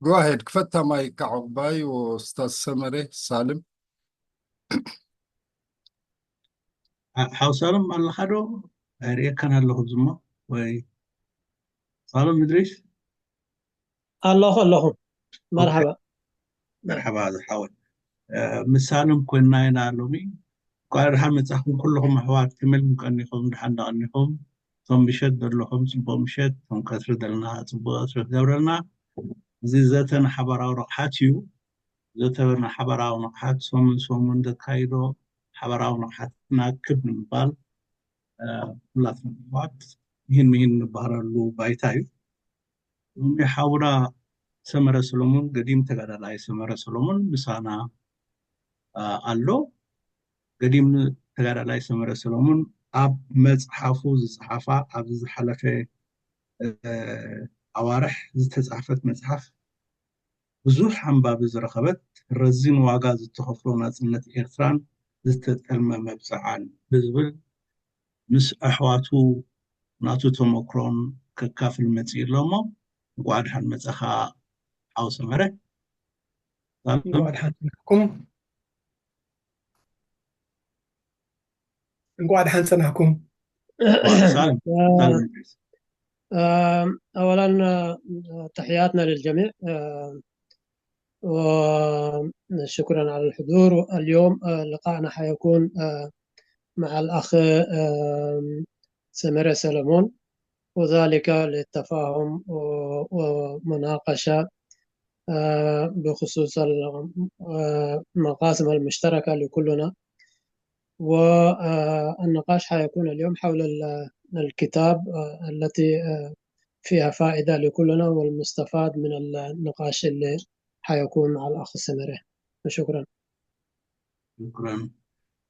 Go ahead፣ ክፈታ ማይካ ዑቕባይ ወስታዝ ሰመረ ሳልም። ሓው ሳሎም ኣለኻ ዶ? ኣይርእየካን ኣለኹ ዝሞ ወይ ሳሎም እድሪስ? ኣለኹ ኣለኹ። መርሓባ። መርሓባ ዝሓወይ። ምስ ሳሎም ኮይንና ኢና ሎሚ። እንኳዕ ደሓን መጻኹም ኩልኹም ኣሕዋት፣ ከመይ ኢልኩም ቀኒኹም? ደሓን ዶ ቀኒኹም? እቶም ምሸት ዘለኹም ጽቡቕ ምሸት፣ እቶም ቀትሪ ዘለና ጽቡቕ ቀትሪ ክገብረልና። እዚ ዘተ ንሓባራዊ ረቕሓት እዩ። ዘተ ንሓባራዊ ረቕሓት ሰሙን ሰሙን ዘካይዶ ሓባራዊ ረቕሓትና ክብ ንምባል፣ እ፣ ኩላትና ኣሕዋት ምሂን ምሂን ንባህረሉ ባይታ እዩ። ሎሚ ሓውና ሰመረ ሰሎሞን፣ ገዲም ተጋዳላይ ሰመረ ሰሎሞን ምሳና፣ እ፣ ኣሎ። ገዲም ተጋዳላይ ሰመረ ሰሎሞን ኣብ መጽሓፉ ዝጸሓፋ፣ ኣብዚ ዝሓለፈ፣ እ፣ ኣዋርሕ ዝተጻሕፈት መጽሓፍ ብዙሕ ኣንባቢ ዝረኸበት፣ ረዚን ዋጋ ዝተኸፍሎ ናጽነት ኤርትራን ዝተጠልመ መብጽዓን ብዝብል ምስ ኣሕዋቱ ናቱ ተመክሮን ከካፍል መጺኡ ኣሎ። እሞ እንኳዕ ደሓን መጻኻ ሓው ሰመረ። ሳሎም። እንኳዕ ደሓን ጸናሕኩም። እንኳዕ ደሓን ጸናሕኩም። እንኳዕ ሳሎም። ሳሎም። آم، أولا، آه، تحياتنا للجميع، آه، وشكرا على الحضور. اليوم، آه، لقاءنا حيكون، آه، مع الأخ، آم، سمير سلمون، وذلك للتفاهم و-، ومناقشة، آه، بخصوص ال-، آه، المقاسم المشتركة لكلنا. والنقاش حيكون اليوم حول ال-، الكتاب، آه، التي، آه، فيها فائدة لكلنا والمستفاد من النقاش اللي حيكون مع الأخ سمير. وشكرا. ሽኩራን።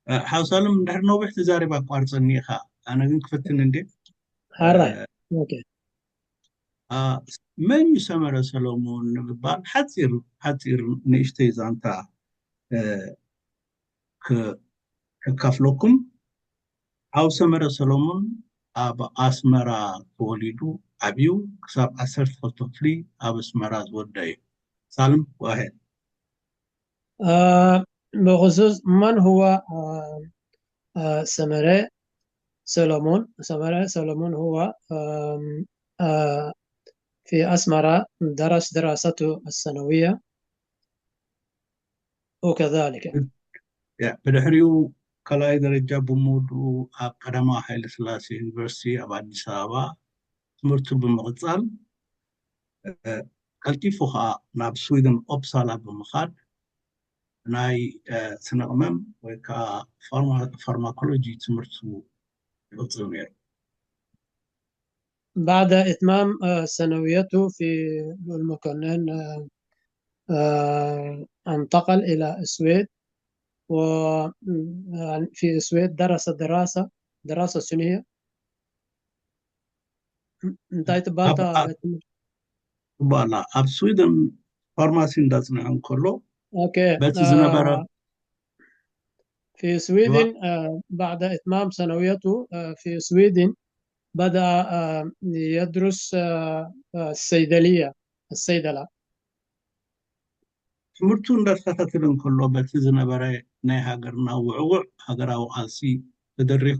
እ፣ ሓው ሳሎም፣ እንድሕር ነዊሕ ተዛሪብ ኣቋርጸኒ ኢኻ። ኣነ ግን ክፍትን እንዴ? حراي. እ፣ أوكي. እ፣ መን እዩ ሰመረ ሰሎሞን ንምባል ሓጺር፣ ሓጺር ንእሽተይ ዛንታ፣ እ፣ ክ-፣ ከካፍለኩም። ሓው ሰመረ ሰሎሞን ኣብ ኣስመራ ተወሊዱ ዓብዩ፣ ክሳብ ዓሰርተ ክልተ ክፍሊ ኣብ ኣስመራ ዝወደ እዩ። ሳልም፣ go ahead. آه، بخصوص من هو، آه، آه، سمرة سولومون. سمرة سولومون هو، آم، آه، في أسمرة درس دراسته الثانوية وكذلك. ያ፣ ብድሕሪኡ ካልኣይ ደረጃ ብምውድኡ ኣብ ቀዳማዊ ሓይለ ስላሴ ዩኒቨርሲቲ ኣብ ኣዲስ ኣበባ ትምህርቱ ብምቕጻል፣ እ፣ ቀልጢፉ ኸኣ ናብ ስዊድን ኦፕሳላ ብምኻድ ናይ፣ እ፣ ስነ ቅመም ወይ ከዓ ፋርማ-፣ ፋርማኮሎጂ ትምህርቱ ይቕጽል ነይሩ። بعد إتمام، آه، ثانويته في لؤلؤ مكنن، آه، آه، انتقل إلى السويد. و، يعني، في السويد درس دراسة، دراسة شنو هي؟ እንታይ ትበሃል ኣብ፣ እታ ኣብ፣ ቤት ትምህርቲ? ባላ ኣብ ስዊድን ፋርማሲ እንዳጽንዐ እንከሎ أوكي. በቲ ዝነበረ آه، في السويدن، آه، بعد إتمام ثانويته، آه، في السويدن بدأ، آه، يدرس، آه، آه، الصيدلية، الصيدلة. ትምህርቱ እንዳተኸታተለ እንከሎ በቲ ዝነበረ ናይ ሃገርና ውዕውዕ ሃገራዊ ቃልሲ ተደሪኹ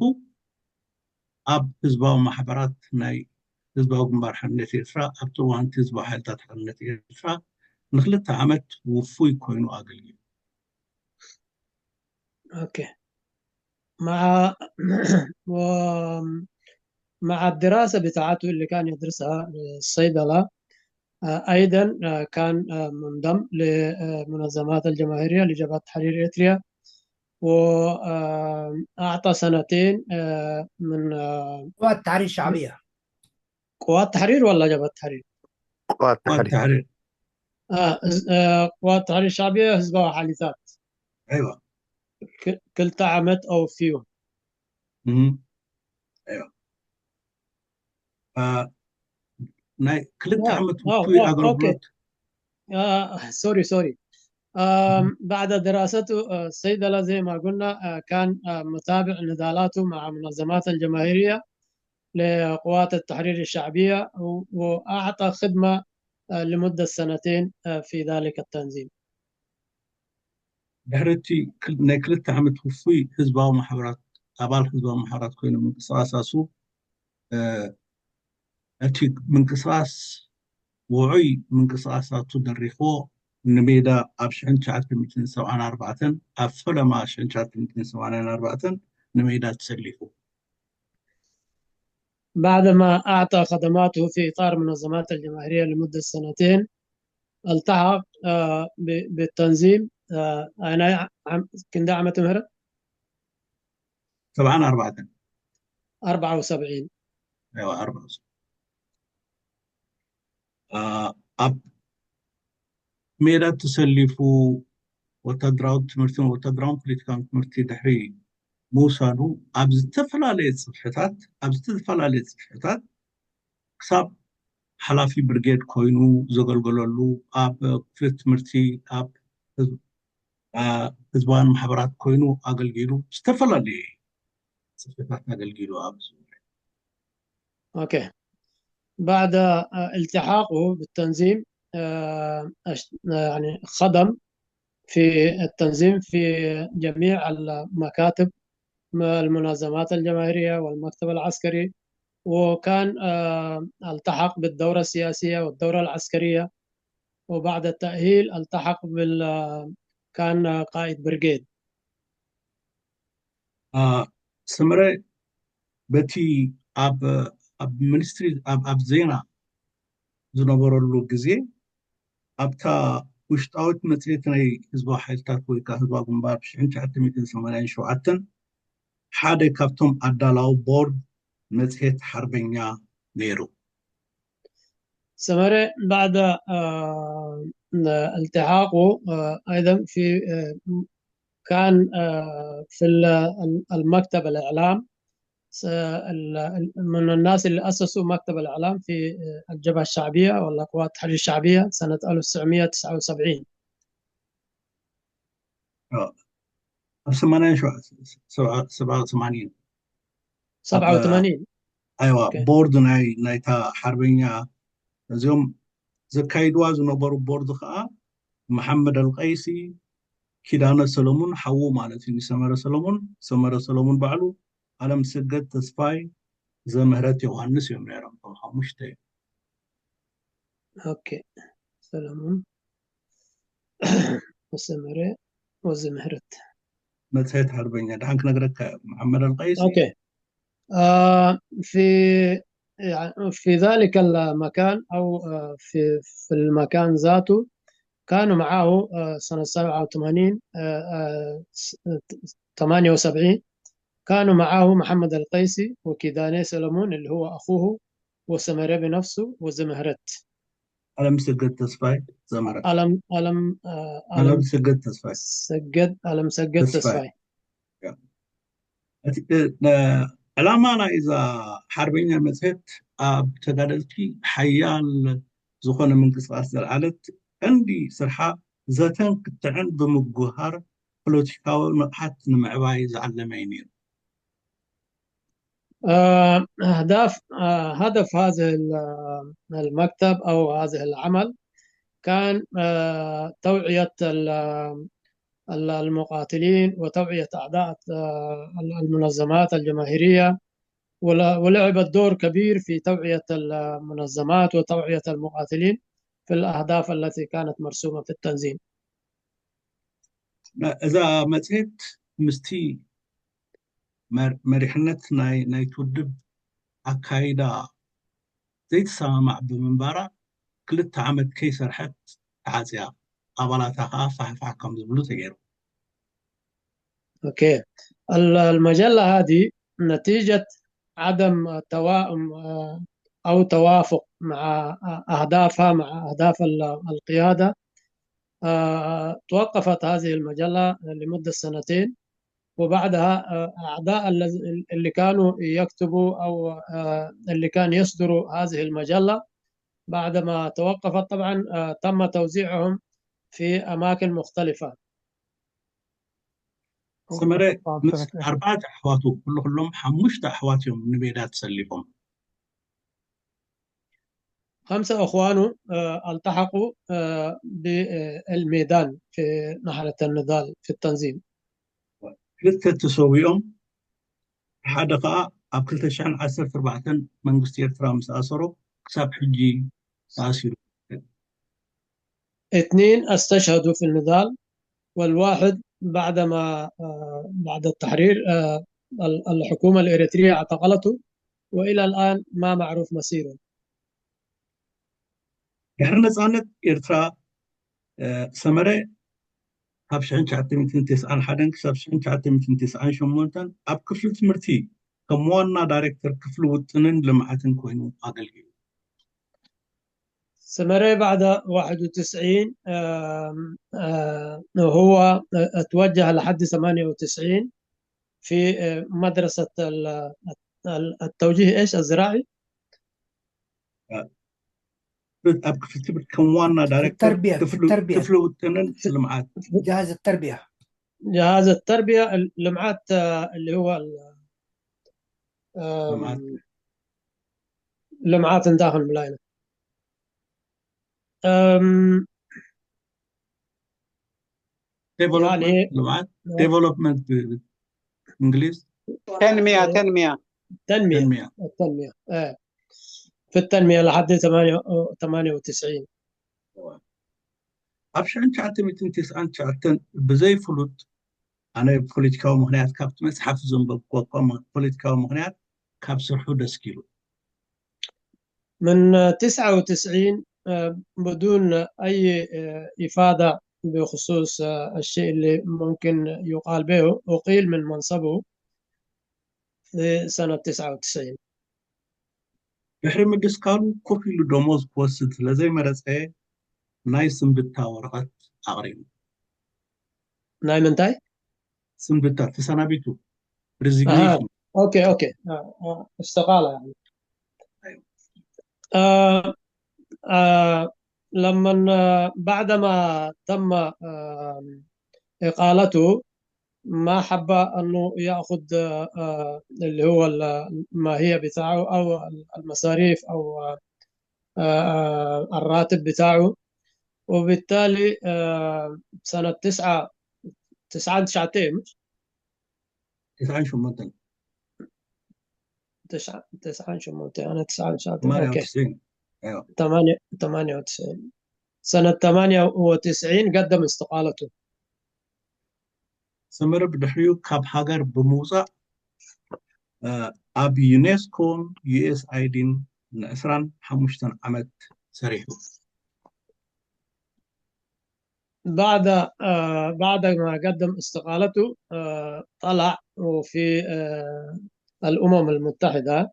ኣብ ህዝባዊ ማሕበራት ናይ ህዝባዊ ግንባር ሓርነት ኤርትራ፣ ኣብቲ እዋን እቲ ህዝባዊ ሓይልታት ሓርነት ኤርትራ፣ ንክልተ ዓመት ውፉይ ኮይኑ ኣገልጊሉ። أوكي. مع، و-، مع الدراسة بتاعته اللي كان يدرسها، آه، الصيدلة، آه، أيضًا، آه، كان، آه، منضم لمنظمات الجماهيرية لجبهة تحرير إريتريا، وأعطى سنتين، آه، من، آه، قوات التحرير الشعبية. قوات تحرير ولا جبهة تحرير؟ قوات قوات تحرير. تحرير. آه، ز-، آه، قوات تحرير شعبية، ህዝባዊ ሓይልታት። أيوة. ክ-، ክልተ ዓመት ኣወፊዩ። مهم. أيوة. ف-، ናይ ክልተ آه، ዓመት آه، ውፉይ آه، أوكي. ኣገልግሎት آه، سوري، سوري. آم، بعد دراسته، آه، الصيدلة زي ما قلنا، آه، كان، آه، متابع نضالاته مع منظمات الجماهيرية لقوات التحرير الشعبية، و-، وأعطى خدمة لمدة سنتين في ذلك التنظيم. ድሕሪ እቲ ናይ ክልተ ዓመት ውፉይ ህዝባዊ ማሕበራት ኣባል ህዝባዊ ማሕበራት ኮይኑ ምንቅስቃሳሱ እቲ ምንቅስቃስ ውዑይ ምንቅስቃሳቱ ደሪኽዎ ንሜዳ ኣብ ሽሕን ትሽዓተ ሚእትን ሰብዓን ኣርባዕተን ኣብ ፈለማ ሽሕን ትሽዓተ ሚእትን ሰማንያን ኣርባዕተን ንሜዳ ተሰሊፉ። بعدما أعطى خدماته في إطار منظمات الجماهيرية لمدة سنتين، التحق بالتنظيم. أنا كندا عمة مهرة سبعان أربعة أربعة وسبعين أيوة أربعة وسبعين ኣብ ሜዳ ተሰሊፉ ወታደራዊ ትምህርትን ወታደራዊ ፖለቲካዊ ትምህርቲ ድሕሪ ምውሳዱ ኣብ ዝተፈላለየ ጽፍሕታት ኣብ ዝተፈላለየ ጽፍሕታት ክሳብ ሓላፊ ብርጌድ ኮይኑ ዘገልገለሉ ኣብ ክፍሊ ትምህርቲ ኣብ ህዝባውያን ማሕበራት ኮይኑ ኣገልጊሉ ዝተፈላለየ ጽፍሕታት ኣገልጊሉ ኣብ بعد التحاقه بالتنظيم خدم في التنظيم في جميع المكاتب، المنظمات الجماهيرية والمكتب العسكري، وكان التحق بالدورة السياسية والدورة العسكرية، وبعد التأهيل التحق بال كان قائد بريغيد. ሰመረ በቲ ኣብ ኣብ ሚኒስትሪ ኣብ ኣብ ዜና ዝነበረሉ ግዜ ኣብታ ውሽጣዊት መጽሔት ናይ ህዝባዊ ሓይልታት ወይ ከዓ ህዝባዊ ግንባር ሽሕን ትሽዓተ ሚእትን ሰማንያን ሸውዓተን ሓደ ካብቶም ኣዳላዊ ቦርድ መጽሔት ሓርበኛ ነይሩ። ሰመረ بعد التحاقه أيضا في كان في المكتب الإعلام من الناس اللي أسسوا مكتب الإعلام في الجبهة الشعبية ولا قوات التحرير الشعبية سنة ألف وتسعمية وتسعة وسبعين. ኣብ ሰማንያን ሸውዓን ሰብዓ ሰማንያን سبعة وثمانين ኣይዋ ቦርድ ናይ ናይታ ሓርበኛ እዚኦም ዘካይድዋ ዝነበሩ ቦርድ ከዓ መሓመድ ኣልቀይሲ፣ ኪዳነ ሰለሙን ሓዉ ማለት እዩ ንሰመረ ሰለሙን፣ ሰመረ ሰለሙን ባዕሉ፣ ኣለም ሰገድ ተስፋይ፣ ዘምህረት ዮሃንስ እዮም ነይሮም። እቶም ሓሙሽተ እዮም። ኦኬ ሰለሙን ወሰመረ ወዘምህረት መጽሔት ሓርበኛ ድሓን ክነግረካ እዮም። መሓመድ ኣልቀይሲ ኦኬ آه في يعني في ذلك المكان أو آه في في المكان ذاته كانوا معه آه سنة سبعة وثمانين آه آه ثمانية وسبعين كانوا معه محمد القيسي وكيداني سلمون اللي هو أخوه وسمرة بنفسه وزمهرت ألم سجد تسفاي زمهرت ألم ألم آه ألم سجد تسفاي سجد ألم سجد تسفاي ዕላማ ናይ እዛ ሓርበኛ መፅሄት ኣብ ተጋደልቲ ሓያል ዝኾነ ምንቅስቃስ ዘልዓለት ቀንዲ ስርሓ ዘተን ክትዕን ብምጉሃር ፖለቲካዊ ንቕሓት ንምዕባይ ዝዓለመ እዩ ነይሩ። أهداف هدف هذه المكتب أو هذه العمل كان توعية المقاتلين وتوعية أعضاء المنظمات الجماهيرية، ولعبت دور كبير في توعية المنظمات وتوعية المقاتلين في الأهداف التي كانت مرسومة في التنظيم. እዛ መፅሄት ምስቲ መሪሕነት ናይ ናይቲ ውድብ ኣካይዳ ዘይትሰማማዕ ብምንባራ ክልተ ዓመት ከይሰርሐት ተዓፅያ፣ ኣባላታ ከዓ ፋሕፋሕ ከም ዝብሉ ተገይሩ። أوكي. المجلة هذه نتيجة عدم توائم أو توافق مع أهدافها مع أهداف القيادة توقفت هذه المجلة لمدة سنتين، وبعدها أعضاء اللي كانوا يكتبوا أو اللي كان يصدروا هذه المجلة بعدما توقفت طبعا تم توزيعهم في أماكن مختلفة. ሰመረ ምስ ኣርባዕተ ኣሕዋቱ ኩሉ ኩሎም ሓሙሽተ ኣሕዋት እዮም ንሜዳ ተሰሊፎም። خمسة أخوانه آه، التحقوا آه، بالميدان في ناحية النضال في التنظيم. ክልተ ተሰዊኦም፣ ሓደ ከዓ ኣብ ክልተ ሽሕን ዓሰርተ ኣርባዕተን መንግስቲ ኤርትራ ምስ ኣሰሮ ክሳብ ሕጂ ተኣሲሩ። اثنين استشهدوا في النضال، والواحد بعدما آه، بعد التحرير آه، ال- الحكومة الإريترية اعتقلته، وإلى الآن ما معروف مصيره. ድሕሪ ነፃነት ኤርትራ ሰመረ ካብ ሽሕን ትሽዓተ ሚእትን ተስዓን ሓደን ክሳብ ሽሕን ትሽዓተ ሚእትን ተስዓን ሸሞንተን ኣብ ክፍሊ ትምህርቲ ከም ዋና ዳይሬክተር ክፍሊ ውጥንን ልምዓትን ኮይኑ ኣገልጊሉ። سمرة بعد واحد وتسعين آم، آه، هو اتوجه لحد ثمانية وتسعين في آه، مدرسة ال- ال- التوجيه ايش الزراعي؟ ኣብ ክፍሊ ትምህርቲ ከም ዋና ዳይሬክተር التربية، في ክፍሊ التربية. ክፍሊ ውጥንን ልምዓት جهاز التربية. جهاز التربية اللمعات آه، اللي هو ال- آم، ልምዓት ልምዓት እንዳኽን ብላይና أم، ዴቨሎፕመንት يعني ልምዓት ዴቨሎፕመንት ብእንግሊዝ ተንሚያ ተንሚያ تنمية ተንሚያ التنمية آه. في التنمية لحد ثمانية ثمانية وتسعين ኣብ ሽሕን ትሽዓተ ሚእትን ተስዓን ትሽዓተን ብዘይፍሉጥ ኣነ ፖለቲካዊ ምክንያት ካብቲ መፅሓፍ ዘንበብኩ ፖለቲካዊ ምክንያት ካብ ስርሑ ደስኪሉ من تسعة وتسعين آه، بدون أي آه، إفادة بخصوص آه، الشيء اللي ممكن يقال به أقيل من منصبه في سنة تسعة وتسعين. ድሕሪ ምድስካሉ ኮፍ ኢሉ ደሞዝ ክወስድ ስለዘይመረፀ ናይ ስንብታ ወረቐት ኣቕሪቡ። ናይ ምንታይ? ስንብታ ተሰናቢቱ፣ ሪዚግኔሽን። اوكي اوكي آه، آه، استقالة يعني آه، آه، لما آه، بعدما تم آه، إقالته ما حب أنه يأخذ آه، آه، اللي هو الماهية بتاعه أو المصاريف أو آه، آه، الراتب بتاعه. وبالتالي آه، سنة تسعة تسعة تسعتين تسعة شو مدن تسعة تسعة شو مدن أنا تسعة تسعتين ثمانية أوكي وتسعين ايوه ثمانية ثمانية وتسعين سنة ثمانية وتسعين قدم استقالته. ሰመረ ብድሕሪኡ ካብ ሃገር ብምውፃእ ኣብ ዩኔስኮን ዩኤስኣይዲን ንዕስራን ሓሙሽተን ዓመት ሰሪሑ። بعد آه، بعد ما قدم استقالته آه، طلع وفي آه، الأمم المتحدة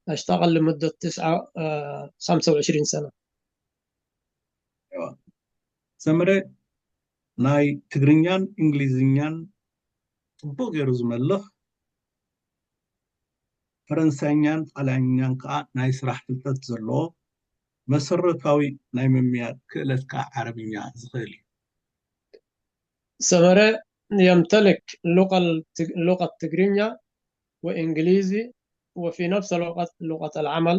اشتغل لمدة تسعة آه، خمسة وعشرين سنة. ሰመረ ናይ ትግርኛን እንግሊዝኛን ፅቡቅ ገይሩ ዝመልኽ፣ ፈረንሳይኛን ጣልያንኛን ከዓ ናይ ስራሕ ፍልጠት ዘለዎ፣ መሰረታዊ ናይ ምምያጥ ክእለት ከዓ ዓረብኛ ዝኽእል እዩ። سمرة يمتلك لغة التج- لغة تجرينيا وإنجليزي، وفي نفس الوقت لغة العمل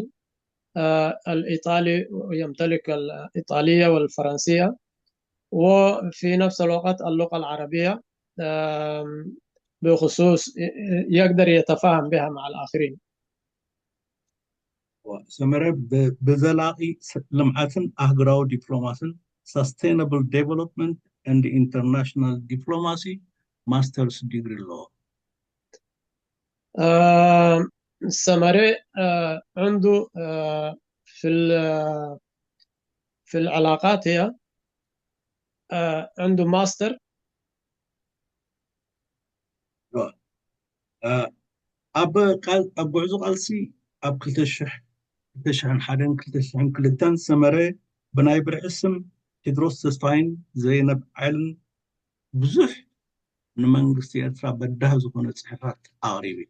آه، الإيطالي، يمتلك الإيطالية والفرنسية، وفي نفس الوقت اللغة العربية آم، بخصوص يقدر يتفاهم بها مع الآخرين. ሰመረ ብ- ብዘላቂ ስ- ልምዓትን ኣህጉራዊ ዲፕሎማስን፣ Sustainable Development and International Diplomacy፣ ማስተርስ ዲግሪ ኣለዎ። آم، سمرة آه، عنده آه، في ال- في العلاقات هي آه، عنده ماستر እ፣ ኣብ ቃል- ኣብ ጉዕዞ ቃልሲ ኣብ ክልተ ሽሕ ክልተ ሽሕን ሓደን ክልተ ሽሕን ክልተን ሰመረ ብናይ ብርዒ ስም ቴድሮስ ተስፋይን ዘይነብ ዓይልን ብዙሕ ንመንግስቲ ኤርትራ በዳህ ዝኾነ ጽሑፋት ኣቕሪቡ እዩ።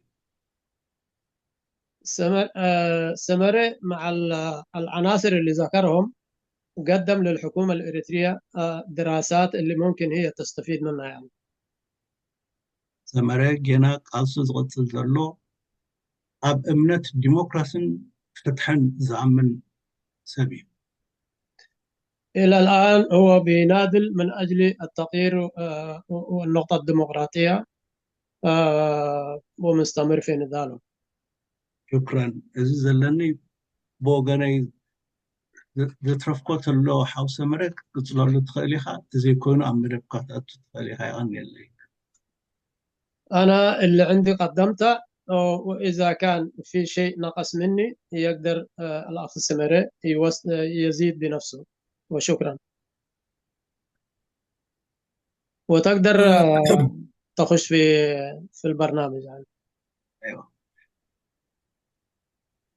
سمر- آه، سمرة مع ال- العناصر اللي ذكرهم قدم للحكومة الإريترية آه، دراسات اللي ممكن هي تستفيد منها يعني. ሰመረ ጌና ቃልሱ ዝቕጽል ዘሎ ኣብ እምነት ዲሞክራስን ፍትሕን ዝኣምን ሰብ እዩ። إلى الآن هو بيناضل من أجل التغيير، آه، والنقطة الديمقراطية، آه، ومستمر في نضاله. ሽኩረን። እዚ ዘለኒ ብወገነይ ዘ- ዘትረፍኮ ተሎ ሓውሰ መሬት ክትቅፅለሉ ትኽእል ኢኻ። ተዘይኮይኑ ኣብ መደብካ ክትኣቱ ትኽእል ኢኻ። ይቐንየለይ። أنا اللي عندي قدمته، وإذا كان في شيء نقص مني يقدر، آه، الأخ سميري يوس- يزيد بنفسه. وشكرا. وتقدر، آه، تخش في في البرنامج يعني. ኣይዋ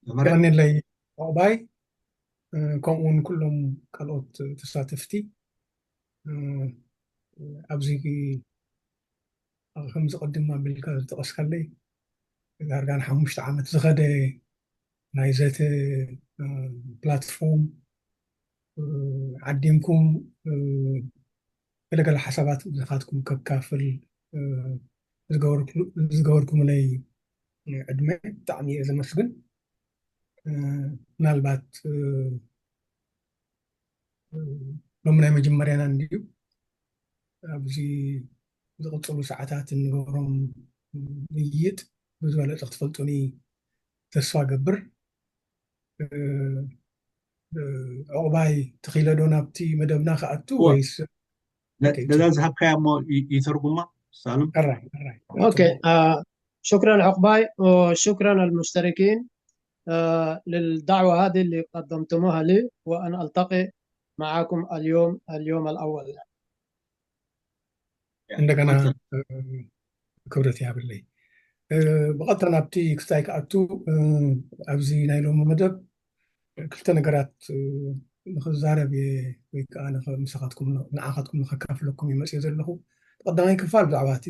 የቐንየለይ ዑቕባይ፣ እ፣ ከምኡ እውን ኩሎም ካልኦት ተሳተፍቲ። እ፣ ኣብዚ ከምዚ ቅድም ኣቢልካ ዝጠቐስካለይ ዳርጋ ንሓሙሽተ ዓመት ዝኸደ ናይ ዘተ፣ እ፣ ፕላትፎርም፣ እ፣ ዓዲምኩም፣ እ፣ ገለገለ ሓሳባት ብዝኻትኩም ከካፍል፣ እ፣ ዝገበርኩ- ዝገበርኩምለይ ዕድመ ብጣዕሚ እየ ዘመስግን። እ፣ ምናልባት፣ እ፣ እ፣ ሎሚ ናይ መጀመርያና እንድዩ። ኣብዚ ዝቕፅሉ ሰዓታት እንገብሮም ምይይጥ ብዝበለፀ ክትፈልጡኒ ተስፋ ገብር። እ፣ እ፣ ዑቕባይ ተኺለ ዶ ናብቲ መደብና ክኣቱ እወ። ወይስ? ነ- ኦኬ፣ ነዛ ዝሃብካያ እሞ ይ- ይተርጉማ ሳሉም። ሕራይ፣ ሕራይ። أوكي، آه، شكرا عقباي، وشكرا المشتركين، آه، للدعوة هذه اللي قدمتموها لي، وأن ألتقي معكم اليوم، اليوم الأول. እንደገና፣ እ፣ ክብረት ይሃብለይ። እ፣ ብቐጥታ ናብቲ ክስታይ ክኣቱ፣ እ፣ ኣብዚ ናይ ሎሚ መደብ ክልተ ነገራት፣ እ፣ ንኽዛረብ እየ፣ ወይ ከዓ ንኸ- ምሳኻትኩም ን- ንዓኻትኩም ንኸካፍለኩም እየ መፅየ ዘለኹ። ቀዳማይ ክፋል ብዛዕባ እቲ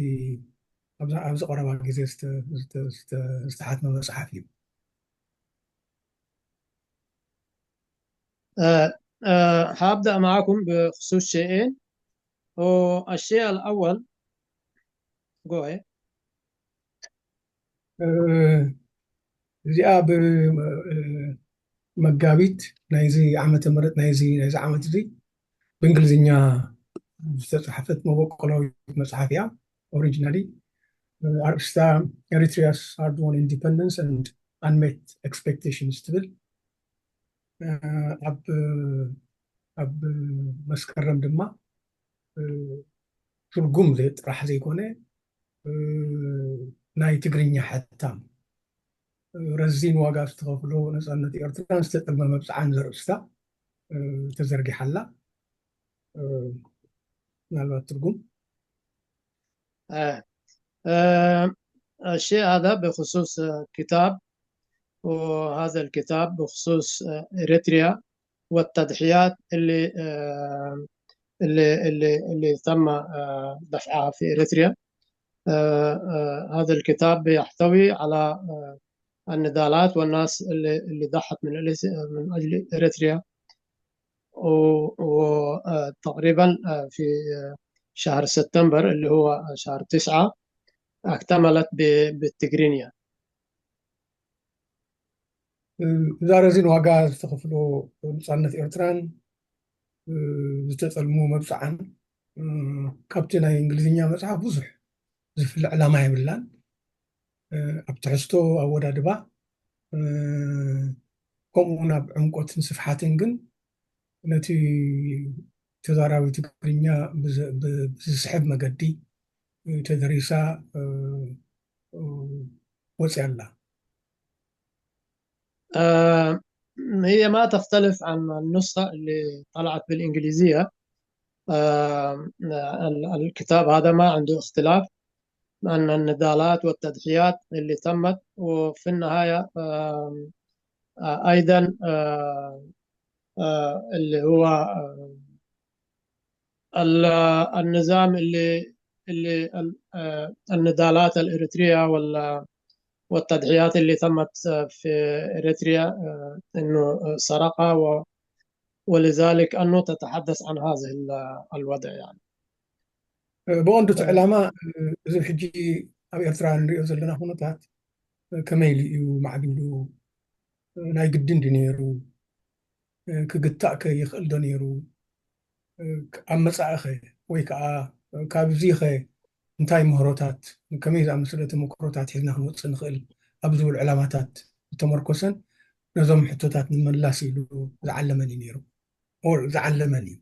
ኣብዛ- ኣብዚ ቀረባ ግዜ ዝተ- ዝተ- ዝተ- ዝተሓትመ መፅሓፍ እዩ። آه، آه، حابدأ معكم بخصوص شيئين. والشيء الأول، جو هيد. እ፣ እዚኣ ብ እ፣ መጋቢት ናይዚ ዓመተ ምህረት ናይዚ ናይዚ ዓመት እዚ ብእንግሊዝኛ ዝተፃሕፈት መበቆላዊት መፅሓፍ እያ። ኦሪጂናሊ፣ እ፣ ኣርእስታ Eritrea's Hard-Won Independence and Unmet Expectations ትብል። እ፣ ኣብ ኣብ መስከረም ድማ፣ እ፣ ትርጉም ዘይ- ጥራሕ ዘይኮነ፣ እ፣ ናይ ትግርኛ ሕታም፣ እ፣ ረዚን ዋጋ ዝተኸፍሎ ነፃነት ኤርትራን ዝተጠልመ መብፅዓን ዘርእስታ፣ እ፣ ተዘርጊሓላ። እ፣ ምናልባት ትርጉም آه، آه، الشيء هذا بخصوص، آه، كتاب، وهذا الكتاب بخصوص، آه، إريتريا والتضحيات اللي، آه، اللي اللي اللي تم، آه، دفعها في إريتريا. آه، آه، هذا الكتاب بيحتوي على، آه، النضالات والناس اللي اللي ضحت من إليس- من أجل إريتريا. وتقريبا في شهر سبتمبر اللي هو شهر تسعة اكتملت ب- بالتجرينيا. እዛ ረዚን ዋጋ ዝተኸፍሎ ነፃነት ኤርትራን፣ እ፣ ዝተጠልሙ መብፅዓን፣ እ፣ ካብቲ ናይ እንግሊዝኛ መፅሓፍ ብዙሕ ዝፍለ ዕላማ የብላን። እ፣ ኣብ ትሕዝቶ ኣወዳድባ፣ እ፣ ከምኡ እውን ኣብ ዕምቆትን ስፍሓትን ግን ነቲ ተዛራቢ ትግርኛ ብዝ- ብ- ብዝስሕብ መገዲ ተደሪሳ፣ እ፣ እ፣ ወፅያ ኣላ። آه، هي ما تختلف عن النسخة اللي طلعت بالإنجليزية. آه، ال- الكتاب هذا ما عنده اختلاف عن النضالات والتضحيات اللي تمت، وفي النهاية، آه، آه، أيضا، آه، آه، اللي هو، آه، ال- النظام اللي اللي ال- آه، النضالات الإريترية وال- والتضحيات اللي تمت، آه، في إريتريا، آه، إنه، آه، سرقة و- ولذلك أنه تتحدث عن هذا ال- الوضع يعني. ብቐንዱ እቲ ዕላማ፣ እዚ ሕጂ ኣብ ኤርትራ ንሪኦ ዘለና ኩነታት ከመይ ኢሉ እዩ ማዕቢሉ፣ ናይ ግድን ድዩ ነይሩ? ክግታእ ከ ይኽእል ዶ ነይሩ? ኣብ መጻኢኸ ወይ ከዓ ካብዚኸ እንታይ ምህሮታት፣ ከመይ ዝኣመሰለ ተመክሮታት ሒዝና ክንወፅእ ንኽእል ኣብ ዝብል ዕላማታት ዝተመርኮሰን ነዞም ሕቶታት ንምምላስ ኢሉ ዝዓለመን እዩ ነይሩ። ዝዓለመን እዩ።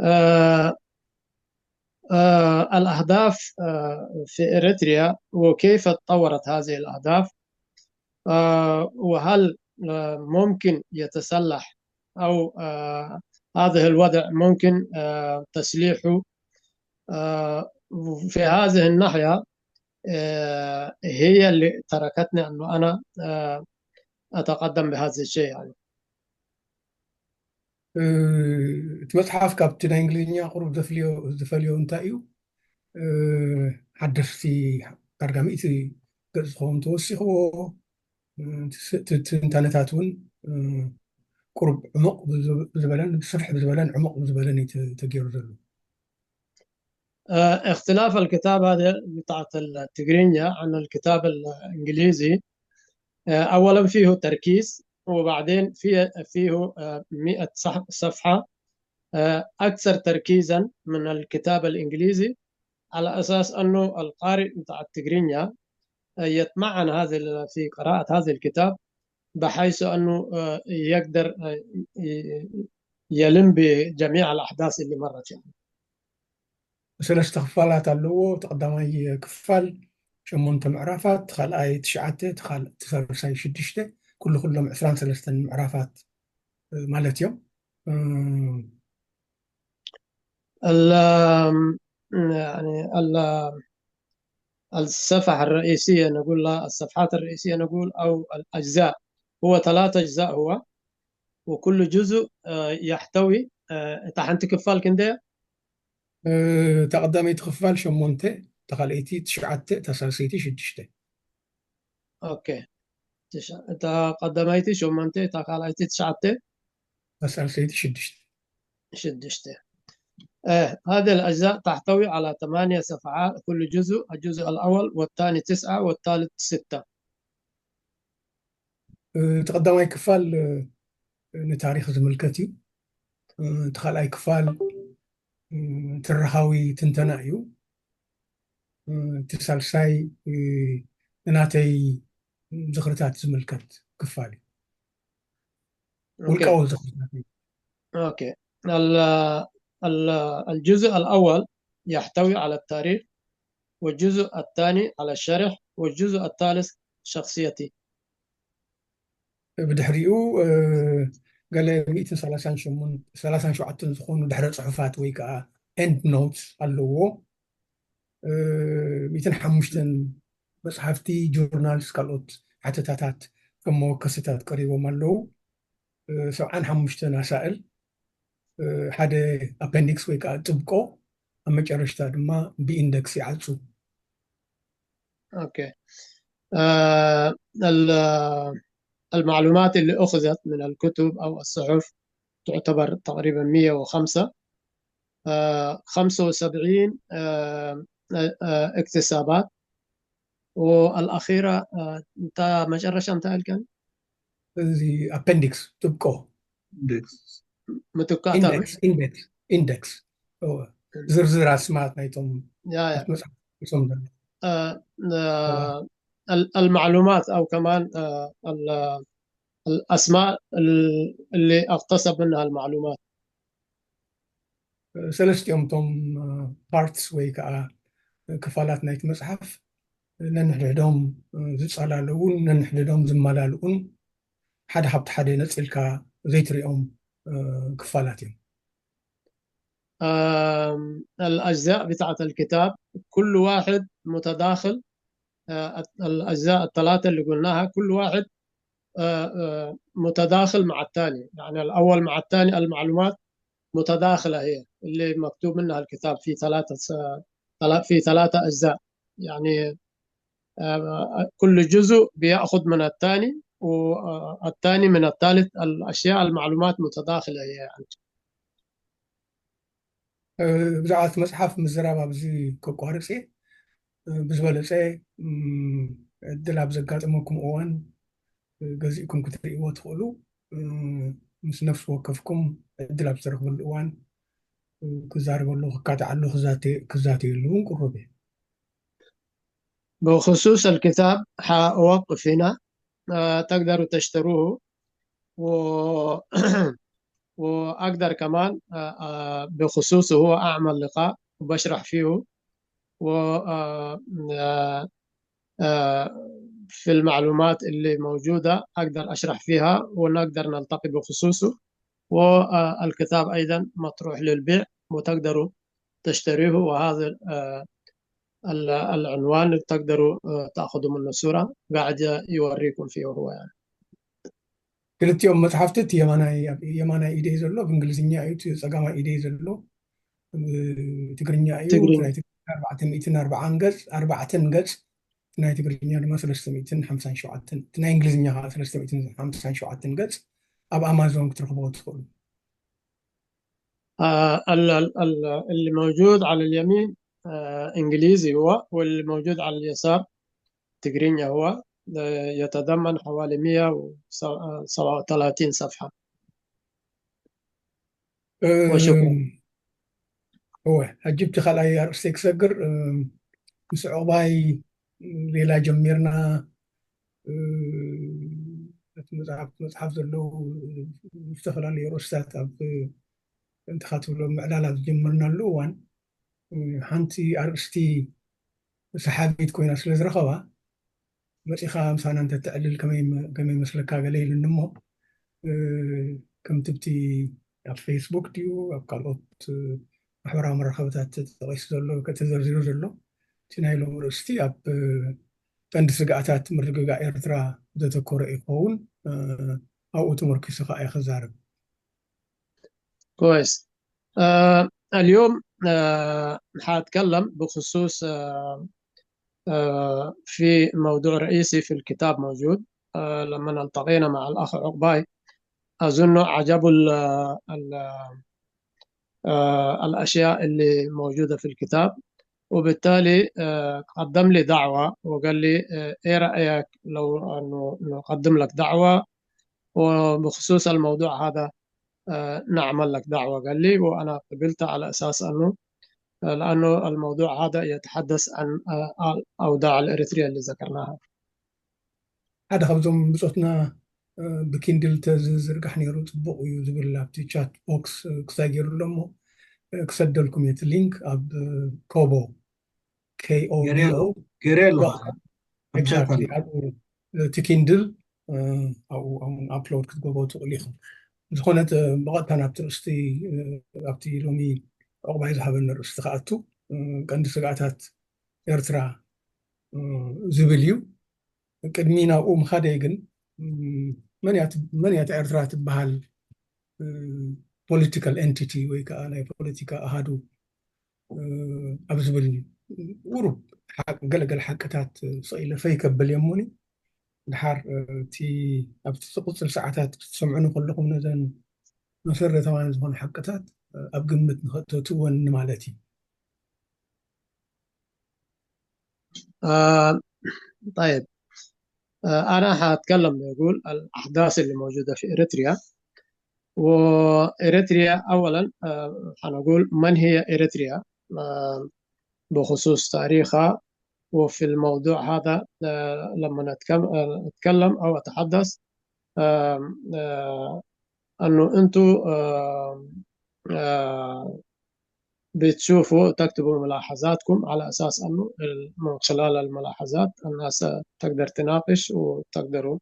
آه، آه، الأهداف آه، في إريتريا، وكيف تطورت هذه الأهداف؟ آه، وهل آه، ممكن يتصلح أو آه، هذا الوضع ممكن آه، تسليحه؟ آه، في هذه الناحية آه، هي اللي تركتني أنه أنا آه، أتقدم بهذا الشيء يعني. እቲ መፅሓፍ ካብቲ ናይ እንግሊዝኛ ቁሩብ ዝፈልዮ እንታይ እዩ? ሓደስቲ ዳርጋ ሚእቲ ገፅ ዝኸውን ተወሲኽዎ፣ ትንታነታት እውን ቁሩብ ዕሙቕ ብዝበለን ስፍሕ ብዝበለን ዕሙቕ ብዝበለን እዩ ተገይሩ ዘሎ። اختلاف الكتاب هذا بتاعت التقرينيا عن الكتاب الإنجليزي، أولا فيه تركيز، وبعدين فيه فيه مئة صفحة، أكثر تركيزا من الكتاب الإنجليزي، على أساس أنه القارئ بتاع التقرينيا يتمعن هذه في قراءة هذا الكتاب، بحيث أنه يقدر يلم بجميع الأحداث اللي مرت يعني. ሰለስተ ክፋላት ኣለዎ። እቲ ቀዳማይ ክፋል ሸሞንተ ምዕራፋት፣ እቲ ካልኣይ ትሽዓተ፣ እቲ ሳልሳይ ሽዱሽተ፣ ኩሉ ኩሎም ዕስራን ሰለስተን ምዕራፋት ማለት እዮም። ال يعني ال الصفحة الرئيسية نقول لها الصفحات الرئيسية نقول أو الأجزاء، هو ثلاثة أجزاء هو، وكل جزء يحتوي تحنت كفال كنده እታ ቀዳመይቲ ክፋል ሸሞንተ፣ እታ ካልኣይቲ ትሽዓተ፣ እታ ሳልሰይቲ ሽዱሽተ። ኦኬ። እታ ቀዳመይቲ ሸሞንተ፣ እታ ካልኣይቲ ትሽዓተ፣ እታ ሳልሰይቲ ሽዱሽተ። ሽዱሽተ። إيه، هذه الأجزاء تحتوي على ثمانية صفحات، كل جزء، الجزء الأول والثاني تسعة والثالث ستة. እቲ ቀዳማይ ክፋል ንታሪኽ ዝምልከት እዩ። እቲ ካልኣይ ክፋል ትርኻዊ ትንተና እዩ። እቲ ሳልሳይ ንናተይ ዝኽርታት ዝምልከት ክፋል እዩ። ውልቃዊ ዝኽርታት እዩ። أوكي. الجزء الأول يحتوي على التاريخ، والجزء الثاني على الشرح، والجزء الثالث شخصيتي. ብድሕሪኡ ገለ ሚእትን ሰላሳን ሸሞንተን ዝኾኑ ድሕረ ፅሑፋት ወይ ከዓ end notes ኣለዎ። ሚእትን ሓሙሽተን መፅሓፍቲ፣ journals፣ ካልኦት ሓተታታት ከም መወከስታት ቀሪቦም ኣለዉ። ሰብዓን ሓሙሽተን ኣሳእል ሓደ appendix ወይ ከዓ ጥብቆ፣ ኣብ መጨረሽታ ድማ ብኢንደክስ ይዓፁ። أوكي. المعلومات اللي أخذت من الكتب أو الصحف تعتبر تقريبا مية وخمسة، خمسة وسبعين اكتسابات، والأخيرة أنت مجرش أنت الكن؟ እዚ appendix ጥብቆ ምትካእ index ዝርዝር ኣስማት ናይቶም المعلومات أو كمان الأسماء اللي اغتصب منها المعلومات. ሰለስቲኦም እቶም parts ወይ ከዓ ክፋላት ናይቲ መፅሓፍ ነንሕድሕዶም ዝፀላለውን ነንሕድዶም ዝመላልኡን ሓደ ካብቲ ሓደ ነፂልካ ዘይትሪኦም ክፋላት እዮም። الأجزاء بتاعت الكتاب كل واحد متداخل، الأجزاء الثلاثة اللي قلناها كل واحد متداخل مع الثاني، يعني الأول مع الثاني، المعلومات متداخلة هي اللي مكتوب منها الكتاب في ثلاثة في ثلاثة أجزاء، يعني كل جزء بيأخذ من الثاني والثاني من الثالث، الأشياء المعلومات متداخلة هي يعني. ብዛዕባ እቲ መፅሓፍ ምዝራብ ኣብዚ ከቋርፅ እየ። ብዝበለፀ ዕድል ኣብ ዘጋጠመኩም እዋን ገዚእኩም ክትርእይዎ ትኽእሉ። ምስ ነፍሲ ወከፍኩም ዕድል ኣብ ዝተረኽበሉ እዋን ክዛረበሉ፣ ክካትዓሉ፣ ክዛተየሉ እውን ቅሩብ እየ። بخصوص الكتاب حأوقف هنا. آه، تقدروا تشتروه و... وأقدر كمان آه، آه، بخصوصه أعمل لقاء وبشرح فيه و آه، آه، آه، في المعلومات اللي موجودة أقدر أشرح فيها ونقدر نلتقي بخصوصه. والكتاب أيضا مطروح للبيع وتقدروا تشتروه، وهذا آه، ال- العنوان تقدروا آه، تأخذوا منه صورة، قاعد يوريكم فيه هو يعني. ክልቲኦም መጽሓፍቲ እቲ የማናይ ኣብ የማናይ ኢደይ ዘሎ ብእንግሊዝኛ እዩ፣ እቲ ጸጋማይ ኢደይ ዘሎ እ፣ ትግርኛ እዩ። ትግርኛ። ናይ ትግርኛ ኣርባዕተ ሚእትን ኣርባዓን ገጽ ኣርባዕተን ገጽ፣ ናይ ትግርኛ ድማ ሰለስተ ሚእትን ሓምሳን ሸውዓተን፣ እቲ ናይ እንግሊዝኛ ከዓ ሰለስተ ሚእትን ሓምሳን ሸውዓተን ገጽ ኣብ ኣማዞን ክትረኽብዎ ትኽእሉ። آه، ال- ال- ال- اللي موجود على اليمين آه، إنجليزي هو، واللي موجود على اليسار تقرينيا هو. آه، يتضمن حوالي مية وسبعة وثلاثين صفحة. وشكرا. እም፣ እወ፣ ሕጂ እቲ ካልኣይ ኣርእስቲ ክሰግር፣ እም፣ ምስ ዕቑባይ ሌላ ጀሚርና፣ እም፣ እቲ መጽሓፍ መጽሓፍ ዘለዉ ዝተፈላለዩ ርእስታት ኣብ እንተኻ ትብሎ ምዕላል ኣብ ዝጀመርናሉ እዋን፣ እም፣ ሓንቲ ኣርእስቲ ሰሓቢት ኮይና ስለ ዝረኸባ፣ መጺኻ ምሳና እንተትዕልል ከመይ ከመይ መስለካ ገለ ኢሉኒ እሞ፣ እ፣ ከምቲ ብቲ ኣብ ፌስቡክ ድዩ ኣብ ካልኦት እ፣ ማሕበራዊ መራኸብታት ተጠቒሱ ዘሎ፣ ተዘርዚሩ ዘሎ፣ እቲ ናይ ሎሚ ርእስቲ ኣብ እ፣ ቀንዲ ስግኣታት ምርግጋእ ኤርትራ ዘተኮረ ይኸውን። እ፣ ኣብኡ ተመርኪሱ ከዓ እየ ክዛረብ። كويس. آه اليوم آه حأتكلم بخصوص آه آه في موضوع رئيسي في الكتاب موجود. آه لما التقينا مع الأخ عقباي، أظن عجبه ال- ال- آه الأشياء اللي موجودة في الكتاب، وبالتالي آه قدم لي دعوة وقال لي آه إيه رأيك لو أنه نقدم لك دعوة وبخصوص الموضوع هذا آه نعمل لك دعوة، قال لي، وأنا قبلت على أساس أنه آه لأنه الموضوع هذا يتحدث عن آه الأوضاع الإريترية اللي ذكرناها. ሓደ ካብዞም ብጾትና እ፣ ብኪንድል ተዝዝርጋሕ ነይሩ ጽቡቕ እዩ ዝብል ኣብቲ ቻት ቦክስ እ፣ ክሳይ ገይሩ ኣሎ እሞ እ፣ ክሰደልኩም እቲ ሊንክ ኣብ እ፣ ኮቦ፣ K O B O ገሬ ኣለኹ። Exactly። ኣብኡ እቲ ኪንድል እ፣ ኣብኡ ኣብኡ ኣፕሎድ ክትገብሩ ትኽእሉ ኢኹም። ዝኾነ እ፣ ብቐጥታ ናብቲ ርእስቲ እ፣ ኣብቲ ሎሚ ዕቑባይ ዝሃበኒ ርእስቲ ክኣቱ እ፣ ቀንዲ ስግኣታት ኤርትራ እ፣ ዝብል እዩ። ቅድሚ ናብኡ ምኻደይ ግን ም፣ መን እያ ት- መን እያ እታ ኤርትራ ትበሃል ፖለቲካል ኤንቲቲ ወይ ከዓ ናይ ፖለቲካ ኣሃዱ እ፣ ኣብ ዝብል ቁሩብ ሓቅ- ገለገለ ሓቅታት ስቕ ኢለ ፈይ ከብል እየ እሞኒ ድሓር እ፣ እቲ ኣብቲ ዝቕፅል ሰዓታት ክትሰምዑኒ ከለኹም ነዘን መሰረታውያን ዝኾኑ ሓቅታት እ፣ ኣብ ግምት ንኸተትወን ማለት እዩ። آه طيب. آه أنا حأتكلم، بقول الأحداث اللي موجودة في إريتريا. وإريتريا أولا آه حنقول من هي إريتريا آه بخصوص تاريخها. وفي الموضوع هذا آه لما نتكلم، آه أتكلم أو أتحدث آه آه أنه أنتوا آه آه بتشوفوا، تكتبوا ملاحظاتكم على أساس أنه من خلال الملاحظات الناس تقدر تناقش وتقدروا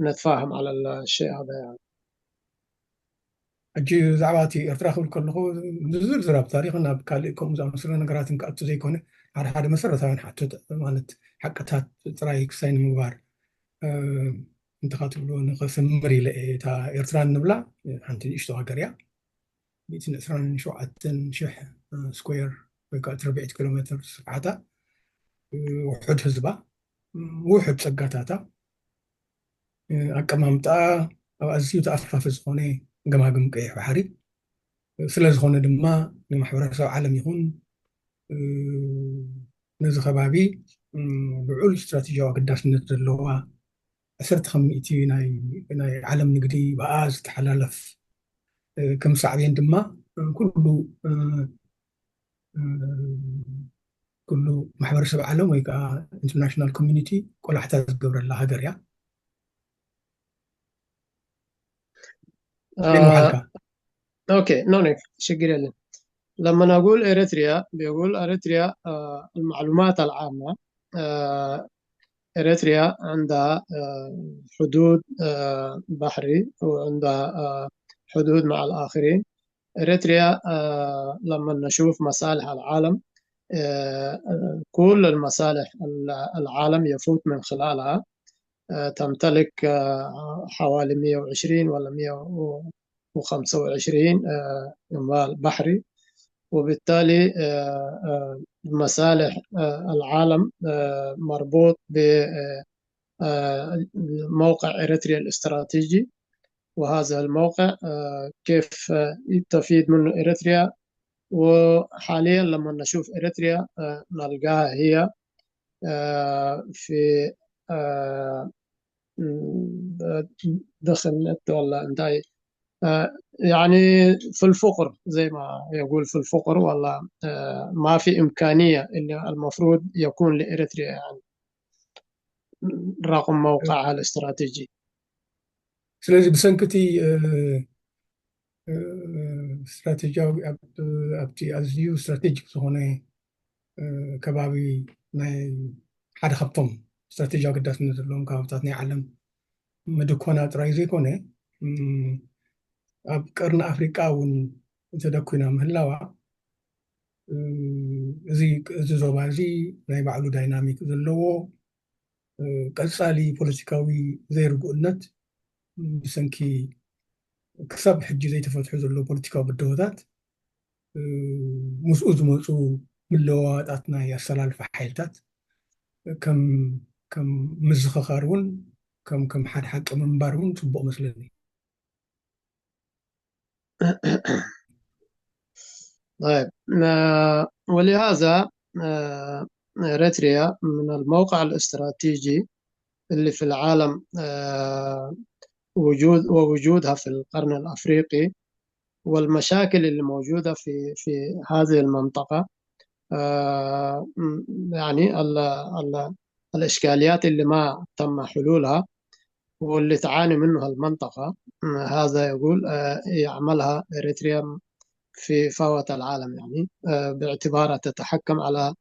نتفاهم على الشيء هذا يعني. ሕጂ ብዛዕባ እቲ ኤርትራ ክብል ከለኹ ብዝርዝር ኣብ ታሪኽን ኣብ ካልእ ከምኡ ዝኣመሰለ ነገራትን ክኣቱ ዘይኮነ ሓደ ሓደ መሰረታውያን ሓቶት ማለት ሓቅታት ጥራይ ክሳይ ንምግባር እ፣ እንተኻ ትብሎ ንኸሰምር ኢለ እየ። እታ ኤርትራ እንብላ ሓንቲ ንእሽቶ ሃገር እያ። ሚእትን ዕስራን ሸውዓተን ሽሕ ስኩዌር ወይ ከዓ ትርብዒት ኪሎ ሜትር ስፍሓታ፣ ውሑድ ህዝባ፣ ውሑድ ጸጋታታ፣ ኣቀማምጣ ኣብ ኣዝዩ ተኣፋፊ ዝኾነ ገማግም ቀይሕ ባሕሪ ስለ ዝኾነ ድማ ንማሕበረሰብ ዓለም ይኹን ነዚ ከባቢ ልዑል ስትራቴጂያዊ ኣገዳስነት ዘለዋ ዓሰርተ ከም ሚእቲ ናይ ናይ ዓለም ንግዲ ብኣ ዝተሓላለፍ፣ እ፣ ከም ሳዕቤን ድማ፣ እ፣ ኩሉ፣ እ፣ እ፣ ኩሉ ማሕበረሰብ ዓለም ወይ ከዓ ኢንተርናሽናል ኮሚኒቲ ቆላሕታ ዝገብረላ ሃገር እያ። አ፣ ኦኬ፣ ኖ ኖ፣ ችግር የለም። لما نقول إريتريا بيقول إريتريا، آه، المعلومات العامة، آه، إريتريا عندها، آه، حدود، آه، بحري، وعندها، آه، حدود مع الآخرين. إريتريا، آه، لما نشوف مصالح العالم، آه، آه، كل المصالح ال-، العالم يفوت من خلالها. آه، تمتلك، آه، حوالي مية وعشرين ولا مية وخمسة وعشرين، آه، مال بحري، وبالتالي، آه، آه، مصالح، آه، العالم، آه، مربوط ب، آه، آه، موقع إريتريا الاستراتيجي. وهذا الموقع، آه، كيف، آه، يستفيد منه إريتريا. وحاليا لما نشوف إريتريا، آه، نلقاها هي، آه، في، آه، م-، دخل النت ولا انتهي. آه، يعني في الفقر، زي ما يقول في الفقر، ولا، آه، ما في إمكانية إن المفروض يكون لإريتريا، يعني، رغم موقعها الاستراتيجي. ስለዚ ብሰንኪ እቲ፣ እ፣ እ፣ ስትራቴጂያዊ ኣብ-፣ ኣብቲ ኣዝዩ ስትራቴጂክ ዝኾነ፣ እ፣ ከባቢ፣ ናይ ሓደ ካብቶም ስትራቴጂያዊ ኣገዳስነት ዘለዎም ከባብታት ናይ ዓለም፣ መደኮና ጥራይ ዘይኮነ፣ እም፣ ኣብ ቀርኒ ኣፍሪቃ እውን ተደኩና ምህላዋ፣ እ፣ እዚ፣ እዚ ዞባ እዚ ናይ ባዕሉ ዳይናሚክ ዘለዎ፣ እ፣ ቀጻሊ ፖለቲካዊ ዘይርጉእነት፣ ብሰንኪ ክሳብ ሕጂ ዘይተፈትሑ ዘለዉ ፖለቲካዊ ብድሆታት፣ እ፣ ምስኡ ዝመጹ ምልውዋጣት ናይ ኣሰላልፋ ሓይልታት ከም፣ ከም ምዝኽኻር እውን፣ ከም፣ ከም ሓደ ሓቂ ምንባር እውን ጽቡቕ መስለኒ። طيب، آه، ولهذا، آه، إريتريا من الموقع الاستراتيجي اللي في العالم، آه، وجود، ووجودها في القرن الأفريقي، والمشاكل اللي موجودة في، في هذه المنطقة، آه، م-، يعني ال-، ال-، الإشكاليات اللي ما تم حلولها واللي تعاني منها المنطقة، م-، هذا يقول، آه، يعملها إريتريا في فوة العالم، يعني، آه، باعتبارها تتحكم على،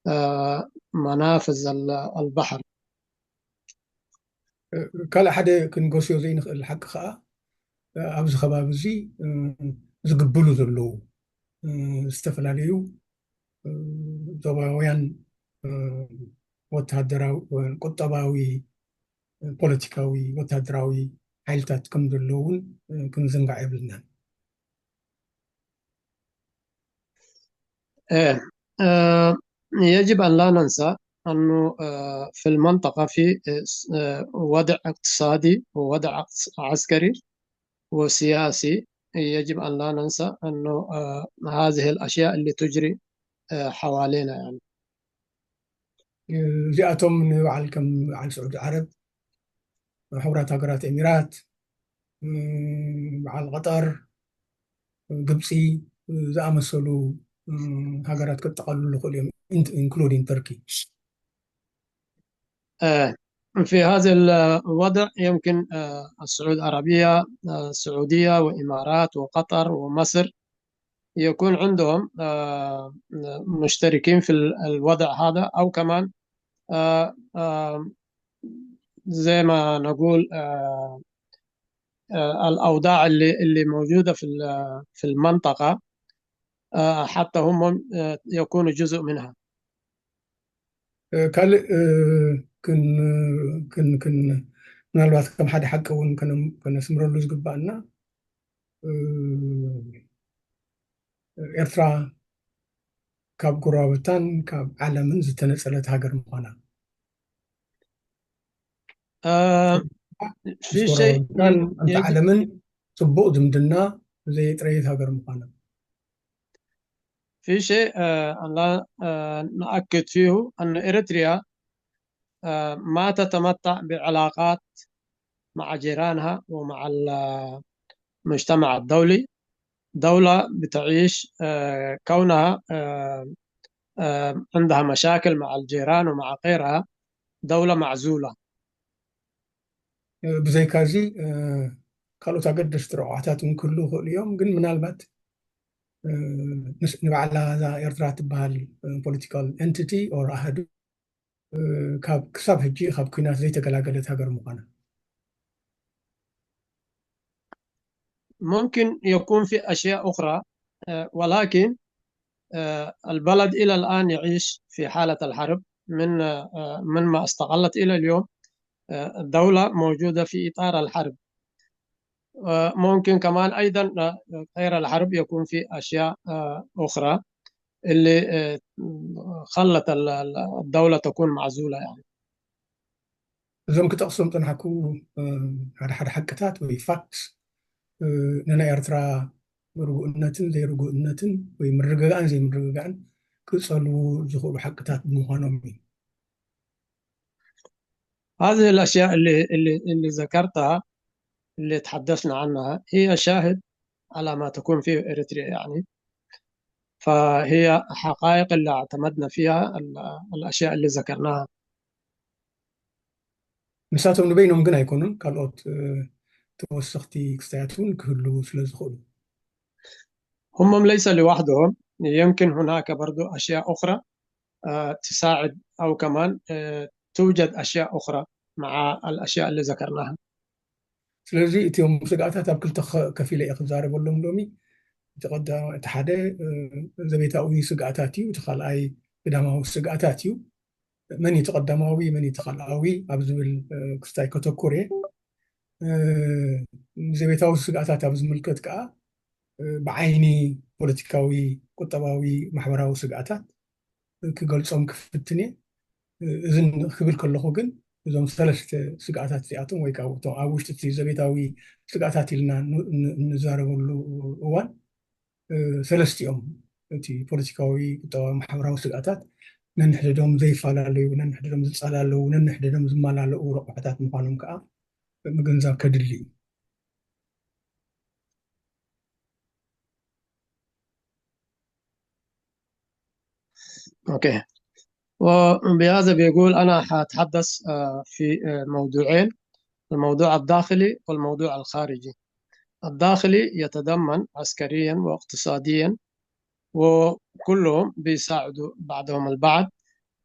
آه، منافذ ال-، البحر. ካልእ ሓደ ክንጎስዮ ዘይንኽእል ሓቂ ኸኣ፣ ኣብዚ ከባቢ እዚ፣ እ፣ ዝግብሉ ዘለዉ፣ እ፣ ዝተፈላለዩ፣ እ፣ ዞባውያን፣ እ፣ ወተሃደራዊ፣ ቁጠባዊ፣ ፖለቲካዊ፣ ወተሃደራዊ ሓይልታት ከም ዘለዉ እውን፣ እ፣ ክንዝንጋዕ የብልናን። إيه، آه، يجب أن لا ننسى أنه، آه، في المنطقة في، آه، وضع اقتصادي ووضع عس-، عسكري وسياسي. يجب أن لا ننسى أنه، آه، هذه الأشياء اللي تجري، آه، حوالينا، يعني. እዚኣቶም ንበዓል ከም በዓል ስዑዲ ዓረብ፣ ሕቡራት ሃገራት ኤሚራት፣ እ፣ በዓል ቀጠር፣ ግብፂ ዝኣመሰሉ፣ እ፣ ሃገራት ከጠቓልሉ ይኽእሉ እዮም፣ ኢን-፣ ኢንክሉዲንግ ተርኪ። آه، في هذا الوضع يمكن، آه، السعود العربية، آه، السعودية وإمارات وقطر ومصر يكون عندهم، آه، مشتركين في ال-، الوضع هذا، أو كمان، آه، آه، زي ما نقول، آه، آه، الأوضاع اللي، اللي موجودة في ال-، في المنطقة، آه، حتى هم، آه، يكونوا جزء منها. ካልእ፣ እ፣ ክን-፣ ክን-፣ ክን-፣ ምናልባት ከም ሓደ ሓቂ እውን ከነ-፣ ከነስምረሉ ዝግባኣና፣ እ፣ ኤርትራ ካብ ጎረባብታን ካብ ዓለምን ዝተነጸለት ሃገር ምዃና። آه، في ምስ شيء ጎረባብታን ኣንታ يجب ዓለምን ጽቡቕ ዝምድና ዘየጥረየት ሃገር ምዃና። في شيء، آه، أن لا، آه، نؤكد فيه أن إريتريا آه، ما تتمتع بعلاقات مع جيرانها ومع المجتمع الدولي. دولة بتعيش، آه، كونها، آه، آه، عندها مشاكل مع الجيران ومع غيرها، دولة معزولة. ብዘይካዚ ካልኦት ኣገደስቲ ረቋሕታት እውን ክህልው ይኽእሉ እዮም። ግን ምናልባት ንባዕላ እዛ ኤርትራ ትበሃል ፖለቲካል ኤንቲቲ ኦር ኣሃዱ ካብ ክሳብ ሕጂ ካብ ኲናት ዘይተገላገለት ሃገር ምዃና ممكن يكون في أشياء أخرى، آه، ولكن آه، البلد إلى الآن يعيش في حالة الحرب من، آه، من ما استقلت إلى اليوم. آه، الدولة موجودة في إطار الحرب. آه، ممكن كمان أيضا، آه، غير الحرب يكون في أشياء، آه، أخرى اللي، آه، خلت ال-، ال-، الدولة تكون معزولة يعني. እዞም ክጠቕሶም ዝጸናሕኩ ሓደ ሓደ ሓቅታት ወይ ፋክትስ ንናይ ኤርትራ ርጉእነትን ዘይርጉእነትን ወይ ምርግጋእን ዘይምርግጋእን ክጸልዉ ዝኽእሉ ሓቅታት ብምዃኖም እዩ። هذه الأشياء اللي اللي اللي ذكرتها، اللي تحدثنا عنها، هي شاهد على ما تكون فيه إريتريا يعني. فهي حقائق اللي اعتمدنا فيها ال- الأشياء اللي ذكرناها. ንሳቶም ንበይኖም ግን ኣይኮኑን፣ ካልኦት ተወሰኽቲ ክስታያት እውን ክህልዉ ስለ ዝኽእሉ። هم ليس لوحدهم، يمكن هناك برضو أشياء أخرى، آه، تساعد، أو كمان، آه، توجد أشياء أخرى مع الأشياء اللي ذكرناها. ስለዚ እቲኦም ስግኣታት ኣብ ክልተ ከፊለ እየ ክዛረበሎም ሎሚ። እቲ ቀዳማይ፣ እቲ ሓደ ዘቤታዊ ስግኣታት እዩ፣ እቲ ካልኣይ ግዳማዊ ስግኣታት እዩ። መን እዩ ተቐዳማዊ፣ መን እዩ ተኻልኣዊ ኣብ ዝብል ክስታይ ከተኩር እየ። ዘቤታዊ ስግኣታት ኣብ ዝምልከት ከዓ ብዓይኒ ፖለቲካዊ፣ ቁጠባዊ፣ ማሕበራዊ ስግኣታት ክገልጾም ክፍትን እየ። እዚ ክብል ከለኹ ግን እዞም ሰለስተ ስግኣታት እዚኣቶም ወይ ከዓ እቶም ኣብ ውሽጢ እቲ ዘቤታዊ ስግኣታት ኢልና ንዛረበሉ እዋን ሰለስቲኦም እቲ ፖለቲካዊ፣ ቁጠባዊ፣ ማሕበራዊ ስግኣታት ነንሕድዶም ዘይፈላለዩ፣ ነንሕድዶም ዝጸላለዉ፣ ነንሕድዶም ዝመላለኡ ረቑሕታት ምዃኖም ከዓ ምግንዛብ ከድሊ እዩ። أوكي. وبهذا بيقول: أنا حأتحدث، آه، في، آه، موضوعين: الموضوع الداخلي والموضوع الخارجي. الداخلي يتضمن عسكريا واقتصاديا، وكلهم بيساعدوا بعضهم البعض.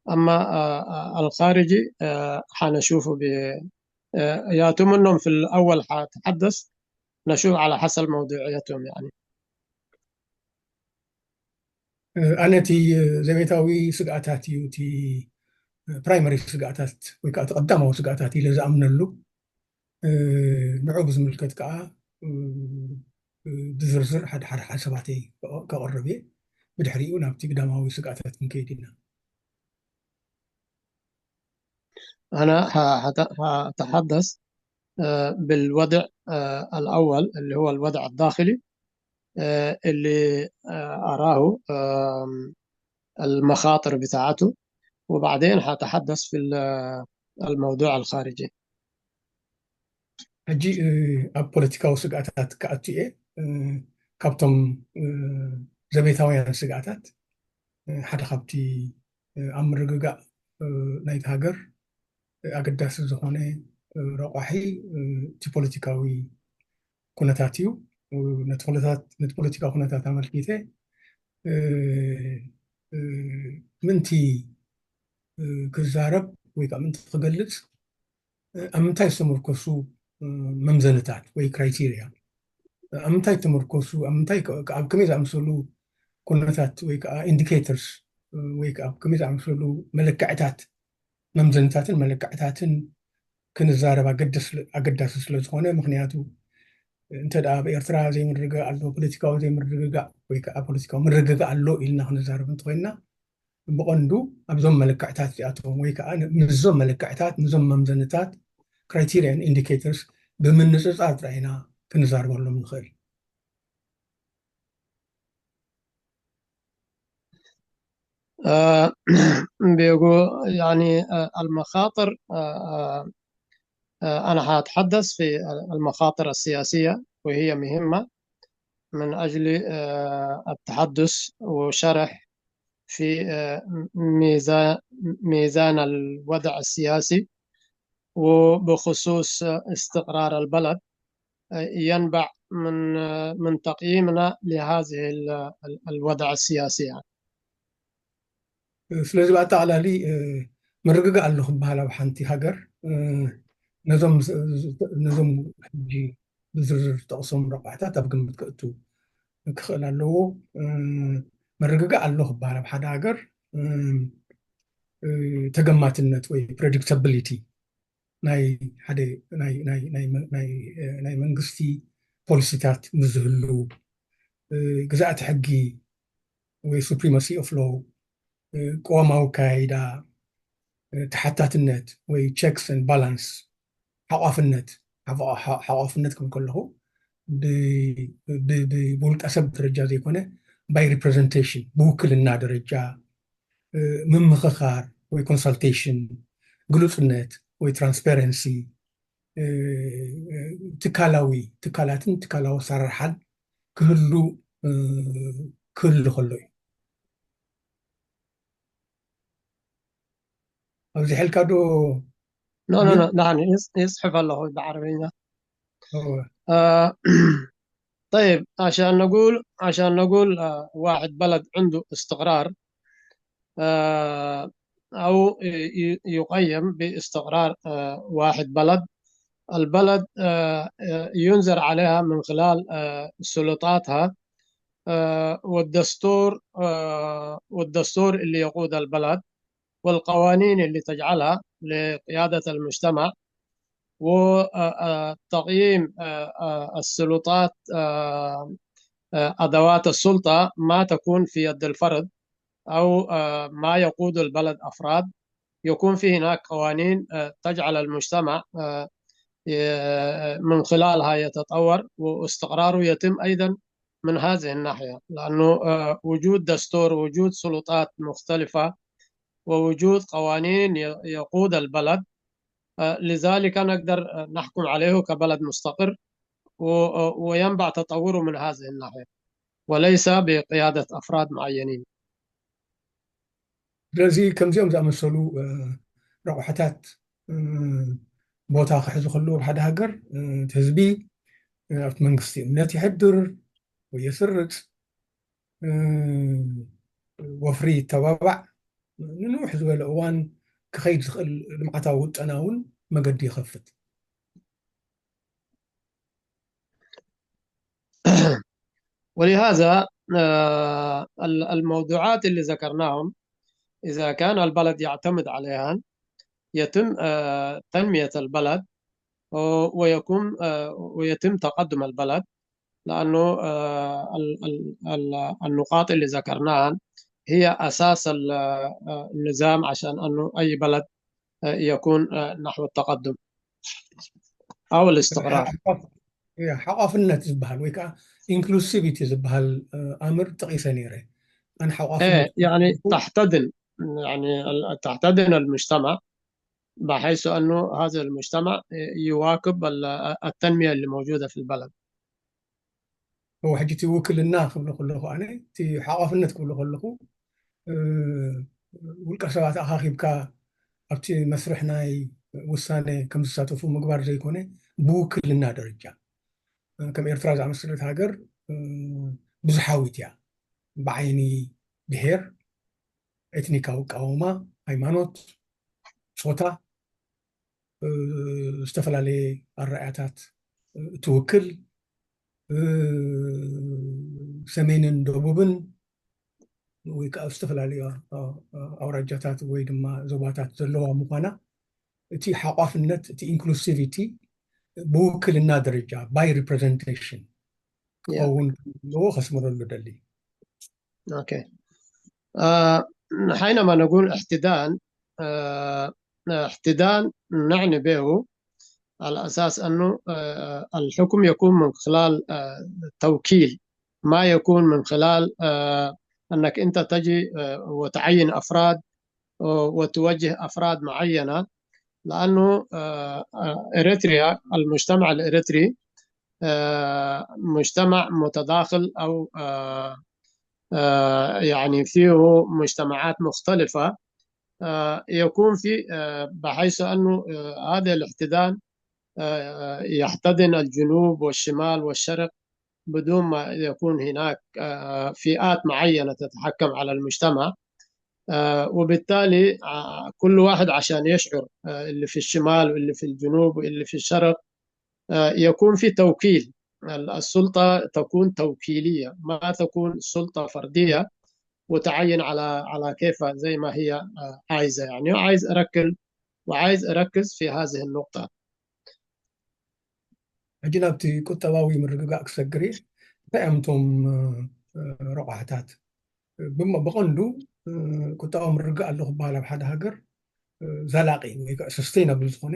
أما، آه، آه، الخارجي، آه، حنشوفه ب-، آه، ياتوا منهم في الأول حأتحدث، نشوف على حسب موضوعيتهم يعني. ኣነ እቲ ዘቤታዊ ስግኣታት እዩ፣ እቲ ፕራይመሪ ስግኣታት ወይ ከዓ እቲ ቀዳማዊ ስግኣታት ኢለ ዝኣምነሉ። ንዑ ብዝምልከት ከዓ ብዝርዝር ሓደ ሓደ ሓሳባተይ ከቕርብ እየ። ብድሕሪኡ ናብቲ ግዳማዊ ስግኣታት ክንከይድ ኢና። أنا ح-، حت-، حأتحدث، آه، بالوضع، آه، الأول اللي هو الوضع الداخلي، آه، اللي، آه، أراه، آم، المخاطر بتاعته، وبعدين حأتحدث في ال-، الموضوع الخارجي. ሕጂ ኣብ ፖለቲካዊ ስግኣታት ክኣቱ እየ። ካብቶም ዘቤታውያን ስግኣታት ሓደ ካብቲ ኣብ ምርግጋእ ናይቲ ሃገር ኣገዳሲ ዝኾነ ረቋሒ እቲ ፖለቲካዊ ኩነታት እዩ። ነቲ ኩነታት፣ ነቲ ፖለቲካዊ ኩነታት ኣመልኪተ ምንቲ ክዛረብ ወይ ከዓ ምንቲ ክገልጽ ኣብ ምንታይ ዝተመርኮሱ መምዘንታት ወይ ክራይቴርያ፣ ኣብ ምንታይ ዝተመርኮሱ፣ ኣብ ምንታይ ከ-፣ ኣብ ከመይ ዝኣመሰሉ ኩነታት ወይ ከዓ ኢንዲኬተርስ ወይ ከዓ ኣብ ከመይ ዝኣመሰሉ መለክዕታት፣ መምዘንታትን መለክዕታትን ክንዛረብ ኣገደስ-፣ ኣገዳሲ ስለ ዝኾነ፣ ምኽንያቱ እንተ ደኣ ኣብ ኤርትራ ዘይምርግጋእ ኣሎ፣ ፖለቲካዊ ዘይምርግጋእ ወይ ከዓ ፖለቲካዊ ምርግጋእ ኣሎ ኢልና ክንዛረብ እንተኾይንና፣ ብቐንዱ ኣብዞም መለክዕታት እዚኣቶም ወይ ከዓ ን-፣ ምስዞም መለክዕታት፣ ምስዞም መምዘንታት፣ ክራይቴርያን ኢንዲኬተርስ ብምንጽጻር ጥራይ ኢና ክንዛረበሎም ንኽእል። آه، بيقول يعني، آه، المخاطر، آه، آه، آه، أنا حأتحدث في المخاطر السياسية، وهي مهمة من أجل، آه، التحدث وشرح في، آه، ميزان، ميزان الوضع السياسي، وبخصوص استقرار البلد، آه، ينبع من، آه، من تقييمنا لهذه ال-، ال-، الوضع السياسي يعني. ስለዚ ብኣጠቓላሊ፣ እ፣ ምርግጋእ ኣሎ ክበሃል ኣብ ሓንቲ ሃገር፣ እ፣ ነዞም ዝ-፣ ዝ-፣ ነዞም ሕጂ ብዝርዝር ዝጠቕሶም ረቋሕታት ኣብ ግምት ከእቱ ክኽእል ኣለዎ። እ፣ ምርግጋእ ኣሎ ክበሃል ኣብ ሓደ ሃገር፣ እ፣ እ፣ ተገማትነት ወይ ፕሬዲክታብሊቲ ናይ ሓደ ናይ፣ ናይ፣ ናይ መ-፣ ናይ፣ እ፣ ናይ መንግስቲ ፖሊሲታት ምስ ዝህሉ፣ እ፣ ግዛእቲ ሕጊ ወይ ሱፕሪማሲ ኦፍ ሎው፣ እ፣ ቅዋማዊ ኣካያይዳ፣ እ፣ ተሓታትነት ወይ ቸክስ ኤንድ ባላንስ፣ ሓቋፍነት፣ ሓቋ-፣ ሓ-፣ ሓቋፍነት ክብል ከለኹ ብ-፣ ብ-፣ ብ-፣ ብውልቀ ሰብ ደረጃ ዘይኮነ፣ ባይ ሪፕሬዘንቴሽን፣ ብውክልና ደረጃ፣ እ፣ ምምኽኻር ወይ ኮንሳልቴሽን፣ ግሉጽነት ወይ ትራንስፓረንሲ፣ እ፣ ትካላዊ፣ ትካላትን ትካላዊ ኣሰራርሓን ክህሉ፣ እ፣ ክህሉ ከሎ እዩ። ኣብዚሐልካ ዶ? ኖ፣ ኖ፣ ኖ፣ نعم، يص-، يصحف الله بعربية. هو. آه، طيب، عشان نقول، عشان نقول، آه، واحد بلد عنده استقرار، آه، أو ي-، ي-، يقيم باستقرار، آه، واحد بلد، البلد، آه، آه، ينظر عليها من خلال، آه، سلطاتها، آه، والدستور، آه، والدستور اللي يقود البلد، والقوانين اللي تجعلها لقيادة المجتمع، وتقييم، آه، آه، السلطات، آه، آه، أدوات السلطة ما تكون في يد الفرد أو، آه، ما يقود البلد أفراد، يكون في هناك قوانين، آه، تجعل المجتمع، آه، ي-، من خلالها يتطور واستقراره يتم أيضًا من هذه الناحية، لأنه، آه، وجود دستور، وجود سلطات مختلفة، ووجود قوانين ي-، يقود البلد، آه، لذلك نقدر، آه، نحكم عليه كبلد مستقر، و-، آه، وينبع تطوره من هذه الناحية، وليس بقيادة أفراد معينين. ስለዚ ከምዚኦም ዝኣመሰሉ፣ እ፣ ረቑሕታት፣ እ፣ ቦታ ክሕዙ ከለዉ ኣብ ሓደ ሃገር፣ እ፣ እቲ ህዝቢ፣ እ፣ ኣብቲ መንግስቲ እምነት የሕድር ወይ የስርጽ፣ እ፣ ወፍሪ ይተባባዕ፣ ንንውሕ ዝበለ እዋን ክኸይድ ዝኽእል ልምዓታዊ ውጠና እውን መገዲ ይኸፍት። ولهذا، آه، ال-، الموضوعات اللي ذكرناهم، إذا كان البلد يعتمد عليها، يتم، آه، تنمية البلد، و-، ويكون، آه، ويتم تقدم البلد، لأنه، آه، ال-، ال-، ال-، النقاط اللي ذكرناها هي أساس ال-، آه، النظام عشان أنه أي بلد، آه، يكون، آه، نحو التقدم أو الاستقرار. ሓቋፍ-፣ እያ፣ ሓቋፍነት ዝበሃል ወይ ከዓ ኢንክሉሲቪቲ ዝበሃል፣ እ፣ ኣምር ጠቒሰ ነይረ። ኣን ሓቋፍነት إيه، يعني تحتضن، يعني ال-، تحتضن المجتمع بحيث أنه هذا المجتمع يواكب ال-، التنمية اللي موجودة في البلد. እዎ፣ ሕጂ እቲ ውክልና ክብሎ ከለኹ ኣነ፣ እቲ ሓቋፍነት ክብሎ ከለኹ፣ እ፣ ውልቀ ሰባት ኣኻኺብካ ኣብቲ መስርሕ ናይ ውሳነ ከም ዝሳተፉ ምግባር ዘይኮነ፣ ብውክልና ደረጃ፣ እ፣ ከም ኤርትራ ዝኣመሰለት ሃገር፣ እ፣ ብዙሓዊት እያ። ብዓይኒ ብሄር፣ ኤትኒካዊ ኣቃውማ፣ ሃይማኖት፣ ጾታ፣ እ፣ ዝተፈላለየ ኣረኣእያታት፣ እ፣ ትውክል፣ እ፣ ሰሜንን ደቡብን ወይ ከዓ ዝተፈላለዩ፣ እ፣ እ፣ ኣውራጃታት ወይ ድማ ዞባታት ዘለዋ ምዃና፣ እቲ ሓቋፍነት፣ እቲ ኢንክሉሲቪቲ ብውክልና ደረጃ፣ ባይ ሪፕሬዘንቴሽን ያ። ክኸውን ከም ዘለዎ ከስምረሉ ደሊ። أوكي. آه، حينما نقول احتضان، آه، احتضان نعني به على أساس أنه، آه، الحكم يكون من خلال، آه، توكيل، ما يكون من خلال، آه، أنك أنت تجي وتعين أفراد وتوجه أفراد معينة، لأنه إريتريا، المجتمع الإريتري مجتمع متداخل، أو يعني فيه مجتمعات مختلفة. يكون في بحيث أنه هذا الاحتدام يحتضن الجنوب والشمال والشرق بدون ما يكون هناك فئات معينة تتحكم على المجتمع. وبالتالي كل واحد عشان يشعر، اللي في الشمال واللي في الجنوب واللي في الشرق، يكون في توكيل. السلطة تكون توكيلية، ما تكون سلطة فردية وتعين على على كيفها زي ما هي عايزة. يعني عايز أركز وعايز أركز في هذه النقطة. ሕጂ ናብቲ ቁጠባዊ ምርግጋእ ክሰግር እየ። እንታይ እዮም እቶም ረቋሕታት? ብቐንዱ ቁጠባዊ ምርግጋእ ኣሎ ክበሃል ኣብ ሓደ ሃገር ዘላቂ ወይ ከዓ ሰስተይናብል ዝኾነ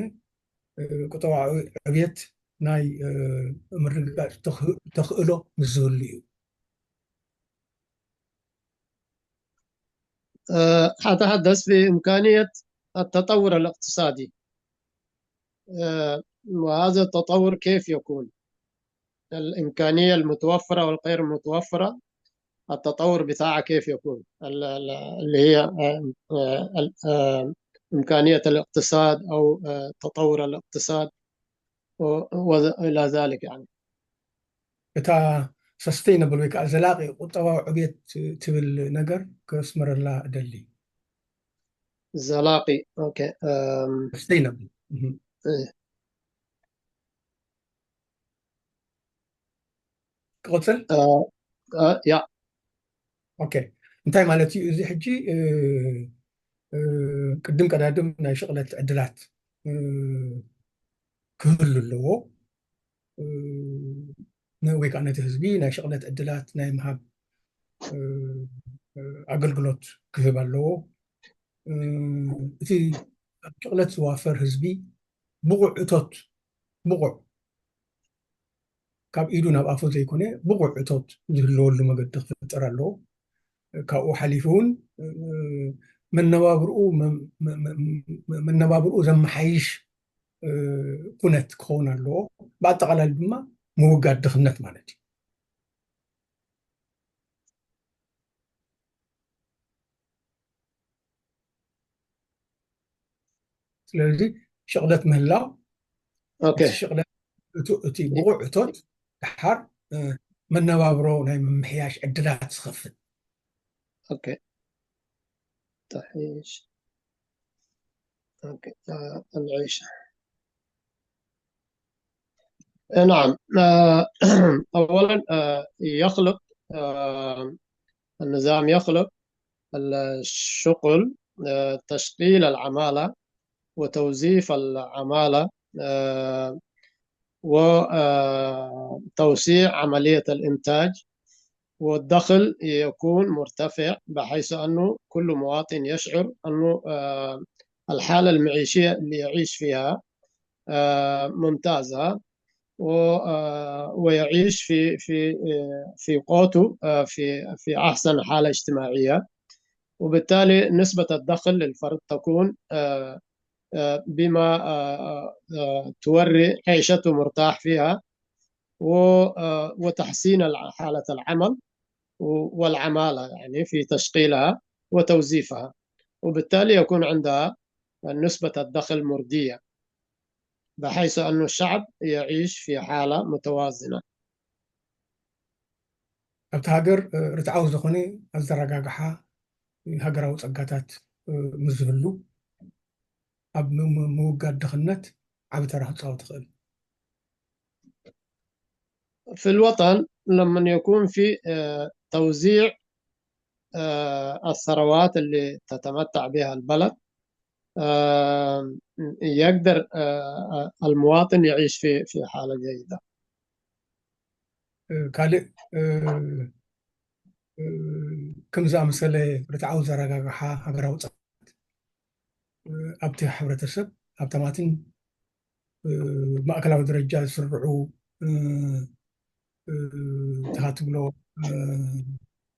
ቁጠባዊ ዕብየት ናይ ምርግጋእ ተኽእሎ ምስ ዝህሉ እዩ። أتحدث في إمكانية التطور الاقتصادي، وهذا التطور كيف يكون؟ الإمكانية المتوفرة والغير متوفرة، التطور بتاعها كيف يكون؟ اللي هي إمكانية الاقتصاد أو تطور الاقتصاد وإلى ذلك يعني. እታ ሰስተይነብል ወይ ከዓ ዘላቂ ቁጠባዊ ዕብየት ትብል ነገር ከስመረላ እደሊ። ዘላቂ ሰስተይነብል ክቕፅል ያ ኦኬ። እንታይ ማለት እዩ እዚ ሕጂ? ቅድም ቀዳድም ናይ ሽቕለት ዕድላት ክህሉ ኣለዎ ወይ ከዓ ነቲ ህዝቢ ናይ ሽቕለት ዕድላት ናይ ምሃብ ኣገልግሎት ክህብ ኣለዎ። እቲ ኣብ ሽቕለት ዝዋፈር ህዝቢ ብቑዕ እቶት ብቑዕ ካብ ኢዱ ናብ ኣፉ ዘይኮነ ብቑዕ እቶት ዝህልወሉ መገዲ ክፍጠር ኣለዎ። ካብኡ ሓሊፉ እውን መነባብርኡ መነባብርኡ ዘመሓይሽ ኩነት ክኸውን ኣለዎ። ብኣጠቓላሊ ድማ ምውጋድ ድኽነት ማለት እዩ። ስለዚ ሽቕለት ምህላው ሽቕለት እቲ ብቑዕ እቶት ድሓር መነባብሮ ናይ ምምሕያሽ ዕድላት ዝኸፍት ኦኬ ተሕይሽ ኦኬ العيشة نعم أولا يخلق النظام يخلق الشغل تشغيل العمالة وتوظيف العمالة وتوسيع عملية الإنتاج والدخل يكون مرتفع بحيث أنه كل مواطن يشعر أنه الحالة المعيشية اللي يعيش فيها ممتازة ويعيش في في في قوته في في أحسن حالة اجتماعية وبالتالي نسبة الدخل للفرد تكون بما توري عيشته مرتاح فيها وتحسين حالة العمل والعمالة يعني في تشغيلها وتوظيفها وبالتالي يكون عندها نسبة الدخل مرضية بحيث أن الشعب يعيش في حالة متوازنة ኣብቲ ሃገር ርትዓዊ ዝኾነ ኣዘረጋግሓ ሃገራዊ ጸጋታት ምስ ዝህሉ ኣብ ምውጋድ ድኽነት ዓቢ ተራ ክጻወት ይኽእል። في الوطن لما يكون في توزيع الثروات اللي تتمتع بها البلد يقدر المواطن يعيش في في حالة جيدة. ካልእ ከም ዝኣመሰለ ርትዓዊ ዘረጋግሓ ሃገራዊ ጸ ኣብቲ ሕብረተሰብ ሃብታማትን ማእከላዊ ደረጃ ዝስርዑ ተሃትብሎ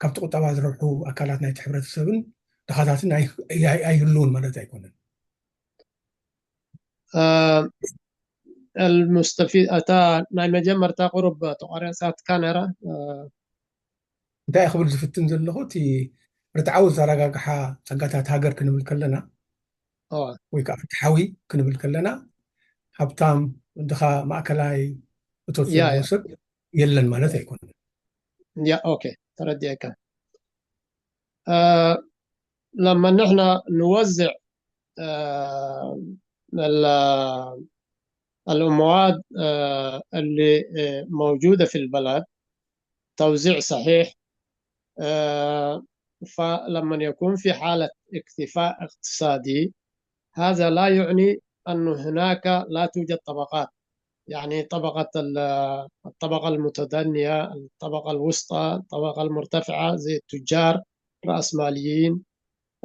ካብቲ ቁጠባ ዝረብሑ ኣካላት ናይቲ ሕብረተሰብን ድኻታትን ኣይ- ኣይ- ኣይህልውን ማለት ኣይኮነን። آه، المستفيد أتى ناي مجمرتا قرب تقاريسات كان يرى እንታይ ክብል ዝፍትን ዘለኹ፣ እቲ ርትዓዊ ዘረጋግሓ ጸጋታት ሃገር ክንብል ከለና اه ወይ ከዓ ፍትሓዊ ክንብል ከለና፣ ሃብታም፣ ድኻ፣ ማእከላይ እቶት يا ዘለዎ يا ሰብ የለን ማለት ኣይኮነን። يا اوكي ترديك آه لما نحن نوزع آه ال- المواد آه اللي آه موجودة في البلد توزيع صحيح آه فلما يكون في حالة اكتفاء اقتصادي هذا لا يعني أن هناك لا توجد طبقات يعني طبقة ال- الطبقة المتدنية الطبقة الوسطى الطبقة المرتفعة زي التجار رأسماليين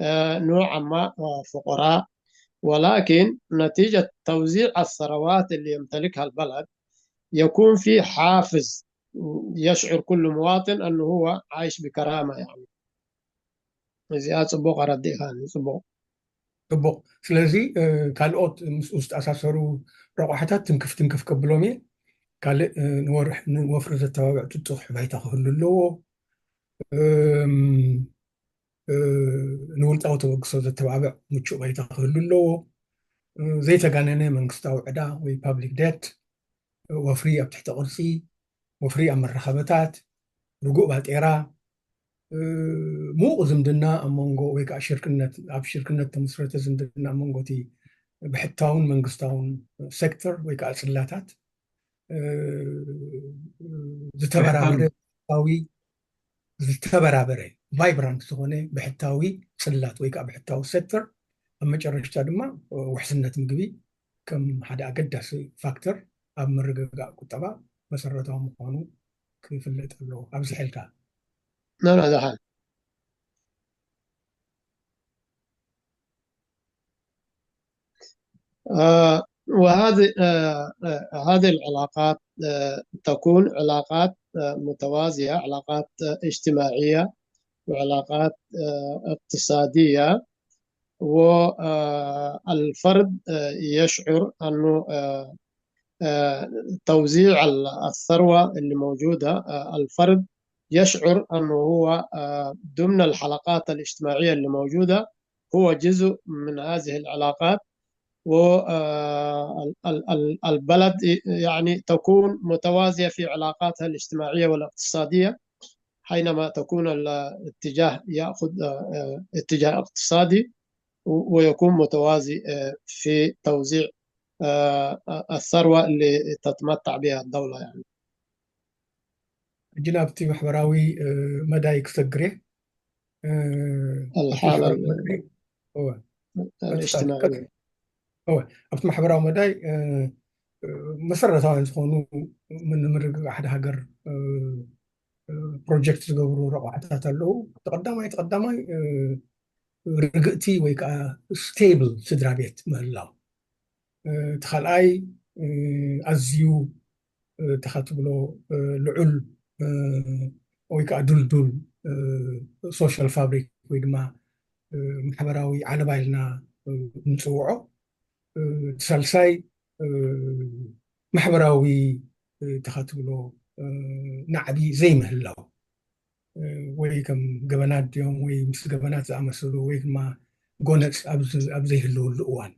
آه، نوعا ما آه، فقراء ولكن نتيجة توزيع الثروات اللي يمتلكها البلد يكون في حافز يشعر كل مواطن أنه هو عايش بكرامة يعني إذا أصبح رديخان أصبح ጽቡቕ። ስለዚ ካልኦት ምስኡ ዝተኣሳሰሩ ረቋሕታት ትንክፍ ትንክፍ ከብሎም እየ። ካልእ ንወፍሪ ዘተባብዕ ትጡኽ ባይታ ክህሉ ኣለዎ። ንውልቃዊ ተበግሶ ዘተባብዕ ምቹእ ባይታ ክህሉ ኣለዎ። ዘይተጋነነ መንግስታዊ ዕዳ ወይ ፓብሊክ ደት፣ ወፍሪ ኣብ ትሕቲ ቅርጺ፣ ወፍሪ ኣብ መራኸበታት፣ ርጉእ ባጤራ፣ ምዉቕ ዝምድና ኣብ መንጎ ወይ ከዓ ሽርክነት ኣብ ሽርክነት ተመስረተ ዝምድና ኣብ መንጎ እቲ ብሕታውን መንግስታውን ሴክተር ወይ ከዓ ጽላታት ዝተበራበረ ዊ ዝተበራበረ ቫይብራንት ዝኾነ ብሕታዊ ጽላት ወይ ከዓ ብሕታዊ ሴክተር ኣብ መጨረሽታ ድማ ውሕስነት ምግቢ ከም ሓደ ኣገዳሲ ፋክተር ኣብ ምርግጋእ ቁጠባ መሰረታዊ ምዃኑ ክፍለጥ ኣለዎ። ኣብዚሐልካ لا لا دحال آه وهذه آه آه، هذه العلاقات آه تكون علاقات آه متوازية علاقات آه اجتماعية وعلاقات آه اقتصادية والفرد يشعر أنه توزيع الثروة اللي موجودة الفرد يشعر أنه هو ضمن الحلقات الاجتماعية اللي موجودة هو جزء من هذه العلاقات والبلد يعني تكون متوازية في علاقاتها الاجتماعية والاقتصادية حينما تكون الاتجاه يأخذ اتجاه اقتصادي ويكون متوازي في توزيع الثروة اللي تتمتع بها الدولة يعني. ሕጂ ናብቲ ማሕበራዊ መዳይ ክሰግር እየ። الحالة እወ፣ ኣብቲ ማሕበራዊ መዳይ መሰረታውያን ዝኾኑ ንምርግጋእ ሓደ ሃገር ፕሮጀክት ዝገብሩ ረቋሕታት ኣለዉ። እቲ ቀዳማይ እቲ ቀዳማይ ርግእቲ ወይ ከዓ ስቴብል ስድራ ቤት ምህላው፣ እቲ ካልኣይ ኣዝዩ ተኻ ትብሎ ልዑል ወይ ከዓ ድልዱል ሶሻል ፋብሪክ ወይ ድማ ማሕበራዊ ዓለባ ኢልና ንፅውዖ። ሳልሳይ ማሕበራዊ ተኻ ትብሎ ናዕቢ ዘይምህላው ወይ ከም ገበናት ድዮም ወይ ምስ ገበናት ዝኣመሰሉ ወይ ድማ ጎነፅ ኣብ ዘይህልውሉ እዋን።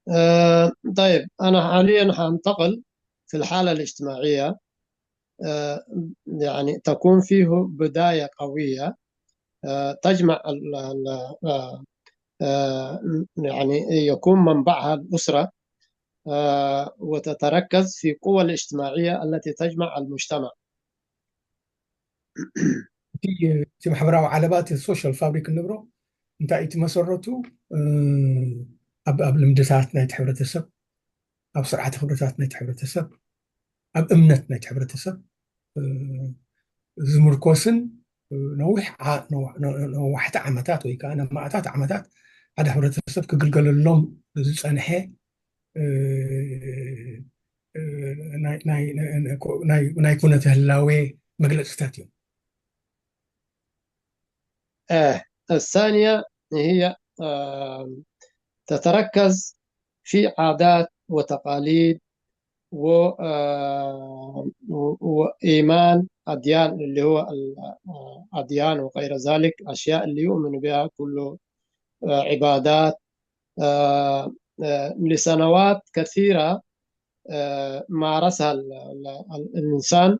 آه طيب أنا حاليا حانتقل في الحالة الاجتماعية آه يعني تكون فيه بداية قوية آه تجمع ال ال آه آه يعني يكون منبعها الأسرة آه وتتركز في قوى الاجتماعية التي تجمع المجتمع እቲ ማሕበራዊ ዓለባ እቲ ሶሻል ፋብሪክ እንብሎ እንታይ እቲ መሰረቱ ኣብ ኣብ ልምድታት ናይቲ ሕብረተሰብ፣ ኣብ ስርዓተ ክብርታት ናይቲ ሕብረተሰብ፣ ኣብ እምነት ናይቲ ሕብረተሰብ ዝምርኮስን ነዊሕ ነዋሕቲ ዓመታት ወይ ከዓ ንማእታት ዓመታት ሓደ ሕብረተሰብ ክግልገለሎም ዝፀንሐ ናይ ኩነተ ህላዌ መግለፅታት እዮም። آه الثانية هي آه تتركز في عادات وتقاليد و آه و- وإيمان أديان اللي هو الأديان وغير ذلك، أشياء اللي يؤمن بها كل آه عبادات آه آه لسنوات كثيرة آه مارسها ال- ال- الإنسان،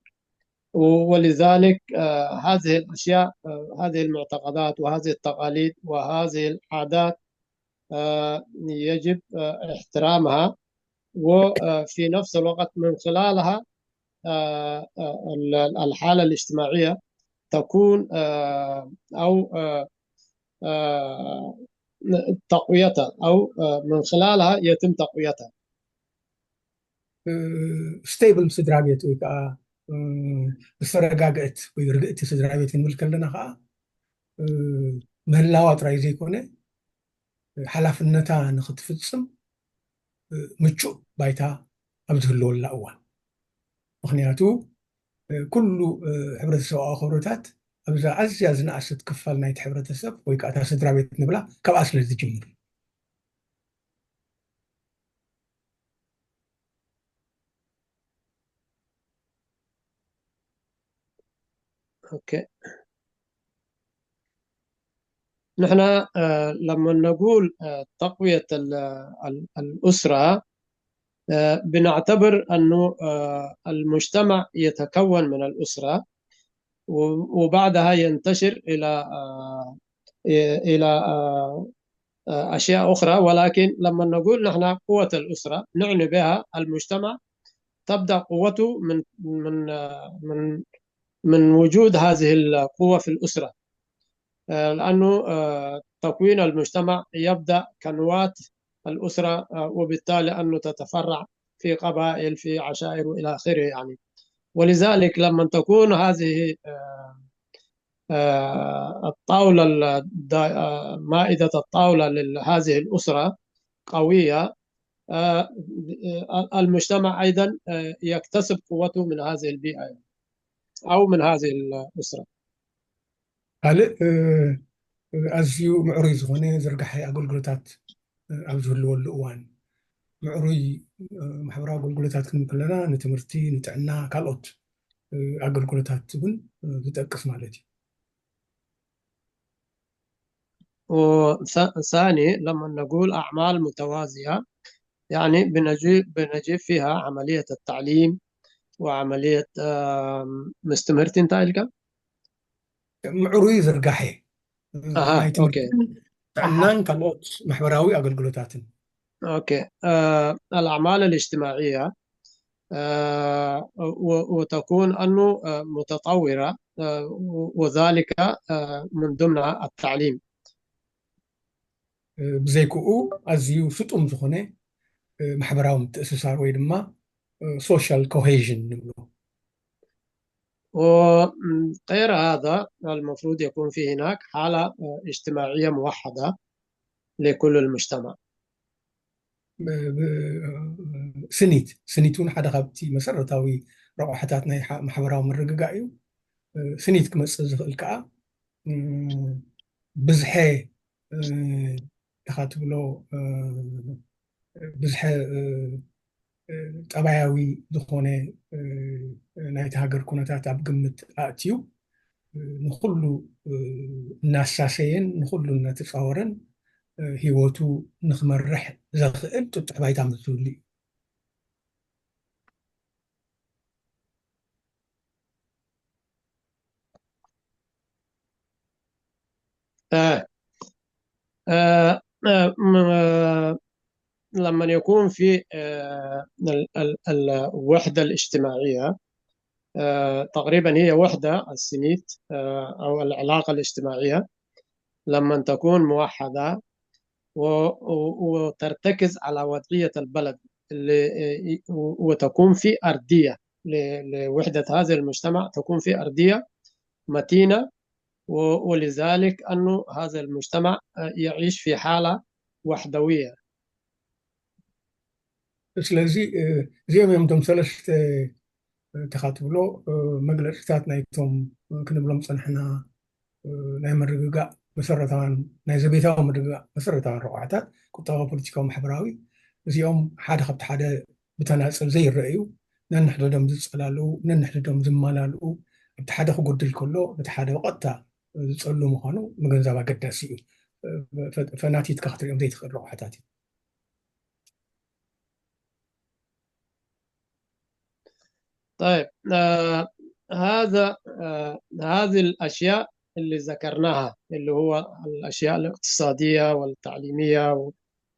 ولذلك آه هذه الأشياء آه هذه المعتقدات وهذه التقاليد وهذه العادات آه يجب آه احترامها، وفي نفس الوقت من خلالها آه، آه، ال- الحالة الاجتماعية تكون آه، أو آه، آه، تقويتها أو آه، من خلالها يتم تقويتها. ስቴብል ስድራ ቤት ወይ ከዓ እ፣ ዝተረጋግአት ወይ ርግእቲ ስድራ ቤት ክንብል ከለና ከዓ እ፣ ምህላዋ ጥራይ ዘይኮነ ሓላፍነታ ንክትፍፅም እ፣ ምቹእ ባይታ ኣብ ዝህልወላ እዋን። ምክንያቱ እ፣ ኩሉ እ፣ ሕብረተሰባዊ ክብርታት ኣብዛ ኣዝያ ዝነኣሰት ክፋል ናይቲ ሕብረተሰብ ወይ ከዓ እታ ስድራ ቤት ንብላ ካብኣ ስለ ዝጅምር እዩ። أوكي. نحن آه، لما نقول آه، تقوية ال- ال- الأسرة آه، بنعتبر أنه آه، المجتمع يتكون من الأسرة و- وبعدها ينتشر إلى آه، إلى آه، آه، أشياء أخرى، ولكن لما نقول نحن قوة الأسرة نعني بها المجتمع تبدأ قوته من من آه، من من وجود هذه القوة في الأسرة. آه، لأنه آه، تكوين المجتمع يبدأ كنواة الأسرة آه، وبالتالي أنه تتفرع في قبائل، في عشائر وإلى آخره يعني. ولذلك لما تكون هذه آه، آه، الطاولة ال- الدا- آه، مائدة الطاولة لهذه الأسرة قوية آه، آه، المجتمع أيضا آه، يكتسب قوته من هذه البيئة أو من هذه الأسرة. ካልእ እ፣ ኣዝዩ ምዕሩይ ዝኾነ ዝርጋሐ ኣገልግሎታት እ፣ ኣብ ዝህልወሉ እዋን ምዕሩይ እ፣ ማሕበራዊ ኣገልግሎታት ክንብል ከለና ንትምህርቲ፣ ንጥዕና፣ ካልኦት እ፣ ኣገልግሎታት እውን እ፣ ዝጠቅስ ማለት እዩ። وثاني لما نقول أعمال متوازية يعني بنجيب بنجيب فيها عملية التعليم وعملية آم، مستمرتين تايلكا ምዕሩይ ዝርጋሐ እ፣ أها ናይ أوكي ትምህርትን ጥዕናን ካልኦት ማሕበራዊ ኣገልግሎታትን أوكي آه الأعمال الاجتماعية آه و- وتكون أنه آه متطورة آه و- وذلك آه من ضمنها التعليم እ፣ ብዘይክኡ ኣዝዩ ስጡም ዝኾነ እ፣ ማሕበራዊ ምትእስሳር ወይ ድማ ሶሻል ኮሄዥን ንብሎ። وغير هذا المفروض يكون في هناك حالة آه، اجتماعية موحدة لكل المجتمع ብ- ብ- ስኒት ስኒት እውን ሓደ ካብቲ መሰረታዊ ረቑሕታት ናይ ሓ- ማሕበራዊ ምርግጋእ እዩ። እ፣ ስኒት ክመፅእ ዝኽእል ከዓ እ፣ ብዝሐ እ፣ ኢኻ ትብሎ እ፣ ብዝሐ እ፣ እ፣ ጠባያዊ ዝኾነ እ፣ ናይቲ ሃገር ኩነታት ኣብ ግምት ኣእትዩ እ፣ ንኹሉ እ፣ እናሳሰየን ንኹሉ እናተፃወረን እ፣ ህይወቱ ንክመርሕ ዘኽእል ጥጡሕ ባይታ ምስ ዝህሉ እዩ። آه. آه. آه. م- آه، لما يكون في آه، ال- ال- الوحدة الاجتماعية آه، تقريبا هي وحدة السنيت آه، أو العلاقة الاجتماعية لما تكون موحدة و- و- وترتكز على وضعية البلد اللي آه، و- وتكون في أرضية ل- لوحدة هذا المجتمع تكون في أرضية متينة و- ولذلك أنه هذا المجتمع آه، يعيش في حالة وحدوية ስለዚ እ፣ እዚኦም እዮም እቶም ሰለስተ እቲ ኻትብሎ መግለፂታት ናይቶም ክንብሎም ፀንሕና ናይ ምርግጋእ መሰረታውያን ናይ ዘቤታዊ ምርግጋእ መሰረታውያን ረቋሕታት ቁጠባዊ፣ ፖለቲካዊ፣ ማሕበራዊ፣ እዚኦም ሓደ ካብቲ ሓደ ብተናፅል ዘይረኣዩ፣ ነንሕድሕዶም ዝፀላልኡ፣ ነንሕድሕዶም ዝመላልኡ፣ ኣብቲ ሓደ ክጎድል ከሎ በቲ ሓደ ብቐጥታ ዝፀሉ ምዃኑ ምግንዛብ ኣገዳሲ እዩ። ፈናቲትካ ክትሪኦም ዘይትኽእል ረቋሕታት እዩ። طيب، آه هذا آه هذه الأشياء اللي ذكرناها، اللي هو الأشياء الاقتصادية والتعليمية و-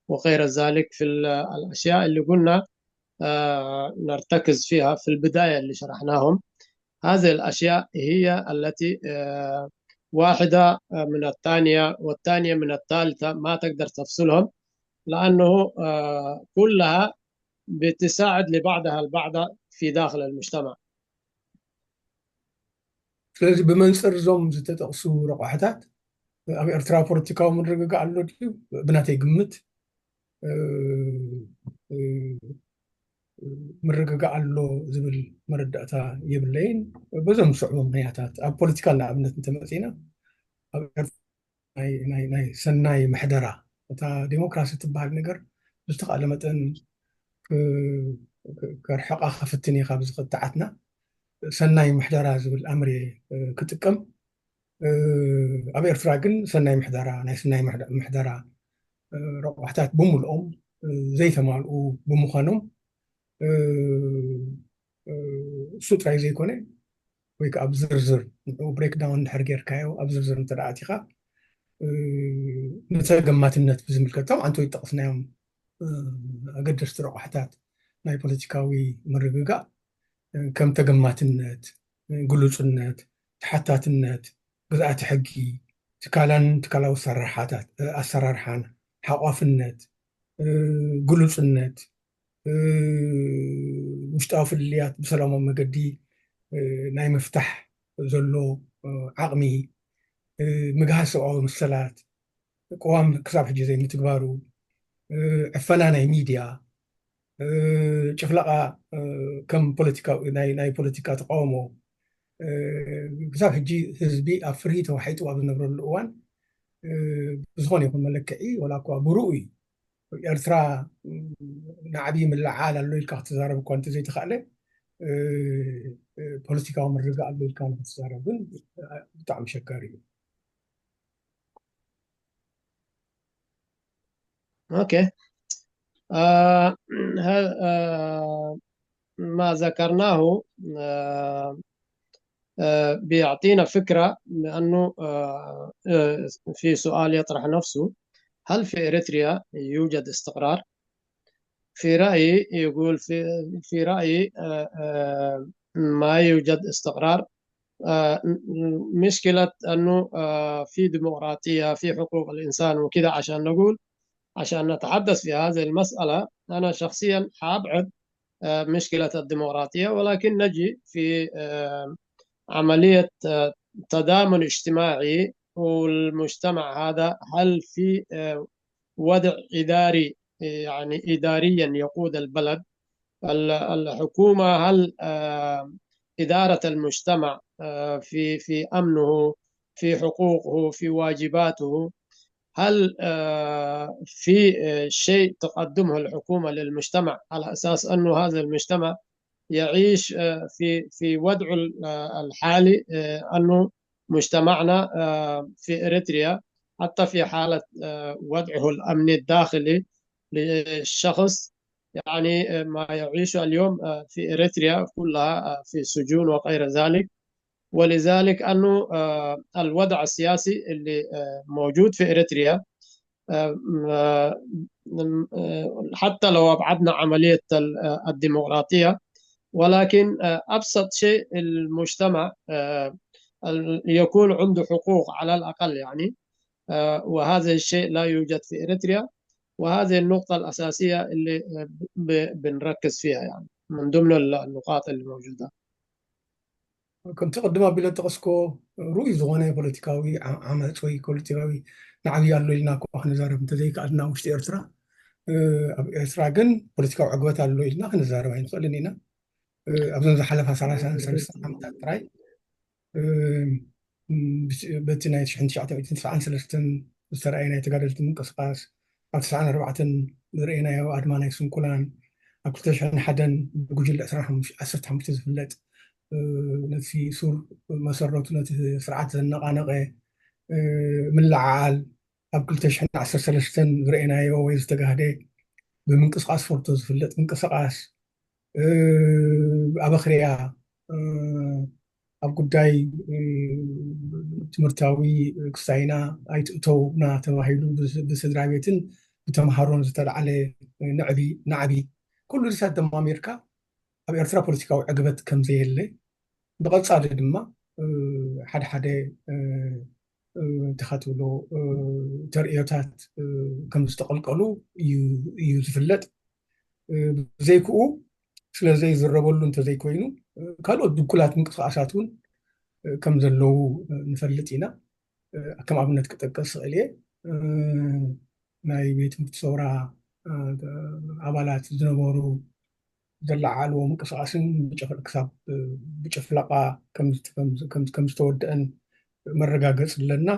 وغير ذلك في ال- الأشياء اللي قلنا آه نرتكز فيها في البداية اللي شرحناهم. هذه الأشياء هي التي آه واحدة من الثانية والثانية من الثالثة، ما تقدر تفصلهم، لأنه آه كلها بتساعد لبعضها البعض في داخل المجتمع. ስለዚ ብመንፅር እዞም ዝተጠቕሱ ረቋሕታት ኣብ ኤርትራ ፖለቲካዊ ምርግጋእ ኣሎ ድዩ? ብናተይ ግምት ምርግጋእ ኣሎ ዝብል መረዳእታ የብለይን። በዞም ዝስዕቡ ምክንያታት ኣብ ፖለቲካል ንኣብነት እንተመፂና ኣብ ኤርትራ ናይ ሰናይ ምሕደራ እታ ዴሞክራሲ ትበሃል ነገር ብዝተኻእለ መጠን ከርሕቓ ክፍትን እየ ካብ ዝኽትዓትና ሰናይ ምሕደራ ዝብል ኣምር ክጥቀም። ኣብ ኤርትራ ግን ሰናይ ምሕደራ ናይ ሰናይ ምሕደራ ረቋሕታት ብምልኦም ዘይተማልኡ ብምዃኖም እሱ ጥራይ ዘይኮነ ወይ ከዓ ኣብ ዝርዝር ንኡ ብሬክዳውን እንድሕር ጌርካዮ ኣብ ዝርዝር እንተ ኣቲኻ ንተገማትነት ብዝምልከት እቶም ኣንቶ ይጠቕስናዮም ኣገደስቲ ረቋሕታት ናይ ፖለቲካዊ ምርግጋእ ከም ተገማትነት፣ ግሉፅነት፣ ተሓታትነት፣ ግዝኣተ ሕጊ፣ ትካላን ትካላዊ ኣሰራርሓታት ኣሰራርሓን፣ ሓቋፍነት፣ ግሉፅነት፣ ውሽጣዊ ፍልልያት ብሰላማዊ መገዲ ናይ ምፍታሕ ዘሎ ዓቕሚ፣ ምግሃስ ሰብኣዊ መሰላት፣ ቅዋም ክሳብ ሕጂ ዘይምትግባሩ፣ ዕፈና ናይ ሚድያ፣ ጭፍለቓ ከም ፖለቲካዊ ናይ ፖለቲካ ተቃውሞ ክሳብ ሕጂ ህዝቢ ኣብ ፍርሂ ተዋሒጡ ኣብ ዝነብረሉ እዋን ብዝኾነ ይኹን መለክዒ ወላ እኳ ብርኡይ ኤርትራ ንዓብዪ ምልዓል ኣሎ ኢልካ ክትዛረብ እኳ እንተዘይተኻእለ ፖለቲካዊ ምርግጋእ ኣሎ ኢልካ ንክትዛረብ ግን ብጣዕሚ ሸጋሪ እዩ። أوكي. آه آه ما ذكرناه آه آه بيعطينا فكرة، لأنه آه آه في سؤال يطرح نفسه: هل في إريتريا يوجد استقرار؟ في رأيي، يقول في في رأيي آه آه ما يوجد استقرار. آه مشكلة أنه آه في ديمقراطية، في حقوق الإنسان وكذا، عشان نقول، عشان نتحدث في هذه المسألة، أنا شخصيا حابعد آه مشكلة الديمقراطية، ولكن نجي في آه عملية آه تضامن اجتماعي والمجتمع هذا، هل في آه وضع إداري، يعني إداريا يقود البلد؟ الحكومة، هل إدارة المجتمع في في أمنه، في حقوقه، في واجباته، هل في شيء تقدمه الحكومة للمجتمع على أساس أنه هذا المجتمع يعيش في في وضعه الحالي، أنه مجتمعنا في إريتريا حتى في حالة وضعه الأمني الداخلي للشخص، يعني ما يعيشه اليوم في إريتريا كلها في سجون وغير ذلك. ولذلك أنه الوضع السياسي اللي موجود في إريتريا، حتى لو أبعدنا عملية الديمقراطية، ولكن أبسط شيء المجتمع يكون عنده حقوق على الأقل، يعني، وهذا الشيء لا يوجد في إريتريا، وهذه النقطة الأساسية اللي بنركز فيها، يعني، من ضمن النقاط اللي موجودة. ከምቲ ቅድም ኣቢለ ጠቐስኮ ርኡይ ዝኾነ ፖለቲካዊ ዓመፅ ወይ ፖለቲካዊ ናዕቢ ኣሎ ኢልና እኳ ክንዛረብ እንተዘይከኣልና ውሽጢ ኤርትራ ኣብ ኤርትራ ግን ፖለቲካዊ ዕግበት ኣሎ ኢልና ክንዛረብ ኣይንኽእልን ኢና። ኣብዘን ዝሓለፋ ሰላሳን ሰለስተን ዓመታት ጥራይ በቲ ናይ ሽሕን ትሽዓተ ሚእትን ተስዓን ሰለስተን ዝተረኣየ ናይ ተጋደልቲ ምንቅስቃስ፣ ኣብ ተስዓን ኣርባዕተን ዝረኣናዮ ኣድማ ናይ ስንኩላን፣ ኣብ ክልተ ሽሕን ሓደን ብጉጅለ ዕስራን ሓሙሽተ ዝፍለጥ ነቲ ሱር መሰረቱ ነቲ ስርዓት ዘነቓነቐ ምልዓዓል፣ ኣብ ክልተ ሽሕን ዓሰርተ ሰለስተን ዝረኣናዮ ወይ ዝተጋህደ ብምንቅስቃስ ፎርቶ ዝፍለጥ ምንቅስቃስ፣ ኣበኽርያ ኣብ ጉዳይ ትምህርታዊ ክሳይና ኣይትእተውና ተባሂሉ ብስድራ ቤትን ብተምሃሮን ዝተላዕለ ናዕቢ ኩሉ ዚሳት ደማሚርካ ኣብ ኤርትራ ፖለቲካዊ ዕግበት ከምዘየለ፣ ብቐጻሊ ድማ ሓደ ሓደ ተኻትብሎ ተርእዮታት ከም ዝተቐልቀሉ እዩ ዝፍለጥ። ብዘይክኡ ስለ ዘይዝረበሉ እንተዘይኮይኑ ካልኦት ድኩላት ምንቅስቃሳት እውን ከም ዘለዉ ንፈልጥ ኢና። ከም ኣብነት ክጠቀስ ይኽእል እየ። ናይ ቤት ትምህርቲ ሰውራ ኣባላት ዝነበሩ ዘለዓዓልዎ ምንቅስቃስን ክሳብ ብጭፍለቃ ከም ዝተወደአን መረጋገፂ ኣለና።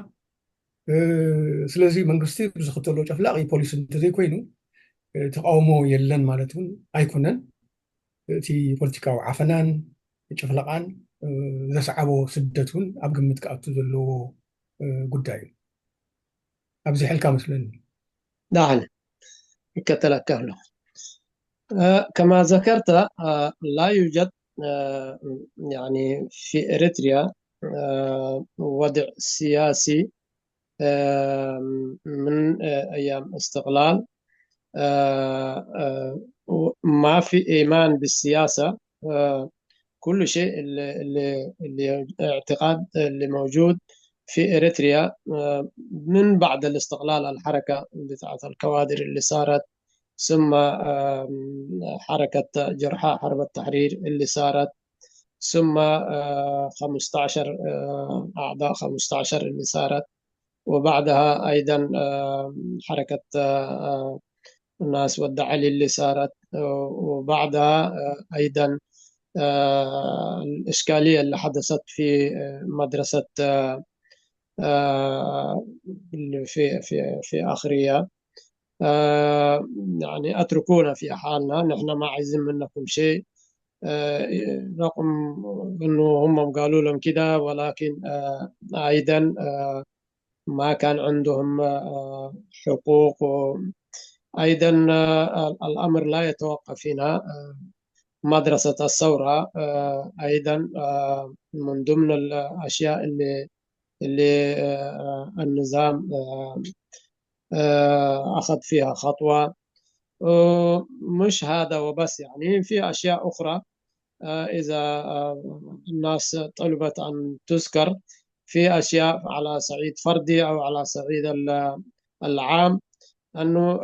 ስለዚ መንግስቲ ብዝኽተሎ ጨፍላቂ ፖሊሲ እንተዘይኮይኑ ተቃውሞ የለን ማለት እውን ኣይኮነን። እቲ ፖለቲካዊ ዓፈናን ጭፍለቃን ዘስዓቦ ስደት እውን ኣብ ግምት ክኣቱ ዘለዎ ጉዳይ እዩ። ኣብዚሐልካ መስለኒ። ዳዕለ ይከተለካ ኣለኹ። كما ذكرت لا يوجد يعني في إريتريا وضع سياسي من أيام استقلال ما في إيمان بالسياسة. كل شيء اللي, اللي, اللي اعتقاد اللي موجود في إريتريا من بعد الاستقلال، الحركة بتاعت الكوادر اللي صارت، ثم حركة جرحى حرب التحرير اللي صارت، ثم خمستاشر أعضاء خمستاشر اللي صارت، وبعدها أيضا حركة الناس ود علي اللي صارت، وبعدها أيضا الإشكالية اللي حدثت في مدرسة في في في آخرية. يعني اتركونا في حالنا، نحن ما عايزين منكم شيء. رغم انه هم قالوا لهم كده، ولكن ايضا ما كان عندهم حقوق. ايضا الامر لا يتوقف هنا. مدرسة الثورة ايضا من ضمن الاشياء اللي اللي النظام اخذ فيها خطوة. مش هذا وبس، يعني في اشياء اخرى اذا الناس طلبت ان تذكر، في اشياء على صعيد فردي او على صعيد العام، انه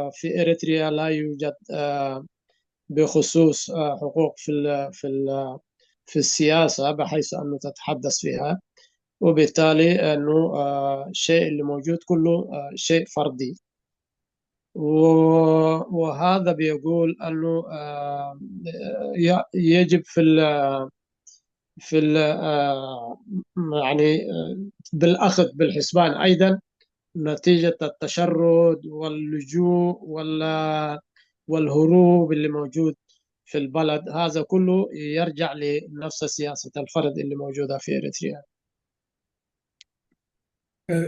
في اريتريا لا يوجد بخصوص حقوق في في في السياسة بحيث انه تتحدث فيها، وبالتالي انه الشيء اللي موجود كله شيء فردي. وهذا بيقول انه يجب في في يعني بالاخذ بالحسبان ايضا نتيجة التشرد واللجوء والهروب اللي موجود في البلد، هذا كله يرجع لنفس سياسة الفرد اللي موجودة في إريتريا.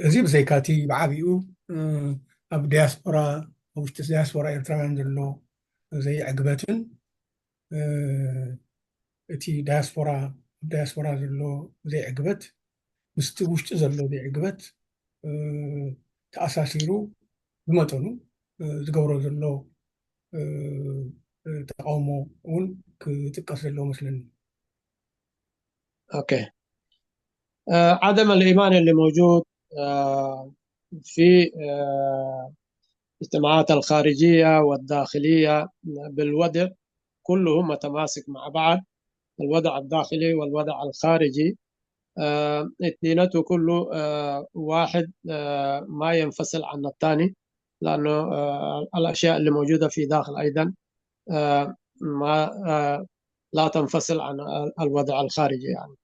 እዚ ብዘይካቲ ብዓቢኡ ኣብ ዲያስፖራ ኣብ ውሽጢ ዲያስፖራ ኤርትራውያን ዘሎ ዘይዕግበትን እቲ ዳያስፖራ ኣብ ዳያስፖራ ዘሎ ዘይዕግበት ምስቲ ውሽጢ ዘሎ ዘይዕግበት ተኣሳሲሩ ብመጠኑ ዝገብሮ ዘሎ ተቃውሞ እውን ክጥቀስ ዘለዎ መስለኒ። اوكي. عدم الايمان اللي موجود في الاجتماعات الخارجية والداخلية بالوضع كله متماسك مع بعض، الوضع الداخلي والوضع الخارجي اثنينته كله واحد، ما ينفصل عن الثاني، لأنه الأشياء اللي موجودة في داخل أيضا ما لا تنفصل عن الوضع الخارجي يعني.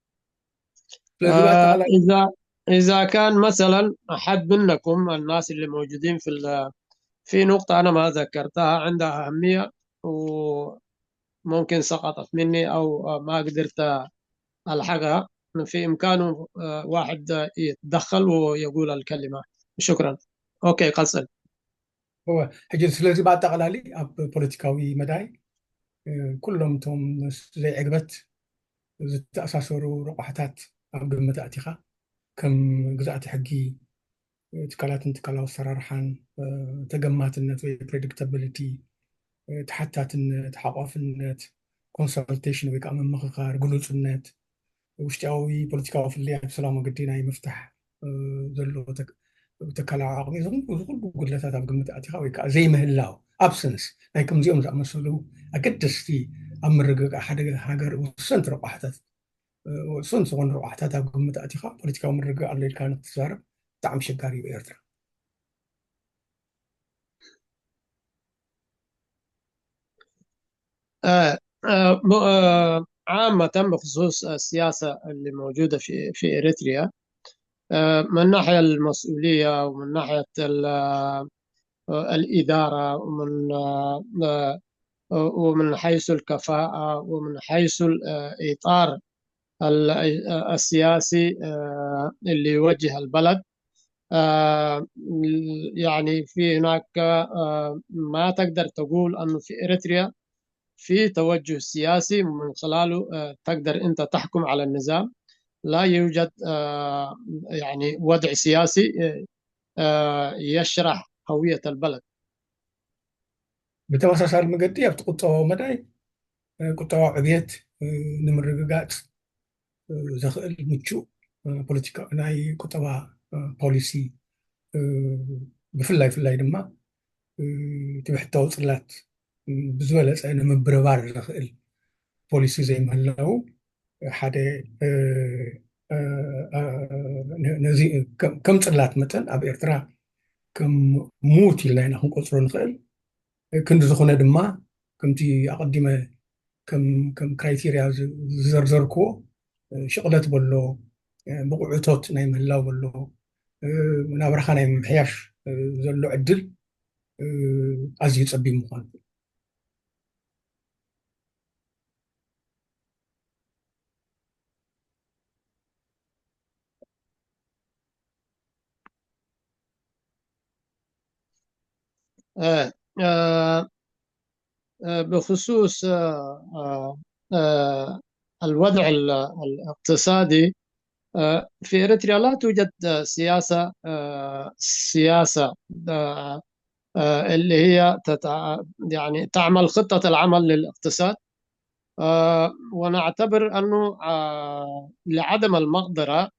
إذا إذا كان مثلا حد منكم الناس اللي موجودين في في نقطة أنا ما ذكرتها عندها أهمية وممكن سقطت مني أو ما قدرت ألحقها، في إمكانه واحد يتدخل ويقول الكلمة. شكرا. أوكي، قصل. ሕጂ ስለዚ ብኣጠቓላሊ ኣብ ፖለቲካዊ መዳይ ኩሎም እቶም ዘይዕግበት ዝተኣሳሰሩ ረቋሕታት ኣብ ግምት ኣእቲኻ ከም ግዛእቲ ሕጊ ትካላትን ትካላዊ ኣሰራርሓን ተገማትነት ወይ predictability፣ ተሓታትነት፣ ሓቋፍነት፣ consultation ወይ ከዓ ምምኽኻር፣ ግሉፅነት፣ ውሽጣዊ ፖለቲካዊ ፍልልያት ብሰላማዊ መገዲ ናይ ምፍታሕ ዘሎ ተካላዊ ዓቕሚ፣ እዚ ኩሉ ጉድለታት ኣብ ግምት ኣቲኻ ወይ ከዓ ዘይምህላው፣ absence ናይ ከምዚኦም ዝኣመሰሉ ኣገደስቲ ኣብ ምርግጋእ ሓደ ሃገር ወሰንቲ ረቋሕታት ወሰንቲ ዝኾኑ ረቋሕታት ኣብ ግምት ኣቲኻ ፖለቲካዊ ምርግጋእ ኣሎ ኢልካ ንክትዛረብ ብጣዕሚ ኣሸጋሪ እዩ ኤርትራ። آه، آه، م- آه، عامة بخصوص السياسة اللي موجودة في في إريتريا، آه، من ناحية المسؤولية ومن ناحية ال- آه، الإدارة ومن آه، آه، ومن حيث الكفاءة ومن حيث الإطار السياسي اللي يوجه البلد. يعني في هناك ما تقدر تقول أنه في إريتريا في توجه سياسي من خلاله تقدر أنت تحكم على النظام. لا يوجد يعني وضع سياسي يشرح هوية البلد. ብተመሳሳሊ መገዲ ኣብቲ ቁጠባዊ መዳይ ቁጠባዊ ዕብየት ንምርግጋፅ ዘኽእል ምቹእ ፖለቲካ ናይ ቁጠባ ፖሊሲ ብፍላይ ፍላይ ድማ እቲ ብሕታዊ ፅላት ብዝበለፀ ንምብርባር ዘኽእል ፖሊሲ ዘይምህላው ሓደ ነዚ ከም ፅላት መጠን ኣብ ኤርትራ ከም ሙት ኢልና ኢና ክንቆፅሮ ንኽእል። ክንዲ ዝኾነ ድማ ከምቲ ኣቐዲመ ከም criteria ዝዘርዘርክዎ ሽቕለት በሎ ብቑዕቶት ናይ ምህላው በሎ ናብራኻ ናይ ምምሕያሽ ዘሎ ዕድል ኣዝዩ ጸቢብ ምዃኑ። بخصوص الوضع الاقتصادي في إريتريا لا توجد سياسة سياسة اللي هي يعني تعمل خطة العمل للاقتصاد. ونعتبر أنه لعدم المقدرة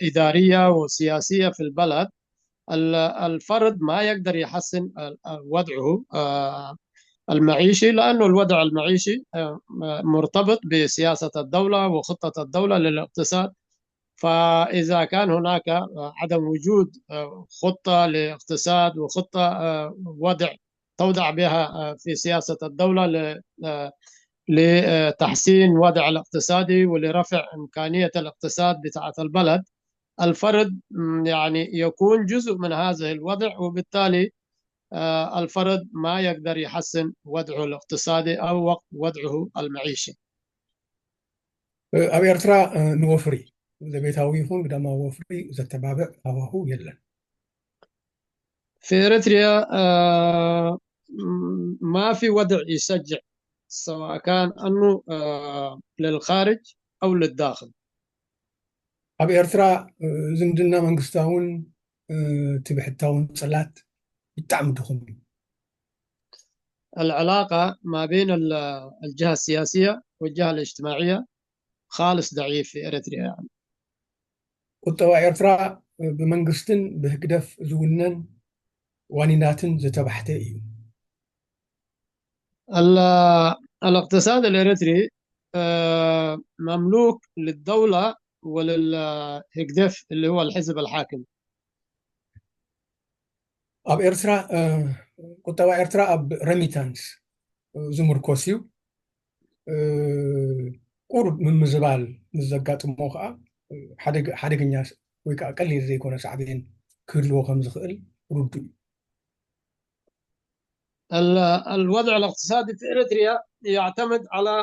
إدارية وسياسية في البلد، الفرد ما يقدر يحسن وضعه المعيشي، لأنه الوضع المعيشي مرتبط بسياسة الدولة وخطة الدولة للاقتصاد. فإذا كان هناك عدم وجود خطة لاقتصاد وخطة وضع توضع بها في سياسة الدولة لتحسين وضع الاقتصادي ولرفع إمكانية الاقتصاد بتاعة البلد، الفرد يعني يكون جزء من هذا الوضع، وبالتالي الفرد ما يقدر يحسن وضعه الاقتصادي أو وضعه المعيشي. ኣብ ኤርትራ ንወፍሪ ዘቤታዊ ይኹን ግዳማዊ ወፍሪ ዘተባብዕ ሃዋሁ የለን። في إريتريا ما في وضع يشجع سواء كان أنه للخارج أو للداخل. ኣብ ኤርትራ ዝምድና መንግስታውን ትብሕታውን ጽላት ብጣዕሚ ድኹም እዩ። العلاقة ما بين الجهة السياسية والجهة الاجتماعية خالص ضعيف في إريتريا يعني. ቁጠባ ኤርትራ ብመንግስትን ብህግደፍ ዝውነን ዋኒናትን ዝተባሕተ እዩ። الاقتصاد الإريتري مملوك للدولة وللهجدف اللي هو الحزب الحاكم. ኣብ ኤርትራ ቁጠባ ኤርትራ ኣብ ረሚታንስ ዝምርኮስ እዩ። ቁሩብ ምምዝባል ምስ ዘጋጥሞ ከዓ ሓደገኛ ወይ ከዓ ቀሊል ዘይኮነ ሳዕቤን ክህልዎ ከም ዝኽእል ርዱእ እዩ። الوضع الاقتصادي في إريتريا يعتمد على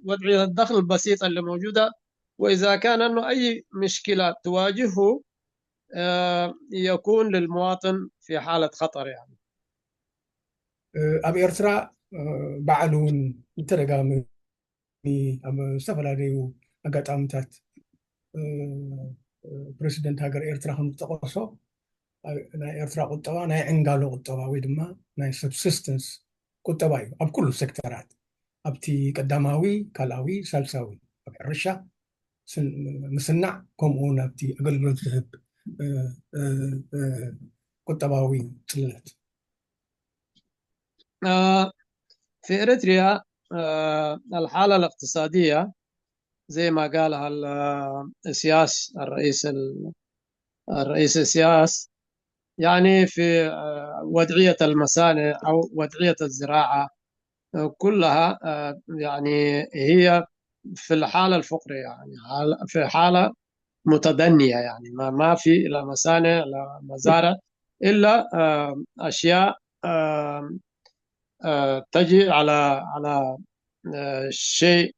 وضعية الدخل البسيطة اللي موجودة، وإذا كان أنه أي مشكلة تواجهه يكون للمواطن في حالة خطر يعني. ኣብ ኤርትራ ባዕሉ እውን ብተደጋሚ ኣብ ዝተፈላለዩ ኣጋጣምታት ፕሬዚደንት ሃገር ኤርትራ ከም ዝጠቐሶ ናይ ኤርትራ ቁጠባ ናይ ዕንጋሎ ቁጠባ ወይ ድማ ናይ subsistence ቁጠባ እዩ ኣብ ኩሉ ሴክተራት፣ ኣብቲ ቀዳማዊ፣ ካልኣዊ፣ ሳልሳዊ፣ ኣብ ሕርሻ፣ ምስናዕ፣ ከምኡ እውን ኣብቲ ኣገልግሎት ዝህብ ቁጠባዊ ጽልነት። في إريتريا الحالة الاقتصادية زي ما قالها السياس الرئيس الرئيس السياس، يعني في وضعية المصانع أو وضعية الزراعة كلها يعني هي في الحالة الفقرية، يعني في حالة متدنية، يعني ما ما في لا مصانع لا مزارع إلا أشياء تجي على على شيء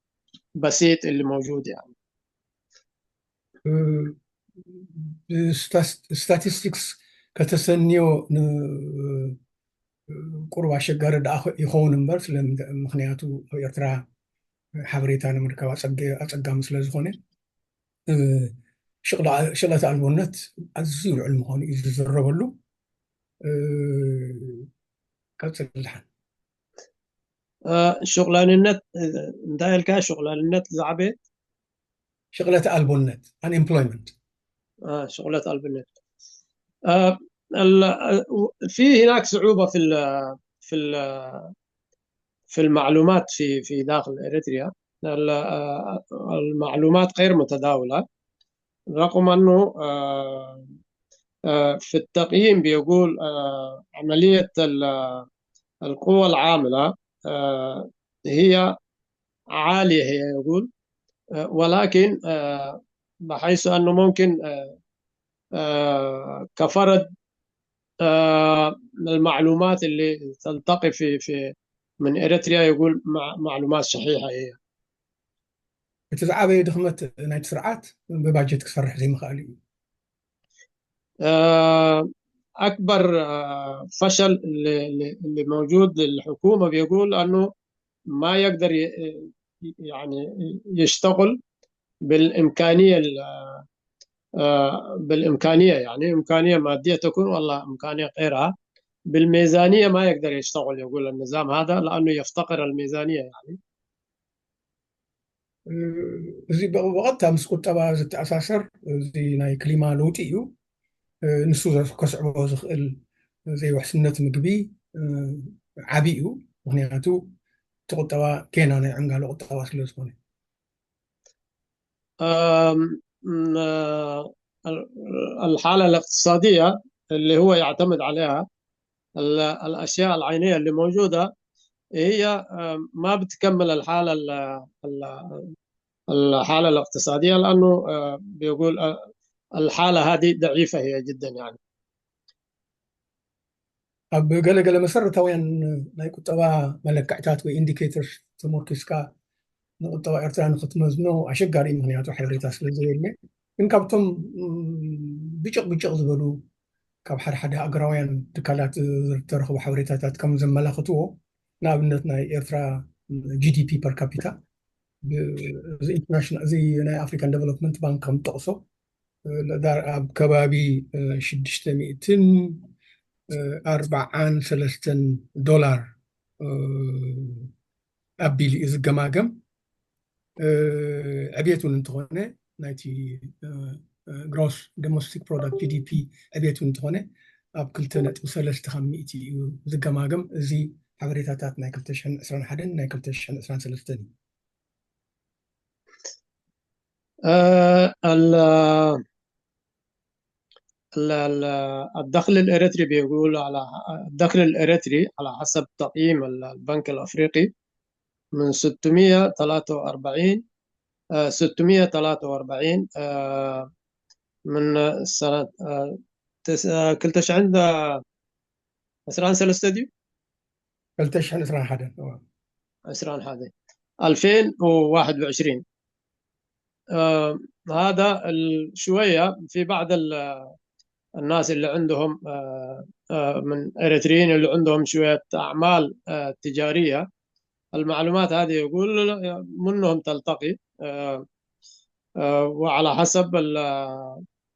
بسيط اللي موجود يعني. ስታቲስቲክስ ከተሰንዮ ቁሩብ ኣሸጋሪ ደኣ ይኸውን እምበር፣ ምክንያቱ ኣብ ኤርትራ ሓበሬታ ንምርካብ ኣጸጋሚ ስለ ዝኾነ፣ ሽቕለት ኣልቦነት ኣዝዩ ልዑል ምዃኑ እዩ ዝዝረበሉ። ቀጽል ድሓን። ሹቕላንነት እንታይ ኢልካ? ሹቕላንነት ዝዓበየ ሽቕለት ኣልቦነት፣ unemployment። ሹቕለት ኣልቦነት። في هناك صعوبة في في في المعلومات في في داخل إريتريا. المعلومات غير متداولة، رغم أنه في التقييم بيقول عملية القوى العاملة هي عالية، هي يقول، ولكن بحيث أنه ممكن كفرد المعلومات اللي تلتقي في في من إريتريا يقول معلومات صحيحة هي. እቲ ዝዓበየ ድኽመት ናይቲ ስርዓት ብባጀት ክሰርሕ ዘይምኽኣል እዩ። أكبر فشل اللي موجود للحكومة بيقول أنه ما يقدر يعني يشتغل بالإمكانية بالإمكانية، يعني إمكانية مادية تكون ولا إمكانية غيرها، بالميزانية ما يقدر يشتغل، يقول النظام هذا، لأنه يفتقر الميزانية يعني. እዚ ብቐጥታ ምስ ቁጠባ ዝተኣሳሰር እዚ ናይ ክሊማ ለውጢ እዩ። ንሱ ከስዕቦ ዝኽእል ዘይውሕስነት ምግቢ ዓብዪ እዩ። ምክንያቱ እቲ ቁጠባ ጌና ናይ ዕንጋሎ ቁጠባ ስለ ዝኾነ። الحالة الاقتصادية اللي هو يعتمد عليها الأشياء العينية اللي موجودة هي ما بتكمل الحالة الحالة الاقتصادية، لأنه بيقول الحالة هذه ضعيفة هي جدا يعني. ኣብ ገለገለ መሰረታውያን ናይ ቁጠባ መለክዕታት ወይ ኢንዲኬተርስ ተመርኪስካ ንቁጠባ ኤርትራ ንክትመዝኖ ኣሸጋሪ እዩ፣ ምክንያቱ ሓበሬታ ስለ ዘየለ። ግን ካብቶም ብጭቕ ብጭቕ ዝበሉ ካብ ሓደ ሓደ ኣገራውያን ትካላት ዝተረኽቡ ሓበሬታታት ከም ዘመላኽትዎ፣ ንኣብነት ናይ ኤርትራ ጂ ዲ ፒ ፐር ካፒታ እዚ ናይ ኣፍሪካን ዴቨሎፕመንት ባንክ ከም ጠቕሶ ኣብ ከባቢ ሽዱሽተ ሚእትን ኣርባዓን ሰለስተን ዶላር ኣቢሉ እዩ ዝገማገም። ዕብየት እውን እንተኾነ ናይቲ ግሮስ ዶሜስቲክ ፕሮዳክት ጂ ዲ ፒ ዕብየት እውን እንተኾነ ኣብ ክልተ ነጥቢ ሰለስተ ካብ ሚእቲ እዩ ዝገማገም። እዚ ሓበሬታታት ናይ ክልተ ሽሕን ዕስራን ሓደን ናይ ክልተ ሽሕን ዕስራን ሰለስተን እዩ። آه، ال- ال- ال- الدخل الإريتري بيقول على الدخل الإريتري على حسب تقييم ال- البنك الأفريقي من ستمية تلاتة وأربعين، آه، ستمية تلاتة وأربعين، آه، من سنة، آه، تس-، آه، ክልተ ሽሕን ዕስራን ሰለስተ ድዩ؟ ክልተ ሽሕን ዕስራን ሓደን። ዕስራን ሓደ، ألفين وواحد وعشرين. آه، هذا ال-، شوية في بعض ال-، الناس اللي عندهم، آه، آه، من إريتريين اللي عندهم شوية أعمال، آه، تجارية، المعلومات هذه يقول منهم تلتقي، آه، آه، وعلى حسب ال-،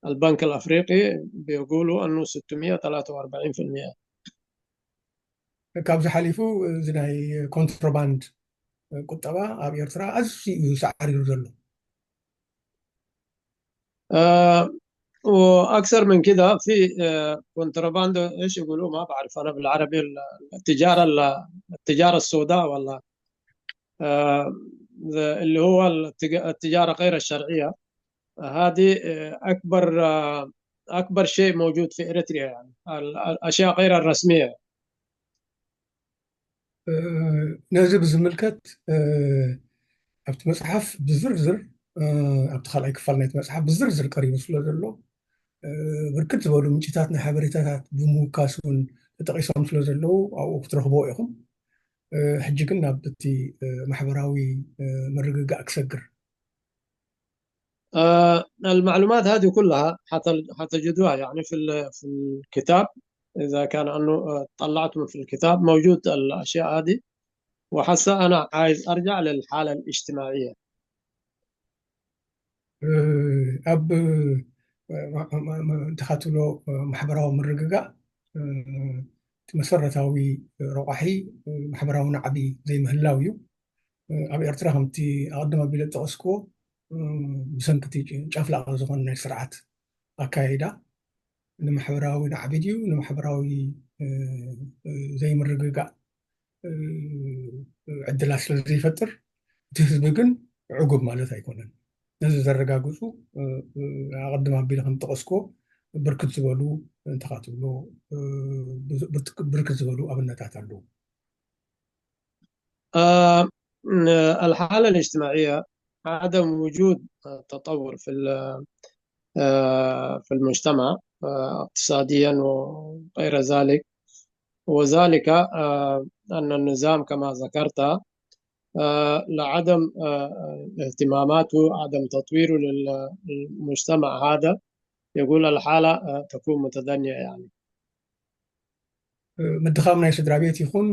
البنك الأفريقي بيقولوا أنه ستمية تلاتة وأربعين في المية. ካብዚ ሓሊፉ እዚ ናይ ኮንትሮባንድ ቁጠባ ኣብ ኤርትራ ኣዝዩ እዩ ሳዕሪሩ ዘሎ። آه، وأكثر من كده في، آه، كونتراباند، إيش يقولوا، ما بعرف أنا بالعربي، ال-، التجارة ال-، التجارة السوداء ولا، آه، اللي هو التج-، التجارة غير الشرعية. هذه، آه، أكبر، آه، أكبر شيء موجود في إريتريا، يعني ال-، الأشياء غير الرسمية. ነዚ ብዝምልከት ኣብቲ መፅሓፍ ብዝርዝር ኣብቲ ካልኣይ ክፋል ናይቲ መፅሓፍ ብዝርዝር ቀሪቡ ስለ ዘሎ ብርክት ዝበሉ ምንጭታት ናይ ሓበሬታታት ብምውካስ እውን ተጠቂሶም ስለ ዘለዉ ኣብኡ ክትረኽብዎ ኢኹም። ሕጂ ግን ናብ እቲ ማሕበራዊ ምርግጋእ ክሰግር። آه، المعلومات هذه كلها حتل-، حتجدوها يعني في ال-، في الكتاب. إذا كان أنه، آه، طلعتم في الكتاب موجود الأشياء هذه. وهسه أنا عايز أرجع للحالة الاجتماعية. ኣብ እንተኻትብሎ ማሕበራዊ ምርግጋእ እቲ መሰረታዊ ረቋሒ ማሕበራዊ ናዕቢ ዘይምህላው እዩ። ኣብ ኤርትራ ከምቲ ኣቐድም ኣቢለ ዝጠቐስክዎ ብሰንኪ እቲ ጨፍላቕ ዝኾነ ናይ ስርዓት ኣካይዳ ንማሕበራዊ ናዕቢ ድዩ ንማሕበራዊ ዘይምርግጋእ ዕድላት ስለ ዘይፈጥር እቲ ህዝቢ ግን ዕጉብ ማለት ኣይኮነን። ነዚ ዘረጋግፁ ኣቐድም ኣቢለ ከም ዝጠቐስክዎ ብርክት ዝበሉ እንተኻትብሎ ብርክት ዝበሉ ኣብነታት ኣለዉ። آه، الحالة الاجتماعية عدم وجود تطور في ال-، آه، في المجتمع، آه، اقتصاديا وغير ذلك. وذلك، آه، أن النظام كما ذكرت، آه، لعدم، آه، اهتماماته، عدم تطويره لل-، للمجتمع هذا، يقول الحالة، آه، تكون متدنية يعني. ምድኻም ናይ ስድራ ቤት ይኹን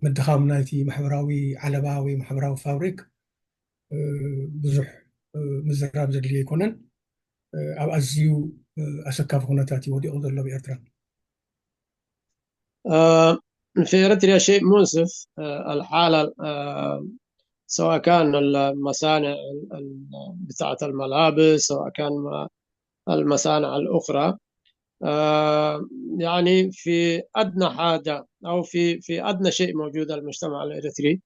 ምድኻም ናይቲ ማሕበራዊ ዓለባ ወይ ማሕበራዊ ፋብሪክ ብዙሕ ምዝራብ ዘድልዮ ኣይኮነን። ኣብ ኣዝዩ ኣሰካፊ ኩነታት እዩ ወዲቑ ዘሎ ብኤርትራ። آه، في إريتريا شيء مؤسف، آه، الحالة، آه، سواء كان المصانع ال-، ال-، بتاعة الملابس، سواء كان ما-، المصانع الأخرى، آه، يعني في أدنى حاجة أو في، في أدنى شيء موجود المجتمع الإريتري،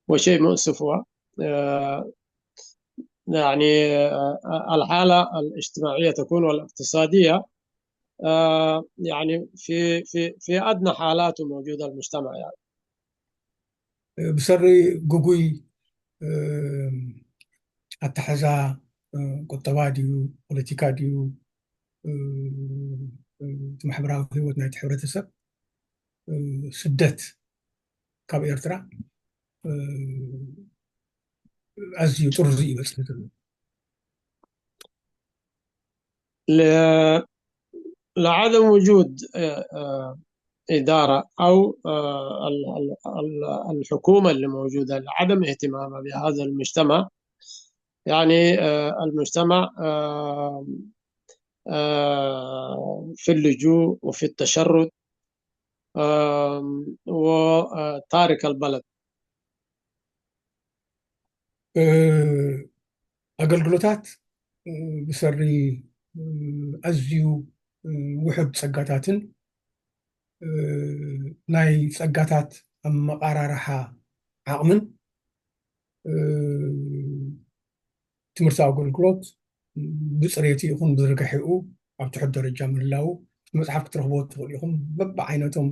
وشيء مؤسف هو، آه، يعني، آه، الحالة الاجتماعية تكون والاقتصادية، آه، يعني في، في، في أدنى حالاته موجودة المجتمع يعني. ብሰሪ ግጉይ ኣተሓዛ ቁጠባ ድዩ ፖለቲካ ድዩ እቲ ማሕበራዊ ህይወት ናይቲ ሕብረተሰብ ስደት ካብ ኤርትራ ኣዝዩ ጥርዙ ይበፅሕ ዘሎ። ل-، لعدم وجود، آه، آه، إدارة أو، آه، ال-، ال-، ال-، الحكومة اللي موجودة لعدم اهتمامها بهذا المجتمع. يعني، آه، المجتمع، آه، آه، في اللجوء وفي التشرد، آه، وتارك البلد. ኣገልግሎታት ብሰሪ ኣዝዩ ውሑድ ጸጋታትን ናይ ጸጋታት ኣመቓራርሓ ዓቕምን ትምህርቲ ኣገልግሎት ብፅሬቱ ይኹን ብዝርግሐኡ ኣብ ትሑት ደረጃ ምህላው መፅሓፍ ክትረኽቦ ትኽእሉ ኢኹም። በብዓይነቶም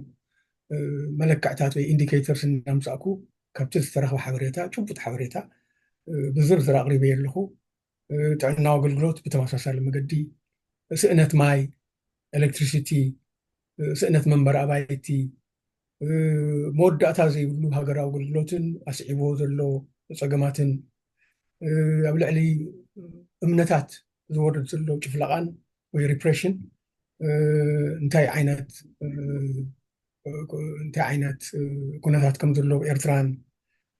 መለክዕታት ወይ ኢንዲኬተርስ እናምፃእኩ ካብቲ ዝተረኽበ ሓበሬታ፣ ጭቡጥ ሓበሬታ፣ እ፣ ብዝርዝር ኣቕሪበዮ ኣለኹ። እ፣ ጥዕናዊ ኣገልግሎት ብተመሳሳሊ መገዲ፣ ስእነት ማይ፣ ኤሌክትሪሲቲ፣ እ፣ ስእነት መንበሪ ኣባይቲ፣ እ፣ መወዳእታ ዘይብሉ ሃገራዊ ኣገልግሎትን ኣስዒብዎ ዘሎ ጸገማትን፣ እ፣ ኣብ ልዕሊ እምነታት ዝወርድ ዘሎ ጭፍለቓን ወይ ሪፕሬሽን፣ እ፣ እንታይ ዓይነት፣ እ፣ እንታይ ዓይነት፣ እ፣ ኩነታት ከም ዘሎ ኣብ ኤርትራን፣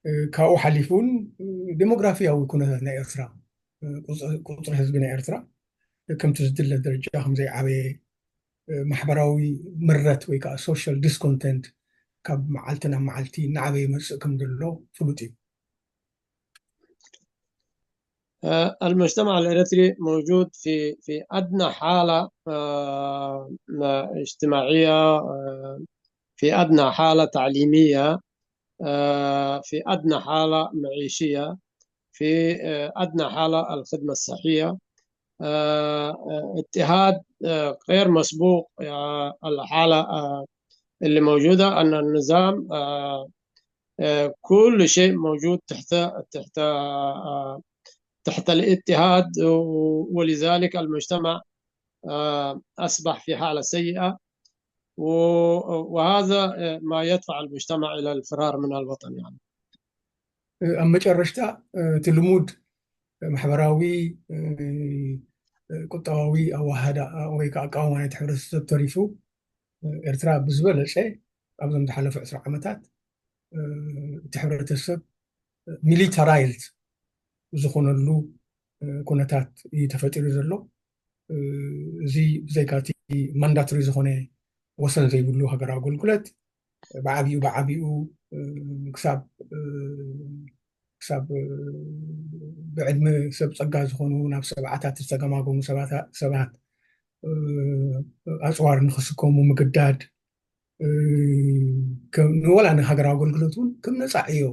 እ፣ ካብኡ ሓሊፉ እውን፣ እ፣ ዴሞግራፊያዊ ኩነታት ናይ ኤርትራ፣ እ፣ ቁጽ-፣ ቁጽሪ ህዝቢ ናይ ኤርትራ ከምቲ ዝድለ ደረጃ ከም ዘይዓበየ፣ እ፣ ማሕበራዊ ምረት ወይ ከዓ ሶሻል ዲስኮንተንት ካብ መዓልቲ ናብ መዓልቲ እናዓበየ ይመጽእ ከም ዘሎ ፍሉጥ እዩ። آه، المجتمع الإريتري موجود في في أدنى حالة، آه، اجتماعية، آه، في أدنى حالة تعليمية، آه، في أدنى حالة معيشية، في، آه، أدنى حالة الخدمة الصحية. آه، آه، اضطهاد، آه، غير مسبوق، آه، الحالة، آه، اللي موجودة أن النظام، آه، آه، كل شيء موجود تحت، تحت، آه، تحت الاضطهاد، و-، ولذلك المجتمع، آه، أصبح في حالة سيئة، و-، وهذا، آه، ما يدفع المجتمع إلى الفرار من الوطن، يعني. ኣብ መጨረሽታ፣ እ፣ እቲ ልሙድ ማሕበራዊ፣ እ፣ ቁጠባዊ ኣወሃዳ ወይ ከዓ ኣቃውማ ናይቲ ሕብረተሰብ ተሪፉ፣ እ፣ ኤርትራ ብዝበለጸ ኣብዞም ዝሓለፉ ዕስራ ዓመታት፣ እ፣ እቲ ሕብረተሰብ ሚሊታራይዝድ ዝኾነሉ፣ እ፣ ኩነታት እዩ ተፈጢሩ ዘሎ። እ፣ እዚ ብዘይካ እቲ ማንዳቶሪ ዝኾነ ወሰን ዘይብሉ ሃገራዊ ኣገልግሎት፣ ብዓቢኡ፣ ብዓቢኡ፣ እ፣ ክሳብ፣ እ፣ ክሳብ፣ እ፣ ብዕድመ ሰብ ጸጋ ዝኾኑ ናብ ሰብዓታት ዝተገማገሙ ሰባታ-፣ ሰባት፣ እ፣ ኣጽዋር ንኽስከሙ ምግዳድ፣ እ፣ ከም፣ ንወላ ንሃገራዊ ኣገልግሎት እውን ከም ነጻ ዕዮ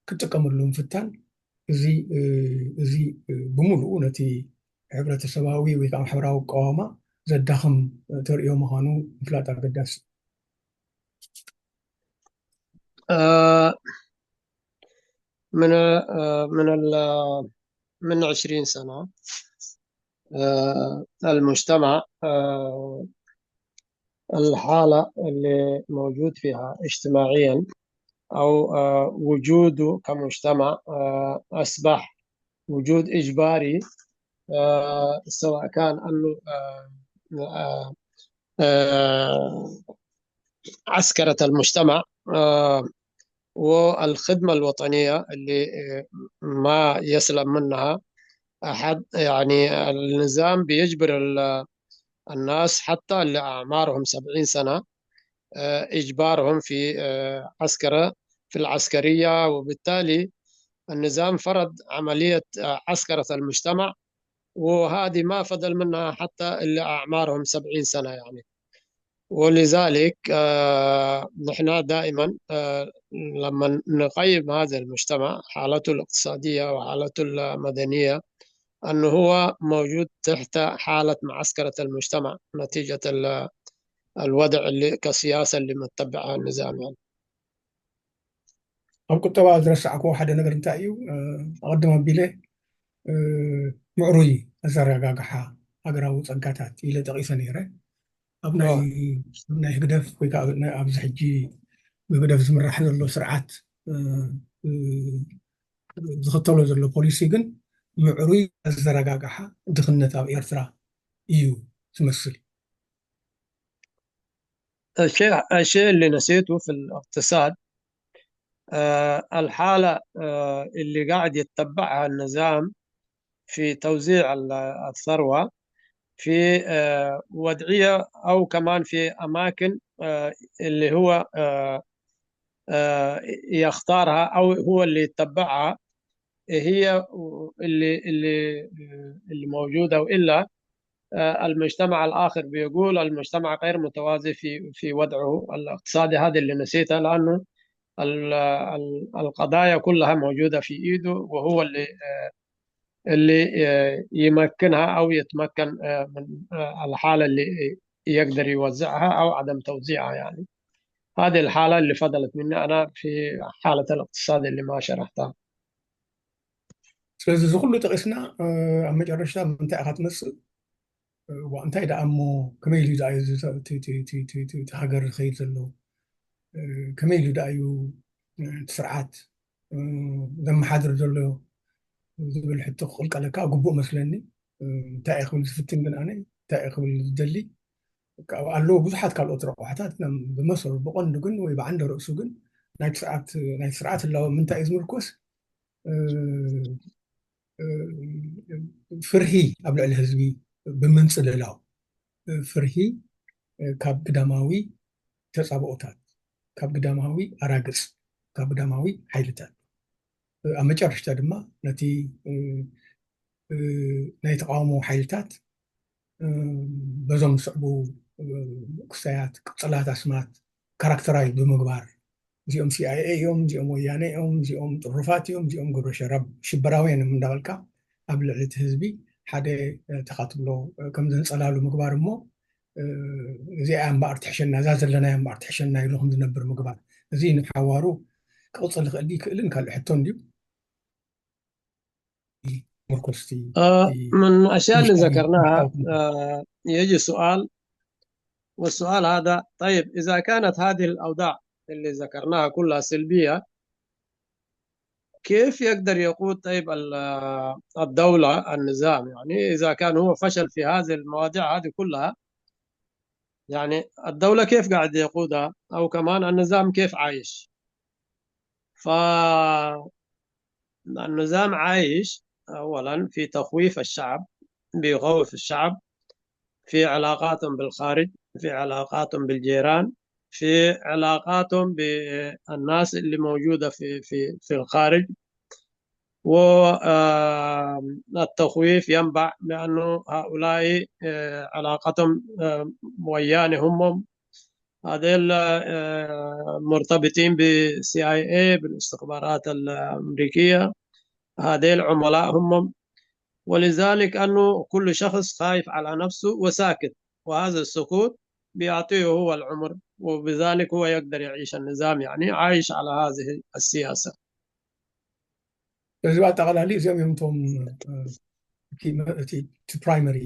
ክጥቀመሉ ምፍታን፣ እዚ፣ እ፣ እዚ፣ እ፣ ብምሉኡ ነቲ ሕብረተሰባዊ ወይ ከዓ ማሕበራዊ ኣቃውማ ዘዳኽም ተርእዮ ምዃኑ ምፍላጥ ኣገዳሲ እዩ። آه، من، آه، من ال-، من عشرين سنة، آه، المجتمع، آه، الحالة اللي موجود فيها اجتماعيًا أو، آه، وجوده كمجتمع، آه، أصبح وجود إجباري، آه، سواء كان أنه، آه، آه، آه، عسكرة المجتمع، آه، والخدمة الوطنية اللي، آه، ما يسلم منها أحد. يعني النظام بيجبر ال-، الناس حتى اللي أعمارهم سبعين سنة، آه، إجبارهم في، آه، عسكرة، في العسكرية، وبالتالي النظام فرض عملية، آه، عسكرة المجتمع، وهذه ما فضل منها حتى اللي أعمارهم سبعين سنة يعني. ولذلك، آه، نحن دائمًا، آه، لما نقيم هذا المجتمع، حالته الاقتصادية وحالته المدنية، أنه هو موجود تحت حالة معسكرة المجتمع نتيجة ال-، الوضع اللي كسياسة اللي متبعها النظام يعني. ኣብ ቁጠባ ዝረሳዕክዎ ሓደ ነገር እንታይ እዩ? እ፣ ኣቐድም ኣቢለ፣ እ፣ ምዕሩይ ኣዘረጋግሓ ሃገራዊ ጸጋታት ኢለ ጠቒሰ ነይረ። ኣብ ናይ፣ ኣብ ናይ ህግደፍ ወይ ከዓ ኣብ ናይ፣ ኣብዚ ሕጂ ብህግደፍ ዝምራሕ ዘሎ ስርዓት፣ እ፣ እ፣ ዝኽተሎ ዘሎ ፖሊሲ ግን ምዕሩይ ኣዘረጋግሓ ድኽነት ኣብ ኤርትራ እዩ ዝመስል። الشيء، الشيء اللي نسيته في الاقتصاد، آه، الحالة، آه، اللي قاعد يتبعها النظام في توزيع ال-، الثروة في، آه، وضعية أو كمان في أماكن، آه، اللي هو، آه، آه، يختارها أو هو اللي يتبعها، هي اللي، اللي، اللي موجودة، وإلا، آه، المجتمع الآخر بيقول المجتمع غير متوازي في، في وضعه الاقتصادي. هذه اللي نسيتها، لأنه ال-، ال-، القضايا كلها موجودة في إيده، وهو اللي، آه، اللي، آه، يمكنها أو يتمكن، آه، من، آه، الحالة اللي يقدر يوزعها أو عدم توزيعها يعني. هذه الحالة اللي فضلت مني أنا في حالة الاقتصاد اللي ما شرحتها. ስለዚ እዚ ኩሉ ጠቂስና ኣብ መጨረሽታ ምንታይ ኢኻ ትመፅእ? እንታይ ደኣ እሞ ከመይ ኢሉ ደኣ እዩ እቲ ሃገር ዝኸይድ ዘሎ? ከመይ ኢሉ ደኣ እዩ እቲ ስርዓት ዘመሓድር ዘሎ ዝብል ሕቶ ክቕልቀለካ ግቡእ መስለኒ። እንታይ እየ ክብል ዝፍትን ግን ኣነ እንታይ እየ ክብል ዝደሊ ኣለዉ ብዙሓት ካልኦት ረቑሓታት ብመሰሉ ብቐንዱ ግን ወይ ብዓንደ ርእሱ ግን ናይ ስርዓት ህላወ ምንታይ እዩ ዝምርኮስ? ፍርሂ ኣብ ልዕሊ ህዝቢ ብምንፅልላው፣ ፍርሂ ካብ ግዳማዊ ተፃብኦታት፣ ካብ ግዳማዊ ኣራግፅ፣ ካብ ግዳማዊ ሓይልታት፣ ኣብ መጨረሽታ ድማ ነቲ ናይ ተቃውሞ ሓይልታት በዞም ዝስዕቡ ክስታያት፣ ቅፅላት፣ ኣስማት ካራክተራይዝ ብምግባር እዚኦም ሲ ኣይ ኤ እዮም፣ እዚኦም ወያነ እዮም፣ እዚኦም ጥሩፋት እዮም፣ እዚኦም ግብረ ሸራብ ሽበራውያን እዮም እንዳበልካ ኣብ ልዕሊ እቲ ህዝቢ ሓደ ተኻትብሎ ከም ዘንፀላሉ ምግባር እሞ እዚኣ እምበኣር ትሕሸና፣ እዛ ዘለናያ እምበኣር ትሕሸና ኢሉ ከም ዝነብር ምግባር እዚ ንሓዋሩ ክቕፅል ይኽእል ይክእልን ካልእ ሕቶ እንድዩ። من الأشياء اللي ذكرناها يجي سؤال، والسؤال هذا: طيب، إذا كانت هذه الأوضاع اللي ذكرناها كلها سلبية، كيف يقدر يقود، طيب، الدولة النظام؟ يعني إذا كان هو فشل في هذه المواضيع هذه كلها، يعني الدولة كيف قاعد يقودها؟ أو كمان النظام كيف عايش؟ ف النظام عايش أولا في تخويف الشعب، بيخوف الشعب في علاقاتهم بالخارج، في علاقاتهم بالجيران، في علاقاتهم بالناس اللي موجودة في في في الخارج. والتخويف ينبع بأنه هؤلاء علاقتهم ويانهم هم هذيل مرتبطين ب سي آي إيه، بالاستخبارات الأمريكية، هذيل عملاء هم. ولذلك أنه كل شخص خايف على نفسه وساكت، وهذا السكوت بيعطيه هو العمر، وبذلك هو يقدر يعيش النظام، يعني عايش على هذه السياسة. እዚ ብኣጠቓላሊ እዚኦም እዮም እቶም እቲ ፕራይመሪ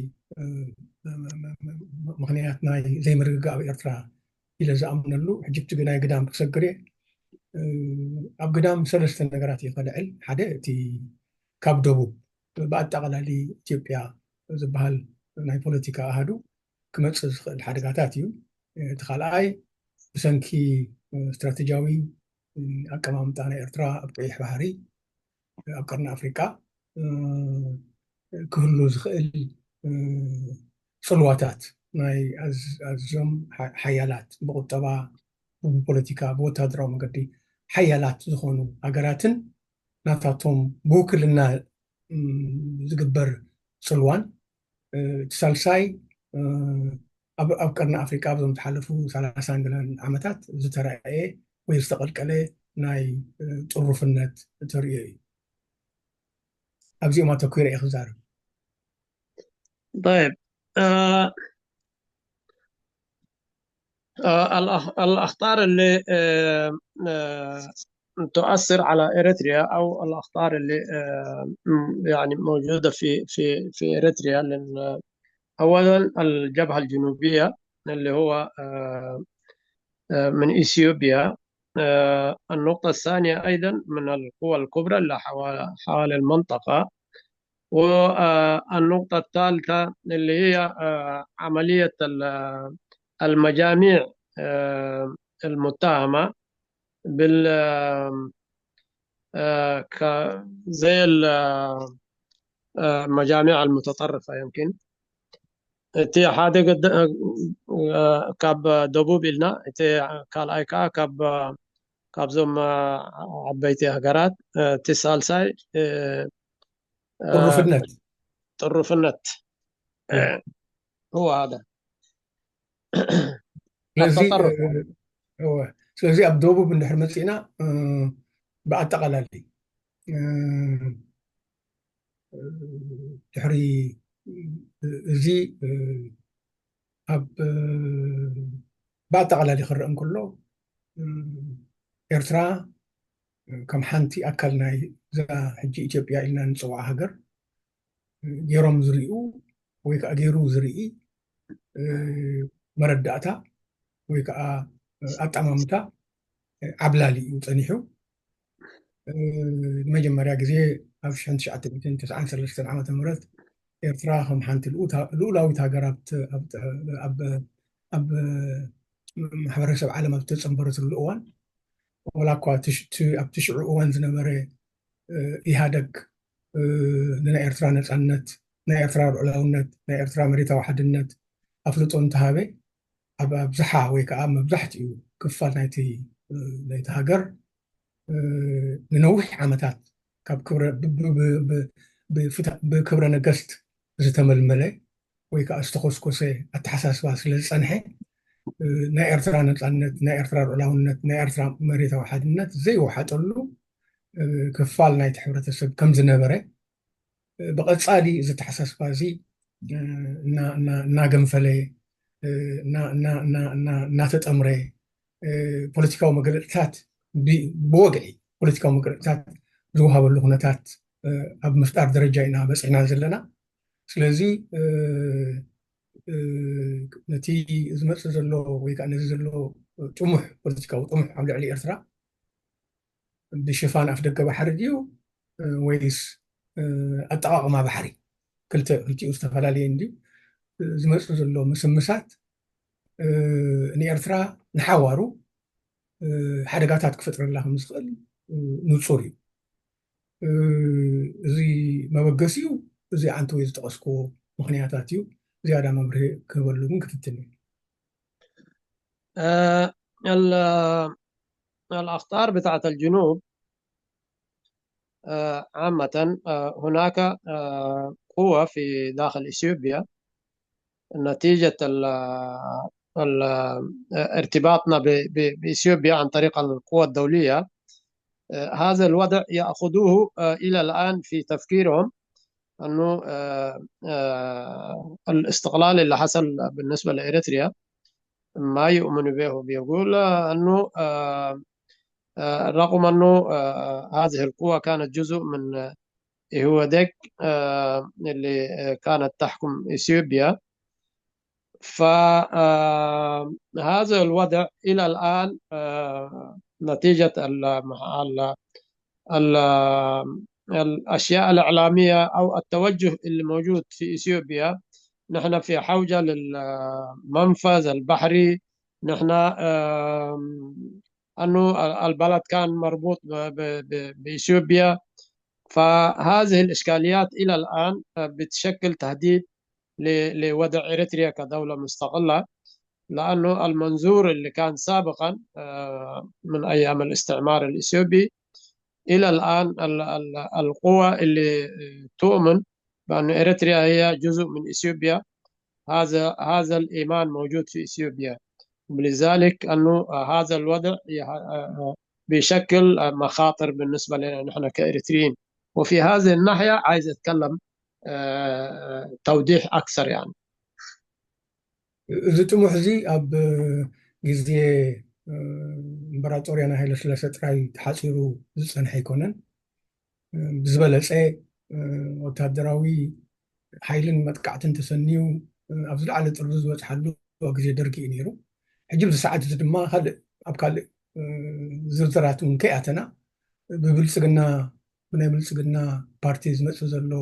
ምክንያት ናይ ዘይምርግጋእ ኣብ ኤርትራ ኢለ ዝኣምነሉ። ሕጂ እቲ ግናይ ግዳም ክሰግር እየ። ኣብ ግዳም ሰለስተ ነገራት እየ ከልዕል። ሓደ እቲ ካብ ደቡብ ብኣጠቓላሊ ኢትዮጵያ ዝበሃል ናይ ፖለቲካ ኣሃዱ ክመፅእ ዝኽእል ሓደጋታት እዩ። እቲ ካልኣይ ብሰንኪ ስትራቴጂያዊ ኣቀማምጣ ናይ ኤርትራ ኣብ ቀይሕ ባሕሪ ኣብ ቀርኒ ኣፍሪቃ ክህሉ ዝኽእል ፅልዋታት ናይ ኣዝዮም ሓያላት ብቁጠባ ብፖለቲካ ብወታደራዊ መገዲ ሓያላት ዝኾኑ ሃገራትን ናታቶም ብውክልና ዝግበር ፅልዋን እቲ ሳልሳይ ኣብ ቀርኒ ኣፍሪቃ ኣብዞም ዝሓለፉ ሰላሳን ገለን ዓመታት ዝተረኣየ ወይ ዝተቐልቀለ ናይ ጥሩፍነት ተርእዮ እዩ። ኣብዚኦም ኣተኲረ እየ ክዛረብ። طيب الأخطار اللي تؤثر على إريتريا أو الأخطار اللي يعني موجودة في في في إريتريا، لأن أولا الجبهة الجنوبية اللي هو من إثيوبيا. النقطة الثانية أيضا من القوى الكبرى اللي حوالي المنطقة. والنقطة الثالثة اللي هي عملية المجاميع المتهمة بال زي المجاميع المتطرفة يمكن. እቲ ሓደ ካብ ደቡብ ኢልና፣ እቲ ካልኣይ ከዓ ካብ ካብዞም ዓበይቲ ሃገራት፣ እቲ ሳልሳይ ጥሩፍነት ጥሩፍነት هو هذا ስለዚ ስለዚ ኣብ ደቡብ እንድሕር መፂእና ብኣጠቃላሊ ድሕሪ እዚ ኣብ ብኣጠቃላሊ ክረአ እንከሎ ኤርትራ ከም ሓንቲ ኣካል ናይ እዛ ሕጂ ኢትዮጵያ ኢልና ንፅውዓ ሃገር ገይሮም ዝርእዩ ወይ ከዓ ገይሩ ዝርኢ መረዳእታ ወይ ከዓ ኣጠማምታ ዓብላሊ እዩ ፀኒሑ። ንመጀመርያ ግዜ ኣብ ሽሕን ትሽዓተ ሚእትን ተስዓን ሰለስተን ዓመተ ምህረት ኤርትራ ከም ሓንቲ ልኡላዊት ሃገር ኣብ ማሕበረሰብ ዓለም ኣብ ተፀንበረትሉ እዋን፣ ወላ እኳ ኣብቲ ሽዑ እዋን ዝነበረ ኢህኣደግ ንናይ ኤርትራ ነፃነት፣ ናይ ኤርትራ ልዑላውነት፣ ናይ ኤርትራ መሬታዊ ሓድነት ኣፍልጦ እንተሃበ፣ ኣብ ኣብዝሓ ወይ ከዓ መብዛሕትኡ ክፋል ናይቲ ናይቲ ሃገር ንነዊሕ ዓመታት ካብ ብክብረ ነገስት ዝተመልመለ ወይ ከዓ ዝተኮስኮሰ ኣተሓሳስባ ስለ ዝፀንሐ፣ ናይ ኤርትራ ነፃነት፣ ናይ ኤርትራ ልዑላውነት፣ ናይ ኤርትራ መሬታዊ ሓድነት ዘይወሓጠሉ ክፋል ናይቲ ሕብረተሰብ ከም ዝነበረ፣ ብቐፃሊ እዚ ኣተሓሳስባ እዚ እናገንፈለ እናተጠምረ፣ ፖለቲካዊ መግለፅታት ብወግዒ ፖለቲካዊ መግለፅታት ዝወሃበሉ ኩነታት ኣብ ምፍጣር ደረጃ ኢና በፂሕና ዘለና። ስለዚ ነቲ ዝመፅእ ዘሎ ወይ ከዓ ነዚ ዘሎ ጥሙሕ ፖለቲካዊ ጥሙሕ ኣብ ልዕሊ ኤርትራ ብሽፋን ኣፍ ደገ ባሕሪ ድዩ ወይስ ኣጠቓቕማ ባሕሪ? ክልተ ክልቲኡ ዝተፈላለየ እንድዩ። ዝመፅእ ዘሎ ምስምሳት ንኤርትራ ንሓዋሩ ሓደጋታት ክፈጥረላ ከም ዝኽእል ንፁር እዩ። እዚ መበገሲኡ እዚ ኣንተ ወይ ዝጠቐስክዎ ምኽንያታት እዩ። ዝያዳ መብርሂ ክህበሉ ግን ክፍትን እዩ። الأخطار بتاعت الجنوب عامة، هناك قوة في داخل إثيوبيا نتيجة ارتباطنا بإثيوبيا عن طريق القوى الدولية. هذا الوضع يأخذوه إلى الآن في تفكيرهم، أنه الاستقلال اللي حصل بالنسبة لإريتريا ما يؤمنوا به. بيقول أنه رغم أنه هذه القوة كانت جزء من إيهواديك اللي كانت تحكم إثيوبيا، فهذا الوضع إلى الآن نتيجة الأشياء الإعلامية أو التوجه اللي موجود في إثيوبيا، نحن في حوجة للمنفذ البحري، نحن أنه البلد كان مربوط بإثيوبيا. فهذه الإشكاليات إلى الآن بتشكل تهديد لوضع إريتريا كدولة مستقلة، لأنه المنظور اللي كان سابقا من أيام الاستعمار الإثيوبي إلى الآن القوى اللي تؤمن بأن إريتريا هي جزء من إثيوبيا، هذا هذا الإيمان موجود في إثيوبيا. ولذلك أنه هذا الوضع بيشكل مخاطر بالنسبة لنا نحن كإريتريين. وفي هذه الناحية عايز أتكلم توضيح أكثر يعني. እዚ ጥሙሕ እዚ ኣብ ግዜ እምበራጦርያን ሃይለስላሰ ጥራይ ተሓፂሩ ዝፀንሐ ኣይኮነን። ብዝበለፀ ወታደራዊ ሓይልን መጥቃዕትን ተሰንዩ ኣብ ዝለዓለ ጥርዚ ዝበፅሓሉ ግዜ ደርጊ እዩ ነይሩ። ሕጂ ብዚ ሰዓት እዚ ድማ ካልእ ኣብ ካልእ ዝርዝራት እውን ከይኣተና ብብልፅግና ብናይ ብልፅግና ፓርቲ ዝመፅእ ዘሎ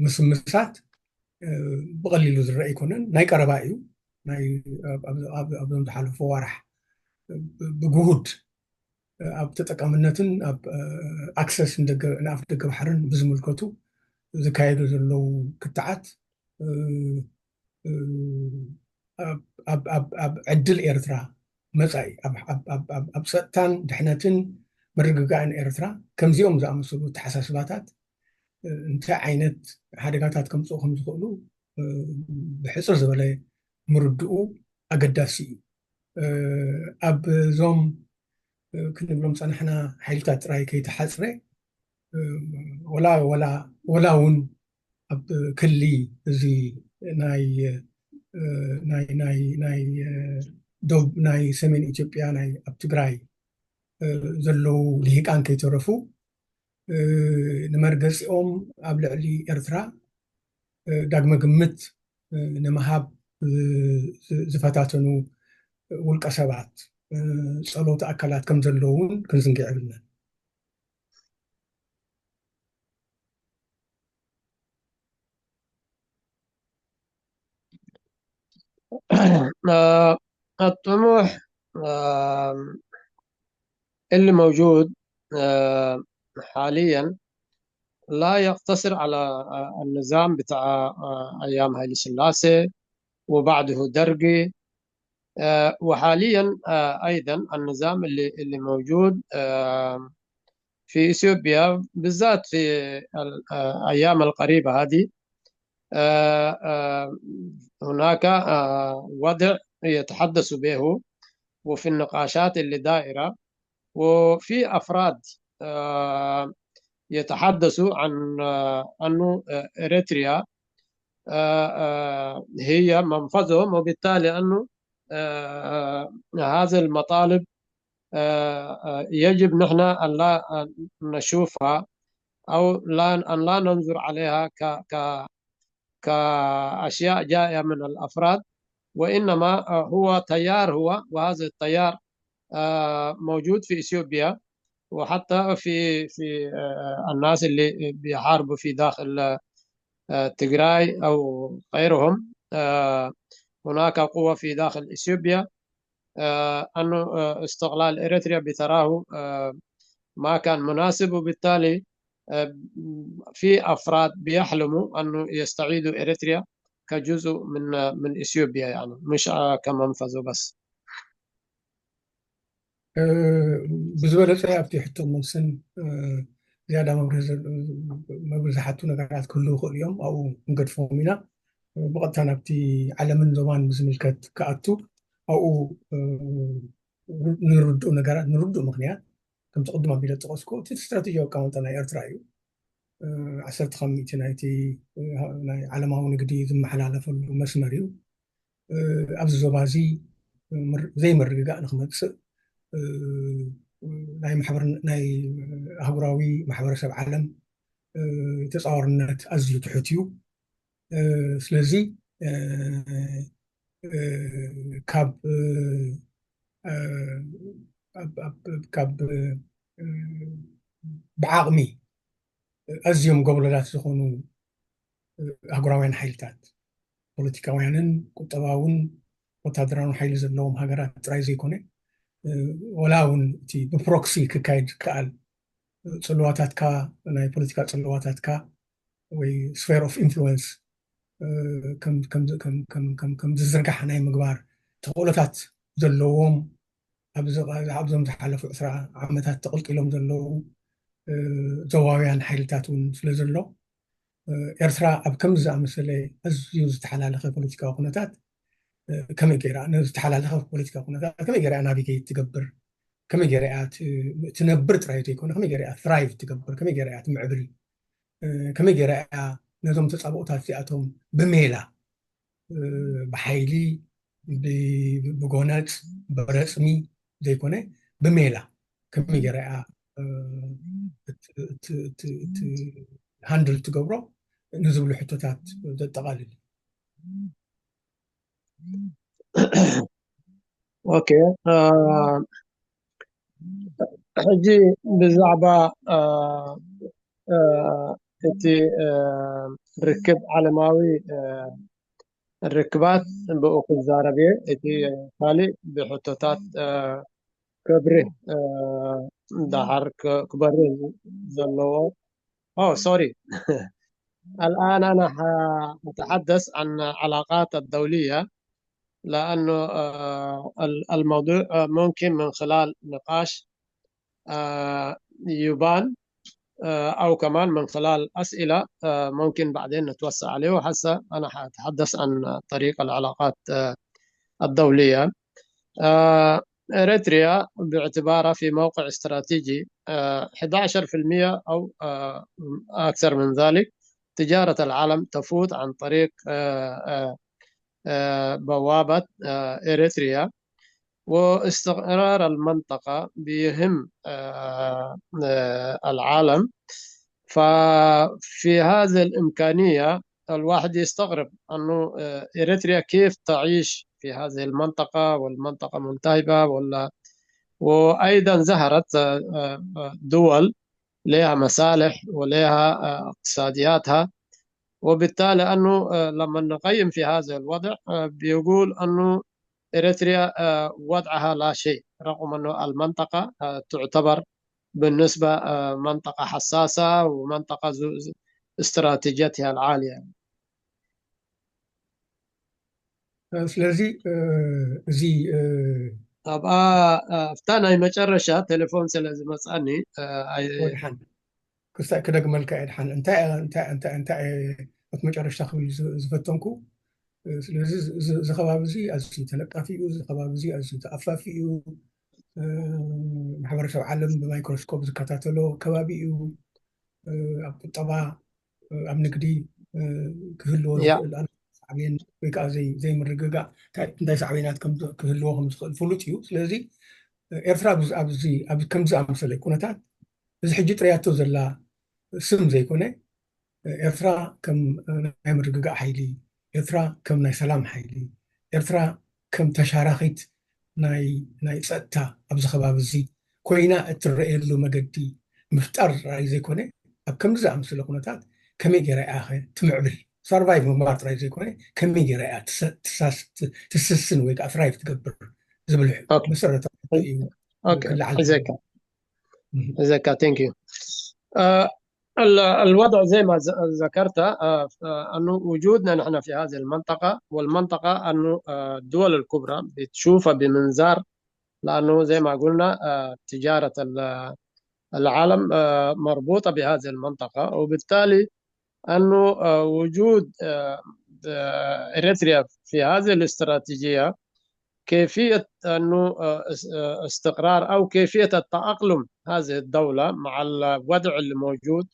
ምስምሳት ብቐሊሉ ዝረአ ኣይኮነን። ናይ ቀረባ እዩ። ኣብዞም ዝሓለፉ ዋራሕ ብግሁድ ኣብ ተጠቃምነትን ኣብ ኣክሰስ ንኣፍ ደገ ባሕርን ብዝምልከቱ ዝካየዱ ዘለዉ ክትዓት ኣብ ዕድል ኤርትራ መፃኢ ኣብ ፀጥታን ድሕነትን ምርግጋእን ኤርትራ ከምዚኦም ዝኣመሰሉ ተሓሳስባታት እንታይ ዓይነት ሓደጋታት ከምፅኡ ከም ዝኽእሉ ብሕፅር ዝበለ ምርድኡ ኣገዳሲ እዩ። ኣብ እዞም ክንብሎም ፀናሕና ሓይልታት ጥራይ ከይተሓፅረ ወላ ወላ ወላ እውን ኣብ ክሊ እዚ ናይ ናይ ናይ ናይ ዶብ ናይ ሰሜን ኢትዮጵያ ናይ ኣብ ትግራይ ዘለዉ ልሂቃን ከይተረፉ ንመርገፂኦም ኣብ ልዕሊ ኤርትራ ዳግመ ግምት ንምሃብ ዝፈታተኑ ውልቀ ሰባት፣ ጸለውቲ ኣካላት ከም ዘለዉ እውን ክንዝንግዕ የብልናን። الطموح اللي موجود حاليا لا يقتصر على النظام بتاع أيام هايلي سلاسي وبعده درقي. وحاليا أيضا النظام اللي اللي موجود في إثيوبيا بالذات في الأيام القريبة هذه هناك وضع يتحدث به وفي النقاشات اللي دائرة وفي أفراد يتحدثوا عن أنه إريتريا هي منفذهم وبالتالي أنه هذه المطالب يجب نحن أن لا نشوفها أو لا أن لا ننظر عليها ك ك كأشياء جاية من الأفراد، وإنما هو تيار هو، وهذا التيار موجود في إثيوبيا وحتى في في الناس اللي بيحاربوا في داخل تجراي أو غيرهم. هناك قوة في داخل إثيوبيا أنه استقلال إريتريا بتراه ما كان مناسب، وبالتالي في أفراد بيحلموا أنه يستعيدوا إريتريا كجزء من من إثيوبيا، يعني مش كمنفذ بس. ብዝበለፀ ኣብቲ ሕቶ መልስን ዝያዳ መብርሂ ዝሓቱ ነገራት ክህልዉ ይኽእሉ እዮም። ኣብኡ ክንገድፎም ኢና። ብቐጥታ ናብቲ ዓለምን ዞባን ብዝምልከት ክኣቱ ኣብኡ ንርድኡ ነገራት ንርድኡ ምኽንያት ከምቲ ቅድም ኣቢለ ዝጠቐስኩ እቲ ስትራቴጂያዊ ኣቀማምጣ ናይ ኤርትራ እዩ። ዓሰርተ ካብ ሚእቲ ናይቲ ናይ ዓለማዊ ንግዲ ዝመሓላለፈሉ መስመር እዩ። ኣብዚ ዞባ እዚ ዘይምርግጋእ ንክመፅእ ናይ ማሕበር ናይ ኣህጉራዊ ማሕበረሰብ ዓለም ተፃዋርነት ኣዝዩ ትሑት እዩ። ስለዚ ካብ ካብ ብዓቕሚ ኣዝዮም ጎብለላት ዝኾኑ ኣህጉራውያን ሓይልታት ፖለቲካውያንን ቁጠባውን ወታደራውን ሓይሊ ዘለዎም ሃገራት ጥራይ ዘይኮነ ወላ እውን እቲ ብፕሮክሲ ክካየድ ዝከኣል ፅልዋታትካ ናይ ፖለቲካ ፅልዋታትካ ወይ ስፌር ኦፍ ኢንፍሉወንስ ከም ዝዝርጋሕ ናይ ምግባር ተኽእሎታት ዘለዎም ኣብዞም ዝሓለፉ ዕስራ ዓመታት ተቕልቂሎም ዘለዉ ዞባውያን ሓይልታት እውን ስለ ዘሎ ኤርትራ ኣብ ከምዚ ዝኣመሰለ ኣዝዩ ዝተሓላለኸ ፖለቲካዊ ኩነታት ከመይ ገይራ ዝተሓላለኸ ፖለቲካዊ ኩነታት ከመይ ገይራ ናቪጌት ትገብር ከመይ ገይራ እያ ትነብር ጥራይ ዘይኮነ ከመይ ገይራ እያ ትራይቭ ትገብር ከመይ ገይራ እያ ትምዕብል ከመይ ገይራ እያ ነዞም ተፃብኦታት እዚኣቶም ብሜላ ብሓይሊ ብጎነፅ ብረፅሚ ዘይኮነ ብሜላ ከመይ ገይራ እያ ሃንድል ትገብሮ ንዝብሉ ሕቶታት ዘጠቓልል ኦኬ ሕጂ ብዛዕባ እቲ ርክብ ዓለማዊ ርክባት ብኡ ክዛረብ እየ። እቲ ካልእ ብሕቶታት ከብርህ ደሓር ክበርህ ዘለዎ ኦ ሶሪ الآن أنا أتحدث عن علاقات الدولية لأنه الموضوع ممكن من خلال نقاش يبان أو كمان من خلال أسئلة ممكن بعدين نتوسع عليه. وهسه أنا حأتحدث عن طريق العلاقات الدولية. إريتريا باعتبارها في موقع استراتيجي أحد عشر في المية أو أكثر من ذلك تجارة العالم تفوت عن طريق بوابة إريتريا. واستقرار المنطقة بيهم، آه، آه، العالم. ففي هذه الإمكانية الواحد يستغرب أنه، آه، إريتريا كيف تعيش في هذه المنطقة، والمنطقة ملتهبة ولا. وأيضًا ظهرت، آه، آه، دول لها مصالح ولها، آه، اقتصادياتها. وبالتالي أنه، آه، لما نقيم في هذا الوضع، آه، بيقول أنه إريتريا، آه، وضعها لا شيء، رغم أنه المنطقة، آه، تعتبر بالنسبة، آه، منطقة حساسة ومنطقة ذو استراتيجيتها العالية. ስለዚ እዚ ኣብኣ ኣብታ ናይ መጨረሻ ቴሌፎን ስለ ዝመፅኣኒ፣ ኣይ- ወድሓን ክስታይ ክደግመልካ እየ። ድሓን እንታይ እንታይ እንታይ እንታይ እየ ኣብቲ መጨረሽታ ክብል ዝ- ዝፈተንኩ። ስለዚ እዚ- እዚ ከባቢ እዚ ኣዝዩ ተለቃፊ እዩ። እዚ ከባቢ እዚ ኣዝዩ ተኣፋፊ እዩ። ማሕበረሰብ ዓለም ብማይክሮስኮፕ ዝከታተሎ ከባቢ እዩ። ኣብ ቁጠባ፣ ኣብ ንግዲ ክህልዎ ዝኽእል ሳዕቤን ወይ ከዓ ዘይምርግጋእ እንታይ ሳዕቤናት ክህልዎ ከም ዝኽእል ፍሉጥ እዩ። ስለዚ ኤርትራ ኣብዚ ከምዚ ኣመሰለ ኩነታት እዚ ሕጂ ጥርያቶ ዘላ ስም ዘይኮነ ኤርትራ ከም ናይ ምርግጋእ ሓይሊ፣ ኤርትራ ከም ናይ ሰላም ሓይሊ፣ ኤርትራ ከም ተሻራኺት ናይ ጸጥታ ኣብዚ ከባቢ እዚ ኮይና እትረኣየሉ መገዲ ምፍጣር ጥራይ ዘይኮነ ኣብ ከምዚ ዝኣመሰለ ኩነታት ከመይ ገይራ እያ ኸ ትምዕብል? ሰርቫይቭ ምባል ጥራይ ዘይኮነ ከመይ ገይራ እያ ትስስን ወይ ከዓ ትራይቭ ትገብር ዝብል መሰረታዊ እዩ። ሒዘካ ቴንክ ዩ። الوضع زي ما ذكرت، أنه وجودنا نحن في هذه المنطقة والمنطقة أنه الدول الكبرى بتشوفها بمنظار، لأنه زي ما قلنا تجارة العالم مربوطة بهذه المنطقة، وبالتالي أنه وجود إريتريا في هذه الاستراتيجية كيفية أنه استقرار أو كيفية التأقلم هذه الدولة مع الوضع اللي موجود،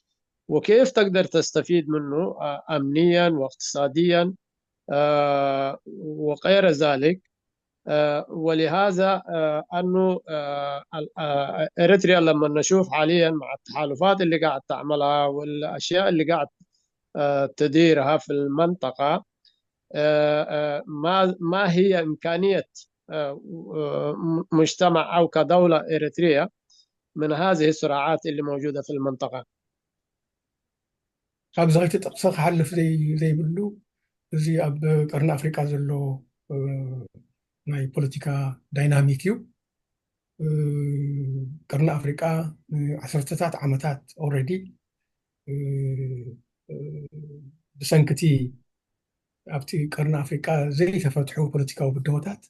وكيف تقدر تستفيد منه أمنيا واقتصاديا وغير ذلك. ولهذا أنه إريتريا لما نشوف حاليا مع التحالفات اللي قاعد تعملها والأشياء اللي قاعد تديرها في المنطقة، ما ما هي إمكانية مجتمع أو كدولة إريتريا من هذه الصراعات اللي موجودة في المنطقة؟ ካብዚ ከይተጠቕሰ ክሓልፍ ዘይብሉ እዚ ኣብ ቀርኒ ኣፍሪቃ ዘሎ ናይ ፖለቲካ ዳይናሚክ እዩ። ቀርኒ ኣፍሪቃ ንዓሰርተታት ዓመታት ኦልሬዲ ብሰንክቲ ኣብቲ ቀርኒ ኣፍሪቃ ዘይተፈትሑ ፖለቲካዊ ብድሆታት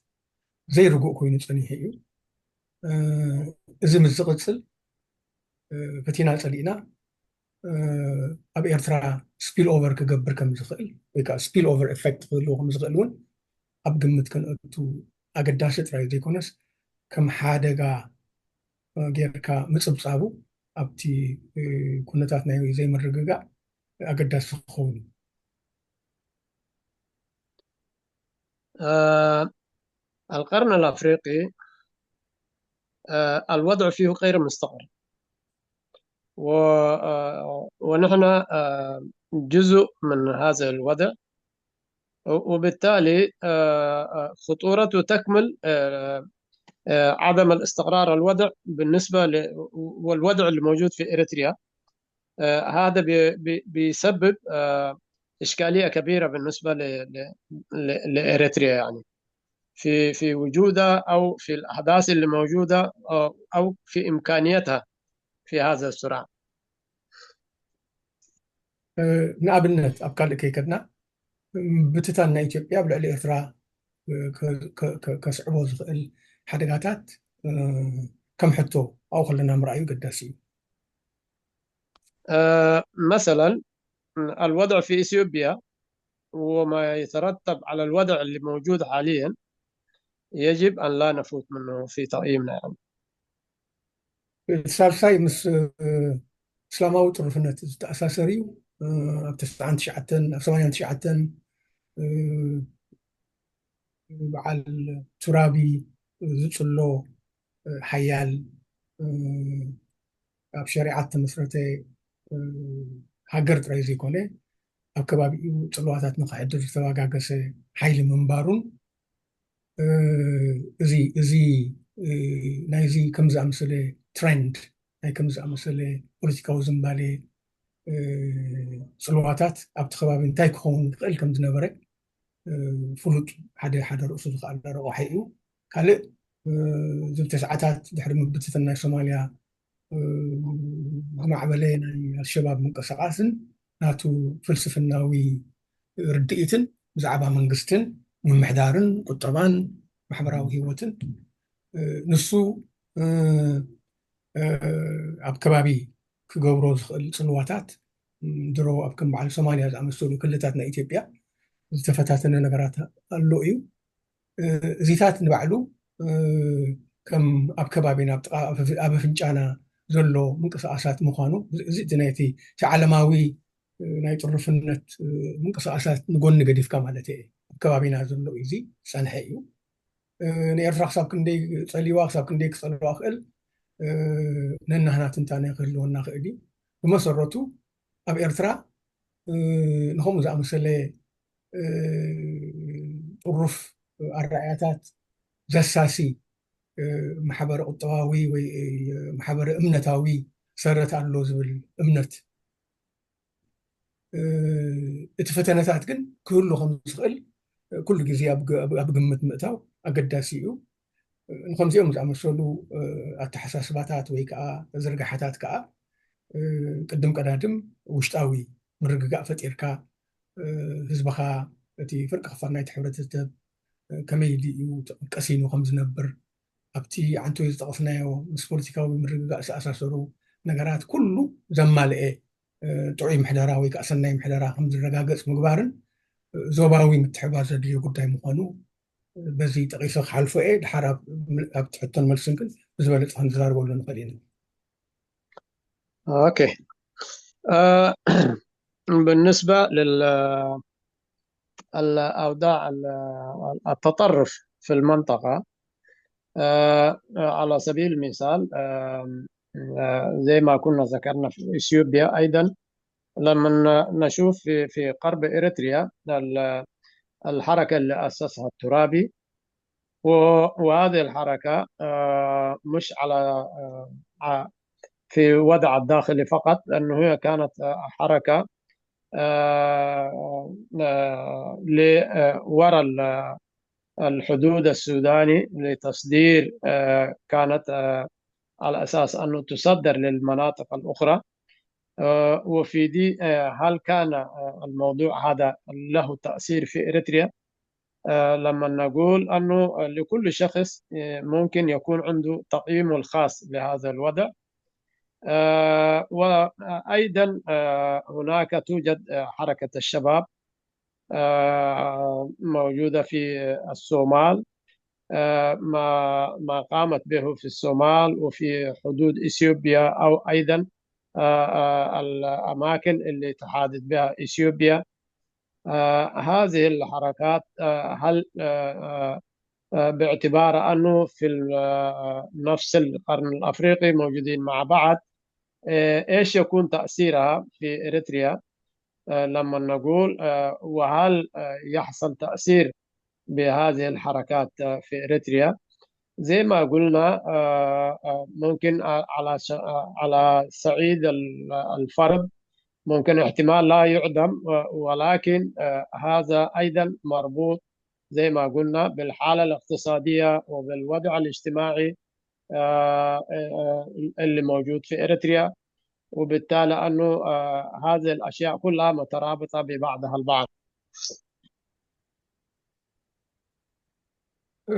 ዘይርጉእ ኮይኑ ጸኒሑ እዩ። እዚ ምስ ዝቕጽል ፈቲና ጸሊእና ኣብ ኤርትራ ስፒል ኦቨር ክገብር ከም ዝኽእል ወይ ከዓ ስፒል ኦቨር ኤፌክት ክህልዎ ከም ዝኽእል እውን ኣብ ግምት ከነእቱ ኣገዳሲ ጥራይ ዘይኮነስ ከም ሓደጋ ጌርካ ምጽብጻቡ ኣብቲ ኩነታት ናይ ዘይምርግጋእ ኣገዳሲ ክኸውን እዩ። القرن الأفريقي الوضع فيه غير مستقر، ونحن جزء من هذا الوضع، وبالتالي خطورته تكمل عدم الاستقرار الوضع بالنسبة والوضع اللي موجود في إريتريا. هذا بيسبب إشكالية كبيرة بالنسبة لإريتريا، يعني في في وجودها أو في الأحداث اللي موجودة أو في إمكانيتها في هذا الصراع. ንኣብነት ኣብ ካልእ ከይከድና ብትታን ናይ ኢትዮጵያ ኣብ ልዕሊ ኤርትራ ከስዕቦ ዝኽእል ሓደጋታት ከም ሕቶ ኣብኡ ከለና ምርኣዩ ገዳሲ እዩ። مثلا الوضع في إثيوبيا وما يترتب على الوضع اللي موجود حاليا يجب أن لا نفوت منه في تقييمنا، يعني. ሳልሳይ ምስ እስላማዊ ጥሩፍነት ዝተኣሳሰር እዩ። ኣብ ተስዓን ትሽዓተን ኣብ ሰማንያን ትሽዓተን በዓል ቱራቢ ዝጽሎ ሓያል ኣብ ሸሪዓት ተመስረተ ሃገር ጥራይ ዘይኮነ ኣብ ከባቢኡ ጽልዋታት ንክሕድር ዝተባጋገሰ ሓይሊ ምንባሩን እዚ እዚ ናይዚ ከም ዝኣመሰለ ትረንድ ናይ ከም ዝኣመሰለ ፖለቲካዊ ዝንባሌ ጽልዋታት ኣብቲ ከባቢ እንታይ ክኸውን ይኽእል ከም ዝነበረ ፍሉጥ ሓደ ሓደ ርእሱ ዝኸኣለ ረቋሒ እዩ። ካልእ ዝብ ተስዓታት ድሕሪ ምብትትን ናይ ሶማልያ ዝማዕበለ ናይ ኣልሸባብ ምንቅስቃስን ናቱ ፍልስፍናዊ ርድኢትን ብዛዕባ መንግስትን ምምሕዳርን ቁጠባን ማሕበራዊ ህይወትን ንሱ ኣብ ከባቢ ክገብሮ ዝኽእል ጽልዋታት ድሮ ኣብ ከም በዓል ሶማልያ ዝኣመሰሉ ክልታት ናይ ኢትዮጵያ ዝተፈታተነ ነገራት ኣሎ እዩ። እዚታት ንባዕሉ ከም ኣብ ከባቢና ኣብ ኣፍንጫና ዘሎ ምንቅስቃሳት ምዃኑ እዚ እቲ ናይቲ ዓለማዊ ናይ ጥሩፍነት ምንቅስቃሳት ንጎኒ ገዲፍካ ማለት እየ። ኣብ ከባቢና ዘሎ እዚ ዝፀንሐ እዩ። ንኤርትራ ክሳብ ክንደይ ፀልዋ ክሳብ ክንደይ ክፀልዋ ክእል ነናህና ትንታነ ክህልወና ክእል እዩ። ብመሰረቱ ኣብ ኤርትራ ንከምኡ ዝኣመሰለ ጥሩፍ ኣረኣያታት ዘሳሲ ማሕበረ ቁጠባዊ ወይ ማሕበረ እምነታዊ ሰረት ኣሎ ዝብል እምነት እቲ ፈተነታት ግን ክህሉ ከም ዝኽእል ኩሉ ግዜ ኣብ ግምት ምእታው ኣገዳሲ እዩ። ንከምዚኦም ዝኣመሰሉ ኣተሓሳስባታት ወይ ከዓ ዝርግሓታት ከዓ ቅድም ቀዳድም ውሽጣዊ ምርግጋእ ፈጢርካ ህዝብኻ እቲ ፍርቂ ክፋል ናይቲ ሕብረተሰብ ከመይ ኢሉ እዩ ቀሲኑ ከም ዝነብር ኣብቲ ዓንቶ ዝጠቐስናዮ ምስ ፖለቲካዊ ምርግጋእ ዝተኣሳሰሩ ነገራት ኩሉ ዘማልአ ጥዑይ ምሕደራ ወይ ከዓ ሰናይ ምሕደራ ከም ዝረጋገፅ ምግባርን ዞባዊ ምትሕባር ዘድልዮ ጉዳይ ምዃኑ በዚ ጠቂሰ ክሓልፎ እየ። ድሓር ኣብ ትሕቶን መልስን ግን ብዝበለፀ ክንዘራርበሉ ንኽእል ኢና። أوكي. آه، بالنسبة لل الأوضاع التطرف في المنطقة، آه، على سبيل المثال، آه، زي ما كنا ذكرنا في إثيوبيا أيضا، لما نشوف في في غرب إريتريا الحركة اللي أسسها الترابي، وهذه الحركة مش على في وضع الداخلي فقط، لأنه هي كانت حركة لورا الحدود السوداني لتصدير، كانت على أساس أنه تصدر للمناطق الأخرى. وفي دي، هل كان الموضوع هذا له تأثير في إريتريا؟ لما نقول أنه لكل شخص ممكن يكون عنده تقييمه الخاص لهذا الوضع. وأيضا هناك توجد حركة الشباب موجودة في الصومال، ما ما قامت به في الصومال وفي حدود إثيوبيا، أو أيضا الأماكن اللي تحاذت بها إثيوبيا. هذه الحركات، هل باعتبار أنه في نفس القرن الأفريقي موجودين مع بعض، إيش يكون تأثيرها في إريتريا؟ لما نقول، وهل يحصل تأثير بهذه الحركات في إريتريا؟ زي ما قلنا، ممكن على على صعيد الفرد ممكن احتمال لا يعدم، ولكن هذا أيضا مربوط زي ما قلنا بالحالة الاقتصادية وبالوضع الاجتماعي اللي موجود في إريتريا، وبالتالي أنه هذه الأشياء كلها مترابطة ببعضها البعض.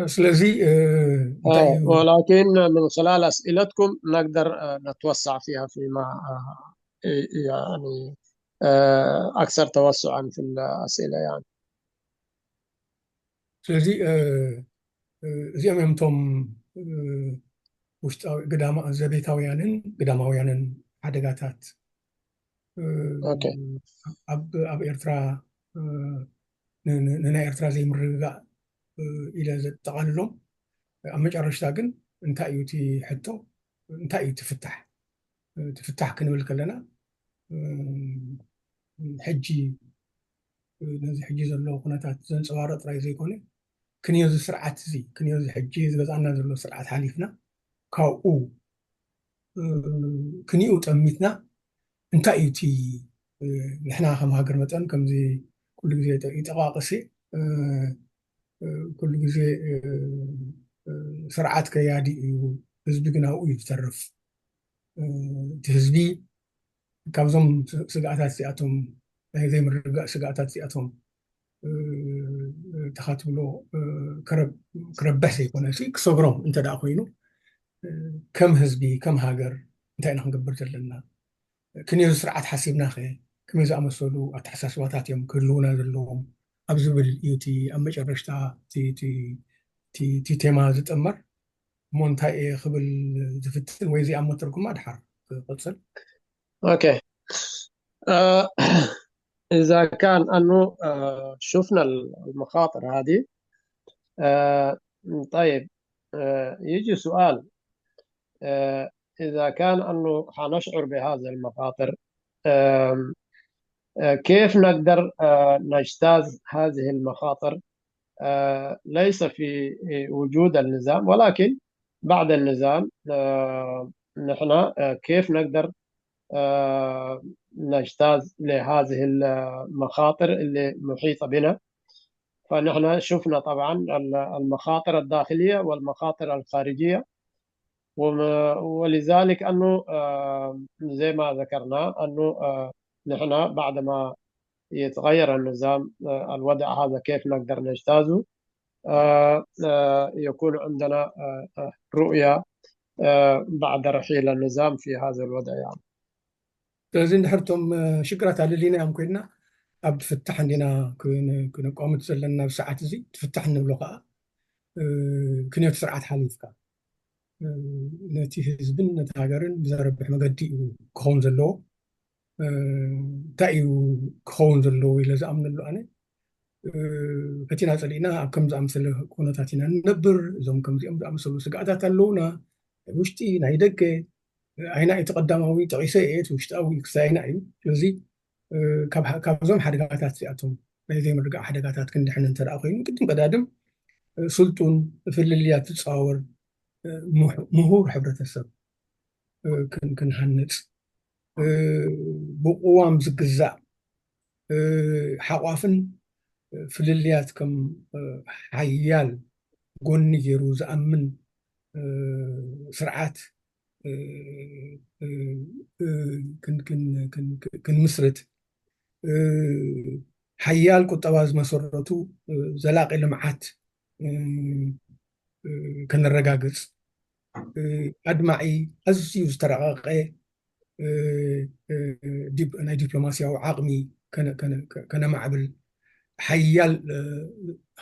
ስለዚ ولكن من خلال أسئلتكم نقدر نتوسع فيها فيما يعني أكثر توسعا في الأسئلة يعني. ስለዚ እዚኦም እዮም እቶም ውሽጣዊ ግዳማ ዘቤታውያንን ግዳማውያንን ሓደጋታት ኣብ ኤርትራ ንናይ ኤርትራ ዘይምርግጋእ ኢለ ዘጠቓልሎም። ኣብ መጨረሽታ ግን እንታይ እዩ እቲ ሕቶ? እንታይ እዩ እቲ ፍታሕ? እቲ ፍታሕ ክንብል ከለና፣ እ፣ ሕጂ፣ እ፣ ነዚ ሕጂ ዘሎ ኩነታት ዘንጸባርቕ ጥራይ ዘይኮነ፣ ክንዮ እዚ ስርዓት እዚ፣ ክንዮ እዚ ሕጂ ዝገዝኣና ዘሎ ስርዓት ሓሊፍና፣ ካብኡ፣ እ፣ ክንዩ ጠሚትና፣ እንታይ እዩ እቲ፣ እ፣ ንሕና ከም ሃገር መጠን፣ ከምዚ ኩሉ ግዜ ይጠ-፣ ይጠቓቕስ እየ፣ እ፣ እ፣ ኩሉ ግዜ፣ እ፣ እ፣ ስርዓት ከያዲ እዩ፣ ህዝቢ ግን ኣብኡ እዩ ዝተርፍ። እ፣ እቲ ህዝቢ ካብዞም ስ-፣ ስግኣታት እዚኣቶም፣ ናይ ዘይምርግጋእ ስግኣታት እዚኣቶም፣ እ፣ ተኻትብሎ፣ እ፣ ክረብ-፣ ክረብሕ ዘይኮነ፣ እሱ ክሰግሮም እንተ ደኣ ኮይኑ፣ እ፣ ከም ህዝቢ፣ ከም ሃገር እንታይ ኢና ክንገብር ዘለና? ክንዮ ስርዓት ሓሲብናኸ? ከመይ ዝኣመሰሉ ኣተሓሳስባታት እዮም ክህልዉና ዘለዎም? ኣብ ዝብል እዩ እቲ ኣብ መጨረሽታ እቲ፣ እቲ፣ እቲ፣ እቲ ቴማ ዝጥመር። እሞ እንታይ እየ ክብል ዝፍትን ወይ እዚኣ እሞ ትርጉማ ድሓር ክቕጽል። أوكي. آه، إذا كان أنه آه، شفنا المخاطر هذه، آه، طيب، آه، يجي سؤال. آه، إذا كان أنه حنشعر بهذه المخاطر، آم، آه، كيف نقدر آه، نجتاز هذه المخاطر؟ آه، ليس في وجود النظام، ولكن بعد النظام، آه، نحن آه، كيف نقدر آه، نجتاز لهذه المخاطر اللي محيطة بنا؟ فنحن شفنا طبعا ال-، المخاطر الداخلية والمخاطر الخارجية، وم-، ولذلك أنه آه، زي ما ذكرنا أنه آه، نحن بعد ما يتغير النظام، آه، الوضع هذا كيف نقدر نجتازه؟ آه، آه، يكون عندنا آه، آه، رؤية آه، بعد رحيل النظام في هذا الوضع يعني. ስለዚ እንድሕር እቶም፣ እ፣ ሽግራት ኣለሊናዮም ኮይንና ኣብ ፍታሕ እንዲና ክን-፣ ክነቋምት ዘለና ኣብዚ ሰዓት እዚ። እቲ ፍታሕ እንብሎ ከዓ፣ እ፣ ክንዮት ስርዓት ሓሊፍካ፣ እ፣ ነቲ ህዝብን ነቲ ሃገርን ብዘረብሕ መገዲ እዩ ክኸውን ዘለዎ። እ፣ እንታይ እዩ ክኸውን ዘለዎ ኢለ ዝኣምነሉ ኣነ፣ እ፣ ፈቲና ጸሊእና ኣብ ከም ዝኣምሰለ ኩነታት ኢና ንነብር። እዞም ከምዚኦም ዝኣመሰሉ ስግኣታት ኣለውና፣ ናይ ውሽጢ፣ ናይ ደገ። ኣይና እቲ ቀዳማዊ ጠቒሰ እየ፣ እቲ ውሽጣዊ ክሳይና እዩ። ስለዚ፣ እ፣ ካብ ሓ-፣ ካብዞም ሓደጋታት እዚኣቶም፣ ናይ ዘይምርግጋእ ሓደጋታት ክንድሕን እንተ ደኣ ኮይኑ፣ ቅድም ቀዳድም፣ እ፣ ስልጡን፣ ፍልልያት ዝጻወር፣ እ፣ ምሁ-፣ ምሁር ሕብረተሰብ፣ እ፣ ክን-፣ ክንሃንጽ፣ እ፣ ብቅዋም ዝግዛእ፣ እ፣ ሓቋፍን፣ እ፣ ፍልልያት ከም፣ እ፣ ሓያል ጎኒ ገይሩ ዝኣምን፣ እ፣ ስርዓት፣ እ፣ እ፣ እ፣ ክን-፣ ክን-፣ ክን-፣ ክን-፣ ክንምስርት፣ እ፣ ሓያል ቁጠባ ዝመሰረቱ፣ እ፣ ዘላቂ ልምዓት፣ እ፣ እ፣ ከነረጋግጽ፣ እ፣ ኣድማዒ፣ ኣዝዩ ዝተረቐቐ፣ እ፣ እ፣ ዲፕ-፣ ናይ ዲፕሎማስያዊ ዓቕሚ ከነ-፣ ከነ-፣ ከ-፣ ከነማዕብል፣ ሓያል፣ እ፣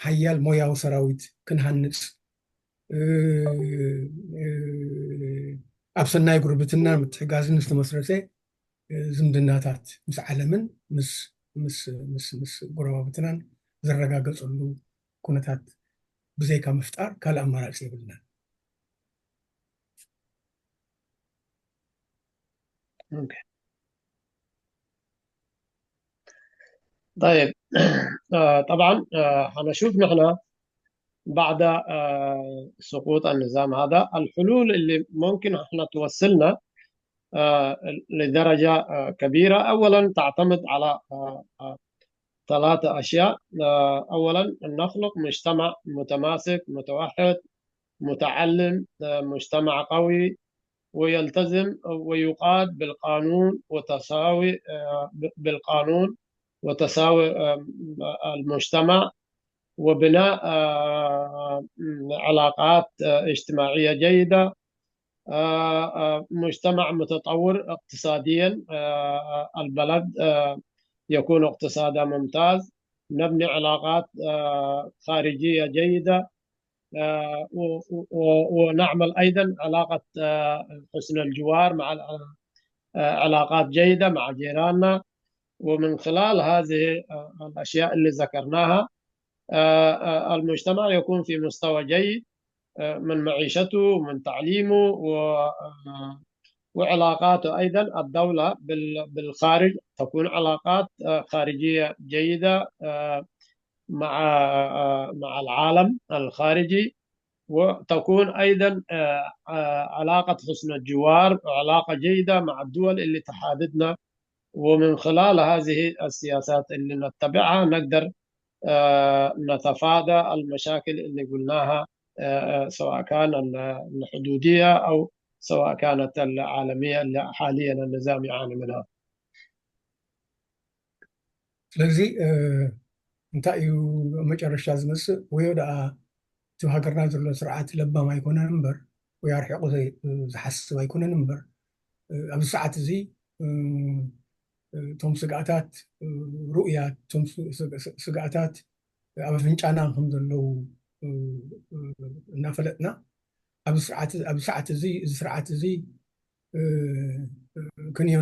ሓያል ሞያዊ ሰራዊት ክንሃንጽ፣ እ፣ እ፣ ኣብ ሰናይ ጉርብትናን ምትሕጋዝን ዝተመስረተ፣ እ፣ ዝምድናታት ምስ ዓለምን ምስ፣ ምስ፣ ምስ፣ ምስ ጎረባብትናን ዝረጋገጸሉ ኩነታት ብዘይካ ምፍጣር ካልእ ኣማራጺ የብልናን። أوكي. طيب. آه، طبعا، آه، حنشوف نحن بعد آه، سقوط النظام هذا الحلول اللي ممكن احنا توصلنا آه، لدرجة آه، كبيرة. أولا تعتمد على آه، آه، ثلاثة أشياء. آه، أولا أن نخلق مجتمع متماسك متوحد متعلم، آه، مجتمع قوي ويلتزم ويقاد بالقانون وتساوي آه، ب-، بالقانون وتساوي آه، المجتمع وبناء آه، علاقات آه، اجتماعية جيدة، آه، آه، مجتمع متطور اقتصاديا، آه، آه، البلد آه، يكون اقتصادها ممتاز، نبني علاقات آه، خارجية جيدة، آه، و-، و-، ونعمل أيضا علاقة آه، حسن الجوار مع ال-، آه، علاقات جيدة مع جيراننا. ومن خلال هذه آه، الأشياء اللي ذكرناها، آه، آه، المجتمع يكون في مستوى جيد، من معيشته، من تعليمه، وعلاقاته أيضا الدولة بالخارج، تكون علاقات خارجية جيدة مع مع العالم الخارجي، وتكون أيضا علاقة حسن الجوار وعلاقة جيدة مع الدول اللي تحادثنا. ومن خلال هذه السياسات اللي نتبعها نقدر نتفادى المشاكل اللي قلناها، سواء كان الحدودية أو سواء كانت العالمية اللي حاليا النظام يعاني منها. ስለዚ እንታይ እዩ ኣብ መጨረሻ ዝመፅእ? ወዮ ደኣ እቲ ሃገርና ዘሎ ስርዓት ለባም ኣይኮነን እምበር፣ ወይ ኣርሒቑ ዝሓስብ ኣይኮነን እምበር፣ ኣብዚ ሰዓት እዚ እቶም ስግኣታት ርኡያት፣ እቶም ስግኣታት ኣብ ኣፍንጫና ከም ዘለዉ እናፈለጥና፣ ኣብዚ ሰዓት እዚ እዚ ስርዓት እዚ ክንዮ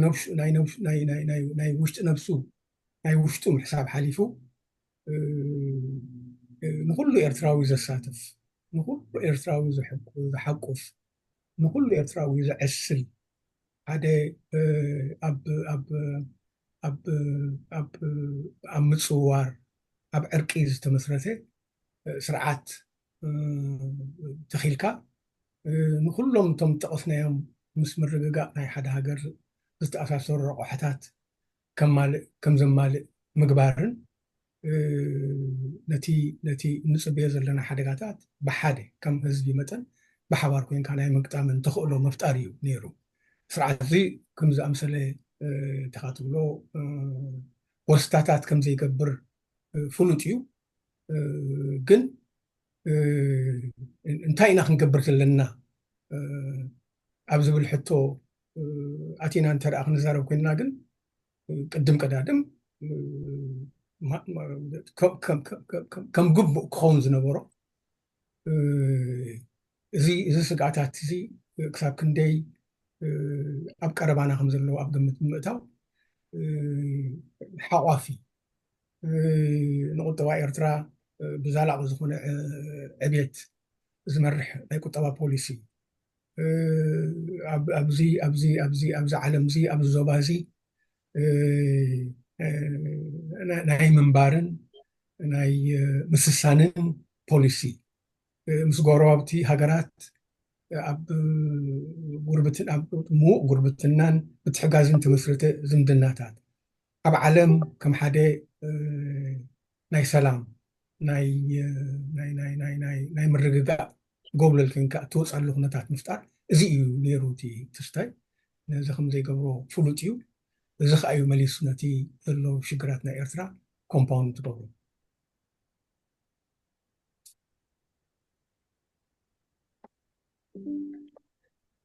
ናይ ውሽጢ ነብሱ፣ ናይ ውሽጡ ምሕሳብ ሓሊፉ ንኩሉ ኤርትራዊ ዘሳትፍ፣ ንኩሉ ኤርትራዊ ዝሓቁፍ፣ ንኩሉ ኤርትራዊ ዘዕስል፣ ሓደ ኣብ ምጽውዋር፣ ኣብ ዕርቂ ዝተመስረተ ስርዓት ተኺልካ፣ ንኩሎም እቶም ዝጠቐስናዮም ምስ ምርግጋእ ናይ ሓደ ሃገር ዝተኣሳሰሩ ረቑሕታት ከም ዘማልእ ምግባርን ነቲ ነቲ እንጽበዮ ዘለና ሓደጋታት ብሓደ ከም ህዝቢ መጠን ብሓባር ኮይንካ ናይ ምግጣምን ተኽእሎ ምፍጣር እዩ ነይሩ። ስርዓት እዚ ከም ዝኣምሰለ ተኻትብሎ ወስታታት ከም ዘይገብር ፍሉጥ እዩ። ግን እንታይ ኢና ክንገብር ዘለና ኣብ ዝብል ሕቶ ኣቲና እንተ ደኣ ክንዛረብ ኮይንና ግን ቅድም ቀዳድም ከም ግቡእ ክኸውን ዝነበሮ እዚ እዚ ስግኣታት እዚ ክሳብ ክንደይ ኣብ ቀረባና ከም ዘለዎ ኣብ ግምት ብምእታው ሓቋፊ ንቁጠባ ኤርትራ ብዛላቂ ዝኾነ ዕቤት ዝመርሕ ናይ ቁጠባ ፖሊሲ ኣብዚ ኣብዚ ኣብዚ ኣብዚ ዓለም እዚ ኣብዚ ዞባ እዚ ናይ ምንባርን ናይ ምስሳንን ፖሊሲ ምስ ጎረባብቲ ሃገራት ኣብ ጉርብትን ኣብ ምዉቕ ጉርብትናን ምትሕጋዝን ተመስረተ ዝምድናታት ኣብ ዓለም ከም ሓደ ናይ ሰላም ናይ ናይ ናይ ናይ ናይ ናይ ምርግጋእ ጎብለል ኮይንካ እትወፅኣሉ ኩነታት ምፍጣር እዚ እዩ ነይሩ እቲ ትስታይ። ነዚ ከም ዘይገብሮ ፍሉጥ እዩ። እዚ ከዓ እዩ መሊሱ ነቲ ዘሎ ሽግራት ናይ ኤርትራ ኮምፓውንድ ትገብሮ።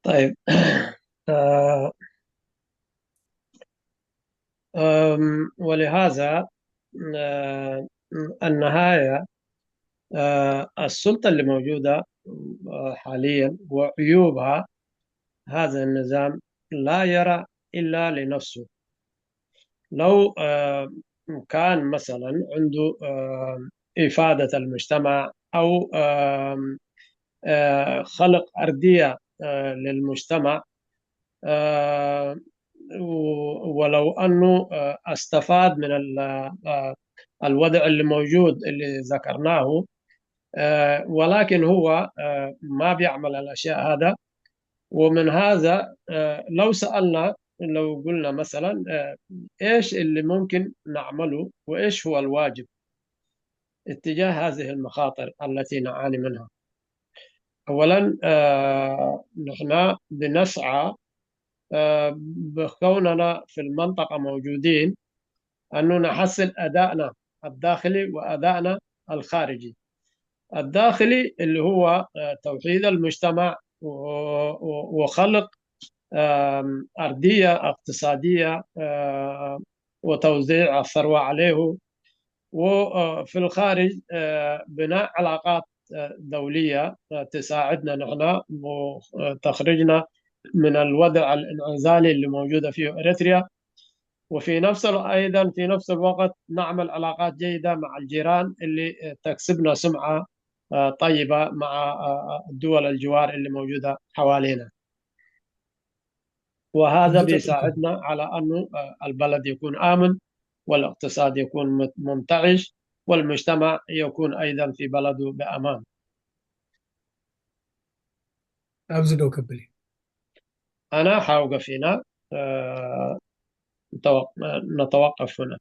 طيب. آه، أم، ولهذا آه، النهاية، آه، السلطة اللي موجودة آه، حاليا وعيوبها، هذا النظام لا يرى إلا لنفسه. لو آه، كان مثلا عنده آه، إفادة المجتمع أو آه، آه، خلق أرضية آه، للمجتمع، آه، و- ولو أنه آه، استفاد من ال- آه، الوضع اللي موجود اللي ذكرناه، آه، ولكن هو آه، ما بيعمل الأشياء هذا. ومن هذا آه، لو سألنا، لو قلنا مثلا آه، إيش اللي ممكن نعمله وإيش هو الواجب اتجاه هذه المخاطر التي نعاني منها. أولا آه، نحن بنسعى آه، بكوننا في المنطقة موجودين أنه نحسن أدائنا الداخلي وأدائنا الخارجي. الداخلي اللي هو آه، توحيد المجتمع و- و- وخلق آم، أرضية اقتصادية آه، وتوزيع الثروة عليه، وفي الخارج آه، بناء علاقات آه، دولية آه، تساعدنا نحن وتخرجنا من الوضع الانعزالي اللي موجودة فيه إريتريا، وفي نفس ال- أيضا في نفس الوقت نعمل علاقات جيدة مع الجيران اللي آه، تكسبنا سمعة آه، طيبة مع، آه، الدول الجوار اللي موجودة حوالينا. وهذا بيساعدنا على أنه، آه، البلد يكون آمن، والاقتصاد يكون مت-، منتعش، والمجتمع يكون أيضًا في بلده بأمان. ኣብዚ ደው ከብል እዩ። أنا حاوقف هنا، آه، نتوق-، نتوقف هنا.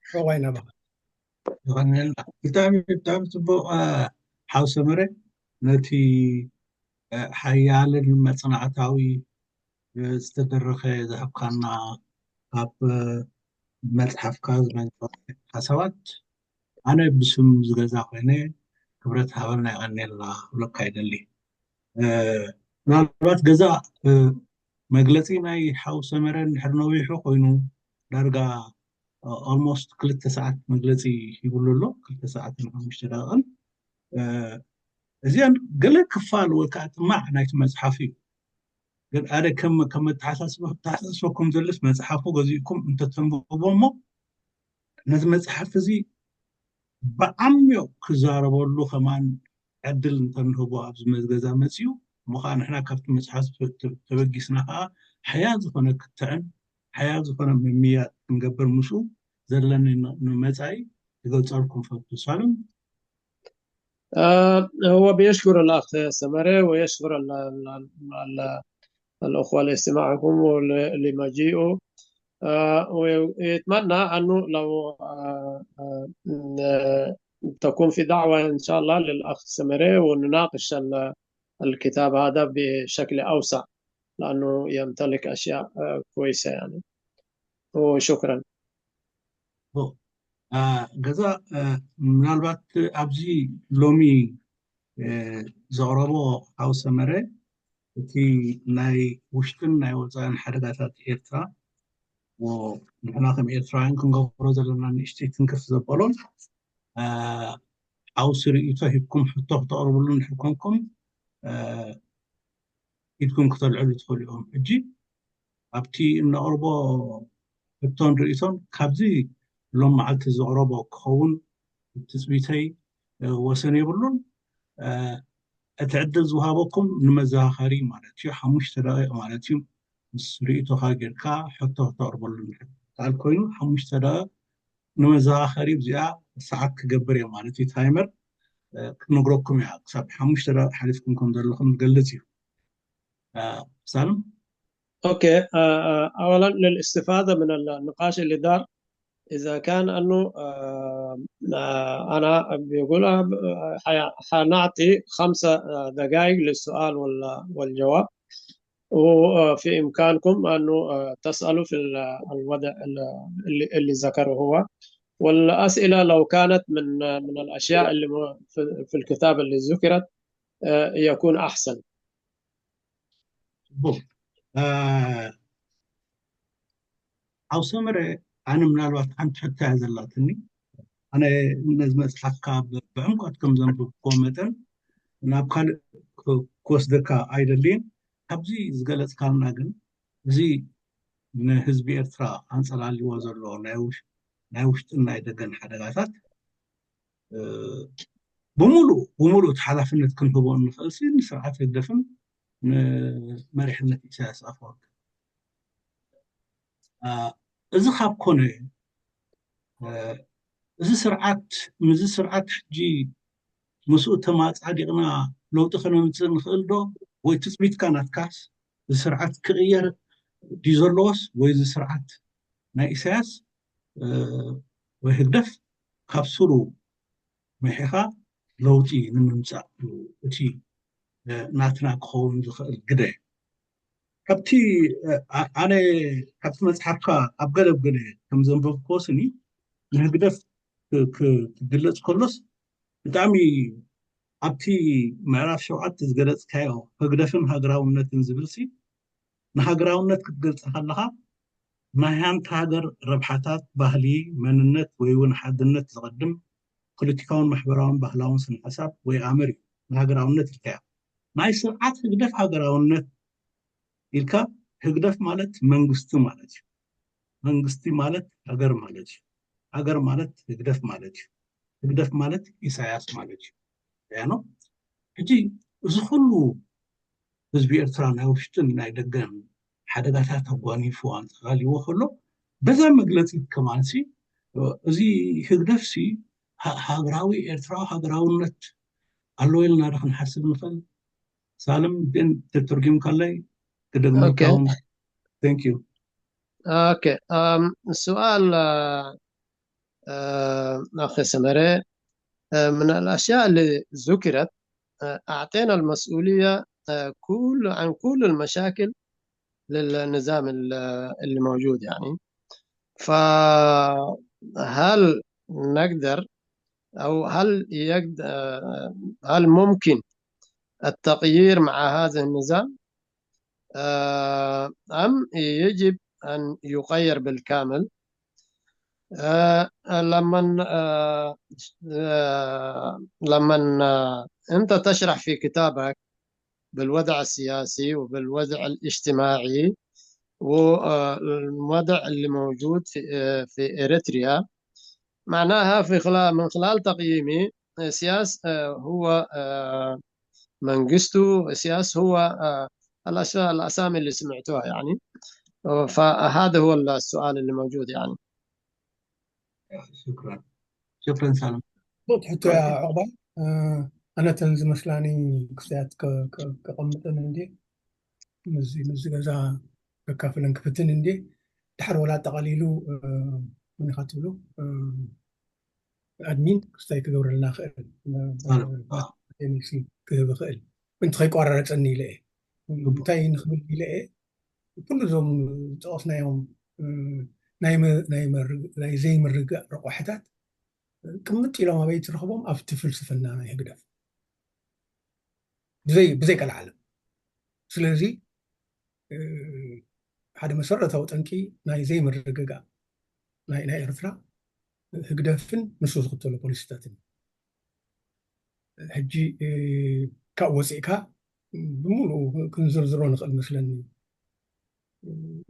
ሕቆይ ናባኻ። ይቐንየልና። ብጣዕሚ ብጣዕሚ ጽቡቕ። ሓው ሰመረ፣ ነቲ ሓያልን መጽናዕታዊ ዝተደረኸ ዝሃብካና፣ ካብ መጽሓፍካ ዝመንጨወ ሓሳባት፣ ኣነ ብስም ዝገዛ ኮይነ ክብረት ሃበልና፣ የቐንየልና ክብለካ ይደሊ። ምናልባት ገዛ መግለጺ ናይ ሓው ሰመረ እንድሕር ነዊሑ ኮይኑ፣ ዳርጋ ኦልሞስት ክልተ ሰዓት መግለጺ ይብሉ ኣሎ። ክልተ ሰዓትን ሓሙሽተ ደቂቕን። እዚኣን ገለ ክፋል ወይ ከዓ ጥማዕ ናይቲ መጽሓፍ እዩ። ግን ኣደ ከም ከም ኣተሓሳስበኩም ዘለስ መጽሓፉ ገዚእኩም እንተተንብቦ እሞ፣ ነዚ መጽሓፍ እዚ ብዓሚቕ ክዛረበሉ ከማን ዕድል እንተንህቦ ኣብዚ መዝገዛ መጺኡ፣ እሞ ኸዓ ንሕና ካብቲ መጽሓፍ ተበጊስና ኸዓ ሓያል ዝኾነ ክትዕን ሓያል ዝኾነ ምምያጥ ክንገብር ምስኡ ዘለኒ ንመጻኢ ክገልጸልኩም ፈቱ። ሳልም። آه، هو بيشكر الأخ سمرة ويشكر ال-، ال-، ال-، الأخوة لاستماعهم ولمجيئه. آه، ويتمنى أنه لو، آه، آه، إن، آه، تكون في دعوة إن شاء الله للأخ سمرة ونناقش ال-، الكتاب هذا بشكل أوسع، لأنه يمتلك أشياء، آه، كويسة يعني. وشكرا. ገዛ ምናልባት ኣብዚ ሎሚ ዘቕረቦ ሓው ሰመረ፣ እቲ ናይ ውሽጥን ናይ ወፃእን ሓደጋታት ኤርትራ፣ ንሕና ከም ኤርትራውያን ክንገብሮ ዘለና ንእሽተይ ትንክፍ ዘበሎን ሓውሲ ርእይቶ ሂብኩም ሕቶ ክተቕርብሉ እንድሕር ኮንኩም ኢድኩም ክተልዕሉ ትኽእሉ ኢኹም። ሕጂ ኣብቲ እነቕርቦ ሕቶን ርእይቶን ካብዚ ሎም መዓልቲ ዘቕረቦ ክኸውን ትፅቢተይ ወሰን የብሉን። እቲ ዕድል ዝወሃበኩም ንመዘኻኸሪ ማለት እዩ፣ ሓሙሽተ ደቂቕ ማለት እዩ። ምስ ርእይቶኻ ጌርካ ሕቶ ክተቕርበሉ እንድሕር ትከኣል ኮይኑ ሓሙሽተ ደቂቕ ንመዘኻኸሪ እዚኣ ሰዓት ክገብር እየ ማለት እዩ። ታይመር ክትነግረኩም እያ፣ ክሳብ ሓሙሽተ ደቂቕ ሓሊፍኩም ከም ዘለኹም ዝገልጽ እዩ። ሳልም። أوكي، آه، آه، أولا للاستفادة من النقاش اللي دار، إذا كان أنه، آه، آه، أنا بيقول، آه، حي-، حنعطي خمسة، آه، دقائق للسؤال وال-، والجواب، وفي إمكانكم أنه، آه، تسألوا في ال-، الوضع ال-، اللي، اللي ذكره هو، والأسئلة لو كانت من، من الأشياء اللي م-، في، في الكتاب اللي ذكرت، آه، يكون أحسن. ጽቡቕ። ሓው ሰመረ፣ ኣነ ምናልባት ሓንቲ ሕቶ እያ ዘላትኒ። ኣነ ነዚ መጽሓፍካ ብ-፣ ብዕምቆት ከም ዘንብብክዎ መጠን ናብ ካልእ ክ-፣ ክወስደካ ኣይደልይን። ካብዚ ዝገለጽካልና ግን፣ እዚ ንህዝቢ ኤርትራ ኣንጸላልዎ ዘሎ ናይ ውሽ-፣ ናይ ውሽጥን ናይ ደገን ሓደጋታት፣ እ፣ ብምሉእ፣ ብምሉእ እቲ ሓላፍነት ክንህቦ እንኽእል ሲ ንስርዓት ህግደፍን ንመሪሕነት ኢሳያስ ኣፈወርቂ። እ፣ እዚ ካብ ኮነ፣ እ፣ እዚ ስርዓት፣ ምስዚ ስርዓት ሕጂ ምስኡ ተማጻዲቕና ለውጢ ከነምጽእ ንኽእል ዶ? ወይ ትጽቢትካ ናትካስ እዚ ስርዓት ክቕየር ድዩ ዘለዎስ፣ ወይ እዚ ስርዓት ናይ ኢሳያስ፣ እ፣ ወይ ህግደፍ ካብ ስሩ መሒኻ ለውጢ ንምምጻእ እዩ እቲ፣ እ፣ ናትና ክኸውን ዝኽእል ግደ። ካብቲ፣ እ፣ ኣ-፣ ኣነ ካብቲ መጽሓፍካ ኣብ ገለ ኣብ ገለ ከም ዘንበብክዎ ስኒ ንህግደፍ ክ-፣ ክ-፣ ክግለጽ ከሎስ ብጣዕሚ ኣብቲ ምዕራፍ ሸውዓተ ዝገለጽካዮ ህግደፍን ሃገራውነትን ዝብልሲ ንሃገራውነት ክትገልጻ ከለኻ ናይ ሓንቲ ሃገር ረብሓታት፣ ባህሊ፣ መንነት ወይ እውን ሓድነት ዘቐድም ፖለቲካውን ማሕበራውን ባህላውን ስነ ሓሳብ ወይ ኣምር እዩ ንሃገራውነት ኢልካዮ። ናይ ስርዓት ህግደፍ ሃገራውነት ኢልካ፣ ህግደፍ ማለት መንግስቲ ማለት እዩ። መንግስቲ ማለት ሃገር ማለት እዩ። ሃገር ማለት ህግደፍ ማለት እዩ። ህግደፍ ማለት ኢሳያስ ማለት እዩ። ያ ነው። ሕጂ እዚ ኩሉ ህዝቢ ኤርትራ ናይ ውሽጥን ናይ ደገን ሓደጋታት ኣጓኒፉ ኣንጸላልይዎ ከሎ፣ በዛ መግለጺ ከማንሲ፣ እዚ ህግደፍሲ ሃ-፣ ሃገራዊ፣ ኤርትራዊ ሃገራውነት ኣለዎ ኢልና ዶ ክንሓስብ ንኽእል? ሳልም ግን ተተርጉምካለይ ክደግመልካ ኦኬ። እውን። Thank you. ኦኬ። أم، السؤال، آه، آه، أخي سمرة، آه، من الأشياء اللي ذكرت، آه، أعطينا المسؤولية، آه، كل، عن كل المشاكل للنظام ال-، اللي موجود، يعني. فهل نقدر، أو هل يقد-، آه، هل ممكن التغيير مع هذا النظام؟ آه، أم يجب أن يغير بالكامل؟ آه، لمن، آه، آه، لمن، آه، أنت تشرح في كتابك بالوضع السياسي وبالوضع الاجتماعي والوضع اللي موجود في، آه، في إريتريا، معناها في خلال، من خلال تقييمي، سياس، آه، هو، آه، መንግስቱ፣ ኢሳያስ هو، آه، الأس-، الأسامي اللي سمعتوها، يعني. فهذا هو السؤال اللي موجود، يعني. ሽክራን። ሽክራን ሳልም። ጽቡቕ ሕቶ እያ ዕቑባይ። እ፣ ኣነ እተን ዝመስላኒ ክስታያት ከ-፣ ከ-፣ ከቐምጠን እንዴ፣ ምስዚ፣ ምስዚ ገዛ ከካፍለን ክፍትን እንዴ፣ ድሓር ወላ ኣጠቓሊሉ፣ እ፣ መን ኢኻ ትብሉ? እ፣ ኣድሚን ክስታይ ክገብረልና ክእል፣ እ፣ ሳልም። ኣዎ። ኤምሲ ክህብ ክእል። ምንቲ ከይቋራረጸኒ ኢለ እየ። እንታይ ንኽብል ኢለ እየ፣ ኩሉ እዞም ዝጠቐስናዮም፣ እ፣ ናይ መ-፣ ናይ መር-፣ ናይ ዘይምርግጋእ ረቋሕታት ቅምጥ ኢሎም ኣበይ ትረኽቦም? ኣብቲ ፍልስፍና ናይ ህግደፍ። ብዘይ-፣ ብዘይቀልዓለም። ስለዚ፣ እ፣ ሓደ መሰረታዊ ጠንቂ ናይ ዘይምርግጋእ ናይ፣ ናይ ኤርትራ ህግደፍን ንሱ ዝኽተሎ ፖሊሲታትን። ሕጂ፣ እ፣ ካብኡ ወፂእካ ብምሉኡ ክንዝርዝሮ ንኽእል መስለኒ።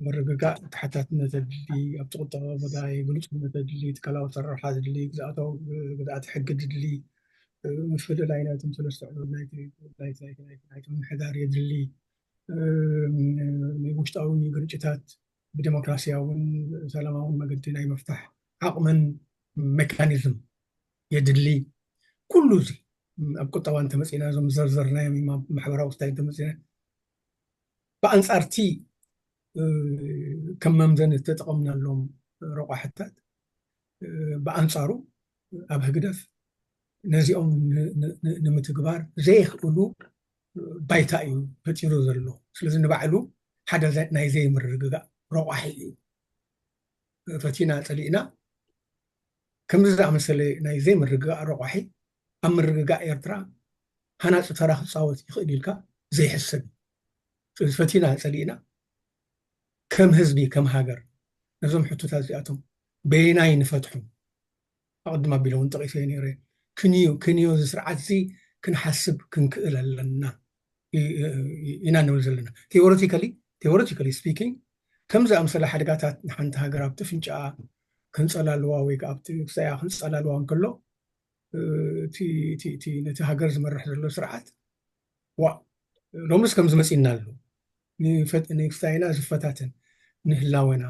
ምርግጋእ ተሓታትነት ኣድሊ፣ ኣብቲ ቁጠባዊ መዳይ ግሉጽነት ኣድሊ፣ ትካላዊ ኣሰራርሓ ኣድሊ፣ ግዝኣታዊ፣ ግዝኣት ሕጊ ኣድሊ፣ ምፍልላይ ናይቶም ሰለስተ ዕሉል ናይቲ፣ ናይቲ፣ ናይቲ፣ ናይቲ፣ ናይቲ ምምሕዳር የድሊ። ናይ ውሽጣዊ ግርጭታት ብዴሞክራሲያውን ሰላማውን መገዲ ናይ ምፍታሕ ዓቕምን ሜካኒዝም የድሊ። ኩሉ እዚ ኣብ ቁጠባ እንተመፂና፣ እዞም ዘርዘርናዮም፣ ኣብ ማሕበራዊ ጉዳይ እንተመፂና፣ ብኣንጻርቲ፣ እ፣ ከም መምዘኒ እተጠቐምናሎም ረቋሕታት፣ እ፣ ብኣንጻሩ ኣብ ህግደፍ ነዚኦም ን-፣ ን-፣ ን-፣ ንምትግባር ዘየኽእሉ ባይታ እዩ ፈጢሩ ዘሎ። ስለዚ ንባዕሉ ሓደ ዘ-፣ ናይ ዘይምርግጋእ ረቋሒ እዩ። ፈቲና ጸሊእና፣ ከምዚ ዝኣመሰለ ናይ ዘይምርግጋእ ረቋሒ ኣብ ምርግጋእ ኤርትራ ሃናጺ ተራ ክጻወት ይኽእል ኢልካ ዘይሕሰብ እዩ። ስለዚ ፈቲና ጸሊእና፣ ከም ህዝቢ፣ ከም ሃገር፣ ነዞም ሕቶታት እዚኣቶም በየናይ ንፈትሖም? ኣቐድም ኣቢለ እውን ጠቒሰ ነይረ። ክንዮ፣ ክንዮ እዚ ስርዓት እዚ ክንሓስብ ክንክእል ኣለና ኢ-፣ ኢ-፣ ኢና ንብል ዘለና። Theoretically፣ theoretically speaking፣ ከም ዝኣምሰለ ሓደጋታት ንሓንቲ ሃገር ኣብቲ ፍንጫኣ ከንጸላልዋ ወይ ከኣ ኣብቲ ክሳያ ከንጸላልዋ እንከሎ፣ እ፣ እቲ፣ እቲ፣ እቲ ነቲ ሃገር ዝመርሕ ዘሎ ስርዓት፣ ዋ፣ ሎምስ ከምዚ መጺእና ኣሎ። ንፈት-፣ ንክስታይና ዝፈታተን፣ ንህላወና፣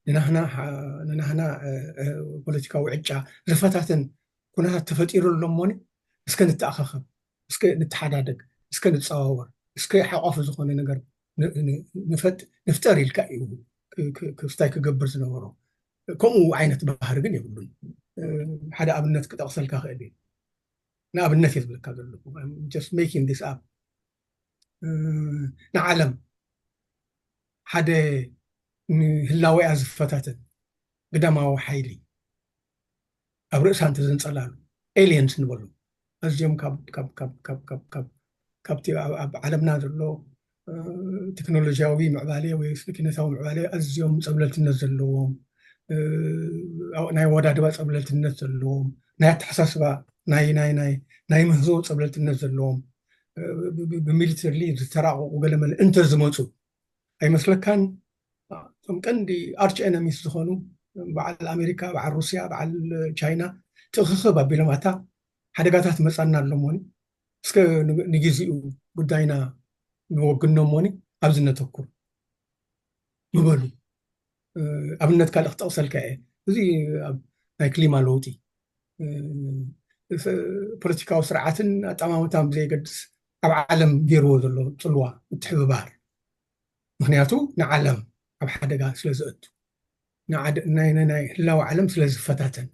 ንናህና ሓ-፣ ንናህና፣ እ፣ እ፣ ፖለቲካዊ ዕጫ ዝፈታተን ኩነታት ተፈጢሩ ኣሎ እሞኒ፣ እስከ ንተኣኻኸብ፣ እስከ ንተሓዳደግ፣ እስከ ንጸዋወር፣ እስከ ሓቋፊ ዝኾነ ነገር ን-፣ ን-፣ ንፈጥ-፣ ንፍጠር ኢልካ እዩ ክ-፣ ክ-፣ ክስታይ ክገብር ዝነበሮ። ከምኡ ዓይነት ባህሪ ግን የብሉን። እ፣ ሓደ ኣብነት ክጠቕሰልካ ክእል እየ። ንኣብነት እየ ዝብለካ ዘለኹ። I'm just making this up። እ፣ ንዓለም ሓደ ንህላዌኣ ዝፈታተን ግዳማዊ ሓይሊ ኣብ ርእሳ እንተዘንጸላሉ፣ ኤሊየንስ ንበሉ። ኣዝዮም ካብ፣ ካብ፣ ካብ፣ ካብ፣ ካብ፣ ካብ፣ ካብቲ ኣብ፣ ኣብ ዓለምና ዘሎ፣ እ፣ ቴክኖሎጂያዊ ምዕባለ ወይ ስነ ኪነታዊ ምዕባለ ኣዝዮም ጸብለልትነት ዘለዎም፣ እ፣ ኣብ ናይ ኣወዳድባ ጸብለልትነት ዘለዎም፣ ናይ ኣተሓሳስባ፣ ናይ፣ ናይ፣ ናይ፣ ናይ ምህዞ ጸብለልትነት ዘለዎም፣ እ፣ ብ-፣ ብ-፣ ብሚሊተርሊ ዝተራቐቑ ገለመለ እንተዝመጹ፣ ኣይመስለካን? እቶም ቀንዲ ኣርች ኤነሚስ ዝኾኑ በዓል ኣሜሪካ፣ በዓል ሩስያ፣ በዓል ቻይና ጥኽኽብ ኣቢሎም፣ ኣታ ሓደጋታት መጻና ኣሎ እሞኒ፣ እስከ ንግ- ንግዚኡ ጉዳይና ንወግኖ እሞኒ ኣብዚ ነተኩር ምበሉ። እ፣ ኣብነት ካልእ ክጠቕሰልካ እየ። እዚ ኣብ ናይ ክሊማ ለውጢ፣ እ፣ ስ- ፖለቲካዊ ስርዓትን ኣጠማምታን ብዘየገድስ ኣብ ዓለም ገይርዎ ዘሎ ጽልዋ ምትሕብባር፣ ምክንያቱ ንዓለም ኣብ ሓደጋ ስለ ዘእቱ፣ ንዓደ- ናይ ናይ- ናይ ህላወ ዓለም ስለ ዝፈታተን።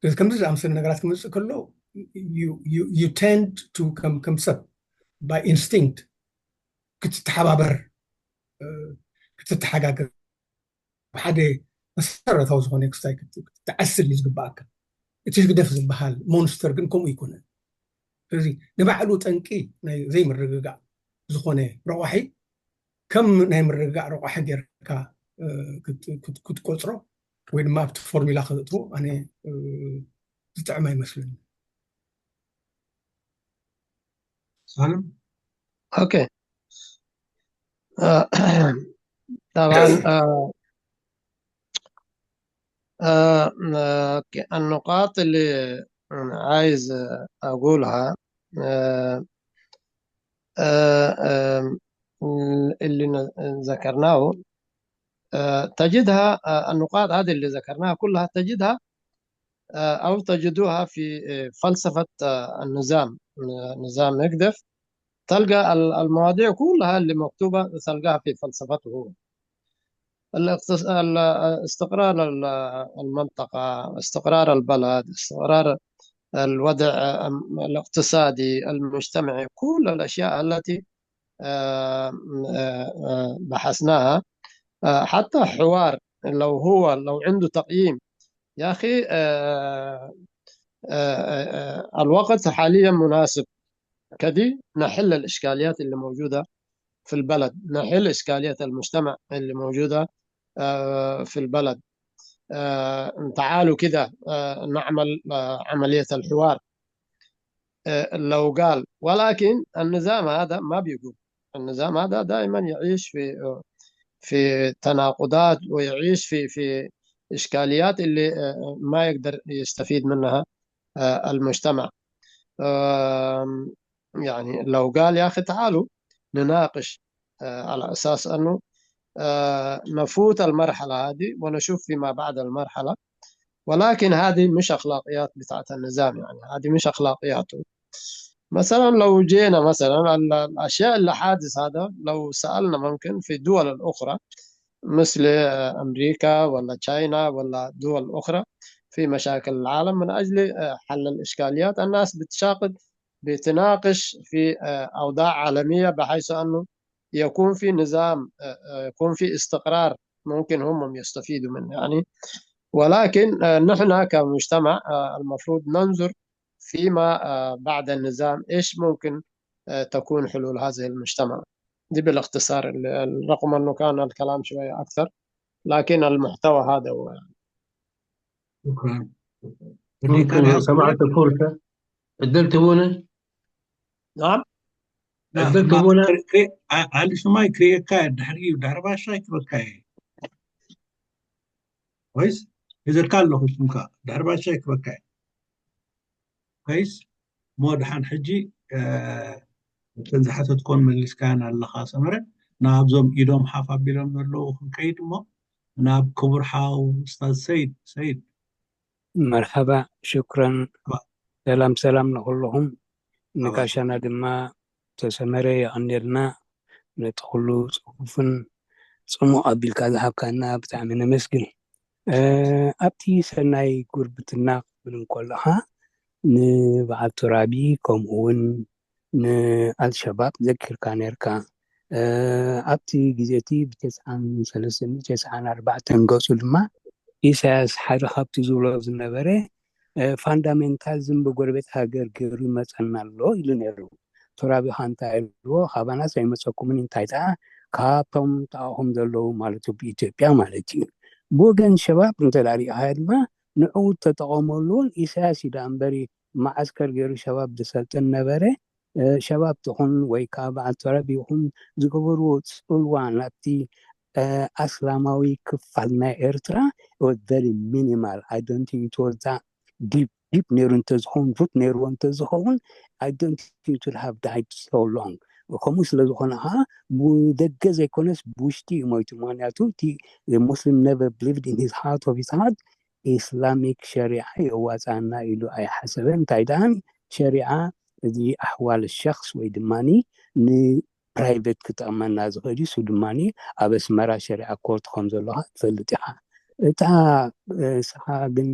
ስለዚ ከምዚ ዝኣመሰለ ነገራት ክመፅእ ከሎ you- you- you tend to ከም ከም ሰብ by instinct ክትተሓባበር፣ እ፣ ክትተሓጋገር፣ ሓደ መሰረታዊ ዝኾነ ክስታይ ክት- ክትዓስል እዩ ዝግባኣካ። እቲ ህግደፍ ዝበሃል ሞንስተር ግን ከምኡ ኣይኮነን። ስለዚ ንባዕሉ ጠንቂ ናይ ዘይምርግጋእ ዝኾነ ረቋሒ ከም ናይ ምርግጋእ ረቋሒ ጌርካ፣ እ፣ ክት- ክት- ክትቆፅሮ ወይ ድማ ኣብቲ ፎርሙላ ከተእትዎ ኣነ፣ እ፣ ዝጥዕም ኣይመስልን። سالم. اوكي. آه، طبعا. آه، آه، آه، اوكي، النقاط اللي عايز اقولها، آه، آه، آه، اللي ن- ذكرناه، آه، تجدها، آه، النقاط هذه اللي ذكرناها كلها تجدها، آه، أو تجدوها في، آه، فلسفة، آه، النظام، آه، نظام هيجدف. تلقى ال- المواضيع كلها اللي مكتوبة تلقاها في فلسفته هو. الاقتص- ال- استقرار ال- المنطقة، استقرار البلد، استقرار الوضع، آه، الاقتصادي، المجتمعي، كل الأشياء التي، آه، آه، آه، بحثناها. آه، حتى حوار، لو هو، لو عنده تقييم، يا أخي، آه، آه، آه، آه، الوقت حاليا مناسب كدي نحل الإشكاليات اللي موجودة في البلد، نحل إشكالية المجتمع اللي موجودة، آه، في البلد. آه، تعالوا كده، آه، نعمل، آه، عملية الحوار. آه، لو قال، ولكن النظام هذا ما بيقول. النظام هذا دائما يعيش في، في تناقضات، ويعيش في، في إشكاليات اللي، آه، ما يقدر يستفيد منها، آه، المجتمع. آم، يعني لو قال: يا أخي، تعالوا نناقش، آه، على أساس أنه، آه، نفوت المرحلة هذه ونشوف فيما بعد المرحلة، ولكن هذه مش أخلاقيات بتاعت النظام، يعني هذه مش أخلاقياته. مثلا لو جينا مثلا ال- الأشياء اللي حادث هذا، لو سألنا ممكن في الدول الأخرى مثل، آه، أمريكا ولا تشاينا ولا دول أخرى في مشاكل العالم من أجل، آه، حل الإشكاليات، الناس بتشاقد بتناقش في، آه، أوضاع عالمية بحيث أنه يكون في نظام، آه، آه، يكون في استقرار ممكن هم يستفيدوا منه يعني. ولكن، آه، نحن كمجتمع، آه، المفروض ننظر فيما، آه، بعد النظام، إيش ممكن، آه، تكون حلول هذه المجتمع. دي بالاختصار ال- رغم أنه كان الكلام شوية أكثر، لكن المحتوى هذا هو. شكرا. ممكن لو سمحت فرصة، قدرت هنا؟ نعم. لا، قدرت ما هنا؟ كري- كري- آه، علي شو ما يكري كاي دحري ودحر باشا يكبكاي. كويس؟ إذا كان له شمكا دحر باشا يكبكاي. كويس؟ مو دحان حجي، آه، እተን ዝሓተትኮን መሊስካን ኣለኻ ሰመረ። ናብዞም ኢዶም ሓፍ ኣቢሎም ዘለዉ ክንከይድ እሞ ናብ ክቡር ሓው ኡስታዝ ሰይድ። ሰይድ። መርሓባ፣ ሽክረን። ሰላም ሰላም ንኹልኹም። ንጋሻና ድማ ተሰመረ የቐንየልና ነቲ ኩሉ ጽፉፍን ጽሙቕ ኣቢልካ ዝሃብካና ብጣዕሚ ነመስግን። እ፣ ኣብቲ ሰናይ ጉርብትና ክትብል እንከለኻ ንበዓል ቱራቢ ከምኡ እውን ንኣልሸባብ ዘኪርካ ነርካ። እ፣ ኣብቲ ግዜ እቲ ብተስዓን ሰለስተን ተስዓን ኣርባዕተን ገጹ ድማ ኢሳያስ ሓደ ካብቲ ዝብሎ ዝነበረ፣ እ፣ ፋንዳሜንታሊዝም ብጎረቤት ሃገር ገይሩ ይመጸና ኣሎ ኢሉ ነይሩ። ቱራቢኻ እንታይ ኢልዎ? ካባናስ ኣይመጸኩምን፣ እንታይ ደኣ ካብቶም ተኣኹም ዘለዉ ማለት እዩ፣ ብኢትዮጵያ ማለት እዩ። ብወገን ሸባብ እንተ ደኣ ሪኢኻዮ ድማ ንዕኡ ተጠቐመሉን ኢሳያስ እዩ ደኣ እምበሪ መዓስከር ገይሩ ሸባብ ዝሰልጥን ነበረ። እ፣ ሸባብ ትኹን ወይ ከዓ በዓል ቱራቢ ይኹን ዝገበርዎ ጽልዋ ናብቲ፣ እ፣ ኣስላማዊ ክፋል ናይ ኤርትራ it was very minimal. I don't think it was that deep. ዲፕ ነይሩ እንተዝኸውን፣ ሩት ነይርዎ እንተዝኸውን፣ I don't think it would have died so long። ከምኡ ስለ ዝኾነ ከዓ ብደገ ዘይኮነስ ብውሽጢ እዩ ሞይቱ። ምክንያቱ እቲ Muslim never believed in his heart of his heart Islamic ሸሪዓ የዋፃና ኢሉ ኣይሓሰበን። እንታይ ደኣን ሸሪዓ እዚ ኣሕዋል ሸክስ ወይ ድማ ንፕራይቬት ክጠቕመና ዝኽእል እዩ። እሱ ድማ ኣብ ኣስመራ ሸሪዓ ኮርት ከም ዘለካ ትፈልጥ ኢኻ። እታ ንስኻ ግን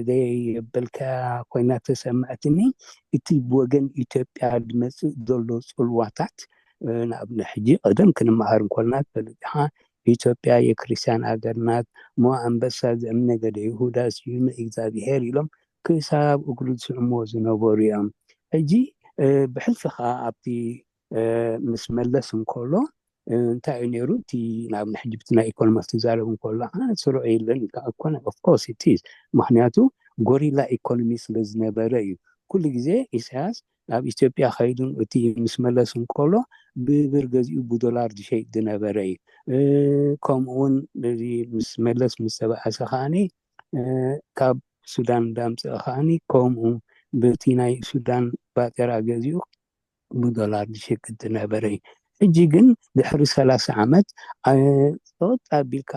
ዘይበልካ ኮይና ተሰማዕትኒ። እቲ ብወገን ኢትዮጵያ ዝመፅእ ዘሎ ፅልዋታት ንኣብነት ሕጂ ቀደም ክንመሃር እንኮልና ትፈልጥ ኢኻ። ኢትዮጵያ የክርስቲያን ሃገር ናት፣ ሞ ኣንበሳ ዘእምነገደ ይሁዳ ስዩመ እግዚኣብሔር ኢሎም ክሳብ እግሩ ዝስዕምዎ ዝነበሩ እዮም። ሕጂ ብሕልፊ ከዓ ኣብቲ ምስ መለስ እንከሎ እንታይ እዩ ነይሩ? እቲ ናብ ንሕጂ ብቲ ናይ ኢኮኖሚ ክትዛረብ እንከሎ ስሩዕ የለን ኢልካ ኣይኮነ። Of course it is። ምክንያቱ ጎሪላ ኢኮኖሚ ስለ ዝነበረ እዩ። ኩሉ ግዜ ኢሳያስ ናብ ኢትዮጵያ ከይዱ እቲ ምስ መለስ እንከሎ ብብር ገዚኡ ብዶላር ዝሸይጥ ዝነበረ እዩ። ከምኡ እውን እዚ ምስ መለስ ምስ ተባኣሰ ከዓኒ ካብ ሱዳን እንዳምፅአ ከዓኒ ከምኡ በቲ ናይ ሱዳን ባጤራ ገዚኡ ብዶላር ዝሸቅጥ ዝነበረ እዩ። ሕጂ ግን ድሕሪ ሰላሳ ዓመት ፆጥ ኣቢልካ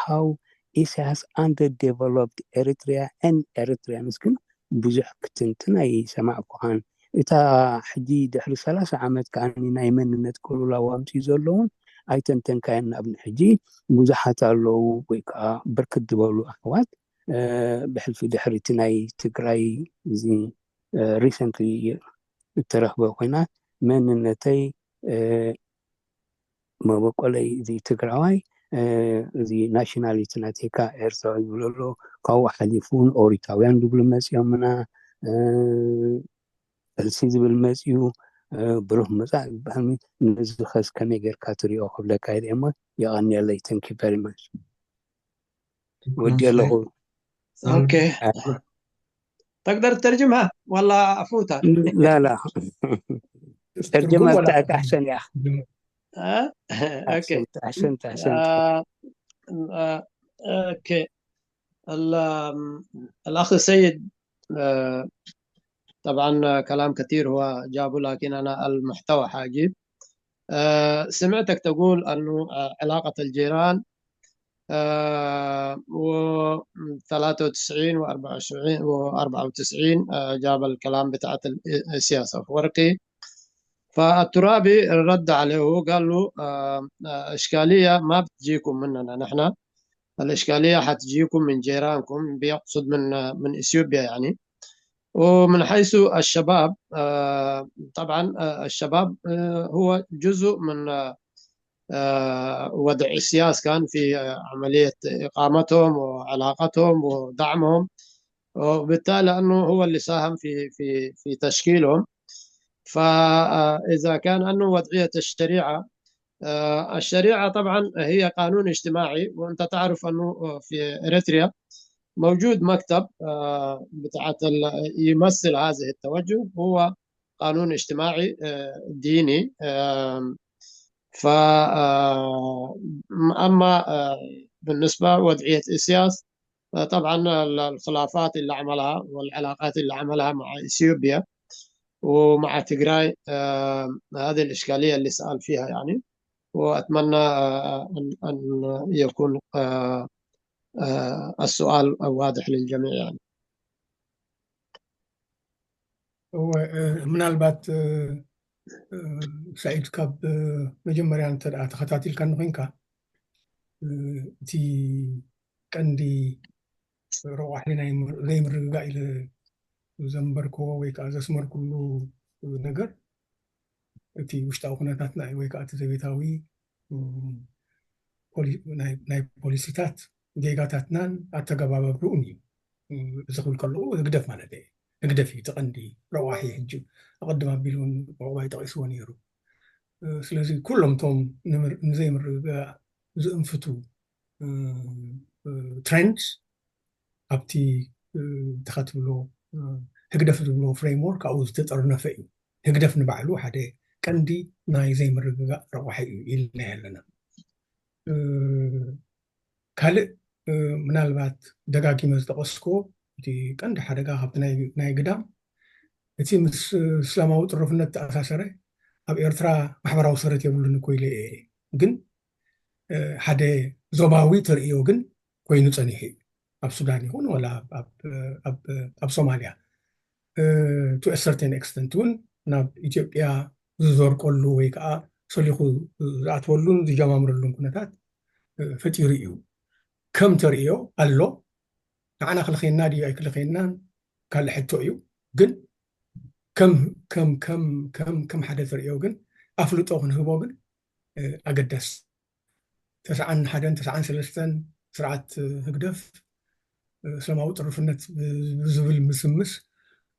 how ኢሳያስ underdeveloped Eritrea and Eritreans ግን ብዙሕ ክትንትን ኣይሰማዕኩኻን። እታ ሕጂ ድሕሪ ሰላሳ ዓመት ከዓኒ ናይ መንነት ቅልውላው ኣምፅኡ ዘለውን ኣይተንተንካዮን። ኣብ ሕጂ ብዙሓት ኣለዉ ወይ ከዓ ብርክት ዝበሉ ኣሕዋት ብሕልፊ ድሕሪ እቲ ናይ ትግራይ እዚ ሪሰንትሊ እተረኽበ ኮይና መንነተይ መበቆለይ እዚ ትግራዋይ እዚ ናሽናሊቲ ናተይካ ኤርትራዊ ይብሉ ኣሎ። ካብኡ ሓሊፉ ኦሪታውያን ዝብሉ መፂኦምና፣ ፈልሲ ዝብል መፂኡ፣ ብሩህ መፃእ ዝበሃል። ነዚ ኸስ ከመይ ጌርካ ትሪኦ ክብለካ ኢለ እሞ የቐንየለይ። Thank you very much። ወዲ ኣለኹ። ኦኬ። تقدر تترجمها ولا أفوتها؟ لا لا ترجمة بتاعك أحسن يا أخي. أه؟ أوكي. أحسنت أحسنت أحسنت. آه، آه، أوكي. ال- الأخ السيد، آه، طبعا كلام كثير هو جابه، لكن أنا المحتوى حاجيب. آه، سمعتك تقول أنه آه، علاقة الجيران آه، و ثلاثة وتسعين و أربعة وتسعين و أربعة وتسعين، آه، جاب الكلام بتاعت ال- إسياس أفورقي. فالترابي رد عليه، قال له: آه، آه، إشكالية ما بتجيكم مننا نحن، الإشكالية حتجيكم من جيرانكم، بيقصد من آه، من إثيوبيا يعني. ومن حيث الشباب، آه، طبعا آه، الشباب آه، هو جزء من آه، آه، وضع السياسي كان في آه، عملية إقامتهم وعلاقتهم ودعمهم، وبالتالي لأنه هو اللي ساهم في في في تشكيلهم. فإذا كان أنه وضعية الشريعة، آه، الشريعة طبعا هي قانون اجتماعي، وأنت تعرف أنه في إريتريا موجود مكتب آه، بتاعت ال- يمثل هذه التوجه، هو قانون اجتماعي آه، ديني. آم، ف آه، أما آه، بالنسبة وضعية إسياس، آه، طبعا ال- الخلافات اللي عملها والعلاقات اللي عملها مع إثيوبيا ومع تجراي، آه، هذه الإشكالية اللي سأل فيها يعني، وأتمنى آه، أن أن يكون آه، آه، السؤال واضح للجميع يعني. እወ፣ እ፣ ምናልባት እ፣ እ፣ ሳኢድ ካብ እ፣ መጀመርያ እንተ ደኣ ተኸታቲልካኒ ኮንካ እ፣ እቲ ቀንዲ ረቋሒ ናይ ምር- ዘይምርግጋእ ኢለ ዘንበርክዎ ወይ ከዓ ዘስመርኩሉ ነገር እቲ ውሽጣዊ ኩነታትና እዩ ወይ ከዓ እቲ ዘቤታዊ እ፣ ፖሊ- ናይ ናይ ፖሊሲታት ጌጋታትናን ኣተገባባብርኡን እዩ። እ፣ እዚ ክብል ከለኹ ህግደፍ ማለት እየ። ህግደፍ እዩ እቲ ቀንዲ ረቋሒ። ሕጂ ኣቐድም ኣቢሉ እውን ዕቑባይ ጠቒስዎ ነይሩ። እ፣ ስለዚ ኩሎም እቶም ንምር- ንዘይምርግጋእ ዝእንፍቱ እ፣ እ፣ ትሬንድስ ኣብቲ እ፣ እንታይ ትብሎ እ፣ ህግደፍ ዝብሎ ፍሬምወርክ ኣብኡ ዝተጠርነፈ እዩ። ህግደፍ ንባዕሉ ሓደ ቀንዲ ናይ ዘይምርግጋእ ረቋሒ እዩ ኢልና ኣለና። እ፣ ካልእ እ፣ ምናልባት ደጋጊመ ዝጠቐስክዎ እቲ ቀንዲ ሓደጋ ካብቲ ናይ ግዳም እቲ ምስ እስላማዊ ጥሩፍነት ተኣሳሰረ ኣብ ኤርትራ ማሕበራዊ ሰረት የብሉን እኮ ኢለ እየ። ግን ሓደ ዞባዊ ተርእዮ ግን ኮይኑ ጸኒሑ እዩ። ኣብ ሱዳን ይኹን ወላ ኣብ ሶማልያ to a certain extent እውን ናብ ኢትዮጵያ ዝዘርቀሉ ወይ ከዓ ሰሊኹ ዝኣትወሉን ዝጀማምረሉን ኩነታት ፈጢሩ እዩ። ከም ተርእዮ ኣሎ። ንዓና ክልኸየና ድዩ ኣይክልኸየናን ካልእ ሕቶ እዩ። ግን ከም ከም ከም ከም ከም ሓደ ተርእዮ ግን ኣፍልጦ ክንህቦ ግን ኣገዳሲ። ተስዓን ሓደን ተስዓን ሰለስተን ስርዓት ህግደፍ እስላማዊ ጥሩፍነት ብዝብል ምስምስ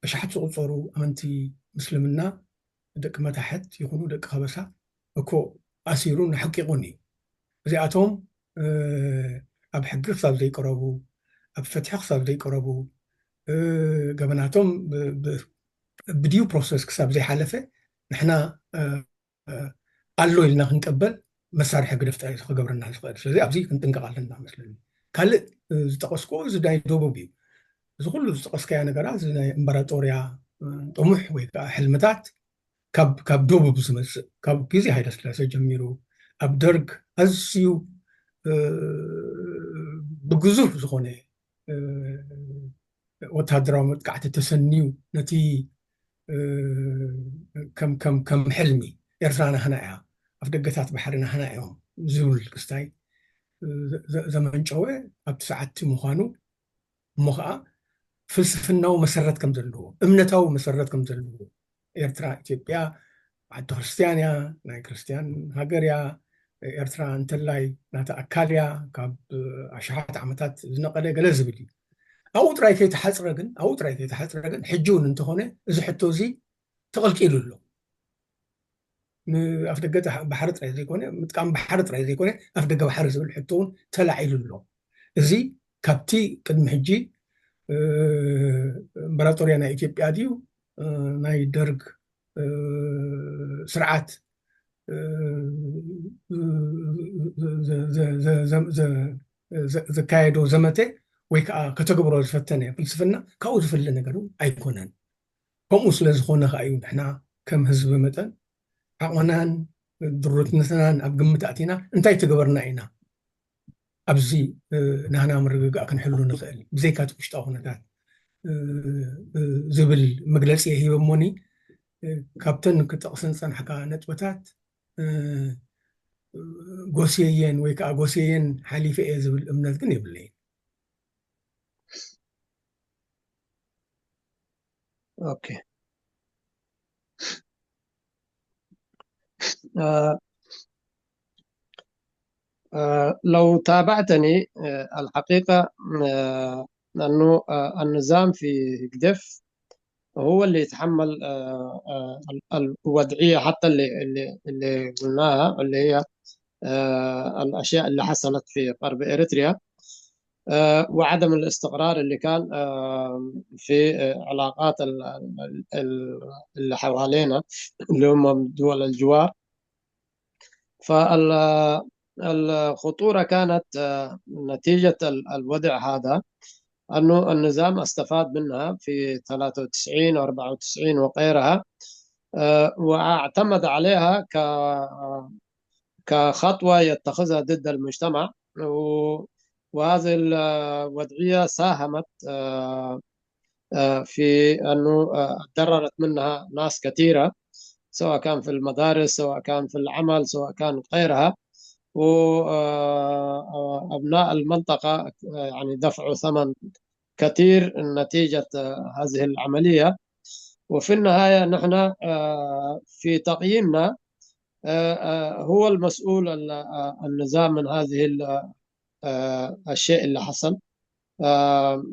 ኣሽሓት ዝቑጸሩ ኣመንቲ ምስልምና ደቂ መታሕት ይኹኑ ደቂ ከበሳ እኮ ኣሲሩን ኣሕቂቑን እዩ። እዚኣቶም ኣብ ሕጊ ክሳብ ዘይቀረቡ፣ ኣብ ፍትሒ ክሳብ ዘይቀረቡ፣ ገበናቶም ብዲዩ ፕሮሰስ ክሳብ ዘይሓለፈ ንሕና ኣሎ ኢልና ክንቀበል መሳርሒ ግደፍ ጥራይ ክገብረና ዝኽእል። ስለዚ ኣብዚ ክንጥንቀቕ ኣለና መስለኒ። ካልእ ዝጠቐስኩዎ እዚ ናይ ደቡብ እዩ። እዚ ኩሉ ዝጠቐስካያ ነገራት እዚ ናይ እምበራጦርያ ጥሙሕ ወይ ከዓ ሕልምታት ካብ ካብ ደቡብ ዝመፅእ ካብ ግዜ ሃይለስላሴ ጀሚሩ ኣብ ደርግ ኣዝዩ ብግዙፍ ዝኾነ ወታደራዊ መጥቃዕቲ ተሰንዩ ነቲ ከም ከም ከም ሕልሚ ኤርትራ ናህና እያ፣ ኣፍ ደገታት ባሕሪ ናህና እዮም ዝብል ክስታይ ዘመንጨወ ኣብቲ ሰዓት ምዃኑ እሞ ከዓ ፍልስፍናዊ መሰረት ከም ዘለዎ እምነታዊ መሰረት ከም ዘለዎ ኤርትራ ኢትዮጵያ ዓዲ ክርስትያን እያ፣ ናይ ክርስትያን ሃገር እያ፣ ኤርትራ እንተላይ ናታ ኣካል እያ፣ ካብ ኣሽሓት ዓመታት ዝነቐለ ገለ ዝብል እዩ። ኣብኡ ጥራይ ከይተሓፅረ ግን ኣብኡ ጥራይ ከይተሓፅረ ግን ሕጂ እውን እንተኾነ እዚ ሕቶ እዚ ተቐልቂሉ ኣሎ። ንኣፍ ደገ ባሕሪ ጥራይ ዘይኮነ ምጥቃም ባሕሪ ጥራይ ዘይኮነ ኣፍ ደገ ባሕሪ ዝብል ሕቶ እውን ተላዒሉ ኣሎ። እዚ ካብቲ ቅድሚ ሕጂ እምበራጦርያ ናይ ኢትዮጵያ ድዩ ናይ ደርግ ስርዓት ዘካየዶ ዘመተ ወይ ከዓ ከተግብሮ ዝፈተነ ፍልስፍና ካብኡ ዝፍለ ነገር ኣይኮነን። ከምኡ ስለ ዝኾነ ከዓ እዩ ንሕና ከም ህዝቢ መጠን ዓቕምናን ድሩትነትናን ኣብ ግምት ኣእቲና እንታይ ተገበርና ኢና ኣብዚ ናህና ምርግጋእ ክንሕሉ ንኽእል ብዘይካ እቲ ውሽጣዊ ኩነታት ዝብል መግለፂ ሂበሞኒ። ካብተን ክጠቕሰን ዝፀናሕካ ነጥብታት ጎስየየን ወይ ከዓ ጎስየየን ሓሊፈ እየ ዝብል እምነት ግን የብለይን። Okay. آه، آه، لو تابعتني، آه، الحقيقة، آه، أنه، آه، النظام في هجدف هو اللي يتحمل، آه، آه، ال-، الوضعية حتى اللي، اللي، اللي قلناها، اللي هي، آه، الأشياء اللي حصلت في غرب إريتريا، آه، وعدم الاستقرار اللي كان، آه، في، آه، علاقات ال-، ال-، ال-، اللي حوالينا، اللي هم دول الجوار. فالخطورة كانت، آه، نتيجة ال-، الوضع هذا، أنه النظام استفاد منها في ثلاثة وتسعين و أربعة وتسعين وغيرها، آه، واعتمد عليها ك-، كخطوة يتخذها ضد المجتمع، و-، وهذه الوضعية ساهمت، آه، آه، في أنه، آه، تضررت منها ناس كثيرة، سواء كان في المدارس، سواء كان في العمل، سواء كان غيرها. وأبناء المنطقة، آه، يعني دفعوا ثمن كثير نتيجة، آه، هذه العملية. وفي النهاية نحن، آه، في تقييمنا، آه، آه، هو المسؤول ال-، آه، النظام من هذه ال-، آه، الشيء اللي حصل. آه،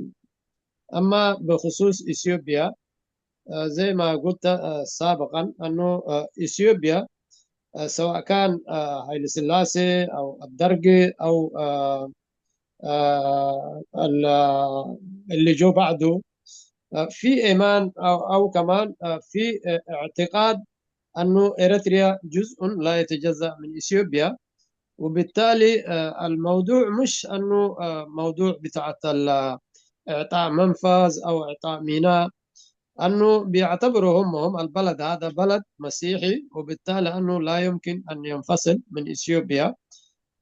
أما بخصوص إثيوبيا، آه، زي ما قلت، آه، سابقًا أنه، آه، إثيوبيا، آه، سواء كان، آه، هايلي سلاسي أو الدرقي أو، آه، آه، ال-، اللي جو بعده، آه، في إيمان أو، أو كمان، آه، في، آه، اعتقاد أنه إريتريا جزء لا يتجزأ من إثيوبيا. وبالتالي، آه، الموضوع مش أنه، آه، موضوع بتاعت ال-، إعطاء منفذ أو إعطاء ميناء، أنه بيعتبروا هم، هم البلد هذا بلد مسيحي، وبالتالي أنه لا يمكن أن ينفصل من إثيوبيا.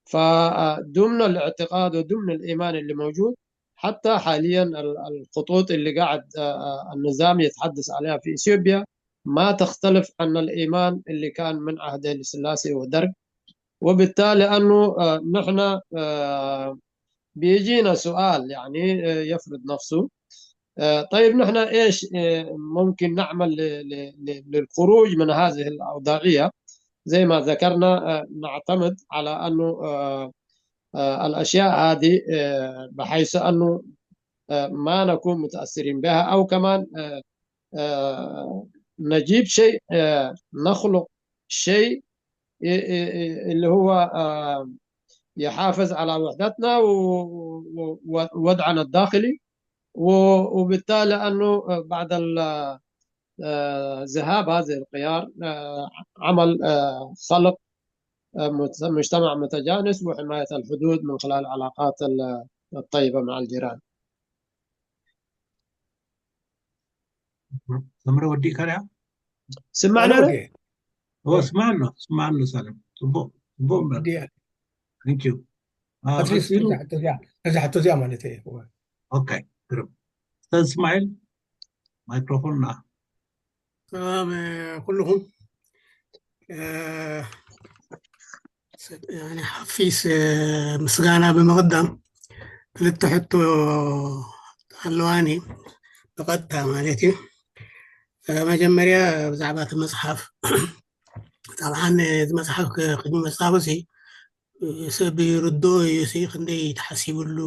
فضمن الاعتقاد وضمن الإيمان اللي موجود، حتى حاليا ال- الخطوط اللي قاعد، آه، آه، النظام يتحدث عليها في إثيوبيا ما تختلف عن الإيمان اللي كان من عهد هيلي سلاسي ودرك. وبالتالي أنه، آه، نحن، آه، بيجينا سؤال، يعني، آه، يفرض نفسه. آه، طيب، نحن إيش، آه، ممكن نعمل ل- ل- ل- للخروج من هذه الأوضاعية؟ زي ما ذكرنا، آه، نعتمد على أنه، آه، آه، الأشياء هذه، آه، بحيث أنه، آه، ما نكون متأثرين بها، أو كمان، آه، آه، نجيب شيء، آه، نخلق شيء، ي- ي- ي- اللي هو، آه، يحافظ على وحدتنا و- و- ووضعنا الداخلي، و- وبالتالي أنه بعد ال- آه، ذهاب هذه الخيار، آه، عمل، آه، خلق، آه، مت- مجتمع متجانس وحماية الحدود من خلال العلاقات ال- الطيبة مع الجيران. ሰምረ ወዲእካ ድያ? ስማዕና ኣነ ዶ? ወዲኤ ኦ ስማዕ ኣሎ ስማዕ ኣሎ ሳለም ጽቡቅ ጽቡቅ እምበር ወዲኤ thank you። ኣትሊስት ቀፂሉ እዛ ሕቶ እዚኣ እዛ ሕቶ እዚኣ ማለት እየ። ኦኬ ግርም። ኡስታዝ እስማዒል ማይክሮፎን ንኣ። ሰላም ኩልኹም። ሓፊስ ምስጋና ብምቕዳም ክልተ ሕቶ ኣለዋኒ ብቐጥታ ማለት እዩ። መጀመርያ ብዛዕባ እቲ መፅሓፍ፣ ጠብዓን እዚ መፅሓፍ ቅድሚ መፅሓፉ ሲ ሰብ ይርድኦ እዩ ሲ ክንደይ ተሓሲብሉ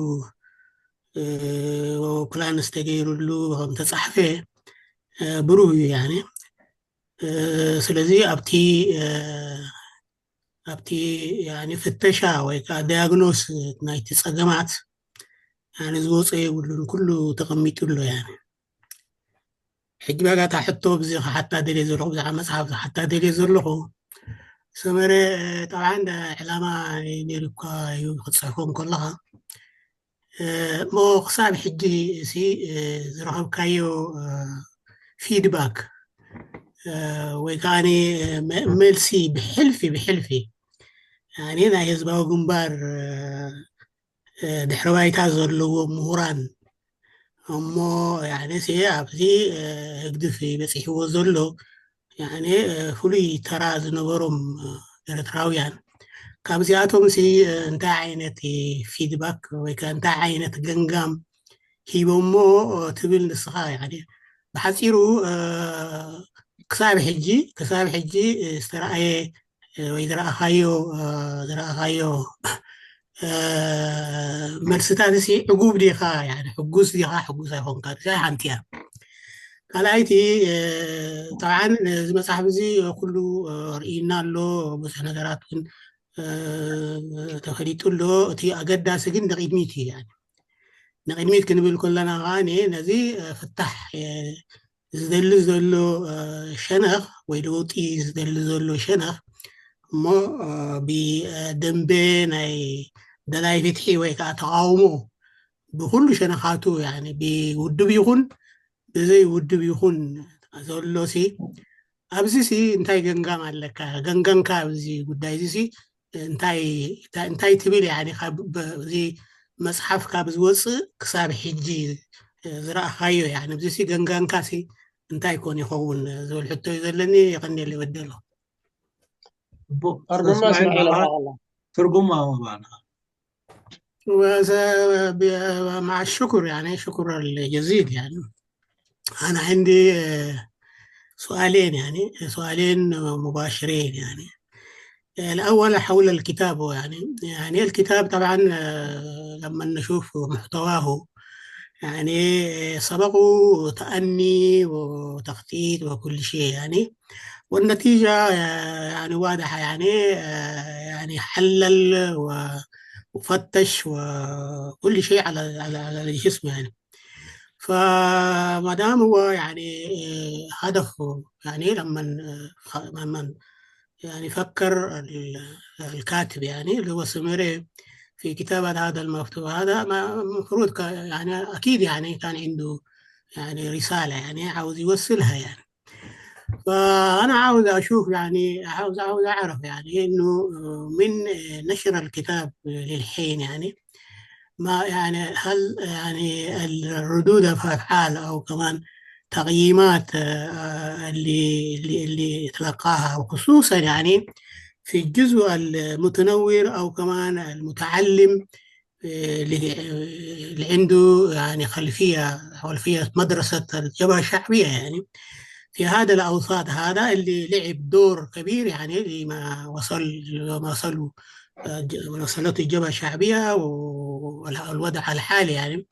ፕላን ዝተገይሩሉ ከም ተፃሕፈ ብሩህ እዩ ያኒ። ስለዚ ኣብቲ ኣብቲ ያኒ ፍተሻ ወይ ከዓ ዳያግኖስ ናይቲ ፀገማት ያኒ ዝወፀ የብሉን፣ ኩሉ ተቐሚጡ ኣሎ ያኒ። ሕጂ በቃ እታ ሕቶ ብዚ ክሓታ ደልየ ዘለኹ፣ ብዛዕባ መፅሓፍ ዝሓታ ደልየ ዘለኹ ሰመረ ጠብዓ እንዳ ዕላማ ነይሩካ እዩ ክትፅሕፎም ከለኻ እሞ ክሳብ ሕጂ እዚ ዝረኸብካዮ ፊድባክ ወይ ከዓ መልሲ ብሕልፊ ብሕልፊ ናይ ህዝባዊ ግንባር ድሕሪ ባይታ ዘለዎ ምሁራን እሞ ኣብዚ ህግድፍ በፂሕዎ ዘሎ ፍሉይ ተራ ዝነበሮም ኤርትራውያን ካብዚኣቶም ሲ እንታይ ዓይነት ፊድባክ ወይ እንታይ ዓይነት ገንጋም ሂቦሞ ትብል ንስኻ? ብሓፂሩ ክሳብ ሕጂ ክሳብ ሕጂ ዝተረኣየ ወይ ዝረኣኻዮ ዝረኣኻዮ መልስታት ሲ ዕጉብ ዲኻ? ሕጉስ ዲኻ? ሕጉስ ኣይኮንካ? ሓንቲ እያ። ካልኣይቲ ጠብዓን እዚ መፅሓፍ እዚ ኩሉ ርኢና ኣሎ፣ ብዙሕ ነገራት እውን ተፈሊጡ ኣሎ። እቲ ኣገዳሲ ግን ንቕድሚት እዩ። ንቕድሚት ክንብል ከለና ከዓ ነዚ ፍታሕ ዝደሊ ዘሎ ሸነኽ ወይ ለውጢ ዝደሊ ዘሎ ሸነኽ እሞ ብደንበ ናይ ደላይ ፍትሒ ወይ ከዓ ተቃውሞ ብኩሉ ሸነኻቱ ብውድብ ይኹን ብዘይ ውድብ ይኹን ዘሎ ሲ ኣብዚ ሲ እንታይ ገንጋም ኣለካ? ገንጋምካ ኣብዚ ጉዳይ እዚ ሲ እንታይ እንታይ ትብል? እዚ መፅሓፍ ካብ ዝወፅእ ክሳብ ሕጂ ዝረኣኻዮ እዚ ሲ ገንጋምካ ሲ እንታይ ኮን ይኸውን ዝብል ሕቶ እዩ ዘለኒ። የቐንየለይ ወደሎ። ትርጉም ኣባና مع الشكر يعني شكرا الجزيل يعني. أنا عندي سؤالين يعني سؤالين مباشرين يعني. الأول حول الكتاب يعني يعني الكتاب طبعا لما نشوف محتواه يعني سبقه تأني وتخطيط وكل شيء يعني. والنتيجة يعني واضحة يعني يعني حلل وفتش وكل شيء على على على الجسم يعني. فما دام هو يعني هدفه يعني لما لما يعني فكر الكاتب يعني اللي هو سميري في كتابة هذا المكتوب. هذا ما- مفروض ك- يعني أكيد يعني كان عنده يعني رسالة يعني عاوز يوصلها يعني. فأنا عاوز أشوف يعني عاوز عاوز أعرف يعني إنه من نشر الكتاب للحين يعني ما يعني هل يعني الردود أفعال أو كمان تقييمات آه، اللي اللي اللي تلقاها وخصوصا يعني في الجزء المتنور أو كمان المتعلم آه، اللي آه، اللي عنده يعني خلفية خلفية مدرسة الجبهة الشعبية يعني في هذا الأوساط هذا اللي لعب دور كبير يعني لما وصل لما وصلوا آه، ج- وصلته الجبهة الشعبية والوضع الحالي يعني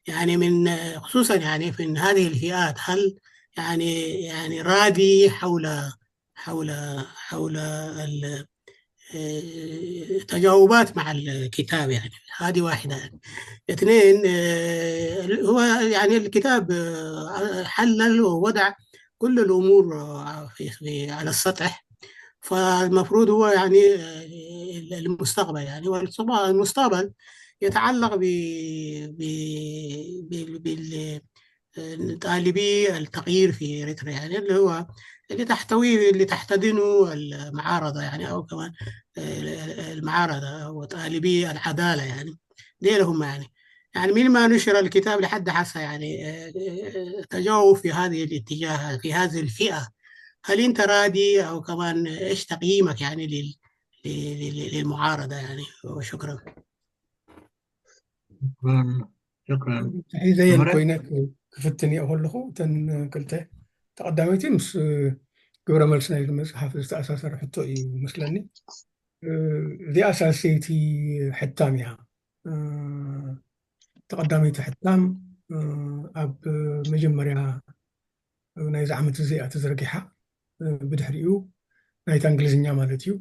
يعني من آه، خصوصا يعني في هذه الفئات هل يعني يعني راضي حول حول حول ال- آه، تجاوبات مع الكتاب يعني هذه واحده يعني. اثنين آه، هو يعني الكتاب آه، حلل ووضع كل الامور آه، في في على السطح. فالمفروض هو يعني آه، المستقبل يعني والمستقبل يتعلق ب ب بال بال طالبي التغيير في إريتريا يعني اللي هو اللي تحتوي اللي تحتضنه المعارضة يعني أو كمان المعارضة وطالبي العدالة يعني ديل هم يعني يعني من ما نشر الكتاب لحد حسا يعني تجاوب في هذه الاتجاه في هذه الفئة. هل أنت راضي أو كمان إيش تقييمك يعني لل للمعارضة يعني وشكرا. شكرا شكرا ሕዘየን ኮይነ ክፍትን እየ ከለኹ እተን ክልተ ተቐዳመይቲ ምስ ግብረ መልሲ ናይ መፅሓፍ ዝተኣሳሰረ ሕቶ እዩ መስለኒ። እዚኣ ሳልሰይቲ ሕታም እያ። ተቐዳመይቲ ሕታም ኣብ መጀመርያ ናይዚ ዓመት እዚ እያ ተዘርጊሓ። ብድሕሪኡ ናይታ እንግሊዝኛ ማለት እዩ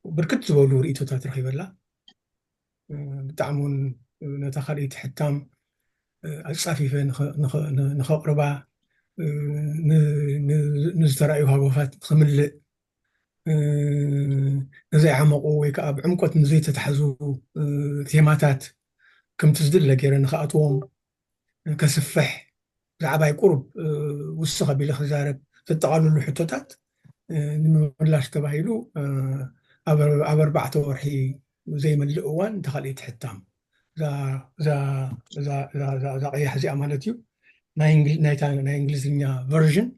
ብርክት ዝበሉ ርእቶታት ረኺበላ። ብጣዕሚ እውን ነታ ካልኣይቲ ሕታም ኣፃፊፈ ንኸቕርባ ንዝተረኣዩ ሃጓፋት ንኽምልእ ንዘይዓመቑ ወይ ከዓ ብዕምቆት ንዘይተታሕዙ ቴማታት ከምቲ ዝድለ ገይረ ንኽኣትዎም ከስፍሕ ዝዓባይ ቁሩብ ውስኽ ኣቢለ ክዛረብ ዘጠቓልሉ ሕቶታት ንምምላሽ ተባሂሉ ኣብ ኣርባዕተ ወርሒ ዘይመልእ እዋን ተኻልኢት ሕታም እዛ ቐያሕ እዚኣ ማለት እዩ ናይ እንግሊዝኛ ቨርዥን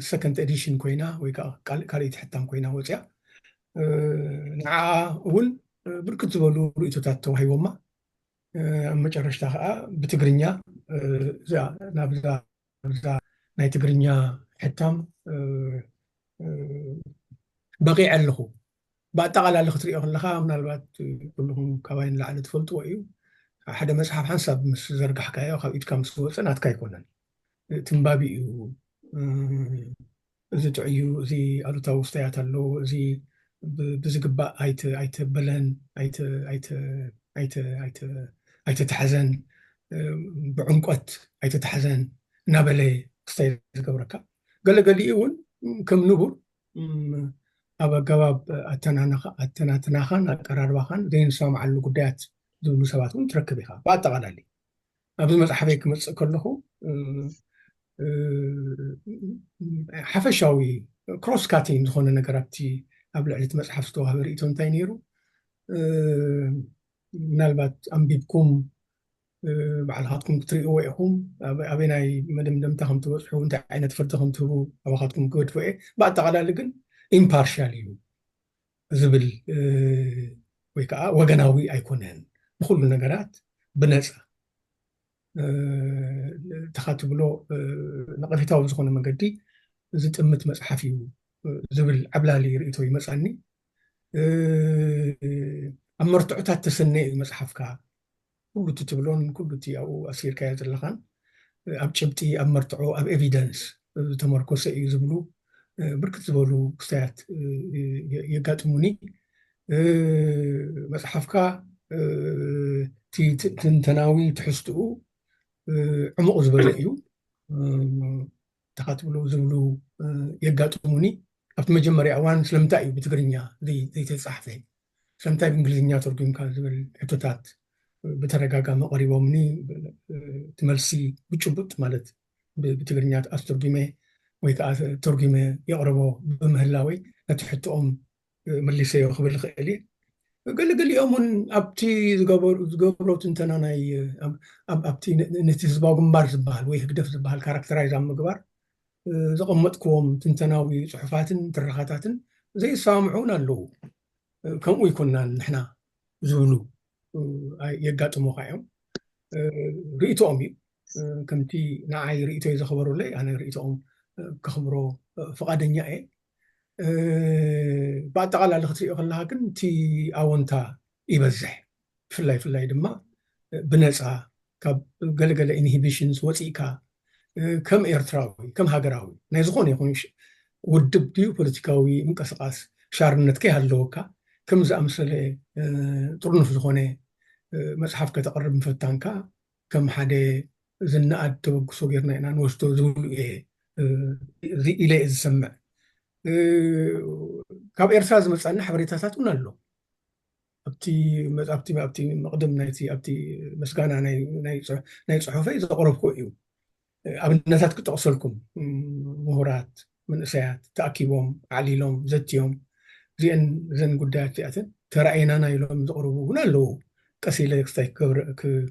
ሰከንድ ኤዲሽን ኮይና ወይ ካልኣይቲ ሕታም ኮይና ወፅያ። ንዓ እውን ብርክት ዝበሉ ርእቶታት ተዋሂቦማ። ኣብ መጨረሽታ ከዓ ብትግርኛ ናብዛ ናይ ትግርኛ ሕታም በቂዐ ኣለኹ። ብኣጠቓላሊ ክትሪኦ ከለኻ ምናልባት ኩልኹም ካባይ ንላዕሊ ትፈልጥዎ እዩ። ሓደ መፅሓፍ ሓንሳብ ምስ ዘርጋሕካዮ ካብ ኢድካ ምስ ወፀ ናትካ ኣይኮነን፣ ትንባቢ እዩ። እዚ ጥዑይ እዩ፣ እዚ ኣሉታዊ ውስታያት ኣለዎ፣ እዚ ብዝግባእ ኣይተበለን ኣይተታሕዘን፣ ብዕምቆት ኣይተታሕዘን እናበለ ክስታይ ዝገብረካ። ገለገሊኡ እውን ከም ንቡር ኣብ ኣገባብ ኣተናትናኻን ኣቀራርባኻን ዘይንሰማምዓሉ ጉዳያት ዝብሉ ሰባት እውን ትረክብ ኢኻ። ብኣጠቓላሊ ኣብዚ መፅሓፈይ ክመፅእ ከለኹ ሓፈሻዊ ክሮስ ካቲንግ ዝኾነ ነገር ኣብቲ ኣብ ልዕሊ እቲ መፅሓፍ ዝተዋህበ ርእቶ እንታይ ነይሩ? ምናልባት ኣንቢብኩም ባዕልኻትኩም ክትርእይዎ ኢኹም። ኣበናይ መደምደምታ ከም ትበፅሑ እንታይ ዓይነት ፍርዲ ከም ትህቡ ኣባኻትኩም ክገድፎ እየ። ብኣጠቓላሊ ግን ኢምፓርሻል እዩ ዝብል ወይ ከዓ ወገናዊ ኣይኮነን። ንኩሉ ነገራት ብነፃ ተኻትብሎ ነቐፌታዊ ዝኾነ መገዲ ዝጥምት መፅሓፍ እዩ ዝብል ዓብላሊ ርእቶ ይመፃኒ። ኣብ መርትዖታት ተሰነየ እዩ መፅሓፍካ። ኩሉ እቲ ትብሎን ኩሉ እቲ ኣብኡ ኣሲርካዮ ዘለኻን ኣብ ጭብጢ፣ ኣብ መርትዖ፣ ኣብ ኤቪደንስ ዝተመርኮሰ እዩ ዝብሉ ብርክት ዝበሉ ክስታያት የጋጥሙኒ። መፅሓፍካ እቲ ትንተናዊ ትሕዝትኡ ዕሙቕ ዝበለ እዩ። ተኻትብሉ ዝብሉ የጋጥሙኒ። ኣብቲ መጀመርያ እዋን ስለምንታይ እዩ ብትግርኛ ዘይተፃሕፈ? ስለምንታይ ብእንግሊዝኛ ተርጉምካ ዝብል ሕቶታት ብተደጋጋሚ ቀሪቦምኒ። እቲ መልሲ ብጭቡጥ ማለት ብ- ብትግርኛ ኣስተርጉመ ወይ ከዓ ተርጉመ የቕርቦ ብምህላወይ ነቲ ሕቶኦም መሊሰዮ ክብል ይኽእል እየ። ገለገሊኦም እውን ኣብቲ ዝገበሩ- ዝገብሮ ትንተና ናይ ኣብ- ኣብ- ኣብቲ ነ- ነቲ ህዝባዊ ግንባር ዝበሃል ወይ ህግደፍ ዝበሃል ካራክተራይዝ ኣብ ምግባር ዘቐመጥክዎም ትንተናዊ ፅሑፋትን ትረኻታትን ዘይሰማምዑ እውን ኣለዉ። ከምኡ ይኮናን ንሕና ዝብሉ የጋጥሙኻ እዮም። ርእይቶኦም እዩ። ከምቲ ንዓይ ርእይቶይ ዘኽበሩለይ ኣነ ርእይቶኦም ከኽብሮ ፍቓደኛ እየ። ብኣጠቓላሊ ክትሪኦ ከለካ ግን እቲ ኣወንታ ይበዝሕ። ብፍላይ ፍላይ ድማ ብነፃ ካብ ገለገለ ኢንሂቢሽንስ ወፂእካ ከም ኤርትራዊ ከም ሃገራዊ ናይ ዝኾነ ይኹን ውድብ ድዩ ፖለቲካዊ ምንቅስቃስ ሻርነት ከይሃለወካ ከም ዝኣምሰለ ጥርኑፍ ዝኾነ መፅሓፍ ከተቕርብ ምፍታንካ ከም ሓደ ዝነኣድ ተበግሶ ጌርና ኢና ንወስዶ ዝብሉ እየ ኢለ እየ ዝሰምዕ። ካብ ኤርትራ ዝመፃና ሓበሬታታት እውን ኣሎ። ኣብቲ ኣብቲ ኣብቲ መቕድም ናይቲ ኣብቲ ምስጋና ናይ ፅሑፈይ ዘቕረብኩ እዩ። ኣብነታት ክጠቕሰልኩም፣ ምሁራት መንእሰያት ተኣኪቦም ኣዕሊሎም ዘትዮም እዚአን እዘን ጉዳያት እዚኣተን ተራእየናና ኢሎም ዘቕርቡ እውን ኣለዉ። ቀስ ኢለ ክስታይ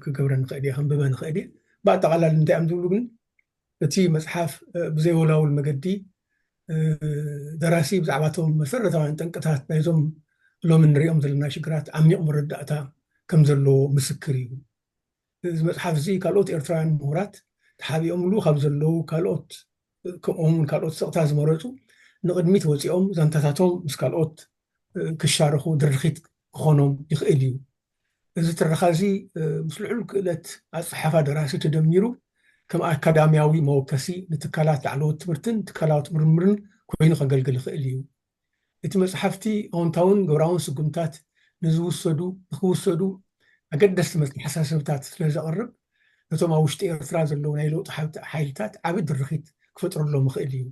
ክገብረ ንኽእል እየ፣ ከንብበ ንኽእል እየ። ብኣጠቓላሊ እንታይ እዮም ዝብሉ ግን እቲ መፅሓፍ ብዘይወላውል መገዲ ደራሲ ብዛዕባቶም መሰረታውያን ጠንቅታት ናይዞም ሎሚ ንሪኦም ዘለና ሽግራት ዓሚቕ መረዳእታ ከም ዘለዎ ምስክር እዩ። እዚ መፅሓፍ እዚ ካልኦት ኤርትራውያን ምሁራት ተሓቢኦምሉ ካብ ዘለዉ ካልኦት ከምኡውን ካልኦት ስቕታ ዝመረፁ ንቕድሚት ወፂኦም ዛንታታቶም ምስ ካልኦት ክሻርኹ ድርኺት ክኾኖም ይኽእል እዩ። እዚ ትረኻ እዚ ምስ ልዑል ክእለት ኣፀሓሕፋ ደራሲ ተደሚሩ ከም ኣካዳሚያዊ መወከሲ ንትካላት ላዕለዎት ትምህርትን ትካላዊ ምርምርን ኮይኑ ከገልግል ይኽእል እዩ። እቲ መፅሓፍቲ ኣወንታውን ግብራውን ስጉምታት ንዝውሰዱ ንክውሰዱ ኣገደስቲ መተሓሳሰብታት ስለ ዘቕርብ ነቶም ኣብ ውሽጢ ኤርትራ ዘለዉ ናይ ለውጢ ሓይልታት ዓቢ ድርኺት ክፈጥረሎም ይኽእል እዩ።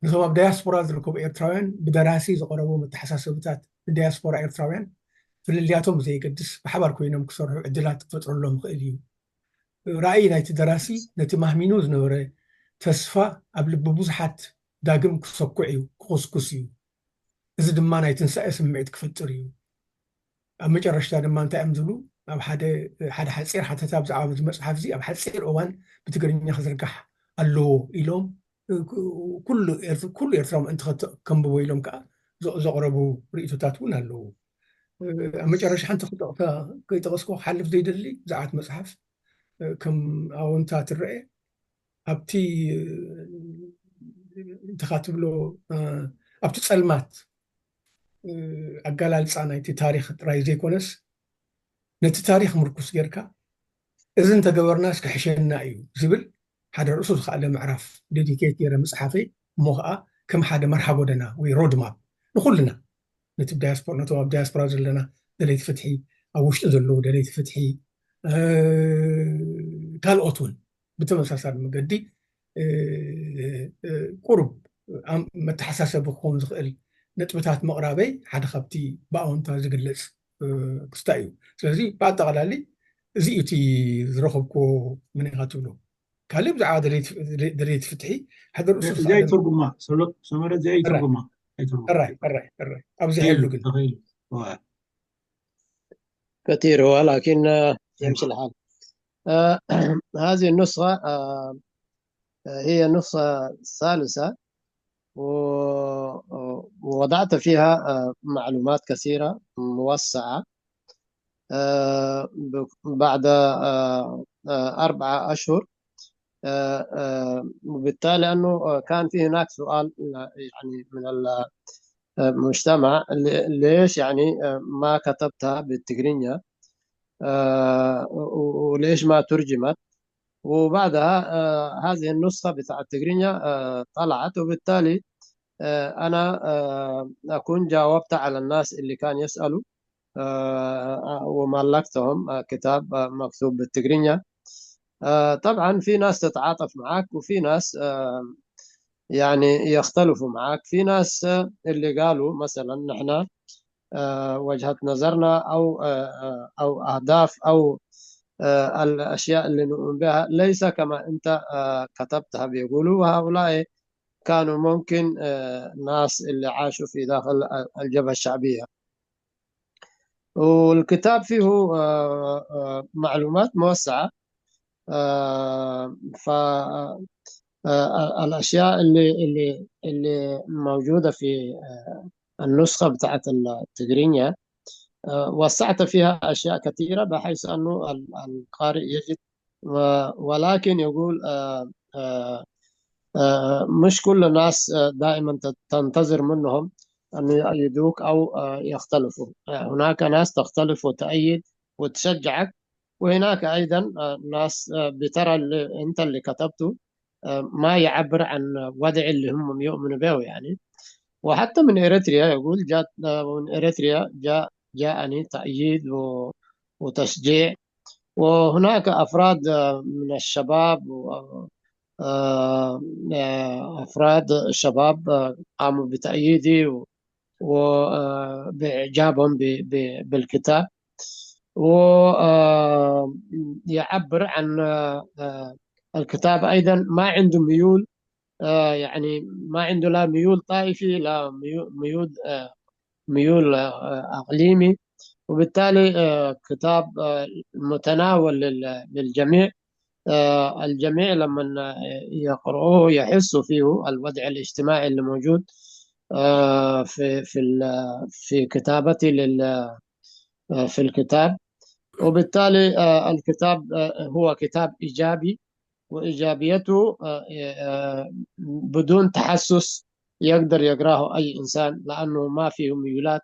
ነቶም ኣብ ዳያስፖራ ዝርከቡ ኤርትራውያን ብደራሲ ዝቐረቡ መተሓሳሰብታት ንዳያስፖራ ኤርትራውያን ፍልልያቶም ብዘየገድስ ብሓባር ኮይኖም ክሰርሑ ዕድላት ክፈጥረሎም ይኽእል እዩ። ራእይ ናይቲ ደራሲ ነቲ ማህሚኑ ዝነበረ ተስፋ ኣብ ልቢ ብዙሓት ዳግም ክሰኩዕ እዩ፣ ክኹስኩስ እዩ። እዚ ድማ ናይ ትንሳኤ ስምዒት ክፈጥር እዩ። ኣብ መጨረሽታ ድማ እንታይ እዮም ዝብሉ? ኣብ ሓደ ሓደ ሓፂር ሓተታ ብዛዕባ እዚ መፅሓፍ እዚ ኣብ ሓፂር እዋን ብትግርኛ ክዝርጋሕ ኣለዎ ኢሎም ኩሉ ኤርትራዊ ምእንቲ ከንብቦ ኢሎም ከዓ ዘቕረቡ ርእይቶታት እውን ኣለዉ። ኣብ መጨረሻ ሓንቲ ክጠቕሳ ከይጠቐስኩ ክሓልፍ ዘይደሊ ብዛዕባ እቲ መፅሓፍ ከም ኣወንታ ትረአ ኣብቲ እንተኻ ትብሎ ኣብቲ ፀልማት ኣገላልፃ ናይቲ ታሪክ ጥራይ ዘይኮነስ ነቲ ታሪክ ምርኩስ ጌርካ እዚ እንተገበርናስ ክሕሸና እዩ ዝብል ሓደ ርእሱ ዝኸኣለ ምዕራፍ ዴዲኬት ገይረ ምፅሓፈይ እሞ ከዓ ከም ሓደ መርሃ ጎደና ወይ ሮድማፕ ንኩልና ነቲ ዳያስፖራ ነቶም ኣብ ዳያስፖራ ዘለና ደለይቲ ፍትሒ ኣብ ውሽጢ ዘለዉ ደለይቲ ፍትሒ ካልኦት እውን ብተመሳሳሊ መገዲ ቁሩብ መተሓሳሰቢ ክኸውን ዝኽእል ነጥብታት ምቕራበይ ሓደ ካብቲ ብኣወንታ ዝግለፅ ክስታ እዩ። ስለዚ ብኣጠቓላሊ እዚ እዩ እቲ ዝረኸብኩዎ ምንኻ ትብሎ ካልእ ብዛዕባ ደለይቲ ፍትሒ ሓደ ርእሱ እዚኣ ይትርጉማ ሰመረ እዚኣ ይትርጉማ ራይ ራይ ኣብዚ ሓሉ ግን كثير ولكن يمشي الحال. هذه النسخة هي النسخة الثالثة، ووضعت فيها معلومات كثيرة موسعة. بعد أربعة أشهر، وبالتالي أنه كان في هناك سؤال يعني من المجتمع، ليش يعني ما كتبتها بالتقرينيا وليش ما ترجمت؟ وبعدها هذه النسخة بتاع التقرينيا طلعت، وبالتالي أنا أكون جاوبت على الناس اللي كان يسألوا، وملكتهم كتاب مكتوب بالتقرينيا. طبعا في ناس تتعاطف معك وفي ناس يعني يختلفوا معك. في ناس اللي قالوا مثلا نحن آه، وجهة نظرنا أو آه، آه، أو أهداف أو آه، الأشياء اللي نؤمن بها ليس كما أنت آه، كتبتها، بيقولوا. وهؤلاء كانوا ممكن آه، ناس اللي عاشوا في داخل الجبهة الشعبية. والكتاب فيه آه، آه، معلومات موسعة. آه، ف آه، الأشياء اللي اللي اللي موجودة في آه، النسخة بتاعت التجرينيا، آه، وسعت فيها أشياء كثيرة، بحيث أنه ال- القارئ يجد و- ولكن يقول آه، آه، آه، مش كل الناس آه، دائما ت- تنتظر منهم أن يؤيدوك أو آه، يختلفوا. آه، هناك ناس تختلف وتأيد وتشجعك، وهناك أيضا آه، ناس آه، بترى اللي أنت اللي كتبته آه، ما يعبر عن وضع اللي هم يؤمنوا به يعني. وحتى من إريتريا يقول جاء آه، من إريتريا جاء جاءني تأييد و- وتشجيع. وهناك أفراد آه، من الشباب و- آه، آه، أفراد الشباب آه، قاموا بتأييدي و- و- آه، بإعجابهم ب- ب- بالكتاب. ويعبر عن آه، آه، الكتاب أيضا ما عنده ميول آه، يعني ما عنده لا ميول طائفي لا ميو- ميول آه، ميول آه، إقليمي. وبالتالي آه، كتاب آه، متناول لل- للجميع. آه، الجميع لما يقرؤوه يحسوا فيه الوضع الاجتماعي اللي موجود آه، في في ال- في كتابتي لل- آه، في الكتاب. وبالتالي آه، الكتاب آه، هو كتاب إيجابي، وإيجابيته آه، آه، بدون تحسس يقدر يقراه أي إنسان، لأنه ما فيه ميولات،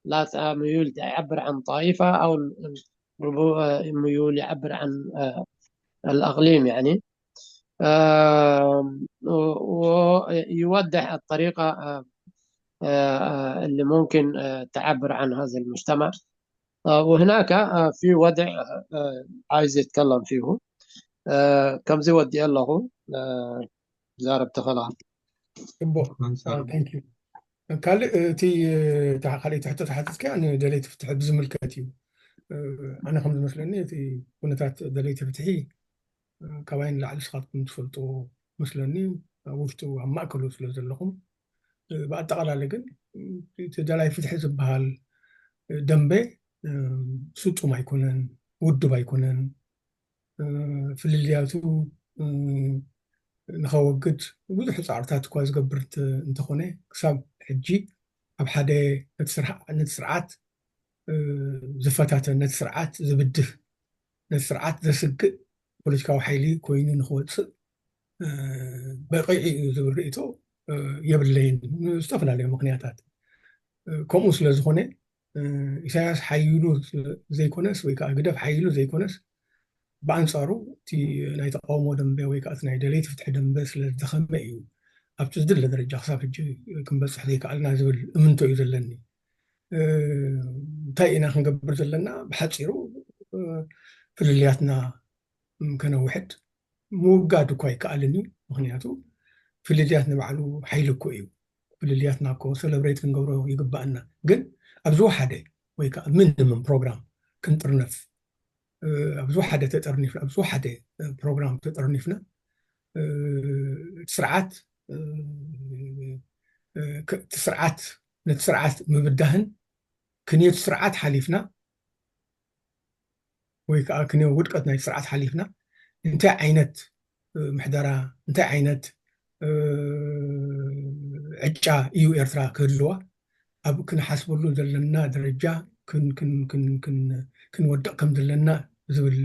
لا ميول يعبر عن طائفة أو ربو- آه، ميول يعبر عن آه، الأقليم يعني. آه، و- ويوضح الطريقة آه، آه، آه، اللي ممكن آه، تعبر عن هذا المجتمع. آه، وهناك آه، في وضع آه، عايز يتكلم فيه آه، ከምዚ ወዲአ ኣለኹ። ዛረብ ተኸላ ጽቡቕ። ካልእ እቲ ካልእ ትሕቶ ተሓቲትካ ንደለይቲ ፍትሒ ብዝምልከት እዩ። ኣነ ከም ዝመስለኒ እቲ ኩነታት ደለይቲ ፍትሒ ካባይ ንላዕሊ ንስኻትኩም ትፈልጡ መስለኒ። ኣብ ውሽጡ ኣብ ማእከሉ ስለ ዘለኹም ብኣጠቓላሊ ግን እቲ ደላይ ፍትሒ ዝበሃል ደንበ ስጡም ኣይኮነን፣ ውዱብ ኣይኮነን። ፍልልያቱ ንኸወግድ ብዙሕ ፃዕርታት እኳ ዝገብር እንተኾነ ክሳብ ሕጂ ኣብ ሓደ ነቲ ስርዓት ዝፈታተን፣ ነቲ ስርዓት ዝብድህ፣ ነቲ ስርዓት ዘስግእ ፖለቲካዊ ሓይሊ ኮይኑ ንክወፅእ በቂዑ እዩ ዝብል ርእቶ የብለይን፣ ዝተፈላለዩ ምክንያታት። ከምኡ ስለ ዝኾነ ኢሳያስ ሓይሉ ዘይኮነስ ወይ ከዓ ግደፍ ሓይሉ ዘይኮነስ ብኣንፃሩ እቲ ናይ ተቃውሞ ደንበ ወይ ከዓ ናይ ደለይቲ ፍትሒ ደንበ ስለ ዝደኸመ እዩ ኣብቲ ዝድለ ደረጃ ክሳብ ሕጂ ክንበፅሕ ዘይከኣልና ዝብል እምንቶ እዩ ዘለኒ። እንታይ ኢና ክንገብር ዘለና? ብሓፂሩ ፍልልያትና ከነውሕድ ምውጋድ እኳ ይከኣልን እዩ። ምክንያቱ ፍልልያት ንባዕሉ ሓይሊ እኮ እዩ። ፍልልያትና እኮ ሰለብሬት ክንገብሮ ይግባኣና። ግን ኣብ ዝወሓደ ወይ ከዓ ሚኒመም ፕሮግራም ክንጥርነፍ ኣብ ዝወሓደ ተጠርኒፍና ኣብ ዝወሓደ ፕሮግራም ተጠርኒፍና ስርዓት ስርዓት ነቲ ስርዓት ምብዳህን ክንዮቲ ስርዓት ሓሊፍና ወይ ከዓ ክንዮ ውድቀት ናይ ስርዓት ሓሊፍና እንታይ ዓይነት ምሕደራ እንታይ ዓይነት ዕጫ እዩ ኤርትራ ክህልዋ ኣብ ክንሓስበሉ ዘለና ደረጃ ክንወድቕ ከም ዘለና ዝብል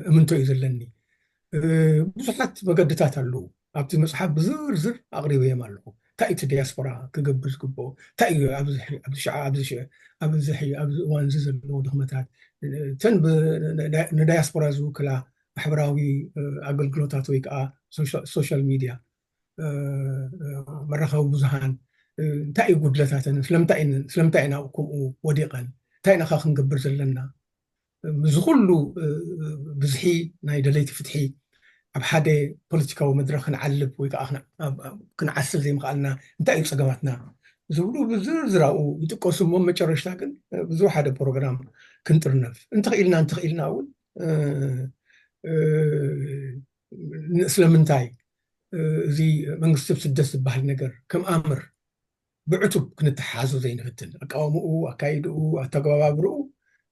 እምንቶ እዩ ዘለኒ። ብዙሓት መገድታት ኣለዉ። ኣብቲ መፅሓፍ ብዝርዝር ኣቕሪበዮም ኣለኹ። እንታይ እቲ ዲያስፖራ ክገብር ዝግብኦ እንታይ እዩ ኣብዚ እዋን እዚ ዘለዎ ድኽመታት እተን ንዳያስፖራ ዝውክላ ማሕበራዊ ኣገልግሎታት ወይ ከዓ ሶሻል ሚድያ መራኸቢ ብዙሃን እንታይ እዩ ጉድለታተን ስለምንታይ ኢና ከምኡ ወዲቐን እንታይ ኢና ክንገብር ዘለና እዚ ኩሉ ብዝሒ ናይ ደለይቲ ፍትሒ ኣብ ሓደ ፖለቲካዊ መድረክ ክንዓልብ ወይ ከዓ ክንዓስል ዘይምኽኣልና እንታይ እዩ ፀገማትና? ዝብሉ ብዝርዝር ኣብኡ ይጥቀሱ እሞ፣ መጨረሽታ ግን ብዝወሓደ ፕሮግራም ክንጥርነፍ እንተኽኢልና እንተኽኢልና እውን፣ እ፣ እ፣ ን-፣ ስለምንታይ፣ እ፣ እዚ መንግስቲ ኣብ ስደት ዝበሃል ነገር ከም ኣምር ብዕቱብ ክንተሓሓዞ ዘይንፍትን? ኣቃውምኡ፣ ኣካይድኡ፣ ኣተገባብርኡ፣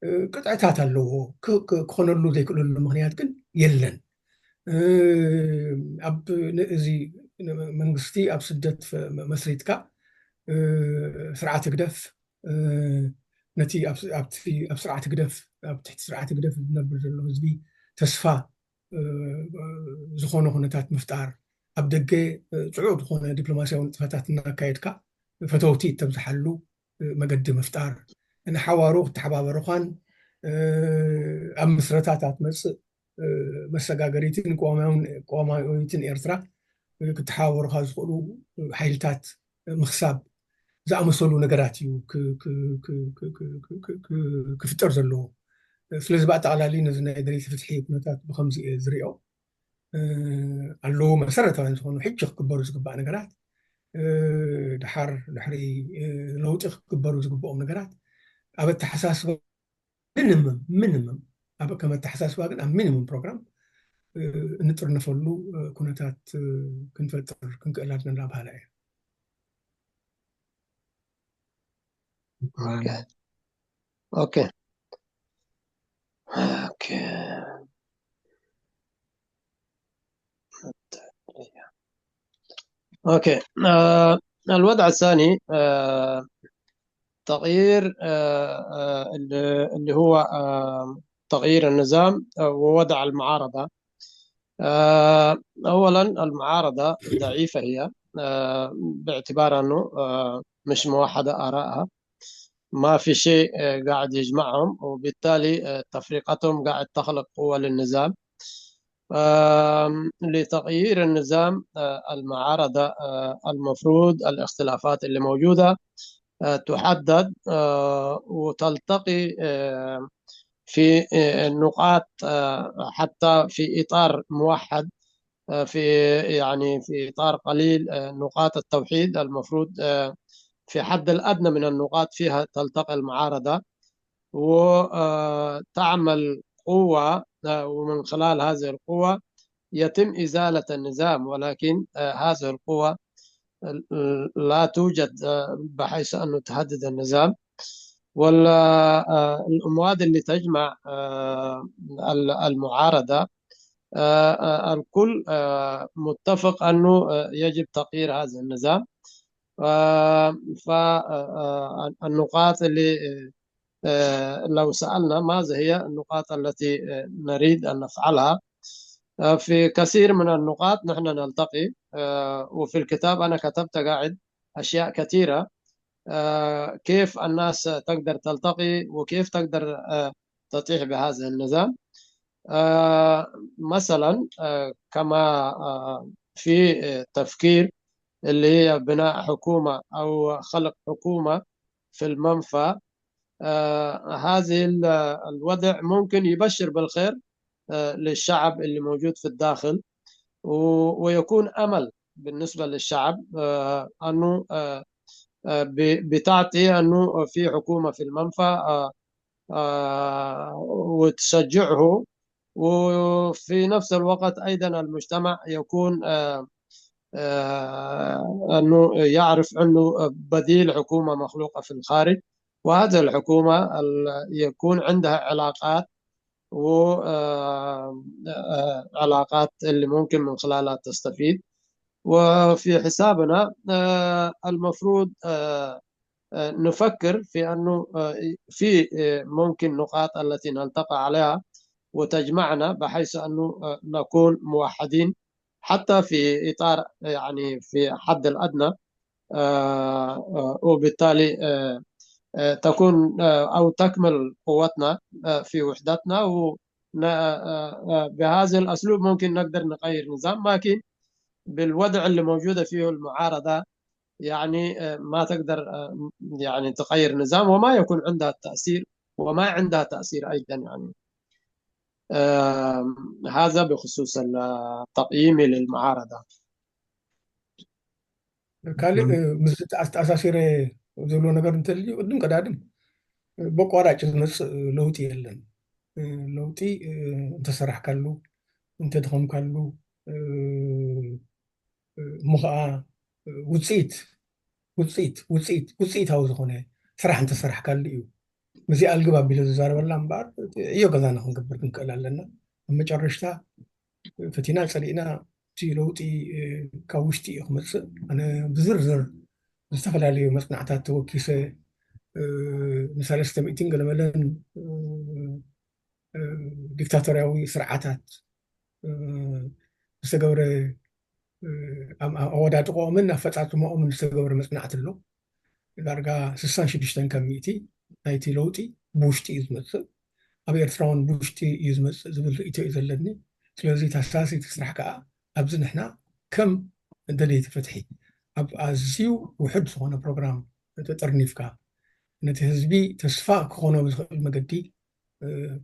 እ፣ ቅጥዕታት ኣለዎ። ክ-፣ ክ-፣ ክኾነሉ ዘይክእለሉ ምኽንያት ግን የለን። እ፣ ኣብ ን-፣ እዚ ን-፣ መንግስቲ ኣብ ስደት ፈ-፣ መ-፣ መስሪትካ፣ እ፣ ስርዓት ህግደፍ፣ እ፣ ነቲ ኣብ ስ-፣ ኣብቲ፣ ኣብ ስርዓት ህግደፍ፣ ኣብ ትሕቲ ስርዓት ህግደፍ ዝነብር ዘሎ ህዝቢ ተስፋ፣ እ፣ ዝኾነ ኩነታት ምፍጣር፣ ኣብ ደገ፣ እ፣ ጽዑቕ ዝኾነ ዲፕሎማስያዊ ንጥፈታት እናካየድካ ፈተውቲ እተብዝሓሉ፣ እ፣ መገዲ ምፍጣር፣ ንሓዋሩ ክተሓባበሩኻን፣ እ፣ ኣብ ምስረታታት መጽእ፣ እ፣ መሰጋገሪትን ቅዋማውን-፣ ቅዋማዊትን ኤርትራ፣ እ፣ ክተሓባበሩኻ ዝኽእሉ ሓይልታት ምኽሳብ ዝኣመሰሉ ነገራት እዩ ክ-፣ ክ-፣ ክ-፣ ክ-፣ ክ-፣ ክ-፣ ክ-፣ ክ-፣ ክፍጠር ዘለዎ። ስለዚ ብኣጠቓላሊ ነዚ ናይ ደለይቲ ፍትሒ ኩነታት ብኸምዚ እየ ዝሪኦ። እ፣ ኣለዉ መሰረታውያን ዝኾኑ ሕጂ ክግበሩ ዝግባእ ነገራት፣ እ፣ ድሓር ድሕሪ፣ እ፣ ለውጢ ክግበሩ ዝግብኦም ነገራት ኣብ ኣተሓሳስባ ሚኒመም፣ ሚኒመም ኣብ ከም ኣተሓሳስባ ግን ኣብ ሚኒመም ፕሮግራም፣ እ፣ እንጥርነፈሉ፣ እ፣ ኩነታት፣ እ፣ ክንፈጥር ክንክእል ኣለና በሃላ እየ። ኦኬ። ኦኬ። ኦኬ. ኦኬ. آه، الوضع الثاني، آه، تغيير، آه، آه، اللي، اللي هو، آه، تغيير النظام، آه، ووضع المعارضة. آه، أولًا المعارضة ضعيفة هي، آه، باعتبار أنه، آه، مش موحدة آرائها، ما في شيء، آه، قاعد يجمعهم، وبالتالي، آه، تفرقتهم قاعد تخلق قوة للنزال. آم، لتغيير النظام، آه، المعارضة، آه، المفروض الاختلافات اللي موجودة، آه، تحدد، آه، وتلتقي، آه، في، آه، نقاط، آه، حتى في إطار موحد، آه، في، يعني، في إطار قليل، آه، نقاط التوحيد المفروض، آه، في حد الأدنى من النقاط فيها تلتقي المعارضة وتعمل قوة، آه، ومن خلال هذه القوة يتم إزالة النظام، ولكن، آه، هذه القوة لا توجد، آه، بحيث أنه تهدد النظام. والمواد اللي تجمع، آه، ال-، المعارضة، آه، آه، الكل، آه، متفق أنه، آه، يجب تغيير هذا النظام. آه، ف-، آه، آه، النقاط اللي، آه، لو سألنا ماذا هي النقاط التي، آه، نريد أن نفعلها، آه، في كثير من النقاط نحن نلتقي، آه، وفي الكتاب أنا كتبت قاعد أشياء كثيرة، آه، كيف الناس تقدر تلتقي وكيف تقدر، آه، تطيح بهذا النظام. آه، مثلًا، آه، كما، آه، في، آه، تفكير اللي هي بناء حكومة أو خلق حكومة في المنفى، آه، هذه ال-، الوضع ممكن يبشر بالخير، آه، للشعب اللي موجود في الداخل، و-، ويكون أمل بالنسبة للشعب، آه، أنه، آه، آه، ب-، بتعطي أنه في حكومة في المنفى، آه، آه، وتشجعه، وفي نفس الوقت أيضًا المجتمع يكون، آه، آه، أنه يعرف أنه بديل حكومة مخلوقة في الخارج، وهذه الحكومة ال-، يكون عندها علاقات و، آه، آه، علاقات اللي ممكن من خلالها تستفيد. وفي حسابنا، آه، المفروض، آه، آه، نفكر في أنه، آه، في، آه، ممكن نقاط التي نلتقى عليها وتجمعنا بحيث أنه، آه، نكون موحدين حتى في إطار، يعني، في حد الأدنى، آه، آه، وبالتالي، آه، آه، تكون، آه، أو تكمل قوتنا، آه، في وحدتنا و ن-، آه، آه، بهذا الأسلوب ممكن نقدر نغير نظام، لكن بالوضع اللي موجودة فيه المعارضة، يعني، آه، ما تقدر، آه، يعني، تغير نظام وما يكون عندها التأثير، وما عندها تأثير أيضًا، يعني. آه، هذا بخصوص ال-، تقييمي للمعارضة. ካልእ ምስ ኣተኣሳሲረ ዘሎ ነገር እንተልዩ ቅድም ቀዳድም በቋራጭ ዝመፅእ ለውጢ የለን። ለውጢ እንተሰራሕካሉ፣ እንተደኸምካሉ፣ እሞ ከዓ ውፅኢት ውፅኢት ውፅኢት ውፅኢታዊ ዝኾነ ስራሕ እንተሰራሕካሉ እዩ። ምስዚ ኣልግብ ኣቢለ ዝዛረበላ እምበኣር ዕዮ ገዛና ክንገብር ክንክእል ኣለና። ኣብ መጨረሽታ ፈቲና ፀሊእና እቲ ለውጢ ካብ ውሽጢ እዩ ክመፅእ። ኣነ ብዝርዝር ዝተፈላለዩ መፅናዕታት ተወኪሰ ንሰለስተ ሚእትን ገለመለን ዲክታቶርያዊ ስርዓታት ዝተገብረ ኣወዳድቆኦምን ኣፈፃፅሞኦምን ዝተገብረ መፅናዕቲ ኣሎ። ዳርጋ ስሳን ሽዱሽተን ካብ ሚእቲ ናይቲ ለውጢ ብውሽጢ እዩ ዝመፅእ። ኣብ ኤርትራ እውን ብውሽጢ እዩ ዝመፅእ ዝብል ርእይቶ እዩ ዘለኒ። ስለዚ ታሳሲ እቲ ስራሕ ከዓ ኣብዚ ንሕና ከም ደለይቲ ፍትሒ ኣብ ኣዝዩ ውሕድ ዝኾነ ፕሮግራም ተጠርኒፍካ ነቲ ህዝቢ ተስፋ ክኾኖ ብዝኽእል መገዲ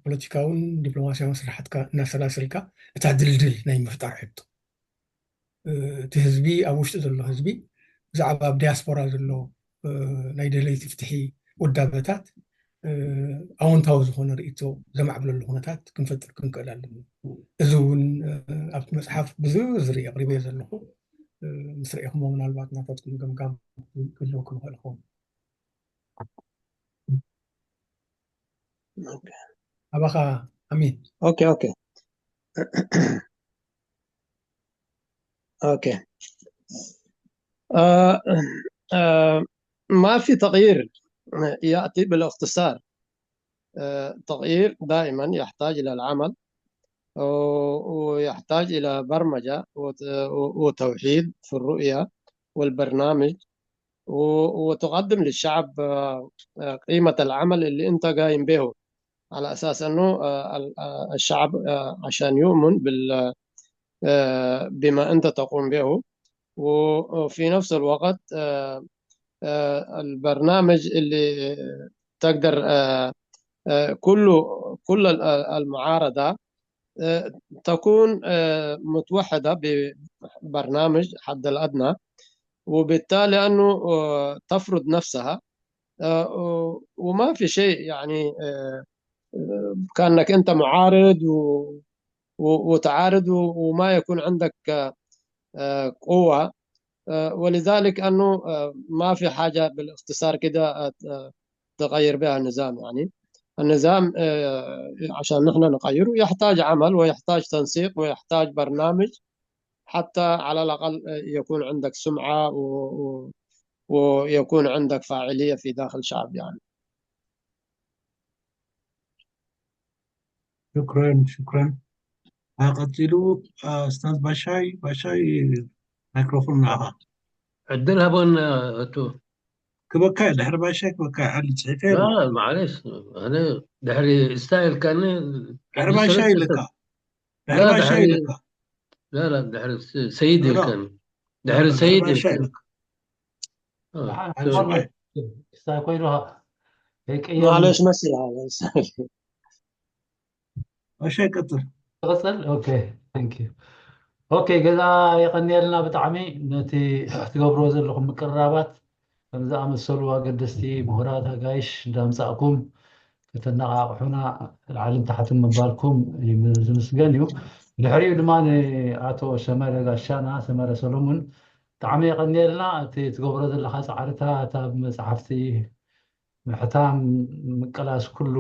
ፖለቲካውን ዲፕሎማሲያውን ስራሕትካ እናሰላሰልካ እታ ድልድል ናይ ምፍጣር ሕቶ እቲ ህዝቢ ኣብ ውሽጢ ዘሎ ህዝቢ ብዛዕባ ኣብ ዲያስፖራ ዘሎ ናይ ደለይቲ ፍትሒ ውዳበታት ኣወንታዊ ዝኾነ ርእይቶ ዘማዕብለሉ ኩነታት ክንፈጥር ክንክእል ኣለና። እዚ እውን ኣብቲ መፅሓፍ ብዝርዝር የቕሪበዮ ዘለኹ ምስ ርኢኹሞ ምናልባት ናታትኩም ገምጋም ክህልወኩም ይኽእል ይኸውን። ኣባኻ ኣሚን። ኦኬ ኦኬ ኦኬ ما في تغيير يأتي بالاختصار. التغيير دائما يحتاج إلى العمل ويحتاج إلى برمجة وتوحيد في الرؤية والبرنامج وتقدم للشعب قيمة العمل اللي أنت قايم به على أساس أنه الشعب عشان يؤمن بال بما أنت تقوم به وفي نفس الوقت البرنامج اللي تقدر كل كل المعارضة تكون متوحدة ببرنامج حد الأدنى وبالتالي أنه تفرض نفسها وما في شيء يعني كأنك أنت معارض وتعارض وما يكون عندك قوة ولذلك أنه ما في حاجة بالاختصار كده تغير بها النظام يعني النظام عشان نحن نغيره يحتاج عمل ويحتاج تنسيق ويحتاج برنامج حتى على الأقل يكون عندك سمعة و... و... ويكون عندك فاعلية في داخل شعب يعني شكرا شكرا ቀፂሉ ኡስታዝ ባሻይ ባሻይ ማይክሮፎን ንዓኻ ዕድል ሃቦን እቱ ክበካ ድሕሪ ባሻይ ክበካ ዓሊ ፅሒፈ ማለሽ ኣነ ድሕሪ ስታይል ከኒ ድሕሪ ባሻይ ኢልካ ድሕሪ ባሻይ ኢልካ ድሕሪ ሰይድ ኢልከኒ ድሕሪ ሰይድ ኢልከኒ ክሳይ ኮይኑ ማለሽ መሲል ባሻይ ቀፅል ትቕፅል ኦኬ ቴንክ ዩ ኦኬ ገዛ የቐንየልና ብጣዕሚ ነቲ ትገብርዎ ዘለኹም ምቅርራባት ከም ዝኣመሰሉ ኣገደስቲ ምሁራት ኣጋይሽ እንዳምፃእኩም ከተነቓቕሑና ላዕልን ታሕትን ምባልኩም ዝምስገን እዩ ድሕሪኡ ድማ ንኣቶ ሰመረ ጋሻና ሰመረ ሰሎሙን ብጣዕሚ የቐንየልና እቲ ትገብሮ ዘለካ ፃዕርታት ኣብ መፅሓፍቲ ምሕታም ምቅላስ ኩሉ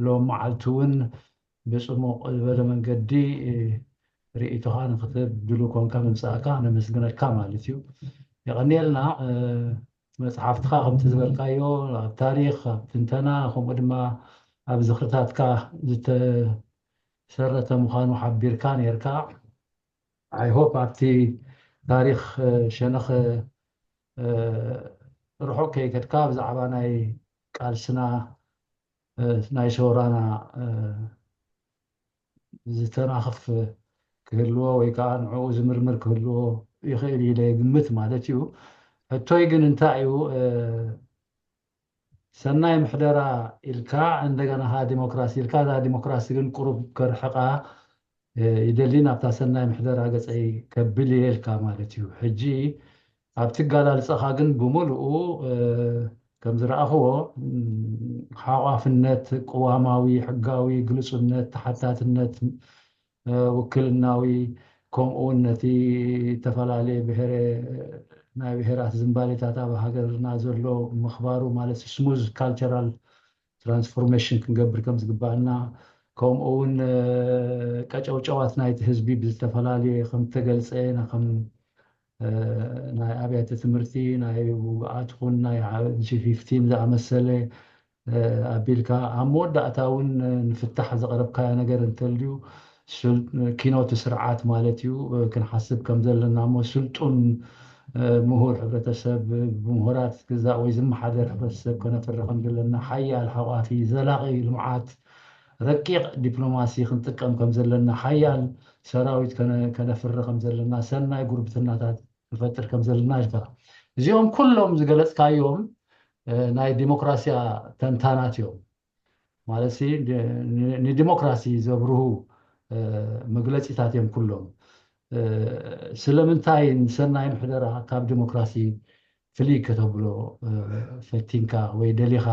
ሎም መዓልቲ እውን ብፅሙቕ ዝበለ መንገዲ ርእይቶኻ ንክትብ ድሉ ኮንካ ምምፃእካ ነመስግነካ ማለት እዩ የቐንየልና መፅሓፍትኻ ከምቲ ዝበልካዮ ኣብ ታሪክ ኣብ ትንተና ከምኡ ድማ ኣብ ዝኽርታትካ ዝተሰረተ ምዃኑ ሓቢርካ ነርካ I hope ኣብቲ ታሪክ ሸነኽ ርሑቕ ከይከድካ ብዛዕባ ናይ ቃልስና ናይ ሰውራና ዝተናኽፍ ክህልዎ ወይ ከዓ ንዕኡ ዝምርምር ክህልዎ ይኽእል ኢለ ግምት ማለት እዩ ሕቶይ ግን እንታይ እዩ ሰናይ ምሕደራ ኢልካ እንደገና ዲሞክራሲ ኢልካ እዛ ዲሞክራሲ ግን ቁሩብ ከርሕቃ ይደሊ ናብታ ሰናይ ምሕደራ ገፀይ ከብል እየ ኢልካ ማለት እዩ ሕጂ ኣብቲ ኣገላልጻኻ ግን ብምሉኡ፣ እ፣ ከም ዝረኣኽዎ፣ ም፣ ሓቋፍነት፣ ቅዋማዊ፣ ሕጋዊ፣ ግሉጽነት፣ ተሓታትነት፣ እ፣ ውክልናዊ፣ ከምኡ እውን ነቲ ዝተፈላለየ ብሄረ፣ ናይ ብሄራት ዝንባሌታት ኣብ ሃገርና ዘሎ ምኽባሩ፣ ማለት ስሙዝ ካልቸራል ትራንስፎርሜሽን ክንገብር ከም ዝግባኣና፣ ከምኡ እውን፣ እ፣ ቀጨውጨዋት ናይቲ ህዝቢ ብዝተፈላለየ ከም ተገልጸ፣ ና-፣ ከም፣ እ፣ ናይ ኣብያተ ትምህርቲ፣ ናይ ውግኣት ኹን ናይ ጂ ፊፍቲን ዝኣመሰለ፣ እ፣ ኣቢልካ፣ ኣብ መወዳእታ እውን ንፍታሕ ዘቕረብካዮ ነገር እንተልዩ፣ ስል-፣ ኪኖቲ ስርዓት ማለት እዩ፣ እ፣ ክንሓስብ ከም ዘለና እሞ፣ ስልጡን፣ እ፣ ምሁር ሕብረተሰብ፣ ብምሁራት ግዛእ ወይ ዝመሓደር ሕብረተሰብ ከነፍሪ ከም ዘለና፣ ሓያል ሓቋፊ ዘላቒ ልምዓት፣ ረቂቕ ዲፕሎማሲ ክንጥቀም ከም ዘለና፣ ሓያል ሰራዊት ከነ-፣ ከነፍሪ ከም ዘለና፣ ሰናይ ጉርብትናታት ንፈጥር ከም ዘለና ኢልካ። እዚኦም ኩሎም ዝገለጽካዮም፣ እ፣ ናይ ዲሞክራሲያ ተንታናት እዮም። ማለት ሲ፣ ን-፣ ን-፣ ንዲሞክራሲ ዘብርሁ፣ እ፣ መግለጺታት እዮም ኩሎም። እ፣ ስለምንታይ ንሰናይ ምሕደራ ካብ ዲሞክራሲ ፍልይ ከተብሎ፣ እ፣ ፈቲንካ ወይ ደሊኻ?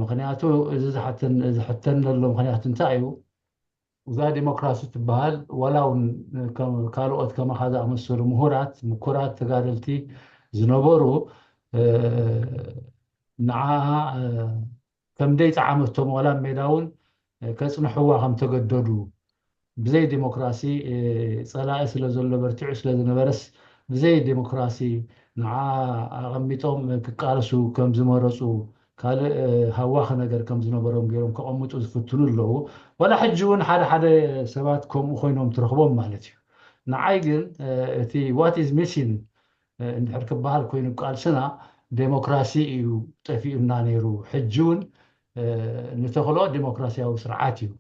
ምኽንያቱ እዚ ዝሓተን-፣ ዝሕተን ዘሎ ምኽንያት እንታይ እዩ? እዛ ዲሞክራሲ ትበሃል፣ ዋላ እውን ከም ካልኦት ከማኻ ዝኣመሰሉ ምሁራት፣ ምኩራት ተጋደልቲ ዝነበሩ፣ እ፣ ንዓኣ፣ እ፣ ከም ደይጠዓመቶም ዋላ ኣብ ሜዳ እውን፣ እ፣ ከጽንሕዋ ከም ተገደዱ፣ ብዘይ ዲሞክራሲ፣ እ፣ ጸላኢ ስለ ዘሎ፣ በርቲዑ ስለ ዝነበረስ፣ ብዘይ ዲሞክራሲ ንዓ ኣቐሚጦም ክቃለሱ ከም ዝመረጹ፣ ካልእ፣ እ፣ ሃዋኺ ነገር ከም ዝነበሮም ገይሮም ከቐምጡ ዝፍትኑ ኣለዉ። ዋላ ሕጂ እውን ሓደ ሓደ ሰባት ከምኡ ኮይኖም ትረኽቦም ማለት እዩ። ንዓይ ግን፣ እ፣ እቲ what is missing፣ እ፣ እንድሕር ክበሃል ኮይኑ ቃልስና፣ ዴሞክራሲ እዩ ጠፊኡና ነይሩ። ሕጂ እውን፣ እ፣ ንተኽሎ ዴሞክራሲያዊ ስርዓት እዩ።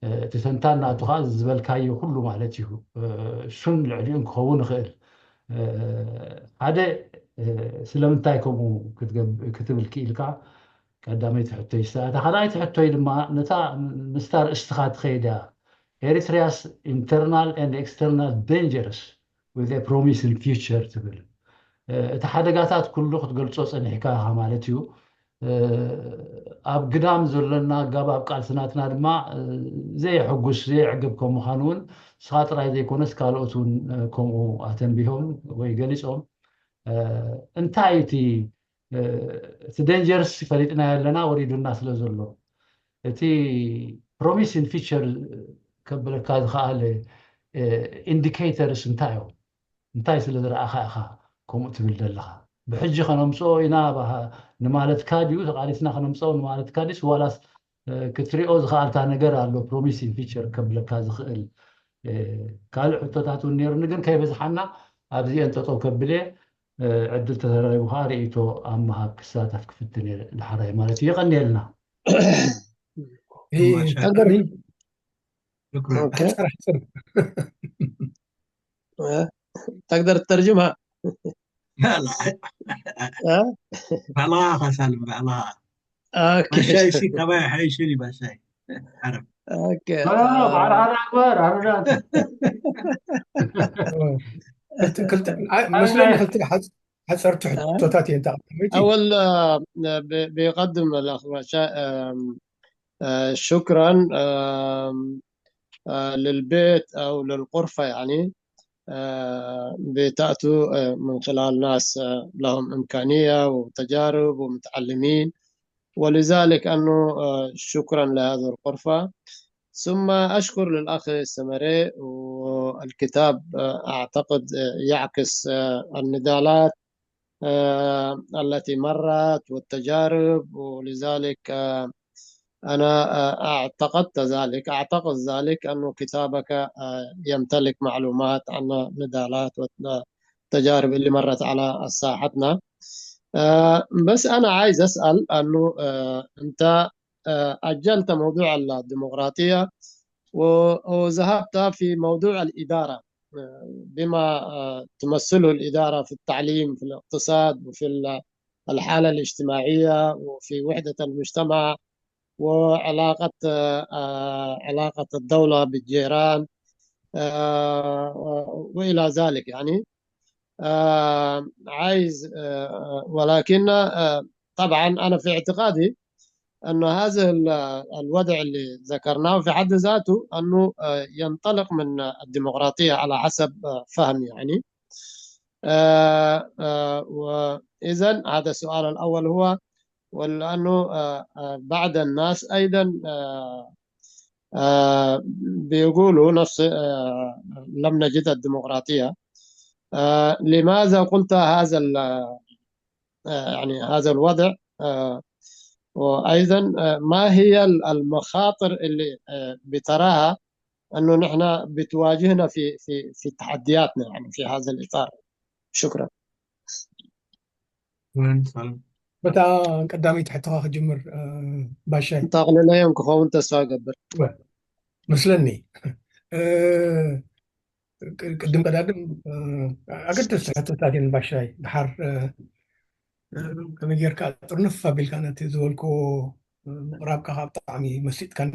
እ፣ እቲ ተንታን ናቱ ኸኣ ዝበልካዮ ኩሉ ማለት እዩ። እ፣ እሱን ልዕሊኡን ክኸውን ይኽእል። እ፣ ሓደ፣ እ፣ ስለምንታይ ከምኡ ክትገብ-፣ ክትብል ክኢልካ? ቀዳመይቲ ሕቶይ እሳ እያ። እታ ካልኣይቲ ሕቶይ ድማ ነታ ምስታ ርእስትኻ ትኸይድ እያ። Eritrea's internal and external dangers with a promising future ትብል። እ፣ እቲ ሓደጋታት ኩሉ ክትገልጾ ጸኒሕካ ኢኻ ማለት እዩ። እ፣ ኣብ ግዳም ዘሎና ኣገባብ ቃልሲ ናትና ድማ፣ እ፣ ዘየሐጉስ፣ ዘየዕግብ ከም ምዃኑ እውን ንስኻ ጥራይ ዘይኮነስ ካልኦት እውን፣ እ፣ ከምኡ ኣተንቢሆም ወይ ገሊጾም። እ፣ እንታይ እቲ፣ እ፣ እቲ ዴንጀርስ ፈሊጥናዮ ኣለና፣ ወሪዱና ስለ ዘሎ፣ እቲ ፕሮሚሲን ፊቸር ከብለካ ዝኸኣለ፣ እ፣ ኢንዲኬተርስ እንታይ እዮም? እንታይ ስለ ዝረኣኻ ኢኻ ከምኡ ትብል ዘለኻ? ብሕጂ ከነምጽኦ ኢና ባህ-፣ ንማለትካ ድዩ? ተቓሊስና ከነምጽኦ ንማለትካ ድዩስ ዋላስ፣ እ፣ ክትሪኦ ዝኸኣልካ ነገር ኣሎ፣ ፕሮሚሲን ፊቸር ከብለካ ዝኽእል? እ፣ ካልእ ሕቶታት እውን ነይሩኒ፣ ግን ከይበዝሓና ኣብዚአን ጠጠው ከብል እየ። እ፣ ዕድል ተተረኺቡ ከዓ ርእይቶ ኣብ ምሃብ ክሳተፍ ክፍትን እየ፣ ዳሕራይ ማለት እዩ። የቐንየልና። ይሄ ማሻ ተገሪ شكرا ኦኬ። ሕፅር ሕፅር እ፣ ተግደር ተርጅምሃ لا لا እ? ባዕልኻ ሳልም ባዕልኻ ኦኬ። ባሻይ ሲ ካባይ ሓይሽን እዩ ባሻይ ዓረብ ኦኬ። ኖ፣ ኖ፣ ኖ፣ በዓል ሓደ ኣክበር፣ ኣረዳ። ክልተ ክልተ ኣይ፣ መስለኒ ክልተ ሓፅ- ሓፀርቲ ሕቶታት እየን ተቐዳመይቲ أول، آه، ب- بيقدم الأخ باشا، آم، آه، شكرا، آم، آه، للبيت أو للغرفة، يعني، آه، بتأتوا، آه، من خلال ناس، آه، لهم إمكانية وتجارب ومتعلمين، ولذلك أنه، آه، شكرا لهذه الغرفة. ثم أشكر للأخ السمري، والكتاب، آه، أعتقد، آه، يعكس، آه، النضالات، آه، التي مرت والتجارب، ولذلك، آه، أنا، آه، اعتقدت ذلك، أعتقد ذلك أنه كتابك، آه، يمتلك معلومات عن النضالات والتجارب اللي مرت على ساحتنا. آه، بس أنا عايز أسأل أنه، آه، أنت، آه، أجلت موضوع الديمقراطية و- وذهبت في موضوع الإدارة، آه، بما، آه، تمثله الإدارة في التعليم، في الاقتصاد، وفي ال- الحالة الاجتماعية، وفي وحدة المجتمع، وعلاقة، آه، آه، علاقة الدولة بالجيران، آه، وإلى ذلك، يعني. آه، عايز آه، ولكن آه، طبعا أنا في اعتقادي أنه هذا ال- الوضع اللي ذكرناه في حد ذاته أنه آه، ينطلق من الديمقراطية على حسب آه، فهمي، يعني. آه، آه، وإذن هذا السؤال الأول هو، ولأنه آه، آه، بعض الناس أيضا آه، آه، بيقولوا نفس آه، لم نجد الديمقراطية. آه، لماذا قلت هذا ال- آه، يعني هذا الوضع؟ آه، وأيضا آه، ما هي ال- المخاطر اللي آه، بتراها أنه نحن بتواجهنا في في في تحدياتنا، يعني في هذا الإطار؟ شكرا. በታ ቀዳመይቲ ሕቶኻ ክጅምር ባሻይ። ጠቕልለዮም ክኸውን ተስፋ ገብር። መስለኒ ቅድም ቀዳድም ኣገደስቲ ሕቶታት እየን ባሻይ። ድሓር ከመይ ጌርካ ጥርንፍ ኣቢልካ ነቲ ዝበልክዎ ምቕራብካ ካብ ብጣዕሚ መሲጥካኒ።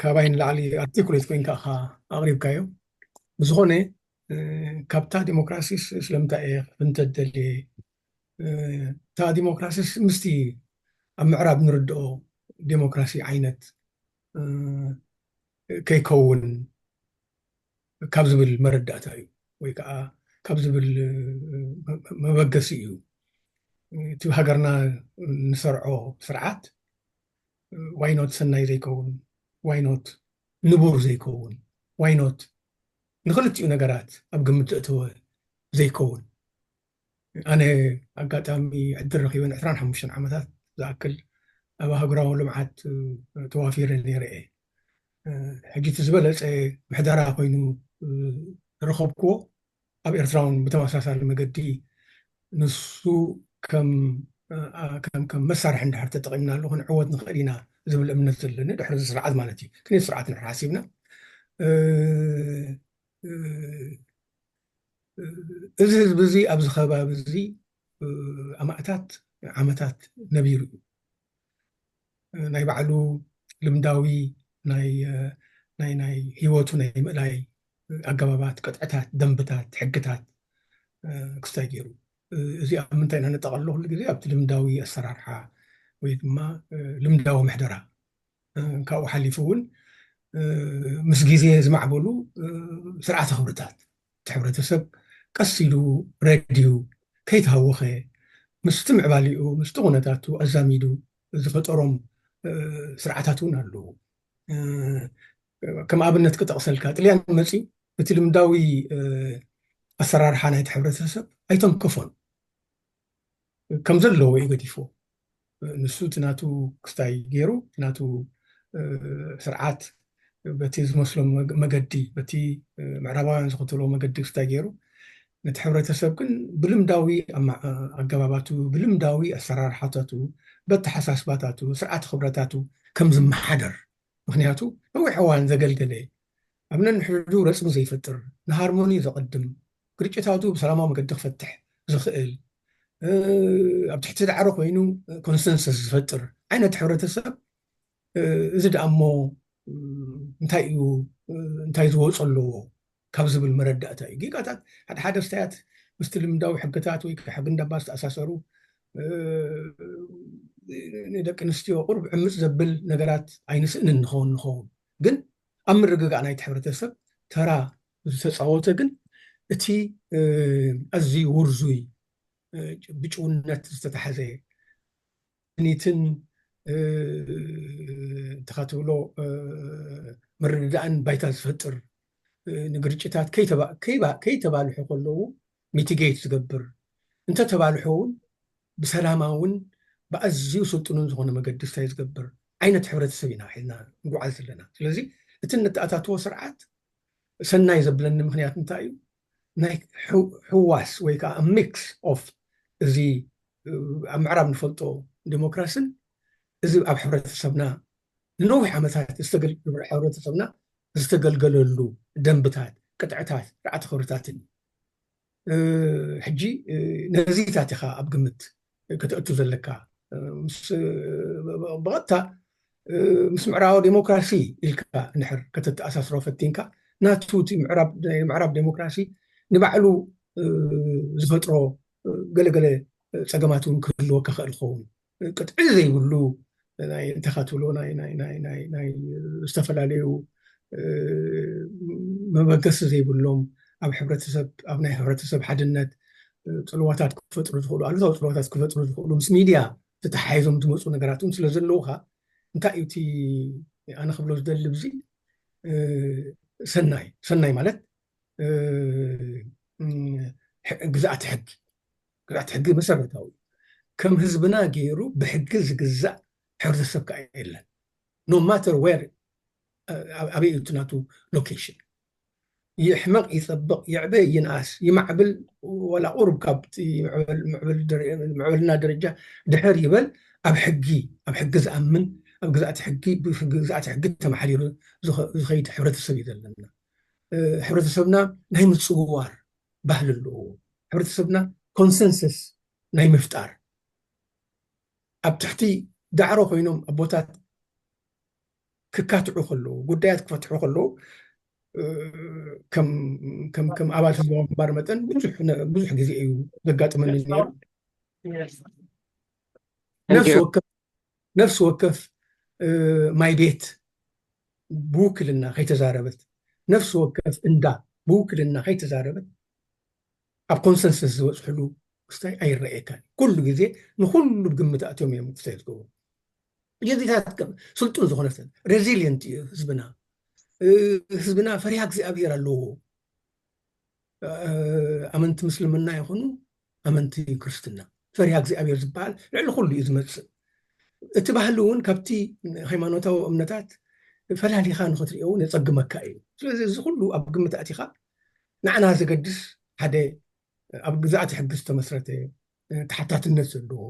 ካባይ ንላዕሊ ኣርቲኩሌት ኮይንካ ኢኻ ኣቕሪብካዮ። ብዝኾነ ካብታ ዲሞክራሲስ ስለምንታይ እየ ክፍንተት ደልየ? እታ ዲሞክራሲስ ምስቲ ኣብ ምዕራብ ንርድኦ ዲሞክራሲ ዓይነት ከይከውን ካብ ዝብል መረዳእታ እዩ፣ ወይ ከዓ ካብ ዝብል መበገሲ እዩ። እቲ ሃገርና ንሰርዖ ስርዓት ዋይኖት ሰናይ ዘይከውን፣ ዋይኖት ንቡር ዘይከውን፣ ዋይኖት ንክልቲኡ ነገራት ኣብ ግምት ዘእተወ ዘይከውን። ኣነ ኣጋጣሚ ዕድል ረኺበ ንዕስራን ሓሙሽተን ዓመታት ዝኣክል ኣብ ኣህጉራዊ ልምዓት ተዋፊረ ነይረ እየ። ሕጂ እቲ ዝበለፀ ምሕደራ ኮይኑ ዝረኸብክዎ ኣብ ኤርትራ እውን ብተመሳሳሊ መገዲ ንሱ ከም ከም ከም መሳርሒ እንድሕር ተጠቒምናሉ ክንዕወት ንኽእል ኢና ዝብል እምነት ዘለኒ፣ ድሕሪ እዚ ስርዓት ማለት እዩ። ክንዮ ስርዓት እንድሕር ሓሲብና እዚ ህዝቢ እዚ ኣብዚ ከባቢ እዚ ኣማእታት ዓመታት ነቢሩ እዩ። ናይ ባዕሉ ልምዳዊ ናይ ናይ ናይ ህይወቱ ናይ ምእላይ ኣገባባት፣ ቅጥዕታት፣ ደንብታት፣ ሕግታት ክስታይ ገይሩ። እዚ ኣብ ምንታይ ኢና ነጠቓልሎ? ኩሉ ግዜ ኣብቲ ልምዳዊ ኣሰራርሓ ወይ ድማ ልምዳዊ ምሕደራ። ካብኡ ሓሊፉ እውን ምስ ግዜ ዝማዕበሉ ስርዓተ ክብርታት፣ እቲ ሕብረተሰብ ቀስ ኢሉ ረድዩ ከይተሃወኸ ምስቲ ምዕባሊኡ ምስቲ ኩነታቱ ኣዛሚዱ ዝፈጠሮም ስርዓታት እውን ኣለዉ። ከም ኣብነት ክጠቕሰልካ፣ ጥልያን መፂኡ እቲ ልምዳዊ ኣሰራርሓ ናይቲ ሕብረተሰብ ኣይተንከፎን፣ ከም ዘለዎ እዩ ገዲፎ። ንሱ እቲ ናቱ ክስታይ ገይሩ፣ እቲ ናቱ ስርዓት በቲ ዝመስሎ መገዲ፣ በቲ ምዕራባውያን ዝኽተልዎ መገዲ ክስታይ ገይሩ፣ ነቲ ሕብረተሰብ ግን ብልምዳዊ ኣገባባቱ፣ ብልምዳዊ ኣሰራርሓታቱ፣ በተሓሳስባታቱ፣ ስርዓት ክብረታቱ ከም ዝመሓደር፣ ምክንያቱ ነዊሕ እዋን ዘገልገለ፣ ኣብ ነንሕዱ ረፅሚ ዘይፈጥር፣ ንሃርሞኒ ዘቐድም፣ ግርጭታቱ ብሰላማዊ መገዲ ክፈትሕ ዝኽእል፣ ኣብ ትሕቲ ዳዕሮ ኮይኑ ኮንሰንሰስ ዝፈጥር ዓይነት ሕብረተሰብ፣ እዚ ደኣ እሞ እንታይ እዩ፣ እንታይ ዝወፆ ኣለዎ ካብ ዝብል መረዳእታ እዩ። ጌጋታት ሓደ ሓደ ስታያት ምስቲ ልምዳዊ ሕግታት ወይ ከዓ ሕጊ እንዳባ ዝተኣሳሰሩ ንደቂ ኣንስትዮ ቁሩብ ዕምፅ ዘብል ነገራት ኣይንስእንን ንኸውን ንኸውን፣ ግን ኣብ ምርግጋእ ናይቲ ሕብረተሰብ ተራ ዝተፃወተ ግን እቲ ኣዝዩ ውርዙይ ብጭውነት ዝተታሕዘ ስኒትን እንተኻ ትብሎ ምርድዳእን ባይታ ዝፈጥር፣ ንግርጭታት ከይተባልሑ ከለዉ ሚቲጌት ዝገብር፣ እንተተባልሑ እውን ብሰላማውን ብኣዝዩ ስልጡንን ዝኾነ መገዲ ስታይ ዝገብር ዓይነት ሕብረተሰብ ኢና ሒዝና ንጉዓዝ ዘለና። ስለዚ እቲ እንተኣታትዎ ስርዓት ሰናይ ዘብለኒ ምክንያት እንታይ እዩ? ናይ ሕዋስ ወይ ከዓ ሚክስ ኦፍ እዚ ኣብ ምዕራብ ንፈልጦ ዲሞክራስን እዚ ኣብ ሕብረተሰብና ንነዊሕ ዓመታት ሕብረተሰብና ዝተገልገለሉ ደንብታት፣ ቅጥዕታት፣ ስርዓተ ክብርታትን እዩ። ሕጂ ነዚታት ኢኻ ኣብ ግምት ከተእቱ ዘለካ። ብቐጥታ ምስ ምዕራባዊ ዴሞክራሲ ኢልካ እንድሕር ከተተኣሳስሮ ፈቲንካ፣ ናቱ እቲ ምዕራብ ዴሞክራሲ ንባዕሉ ዝፈጥሮ ገለገለ ፀገማት እውን ክህልወካ ክእል ክኸውን። ቅጥዒ ዘይብሉ ናይ እንተኻ ትብሎ ናይ ዝተፈላለዩ መበገሲ ዘይብሎም ኣብ ሕብረተሰብ ኣብ ናይ ሕብረተሰብ ሓድነት ፅልዋታት ክፈጥሩ ዝኽእሉ ኣሉታዊ ፅልዋታት ክፈጥሩ ዝኽእሉ ምስ ሚድያ ተተሓሒዞም ዝመፁ ነገራት እውን ስለ ዘለውካ እንታይ እዩ እቲ ኣነ ክብሎ ዝደሊ ብዚ ሰናይ ሰናይ ማለት ግዛእቲ ሕጊ ግዛእቲ ሕጊ መሰረታዊ ከም ህዝብና ገይሩ ብሕጊ ዝግዛእ ሕብረተሰብ ከዓ የለን። No matter where ኣበይ እዩ ናቱ ሎኬሽን ይሕመቕ ይፀብቕ ይዕበ ይንኣስ ይማዕብል ዋላ ቁሩብ ካብ ምዕበልና ደረጃ ድሕር ይበል ኣብ ሕጊ ኣብ ሕጊ ዝኣምን ኣብ ግዛእቲ ሕጊ ብግዛእቲ ሕጊ ተማሓዲሩ ዝኸይድ ሕብረተሰብ እዩ ዘለና። ሕብረተሰብና ናይ ምፅውዋር ባህሊ ኣለዎ። ሕብረተሰብና ኮንሰንሰስ ናይ ምፍጣር ኣብ ትሕቲ ዳዕሮ ኮይኖም ኣቦታት ክካትዑ ከለዉ ጉዳያት ክፈትሑ ከለዉ ከም ኣባል ህዝባዊ ግንባር መጠን ብዙሕ ግዜ እዩ ዘጋጥመኒ ነሩ። ነፍሲ ወከፍ ማይ ቤት ብውክልና ከይተዛረበት ነፍሲ ወከፍ እንዳ ብውክልና ከይተዛረበት ኣብ ኮንሰንሰስ ዝበፅሕሉ ክስታይ ኣይረኣየካን። ኩሉ ግዜ ንኩሉ ብግምት ኣትዮም እዮም ክስታይ ዝገብሩ። ጀዚታት ስልጡን ዝኾነ ሰብ ሬዚሊየንት እዩ ህዝብና። ህዝብና ፈሪሃ እግዚኣብሔር ኣለዎ። ኣመንቲ ምስልምና ይኹኑ ኣመንቲ ክርስትና ፈሪሃ እግዚኣብሔር ዝበሃል ልዕሊ ኩሉ እዩ ዝመፅእ። እቲ ባህሊ እውን ካብቲ ሃይማኖታዊ እምነታት ፈላሊኻ ንክትሪኦ እውን የፀግመካ እዩ። ስለዚ እዚ ኩሉ ኣብ ግምት ኣቲኻ ንዓና ዘገድስ ሓደ ኣብ ግዛእቲ ሕጊ ዝተመስረተ ተሓታትነት ዘለዎ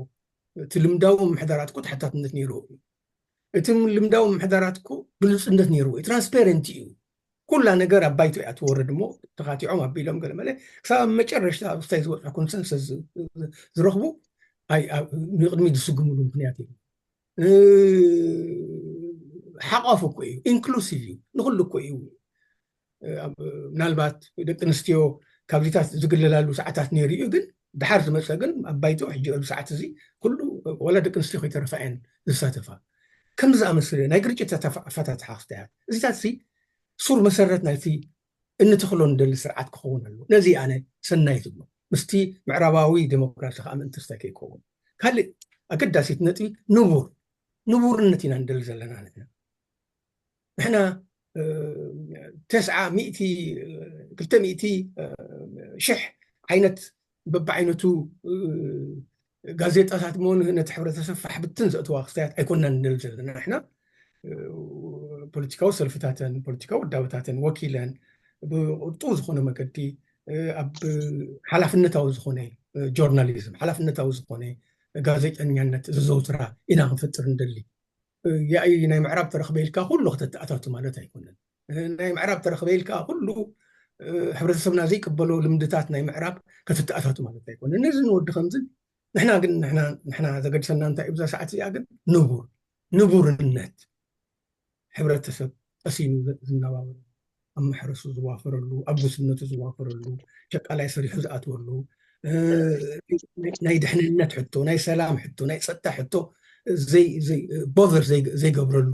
እቲ ልምዳዊ ምሕዳራት እኮ ተሓታትነት ነይርዎ እዩ። እቲ ልምዳዊ ምሕዳራት እኮ ግልፅነት ነይርዎ እዩ። ትራንስፓረንት እዩ። ኩላ ነገር ኣብ ባይቶ እያ ትወርድ እሞ ተኻቲዖም ኣቢሎም ገለመለ ክሳብ ኣብ መጨረሽታ ኣብ ስታይ ዝበፅሑ ኮንሰንሰስ ዝረኽቡ ንቅድሚ ዝስጉምሉ ምክንያት እዩ። ሓቋፍ እኮ እዩ፣ ኢንክሉሲቭ እዩ፣ ንኩሉ እኮ እዩ። ምናልባት ደቂ ኣንስትዮ ካብዚታት ዝግለላሉ ሰዓታት ነይሩ እዩ፣ ግን ድሓር ዝመፀ ግን ኣብ ባይቶ ሕጂ ኣብዚ ሰዓት እዚ ኩሉ ዋላ ደቂ ኣንስትዮ ከይተረፋ እየን ዝሳተፋ። ከም ዝኣመስለ ናይ ግርጭት ኣፈታትሓ ክስታያት እዚታት ሲ ሱር መሰረት ናይቲ እንተኽሎ ንደሊ ስርዓት ክኸውን ኣለዎ። ነዚ ኣነ ሰናይ ዝብሎ ምስቲ ምዕራባዊ ዴሞክራሲ ከዓ ምእንተስታይ ከይከውን ካልእ ኣገዳሲት ነጥቢ ንቡር ንቡርነት ኢና ንደሊ ዘለና ንሕና ንሕና ተስዓ ሚእቲ ክልተ ሚእቲ ሽሕ ዓይነት በብዓይነቱ ጋዜጣታት መሆኑ ነቲ ሕብረተሰብ ፋሕብትን ዘእተዋ ክስታያት ኣይኮናን ንደሊ ዘለና ንሕና ፖለቲካዊ ሰልፍታተን ፖለቲካዊ ውዳበታተን ወኪለን ብቁርጡ ዝኾነ መገዲ ኣብ ሓላፍነታዊ ዝኾነ ጆርናሊዝም ሓላፍነታዊ ዝኾነ ጋዜጠኛነት ዘዘውትራ ኢና ክንፈጥር ንደሊ። ያኢ ናይ ምዕራብ ተረኽበ ኢልካ ኩሉ ከተተኣታቱ ማለት ኣይኮነን። ናይ ምዕራብ ተረኽበ ኢልካ ኩሉ ሕብረተሰብና ዘይቅበሎ ልምድታት ናይ ምዕራብ ከተተኣታቱ ማለት ኣይኮነን። ነዚ ንወዲ ከምዚ ንሕና ግን ንሕና ዘገድሰና እንታይ ብዛ ሰዓት እዚኣ ግን ንቡር ንቡርነት ሕብረተሰብ ቀሲኑ ዝነባበሩ ኣብ ማሕረሱ ዝዋፈረሉ ኣብ ጉስነቱ ዝዋፈረሉ ሸቃላይ ሰሪሑ ዝኣትወሉ ናይ ድሕንነት ሕቶ ናይ ሰላም ሕቶ ናይ ፀጥታ ሕቶ ቦዘር ዘይገብረሉ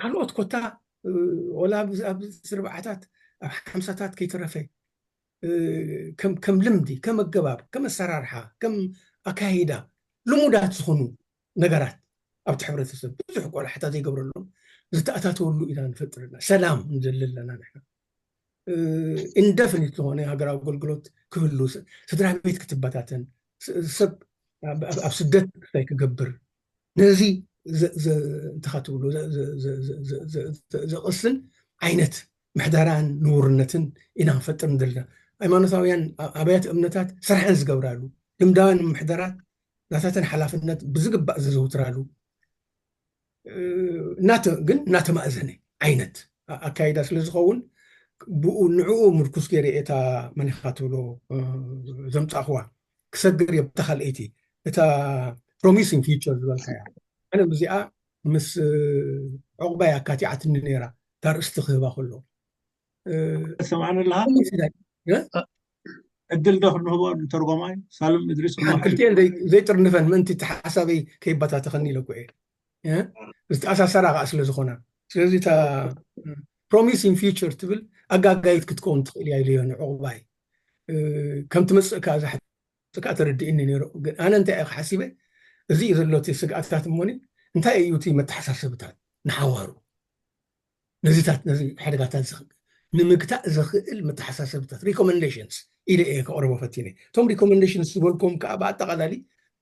ካልኦት ኮታ ወላ ኣብ ስርባዓታት ኣብ ሓምሳታት ከይተረፈ ከም ልምዲ ከም ኣገባብ ከም ኣሰራርሓ ከም ኣካይዳ ልሙዳት ዝኾኑ ነገራት ኣብቲ ሕብረተሰብ ብዙሕ ቆላሕታ ዘይገብረሎም ዝተኣታተወሉ ኢና ንፈጥር ኣለና። ሰላም ንደሊ ኣለና ንሕና። ኢንደፍኒት ዝኾነ ሃገራዊ ኣገልግሎት ክህሉ፣ ስድራ ቤት ክትበታተን፣ ሰብ ኣብ ስደት ክስታይ ክገብር፣ ነዚ እንተኻ ትብሎ ዘቕስን ዓይነት ምሕደራን ንቡርነትን ኢና ክንፈጥር ንደልና። ሃይማኖታውያን ኣብያተ እምነታት ስራሐን ዝገብራሉ፣ ልምዳውያን ምሕደራት ናታተን ሓላፍነት ብዝግባእ ዘዘውትራሉ ግን እናተማእዘነ ዓይነት ኣካይዳ ስለ ዝኸውን ብኡ ንዕኡ ምርኩስ ገይረ እታ መኒኻ ትብሎ ዘምፃእኽዋ ክሰግር እየ ብታ ካልኣይቲ እታ promising future ዝበልካያ ኣነ እዚኣ ምስ ዕቑባይ ኣካቲዓትኒ ነይራ እታ ርእስቲ ክህባ ከሎ ሰማዕኒ ኣለኻ? ዕድል ዶ ክንህቦ ንተርጎማይ ሳልም እድሪስ? ክልቲኤን ዘይጥርንፈን ምእንቲ እቲ ሓሳበይ ከይበታተኸኒ ኢለኩ እየ። ዝተኣሳሰራ ከዓ ስለ ዝኾና፣ ስለዚ እታ ፕሮሚሲንግ ፊውቸር ትብል ኣጋጋይት ክትከውን ትኽእል እያ ኢለዮ ንዕቑባይ። ከም ትመፅእ ከዓ ዝሓጥቃ ተረድእኒ ነይሩ። ግን ኣነ እንታይ እየ ሓሲበ፣ እዚ እዩ ዘሎ እቲ ስግኣታት እሞኒ፣ እንታይ እዩ እቲ መተሓሳሰብታት ንሓዋሩ ነዚታት ነዚ ሓደጋታት ንምግታእ ዘኽእል መተሓሳሰብታት ሪኮመንዴሽንስ ኢለ እየ ከቕርቦ ፈቲነ። እቶም ሪኮመንዴሽንስ ዝበልኩም ከዓ ብኣጠቓላሊ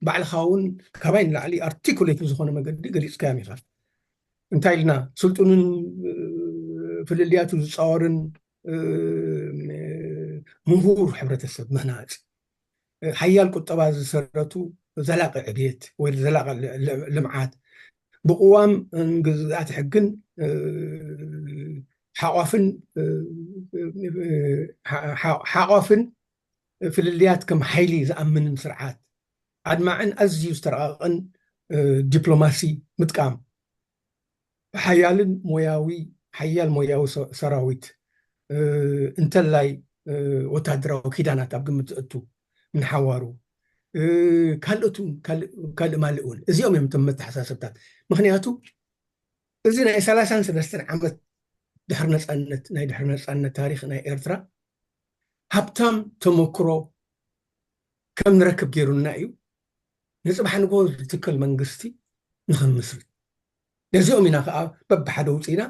ባዕልኻ እውን ካባይ ንላዕሊ ኣርቲኩሌት ብዝኾነ መገዲ ገሊፅካዮም ኢኻ። እንታይ ኢልና ስልጡንን ፍልልያቱ ዝፃወርን ምሁር ሕብረተሰብ ምህናፅ፣ ሓያል ቁጠባ ዝሰረቱ ዘላቂ ዕብየት ወይ ዘላቂ ልምዓት ብቅዋም ግዝኣት ሕግን ሓቋፍን ሓቋፍን ፍልልያት ከም ሓይሊ ዝኣምንን ስርዓት ኣድማዕን ኣዝዩ ዝተረቓቕን ዲፕሎማሲ ምጥቃም ሓያልን ሞያዊ ሓያል ሞያዊ ሰራዊት እንተላይ ወታደራዊ ኪዳናት ኣብ ግምት ዘእቱ ምንሓዋሩ ካልኦት ካልእ ማልእ እውን እዚኦም እዮም እቶም መተሓሳሰብታት። ምክንያቱ እዚ ናይ ሰላሳን ሰለስተን ዓመት ድሕሪ ነፃነት ናይ ድሕሪ ነፃነት ታሪክ ናይ ኤርትራ ሃብታም ተመክሮ ከም ንረክብ ገይሩና እዩ። ንፅባሕ ንጎ ዝትከል መንግስቲ ንክንምስርት ነዚኦም ኢና ከዓ በብሓደ ውፅኢና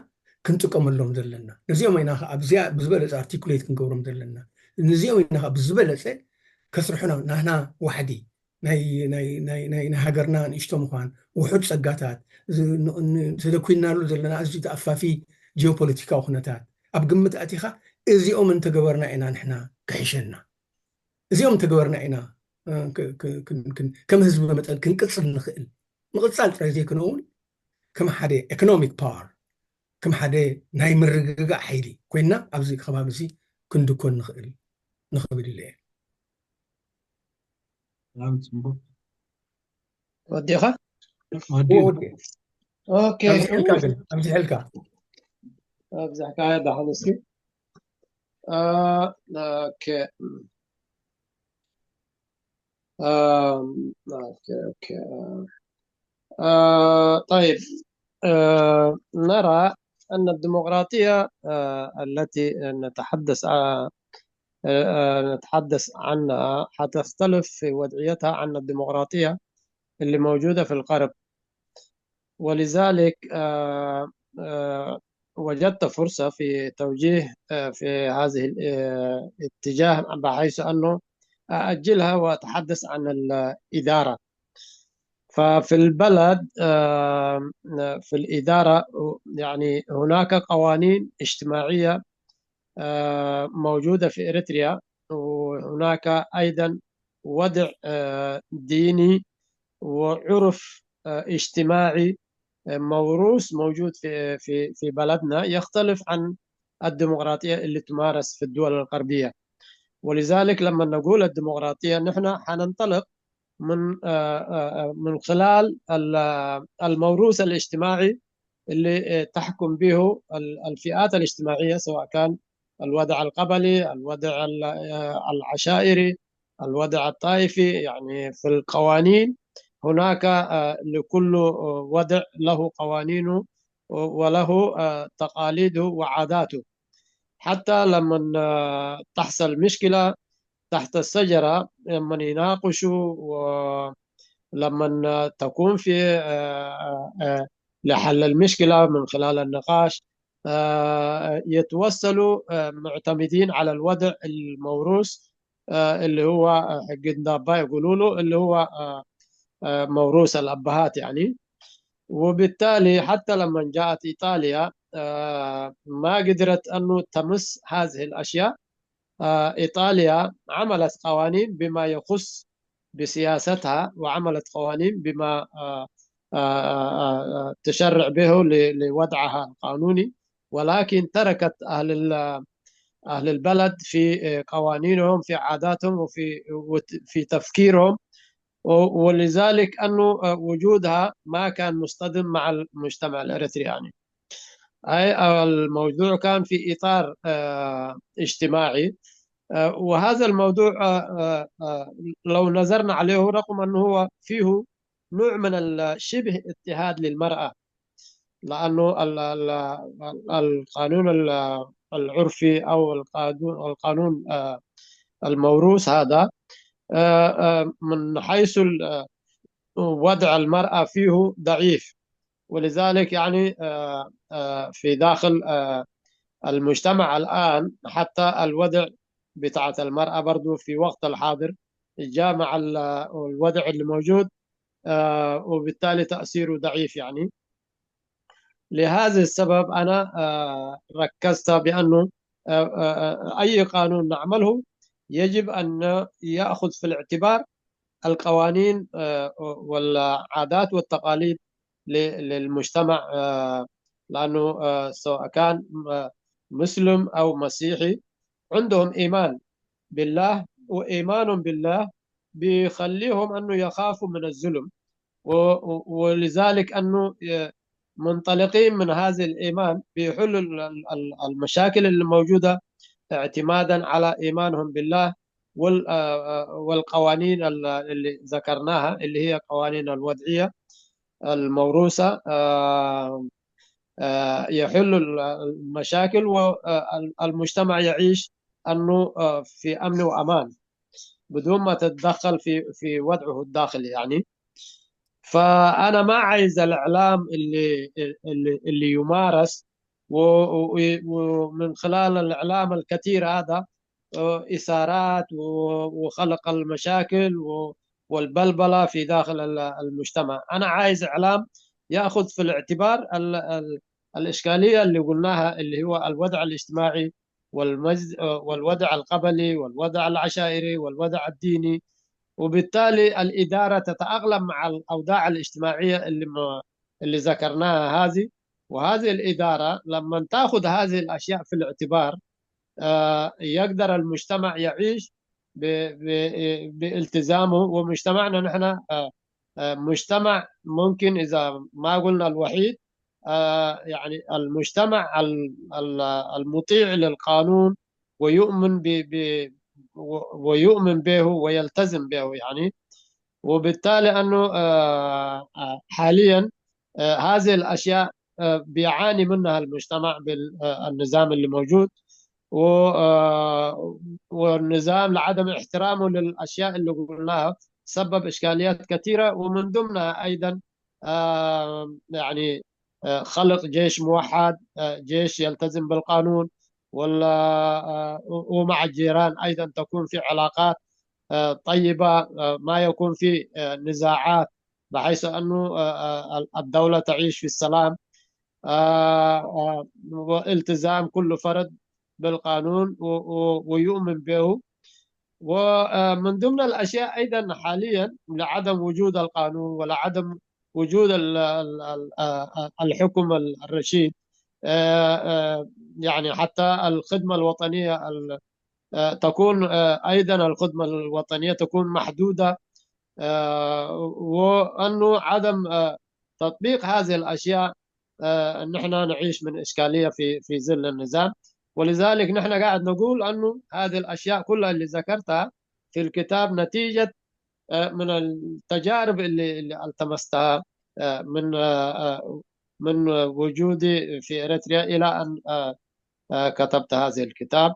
ክንጥቀመሎም ዘለና። ነዚኦም ኢና ከዓ ብዝበለፀ ኣርቲኩሌት ክንገብሮም ዘለና። ነዚኦም ኢና ከዓ ብዝበለፀ ከስርሑና ናህና ዋሕዲ ናይ ሃገርና ንእሽቶ ምኳን ውሑድ ፀጋታት ተደኩናሉ ዘለና ኣዝዩ ተኣፋፊ ጂኦፖለቲካዊ ኩነታት ኣብ ግምት ኣቲኻ እዚኦም እንተገበርና ኢና ንሕና ክሕሸና። እዚኦም እንተገበርና ኢና ከም ህዝቢ መጠን ክንቅፅል ንኽእል። ምቕፃል ጥራይ ዘይኮነ እውን ከም ሓደ ኢኮኖሚክ ፓወር ከም ሓደ ናይ ምርግጋእ ሓይሊ ኮይና ኣብዚ ከባቢ እዚ ክንድኮን ንኽእል ንኽብል ኢለ እየ። ወዲኻ ኦኬ ኣብዚሕልካ ኣብዚሕልካ ኣብዛሕካ ዳሓን እስኪ ኦኬ ኦኬ ኦኬ طيب نرى أن الديمقراطية التي نتحدث نتحدث عنها حتختلف في وضعيتها عن الديمقراطية اللي موجودة في الغرب. ولذلك وجدت فرصة في توجيه في هذه الاتجاه بحيث أنه أأجلها وأتحدث عن الإدارة. ففي البلد في الإدارة يعني هناك قوانين اجتماعية موجودة في إريتريا، وهناك أيضا وضع ديني وعرف اجتماعي موروث موجود في في في بلدنا يختلف عن الديمقراطية اللي تمارس في الدول الغربية. ولذلك لما نقول الديمقراطية نحن حننطلق من من خلال الموروث الاجتماعي اللي تحكم به الفئات الاجتماعية، سواء كان الوضع القبلي، الوضع العشائري، الوضع الطائفي. يعني في القوانين هناك لكل وضع له قوانينه وله تقاليده وعاداته. حتى لما تحصل مشكلة تحت الشجرة، لما يناقشوا ولما تكون في لحل المشكلة من خلال النقاش يتوصلوا معتمدين على الوضع الموروث اللي هو حقين دابا يقولوا له اللي هو موروث الأبهات يعني. وبالتالي حتى لما جاءت إيطاليا ما قدرت أنه تمس هذه الأشياء. إيطاليا عملت قوانين بما يخص بسياستها وعملت قوانين بما تشرع به لوضعها القانوني، ولكن تركت أهل أهل البلد في قوانينهم، في عاداتهم، وفي في تفكيرهم، ولذلك أنه وجودها ما كان مصطدم مع المجتمع الإريترياني. أي الموضوع كان في إطار آه، اجتماعي. آه، وهذا الموضوع آه، آه، آه، لو نظرنا عليه رغم أنه هو فيه نوع من الشبه اضطهاد للمرأة، لأنه ال- ال- ال- القانون ال- العرفي أو القانون القانون آه، الموروث هذا آه، آه، من حيث ال- آه، وضع المرأة فيه ضعيف. ولذلك يعني آه، آه، في داخل آه، المجتمع الآن حتى الوضع بتاعت المرأة برضو في وقت الحاضر جاء مع ال- الوضع اللي موجود آه، وبالتالي تأثيره ضعيف يعني. لهذا السبب أنا آه، ركزت بأنه آه، آه، آه، أي قانون نعمله يجب أن يأخذ في الاعتبار القوانين آه، والعادات والتقاليد ل- للمجتمع آه، لأنه آه، سواء كان آه، مسلم أو مسيحي عندهم إيمان بالله، وإيمانهم بالله بيخليهم أنه يخافوا من الظلم و- و- ولذلك أنه آه، منطلقين من هذا الإيمان بيحلوا ال- ال- ال- المشاكل اللي موجودة اعتمادا على إيمانهم بالله وال- آه، آه، والقوانين ال- اللي ذكرناها اللي هي قوانين الوضعية الموروثة آه، آه، يحل ال- المشاكل والمجتمع يعيش أنه آه، في أمن وأمان بدون ما تتدخل في في وضعه الداخلي يعني. فأنا ما عايز الإعلام اللي اللي اللي يمارس و- و- ومن خلال الإعلام الكثير هذا آه، إثارات و- وخلق المشاكل و- والبلبلة في داخل ال- المجتمع. أنا عايز إعلام يأخذ في الاعتبار ال- ال- الإشكالية اللي قلناها اللي هو الوضع الاجتماعي والمجد والوضع القبلي والوضع العشائري والوضع الديني، وبالتالي الإدارة تتأقلم مع الأوضاع الاجتماعية اللي م- اللي ذكرناها هذه. وهذه الإدارة لما تأخذ هذه الأشياء في الاعتبار آه، يقدر المجتمع يعيش ب- ب- بالتزامه. ومجتمعنا نحن آه، آه، مجتمع ممكن إذا ما قلنا الوحيد آه، يعني المجتمع ال- ال- المطيع للقانون ويؤمن ب ب- و- ويؤمن به ويلتزم به يعني. وبالتالي أنه آه، آه، حاليا آه، هذه الأشياء آه، بيعاني منها المجتمع بالنظام اللي موجود و- آه، والنظام لعدم احترامه للأشياء اللي قلناها سبب إشكاليات كثيرة، ومن ضمنها أيضا آه، يعني آه، خلق جيش موحد، آه، جيش يلتزم بالقانون، ولا آه، ومع الجيران أيضا تكون في علاقات آه، طيبة، آه، ما يكون في آه، نزاعات، بحيث أنه آه، آه، الدولة تعيش في السلام آه، آه، والتزام كل فرد بالقانون و- و- ويؤمن به. ومن ضمن الأشياء أيضا حاليا لعدم وجود القانون ولعدم وجود ال- ال- ال- آه، الحكم الرشيد آه، آه، يعني حتى الخدمة الوطنية ال- آه، تكون آه، أيضا الخدمة الوطنية تكون محدودة آه، وأنه عدم آه، تطبيق هذه الأشياء آه، أن نحن نعيش من إشكالية في في ظل النظام. ولذلك نحن قاعد نقول أنه هذه الأشياء كلها اللي ذكرتها في الكتاب نتيجة آه، من التجارب اللي اللي التمستها آه، من آه، آه، من وجودي في إريتريا إلى أن آه، آه، كتبت هذا الكتاب.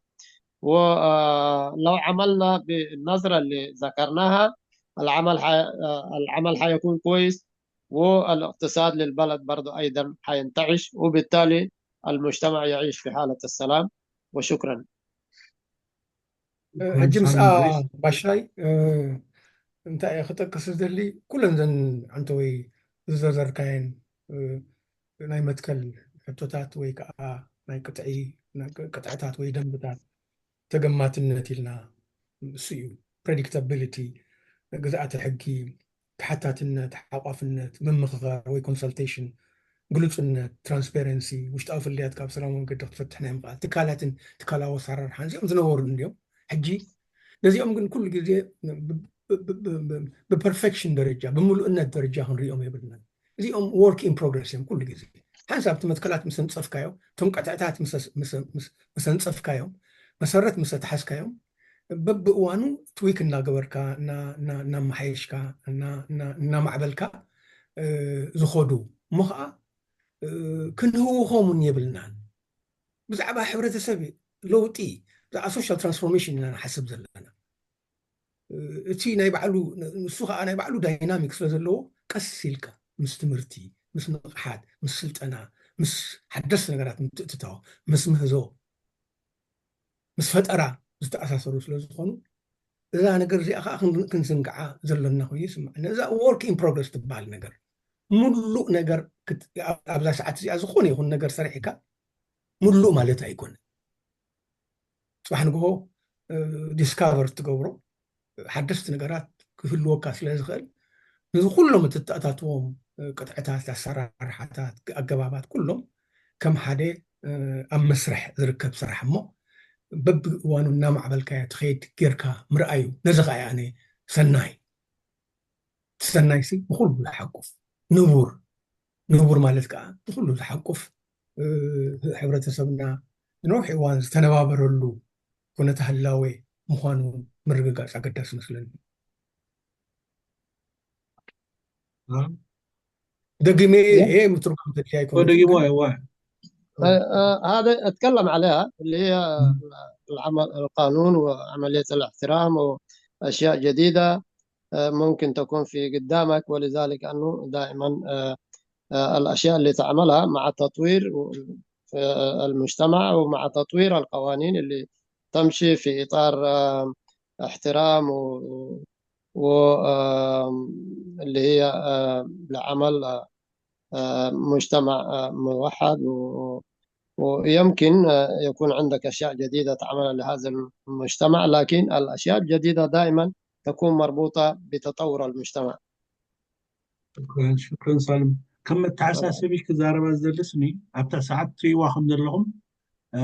ولو عملنا بالنظرة اللي ذكرناها، العمل حي... آه، العمل حيكون كويس، والاقتصاد للبلد برضو أيضا حينتعش، وبالتالي المجتمع يعيش في حالة السلام. وشكرا. ሕጂ ምስኣ ባሻይ እንታይ እየ ክጠቅስ ዝደሊ፣ ኩለን ዘን ዓንተወይ ዝዘርዘርካየን ናይ መትከል ሕቶታት ወይ ከዓ ናይ ቅጥዒ ቅጥዕታት ወይ ደንብታት ተገማትነት ኢልና እሱ እዩ። ፕሬዲክታቢሊቲ፣ ግዝኣተ ሕጊ፣ ተሓታትነት፣ ሓቋፍነት፣ ምምኽኻር ወይ ኮንሰልቴሽን፣ ግሉፅነት፣ ትራንስፓረንሲ፣ ውሽጣዊ ፍልልያት ካብ ሰላማዊ መገዲ ክትፈትሕ ናይ ምኽኣል፣ ትካላትን ትካላዊ ኣሰራርሓን እዚኦም ዝነበሩ እንዲዮም። ሕጂ ነዚኦም ግን ኩሉ ግዜ ብፐርፌክሽን ደረጃ ብምሉእነት ደረጃ ክንሪኦም የብልናን። እዚኦም ወርክ ኢን ፕሮግረስ እዮም ኩሉ ግዜ። ሓንሳብ እቲ መትከላት ምስ ኣንጸፍካዮ፣ እቶም ቅጥዕታት ምስ ኣስ-፣ ምስ፣ ምስ፣ ምስ ኣንጸፍካዮም፣ መሰረት ምስ ኣትሓዝካዮም፣ በብእዋኑ ትዊክ እናገበርካ፣ እና-፣ እና-፣ እናመሓየሽካ፣ እና-፣ እና-፣ እናማዕበልካ፣ እ፣ ዝኸዱ እሞ ኸዓ፣ እ፣ ክንህውኾም እውን የብልናን። ብዛዕባ ሕብረተሰብ ለውጢ፣ ብዛዕባ ሶሻል ትራንስፎርሜሽን ኢና ንሓስብ ዘለና። እ፣ እቲ ናይ ባዕሉ፣ ንሱ ኸዓ ናይ ባዕሉ ዳይናሚክ ስለ ዘለዎ፣ ቀስ ኢልካ ምስ ትምህርቲ፣ ምስ ንቕሓት፣ ምስ ስልጠና፣ ምስ ሓደስቲ ነገራት ምትእትታው፣ ምስ ምህዞ፣ ምስ ፈጠራ ዝተኣሳሰሩ ስለ ዝኾኑ፣ እዛ ነገር እዚኣ ኸዓ ክን-፣ ክንዝንግዓ ዘለና ኮይኑ ይስምዓኒ። እዛ ወርክ ኢን ፕሮግረስ ትበሃል ነገር፣ ሙሉእ ነገር ክት-፣ ኣብ-፣ ኣብዛ ሰዓት እዚኣ ዝኾነ ይኹን ነገር ሰሪሕካ ሙሉእ ማለት ኣይኮነን። ጽባሕ ንግሆ፣ እ፣ ዲስካቨር ትገብሮ ሓደስቲ ነገራት ክህልወካ ስለ ዝኽእል፣ ነዚ ኩሎም እትተኣታትዎም፣ እ፣ ቅጥዕታት፣ ኣሰራርሓታት፣ ኣገባባት ኩሎም ከም ሓደ፣ እ፣ ኣብ መስርሕ ዝርከብ ስራሕ እሞ በብእዋኑ እናማዕበልካዮ ትኸይድ ጌርካ ምርኣዩ፣ ነዚ ኸኣ ኣነ ሰናይ ሰናይሲ ብኹሉ ዝሓቁፍ ንቡር፣ ንቡር ማለት ከኣ ንኹሉ ዝሓቁፍ፣ እ፣ ሕብረተሰብና ንነዊሕ እዋን ዝተነባበረሉ ኩነተ ህላዌ ምዃኑ ምርግጋጽ ኣገዳሲ መስለኒ። እ? ደግሜ ያ። እየ ምትርጓም ተድልያ ኣይኮነትን፣ ደጊሞ ግን እዋ። آه، آه، هذا أتكلم عليها، اللي هي العمل، القانون وعملية الاحترام وأشياء جديدة، آه، ممكن تكون في قدامك، ولذلك أنه دائمًا، آه، آه، الأشياء اللي تعملها مع تطوير و-، آه، المجتمع ومع تطوير القوانين اللي تمشي في إطار، آه، احترام و-، و-، آه، اللي هي، آه، لعمل، آه، آه، مجتمع، آه، موحد و-، ويمكن، آه، يكون عندك أشياء جديدة تعملها لهذا المجتمع، لكن الأشياء الجديدة دائمًا تكون مربوطة بتطور المجتمع. ሽክረን፣ ሽክረን ሳልም። ከም መተሓሳሰቢ ክዛረባ ዝደልስኒ፣ ኣብታ ሰዓት ትሪእዋ ከም ዘለኹም፣ እ፣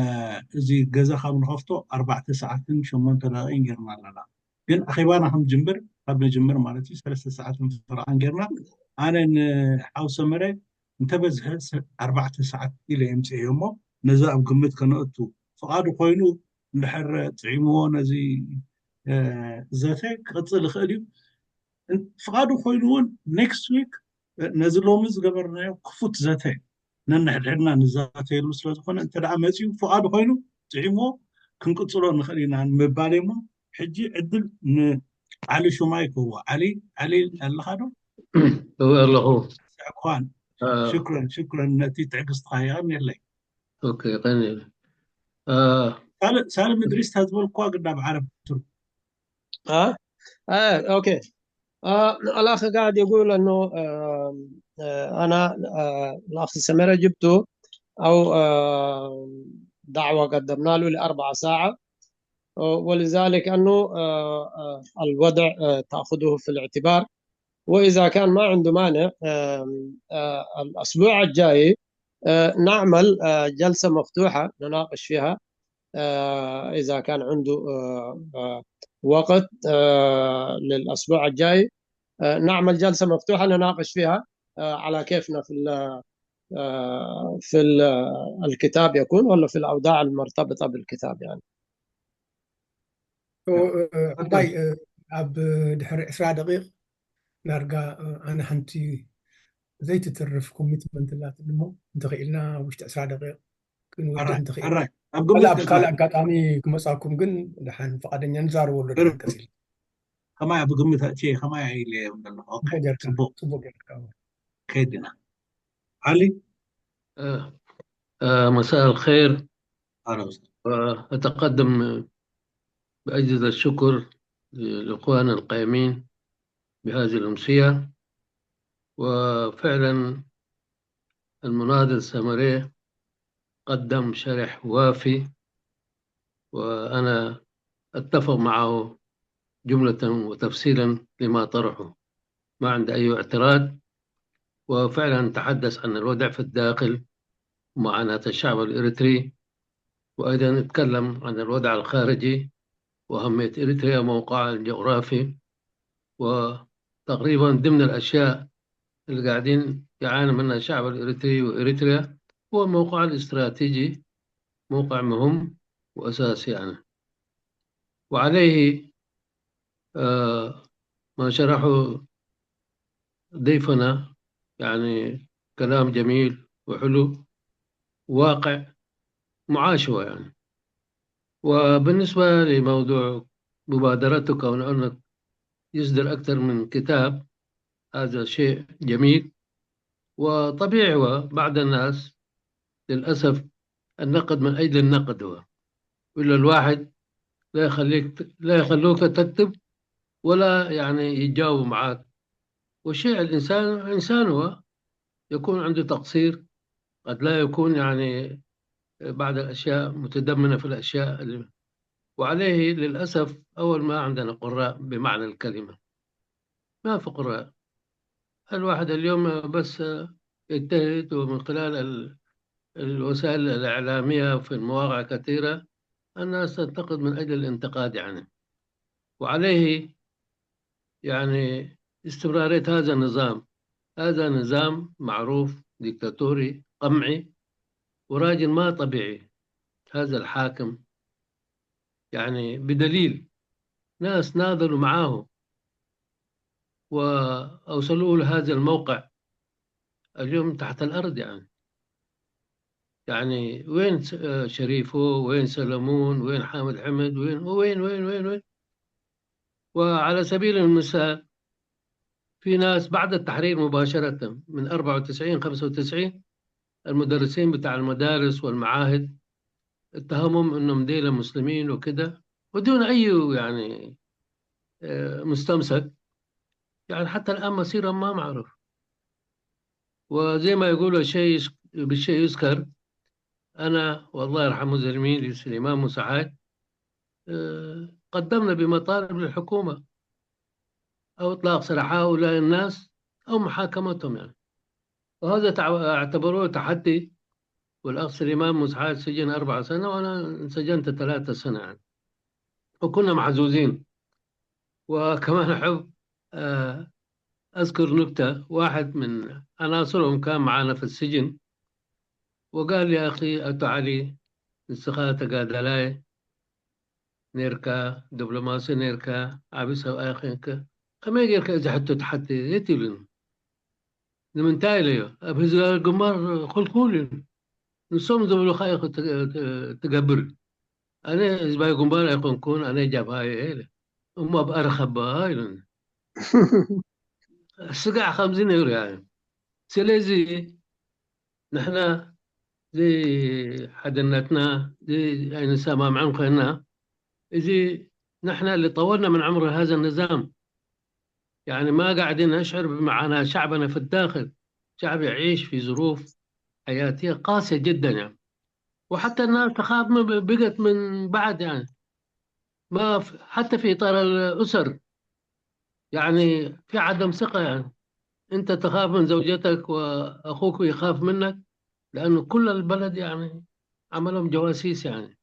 እዚ ገዛ ካብ ንኸፍቶ ኣርባዕተ ሰዓትን ሸሞንተ ደቂቕን ጌርና ኣለና። ግን ኣኼባና ከም ጅምር፣ ካብ ንጅምር ማለት እዩ፣ ሰለስተ ሰዓትን ፈረቓን ጌርና። ኣነ ንሓው ሰመረ እንተበዝሐ ሰ-፣ ኣርባዕተ ሰዓት ኢለ የምጽኤዮ እሞ፣ ነዚ ኣብ ግምት ከነእቱ፣ ፍቓዱ ኮይኑ እንድሕር ጥዒምዎ ነዚ፣ እ፣ ዘተ ክቕጽል ይኽእል እዩ። እን-፣ ፍቓዱ ኮይኑ እውን ኔክስት ዊክ፣ እ፣ ነዚ ሎሚ ዝገበርናዮ ክፉት ዘተ ነንሕድሕድና ንዛተየሉ ስለ ዝኾነ፣ እንተ ደኣ መጺኡ ፍቓዱ ኮይኑ ጥዒምዎ ክንቅጽሎ ንኽእል ኢና ንምባል እሞ፣ ሕጂ ዕድል ንዓሊ ሹማይ ክህቦ። ዓሊ፣ ዓሊ ኣለኻ ዶ? እወ ኣለኹ። ስዕኳን። እ፣ ሽክረን፣ ሽክረን ነቲ ትዕግስትኻ የቐንየለይ። ኦኬ፣ ቀኒ። እ፣ ሳል-፣ ሳልም እድሪስ፣ እታ ዝበልኩዋ ግዳ ብዓረብ ትርጉም። آه؟ آه، أوكي. آه، الأخ قاعد يقول أنه، آه، آه، أنا، آه، الأخ سميرة جبته أو، آه، دعوة قدمنا له لأربع ساعة، آه، ولذلك أنه، آه، آه، الوضع، آه، تأخذه في الاعتبار، وإذا كان ما عنده مانع، آه، آه، الأسبوع الجاي، آه، نعمل، آه، جلسة مفتوحة نناقش فيها، آه، إذا كان عنده، آه، آه، وقت، آه، للأسبوع الجاي، آه، نعمل جلسة مفتوحة نناقش فيها، آه، على كيفنا في ال-، آه، في ال-، الكتاب يكون ولا في الأوضاع المرتبطة بالكتاب يعني. እ፣ እ፣ ዕባይ፣ እ፣ ኣብ ድሕሪ ዕስራ ደቂቕ ዳርጋ፣ እ፣ ኣነ ሓንቲ ዘይትትርፍ ኮሚትመንት ኣላትኒ እሞ እንተኽኢልና ውሽጢ ዕስራ ደቂቕ ክንውድእ ሕራይ፣ እንተኽኢልና። ሕራይ። ኣብ ካልእ ግምት ኣብ ካልእ እተእትዎ። ኣጋጣሚ ክመጻኩም ግን ደሓን ፍቓደኛ ንዛረበሉ ደሓን ቀስ ኢልና። ከማይ ኣብ ግምት ኣእትየ፣ ከማይ ኢለ እየ ዘለኹ። ኦኬ፣ ጽቡቕ ጌርካ፣ ጽቡቕ። ጽቡቕ ጌርካ። ከይድና። ዓሊ? آه، آه، مساء الخير. ኣረ፣ وأتقدم بأجدد الشكر للإخوان القائمين بهذه الأمسية. وفعلًا المناضل سامري قدم شرح وافي، وأنا أتفق معه جملة وتفصيلًا لما طرحه، ما عندي أي اعتراض. وفعلًا تحدث عن الوضع في الداخل ومعاناة الشعب الإريتري، وأيضًا اتكلم عن الوضع الخارجي وأهمية إريتريا وموقعها الجغرافي، وتقريبًا ضمن الأشياء اللي قاعدين يعاني منها الشعب الإريتري وإريتريا، هو الموقع الاستراتيجي، موقع مهم وأساسي يعني. وعليه، آه، ما شرحه ضيفنا، يعني، كلام جميل وحلو، واقع معاش هو يعني. وبالنسبة لموضوع مبادرتك أو أنك يصدر أكثر من كتاب، هذا شيء جميل وطبيعي. وبعض الناس للأسف النقد من أجل النقد هو، ولا الواحد لا يخليك، لا يخلوك تكتب ولا يعني يتجاوب معك. والشيء الإنسان إنسان هو، يكون عنده تقصير، قد لا يكون يعني بعض الأشياء متضمنة في الأشياء اللي، وعليه للأسف أول ما عندنا قراء بمعنى الكلمة، ما في قراء. الواحد اليوم بس يجتهد، ومن خلال ال-، الوسائل الإعلامية في المواقع كثيرة الناس تنتقد من أجل الانتقاد يعني. وعليه يعني استمرارية هذا النظام، هذا نظام معروف ديكتاتوري قمعي، وراجل ما طبيعي هذا الحاكم، يعني بدليل ناس ناضلوا معاه وأوصلوه لهذا الموقع، اليوم تحت الأرض يعني. يعني وين س-، آه، شريفو؟ وين سلمون؟ وين حامد حمد؟ وين، وين، وين، وين، وين؟ وعلى سبيل المثال، في ناس بعد التحرير مباشرة من أربعة وتسعين، خمسة وتسعين، المدرسين بتاع المدارس والمعاهد اتهمهم إنهم ديلة مسلمين وكده، ودون أي يعني، آه، مستمسك. يعني حتى الآن مصيرهم ما معروف. وزي ما يقولوا: "الشيء يس-، بالشيء يذكر". أنا والله يرحمه زلميلي سليمان مساعد، آه، قدمنا بمطالب للحكومة أو إطلاق سراح هؤلاء الناس أو محاكمتهم يعني. وهذا تع-، اعتبروه تحدي. والأخ سليمان مساعد سجن أربع سنة وأنا انسجنت ثلاثة سنة يعني. وكنا محظوظين. وكمان أحب، آه، أذكر نكتة. واحد من عناصرهم كان معانا في السجن وقال: "يا أخي أتو علي، ንስኻ ተጋዳላይ ኔርካ፣ ዲፕሎማሲ ኔርካ፣ ዓቢ ሰብኣይ ኬንካ፣ ከመይ ጌርካ እዚ ሕቶ ትሓቲ?" የት ኢሉኒ። ንምንታይ ኢለዮ? ኣብ ህዝባዊ ግንባር ክልኩል እዩ። ንሶም ዝብሉኻ ኢኻ ት-፣ ት-፣ ትገብር። ኣነ ህዝባዊ ግንባር ኣይኮንኩን፣ ኣነ ጃብሃ እየ ኢለ። እሞ ኣብ ኣረኸባ ኢሉኒ። ስጋዕ ከምዚ ነይሩ እያ። ስለዚ ንሕና ዘይሓድነትና፣ ዘይ-፣ ኣይንሰማምዕን ኮይና፣ እዚ ንሕና اللي طولنا من عمر هذا النظام. يعني ما قاعدين نشعر بمعاناة شعبنا في الداخل. شعب يعيش في ظروف حياتية قاسية جدًا يعني. وحتى الناس تخاف من، بقت من بعد يعني. ما في، حتى في إطار الأسر، يعني في عدم ثقة يعني. أنت تخاف من زوجتك وأخوك يخاف منك، لأنه كل البلد يعني عملهم جواسيس يعني.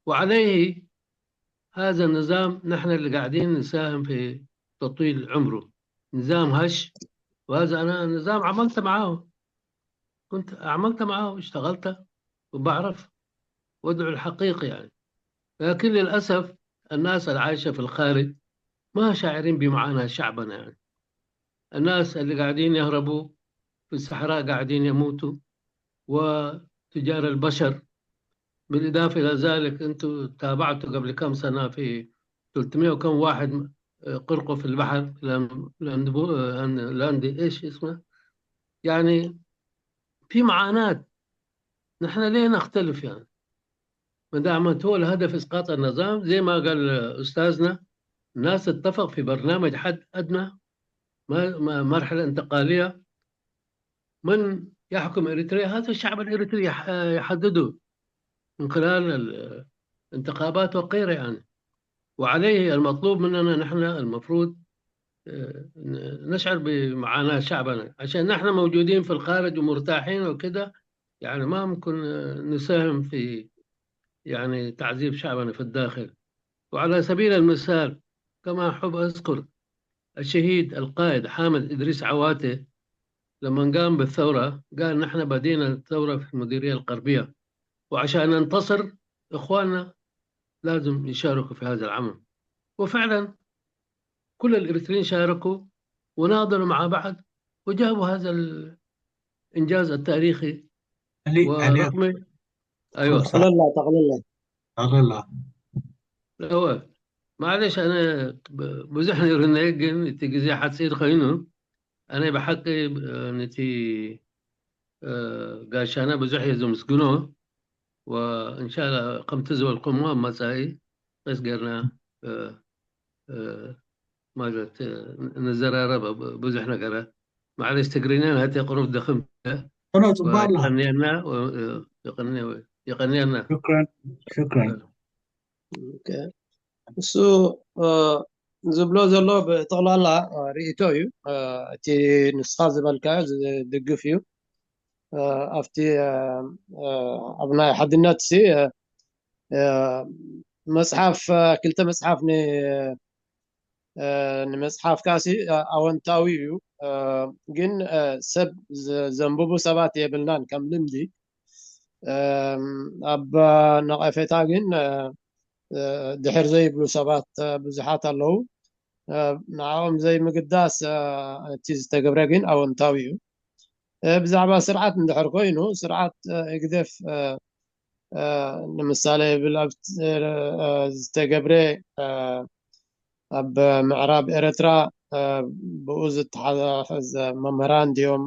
وعليه هذا النظام نحن اللي قاعدين نساهم في تطويل عمره. نظام هش، وهذا أنا نظام عملت معاه، كنت عملت معاه واشتغلت وبعرف وضعه الحقيقي يعني. لكن للأسف الناس العايشة في الخارج ما شاعرين بمعاناة شعبنا يعني. الناس اللي قاعدين يهربوا في الصحراء قاعدين يموتوا، وتجار البشر. بالإضافة إلى ذلك، أنتوا تابعتوا قبل كم سنة في ثلاثمية وكم واحد، آه، غرقوا في البحر، لاند-، لاند-، آه، لاند-، إيش اسمه؟ يعني في معاناة. نحن ليه نختلف يعني؟ ما دام هو الهدف إسقاط النظام، زي ما قال أستاذنا، الناس تتفق في برنامج حد أدنى، ما-، ما-، مرحلة انتقالية. من يحكم إريتريا؟ هذا الشعب الإريتري يح-، يحدده من خلال الانتخابات وغيره يعني. وعليه المطلوب مننا نحن المفروض، آه، ن-، نشعر بمعاناة شعبنا، عشان نحن موجودين في الخارج ومرتاحين وكده، يعني ما ممكن، آه، نساهم في، يعني، تعذيب شعبنا في الداخل. وعلى سبيل المثال، كما أحب أذكر الشهيد القائد حامد إدريس عواتي، لما قام بالثورة قال: "نحن بدينا الثورة في المديرية الغربية، وعشان ننتصر إخواننا لازم يشاركوا في هذا العمل." وفعلا كل الإريتريين شاركوا وناضلوا مع بعض وجابوا هذا الإنجاز التاريخي. علي علي ورغم أيوة، صح. ጠቕልላ ጠቕልላ ጠቕልላ እወ፣ ማለሽ ኣነ ብዙሕ ነይሩኒ፣ ግን እቲ ግዜ ሓፂር ኮይኑ ኣነ ብሓቂ ነቲ ጋሻና ብዙሕ እየ ዘምስግኖ። ወእንሻላ ከምቲ ዝበልኩሞ ኣብ መፃኢ ቀስ ገርና ማለት ንዘራረብ ብዙሕ ነገራት። ማለሽ ትግርኛ ናተይ ቅሩብ ደኽም ኖ ፅቡቅ ኣላ የቀንየና የቀንየና ሽክረን ሽክረን እሱ ዝብሎ ዘሎ ብጠቕላላ ርእይቶ እዩ። እቲ ንስኻ ዝበልካዮ ዝድግፍ እዩ። ኣብቲ ኣብ ናይ ሓድነት ሲ መፅሓፍ ክልተ መፅሓፍ ንምፅሓፍ ካሲ ኣወንታዊ እዩ። ግን ሰብ ዘንብቡ ሰባት የብልናን ከም ልምዲ። ኣብ ነቐፌታ ግን ድሕር ዘይብሉ ሰባት ብዙሓት ኣለዉ። ንዕኦም ዘይምግዳስ እቲ ዝተገብረ ግን ኣወንታዊ እዩ። ብዛዕባ ስርዓት እንድሕር ኮይኑ ስርዓት ህግደፍ ንምሳሌ ብል ኣብ ዝተገብረ ኣብ ምዕራብ ኤረትራ ብኡ ዝተሓዛኸዘ መምህራን ድዮም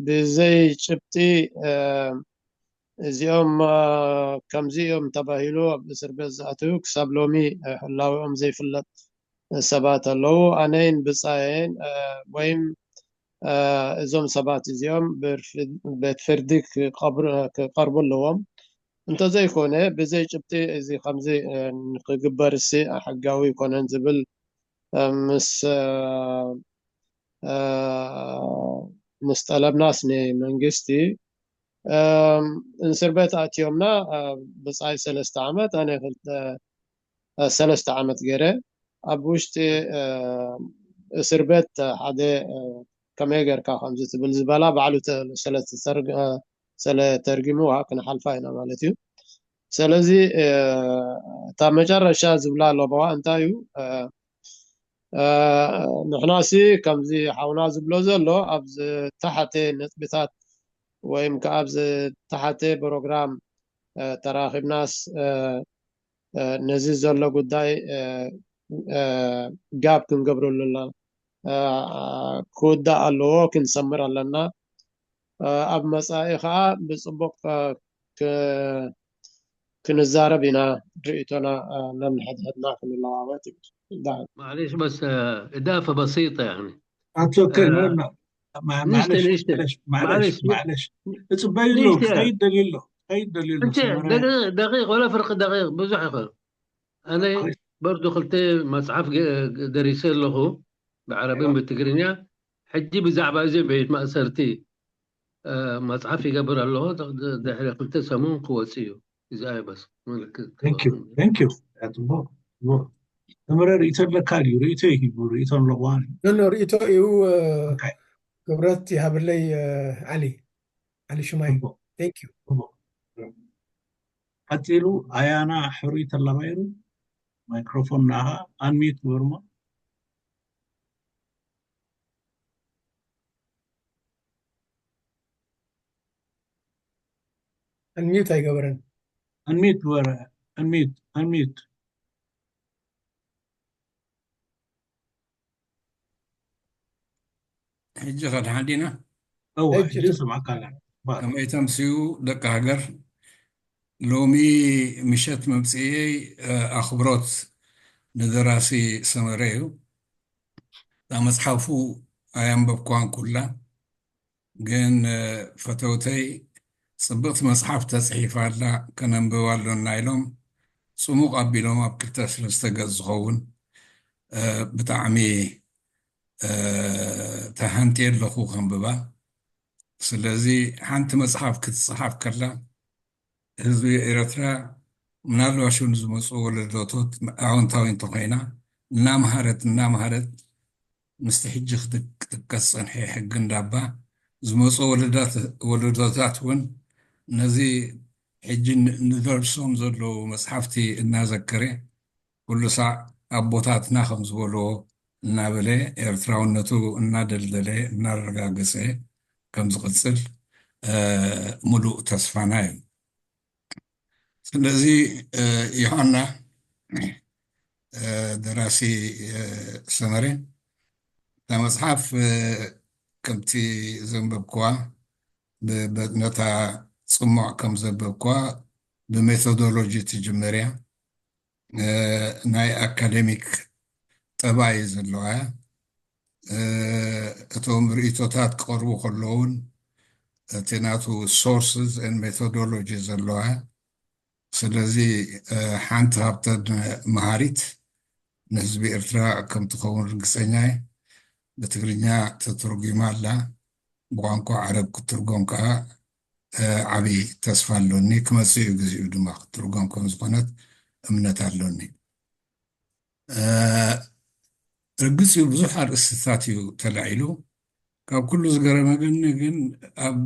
ብዘይ ጭብጢ እዚኦም ከምዚ እዮም ተባሂሉ ኣብ እስር ቤት ዝኣትው ክሳብ ሎሚ ህላዊኦም ዘይፍለጥ ሰባት ኣለዉ። ኣነይን ብፃየን ወይም እዞም ሰባት እዚኦም ቤት ፍርዲ ክቀርቡ ኣለዎም። እንተዘይኮነ ብዘይ ጭብጢ እዚ ከምዚ ንክግበር ሲ ሕጋዊ ይኮነን ዝብል ምስ ምስ ጠለብናስ ንመንግስቲ እስር ቤት ኣእትዮምና ብፃይ ሰለስተ ዓመት ኣነ ሰለስተ ዓመት ገይረ ኣብ ውሽጢ እስር ቤት ሓደ ከመይ ጌርካ ከምዚ ትብል ዝበላ ባዕሉ ስለተተርጊምዋ ክንሓልፋ ኢና ማለት እዩ። ስለዚ እታ መጨረሻ ዝብላ ኣለዋ እንታይ እዩ ንሕናሲ ከምዚ ሓውና ዝብሎ ዘሎ ኣብ ዝተሓተ ነጥብታት ወይም ከዓ ኣብ ዝተሓተ ፕሮግራም ተራኺብናስ ነዚ ዘሎ ጉዳይ ጋብ ክንገብረሉ ክውዳእ ኣለዎ፣ ክንሰምር ኣለና። ኣብ መፃኢ ከዓ ብፅቡቅ ክንዛረብ ኢና፣ ርእይቶና ነንሕድሕድና ክንለዋወጥ ይብል። معليش بس إضافة بسيطة يعني اتس اوكي لا لا معلش معلش معلش معلش اصبري له خير دليل له خير دليل له دقيق دقيق ولا فرق دقيق ብዙሕ ይኽእል ኣነ برضو ክልተ መፅሓፍ ደሪሰ ኣለኹ ብዓረብን ብትግርኛ ሕጂ ብዛዕባ እዚ ቤት ማእሰርቲ መፅሓፍ ይገብር ኣለኹ ድሕሪ ክልተ ሰሙን ክወፅ እዩ እዚኣ በስ ምልክት thank you thank you ፅቡቅ ፅቡቅ ተምረ ርእይቶ ኣለካ ድዩ ርእይቶ ይሂቡ ርእይቶ ኣለዋ ኖ ኖ ርእይቶ እዩ ክብረት ይሃብለይ ዓሊ ዓሊ ሽማይ thank you ቀፂሉ ኣያና ሕሩይ ተላባይሩ ማይክሮፎን ንኣኻ unmute ግበርሞ unmute ኣይገበረን unmute ግበረ unmute unmute ሕጂ ከድሓን ዲና እወ ሕጂ ንሰምዓካ ኣለና ከመይ ተምስዩ ደቂ ሃገር ሎሚ ምሸት መምፅእየይ ኣኽብሮት ንደራሲ ሰመረ እዩ እታ መፅሓፉ ኣያንበብኳን ኩላ ግን ፈተውተይ ፅብቕቲ መፅሓፍ ተፅሒፋ ኣላ ከነንብባ ኣሎና ኢሎም ፅሙቕ ኣቢሎም ኣብ ክልተ ስለስተ ገፅ ዝኸውን ብጣዕሚ ተሃንጥየ ኣለኹ ከንብባ ስለዚ ሓንቲ መፅሓፍ ክትፅሓፍ ከላ ህዝቢ ኤረትራ ምናልባሽ ንዝመፁ ወለዶቶት ኣወንታዊ እንተኮይና እናምሃረት እናምሃረት ምስቲ ሕጂ ክትክ- ክጥቀስ ዝጸንሐ ሕጊ እንዳባ ዝመጹ ወለዳት- ወለዶታት እውን ነዚ ሕጂ ን- ንደርሶም ዘለዉ መጽሓፍቲ እናዘከረ ኩሉ ሳዕ ኣቦታትና ከም ዝበልዎ እናበለ ኤርትራውነቱ እናደልደለ እናረጋገጸ ከም ዝቕጽል እ፣ ሙሉእ ተስፋና እዩ። ስለዚ እ፣ ዮሃና እ፣ ደራሲ እ፣ ሰመረ እታ መጽሓፍ እ፣ ከምቲ ዘንበብክዋ ብ- ብ- ነታ ጽሙዕ ከም ዘንበብክዋ ብሜቶዶሎጂ ትጅምር እያ። እ፣ ናይ ኣካደሚክ ጠባይ ዘለዋ እያ። እ፣ እቶም ርእይቶታት ክቐርቡ ከለውን እቲ ናቱ sources and methodology ዘለዋ እያ። ስለዚ እ፣ ሓንቲ ካብተን መሃሪት ንህዝቢ ኤርትራ ከም ትኸውን ርግጸኛ እየ። ብትግርኛ ተተርጒማ ኣላ። ብቋንቋ ዓረብ ክትትርጎም ከኣ እ፣ ዓቢ ተስፋ ኣሎኒ። ክመጽእ እዩ ግዜኡ ድማ ክትትርጎም ከም ዝኾነት እምነት ኣሎኒ። እ፣ ርግጽ እዩ ብዙሕ ኣርእስትታት እዩ ተላዒሉ። ካብ ኩሉ ዝገረመኒ ግን ኣብ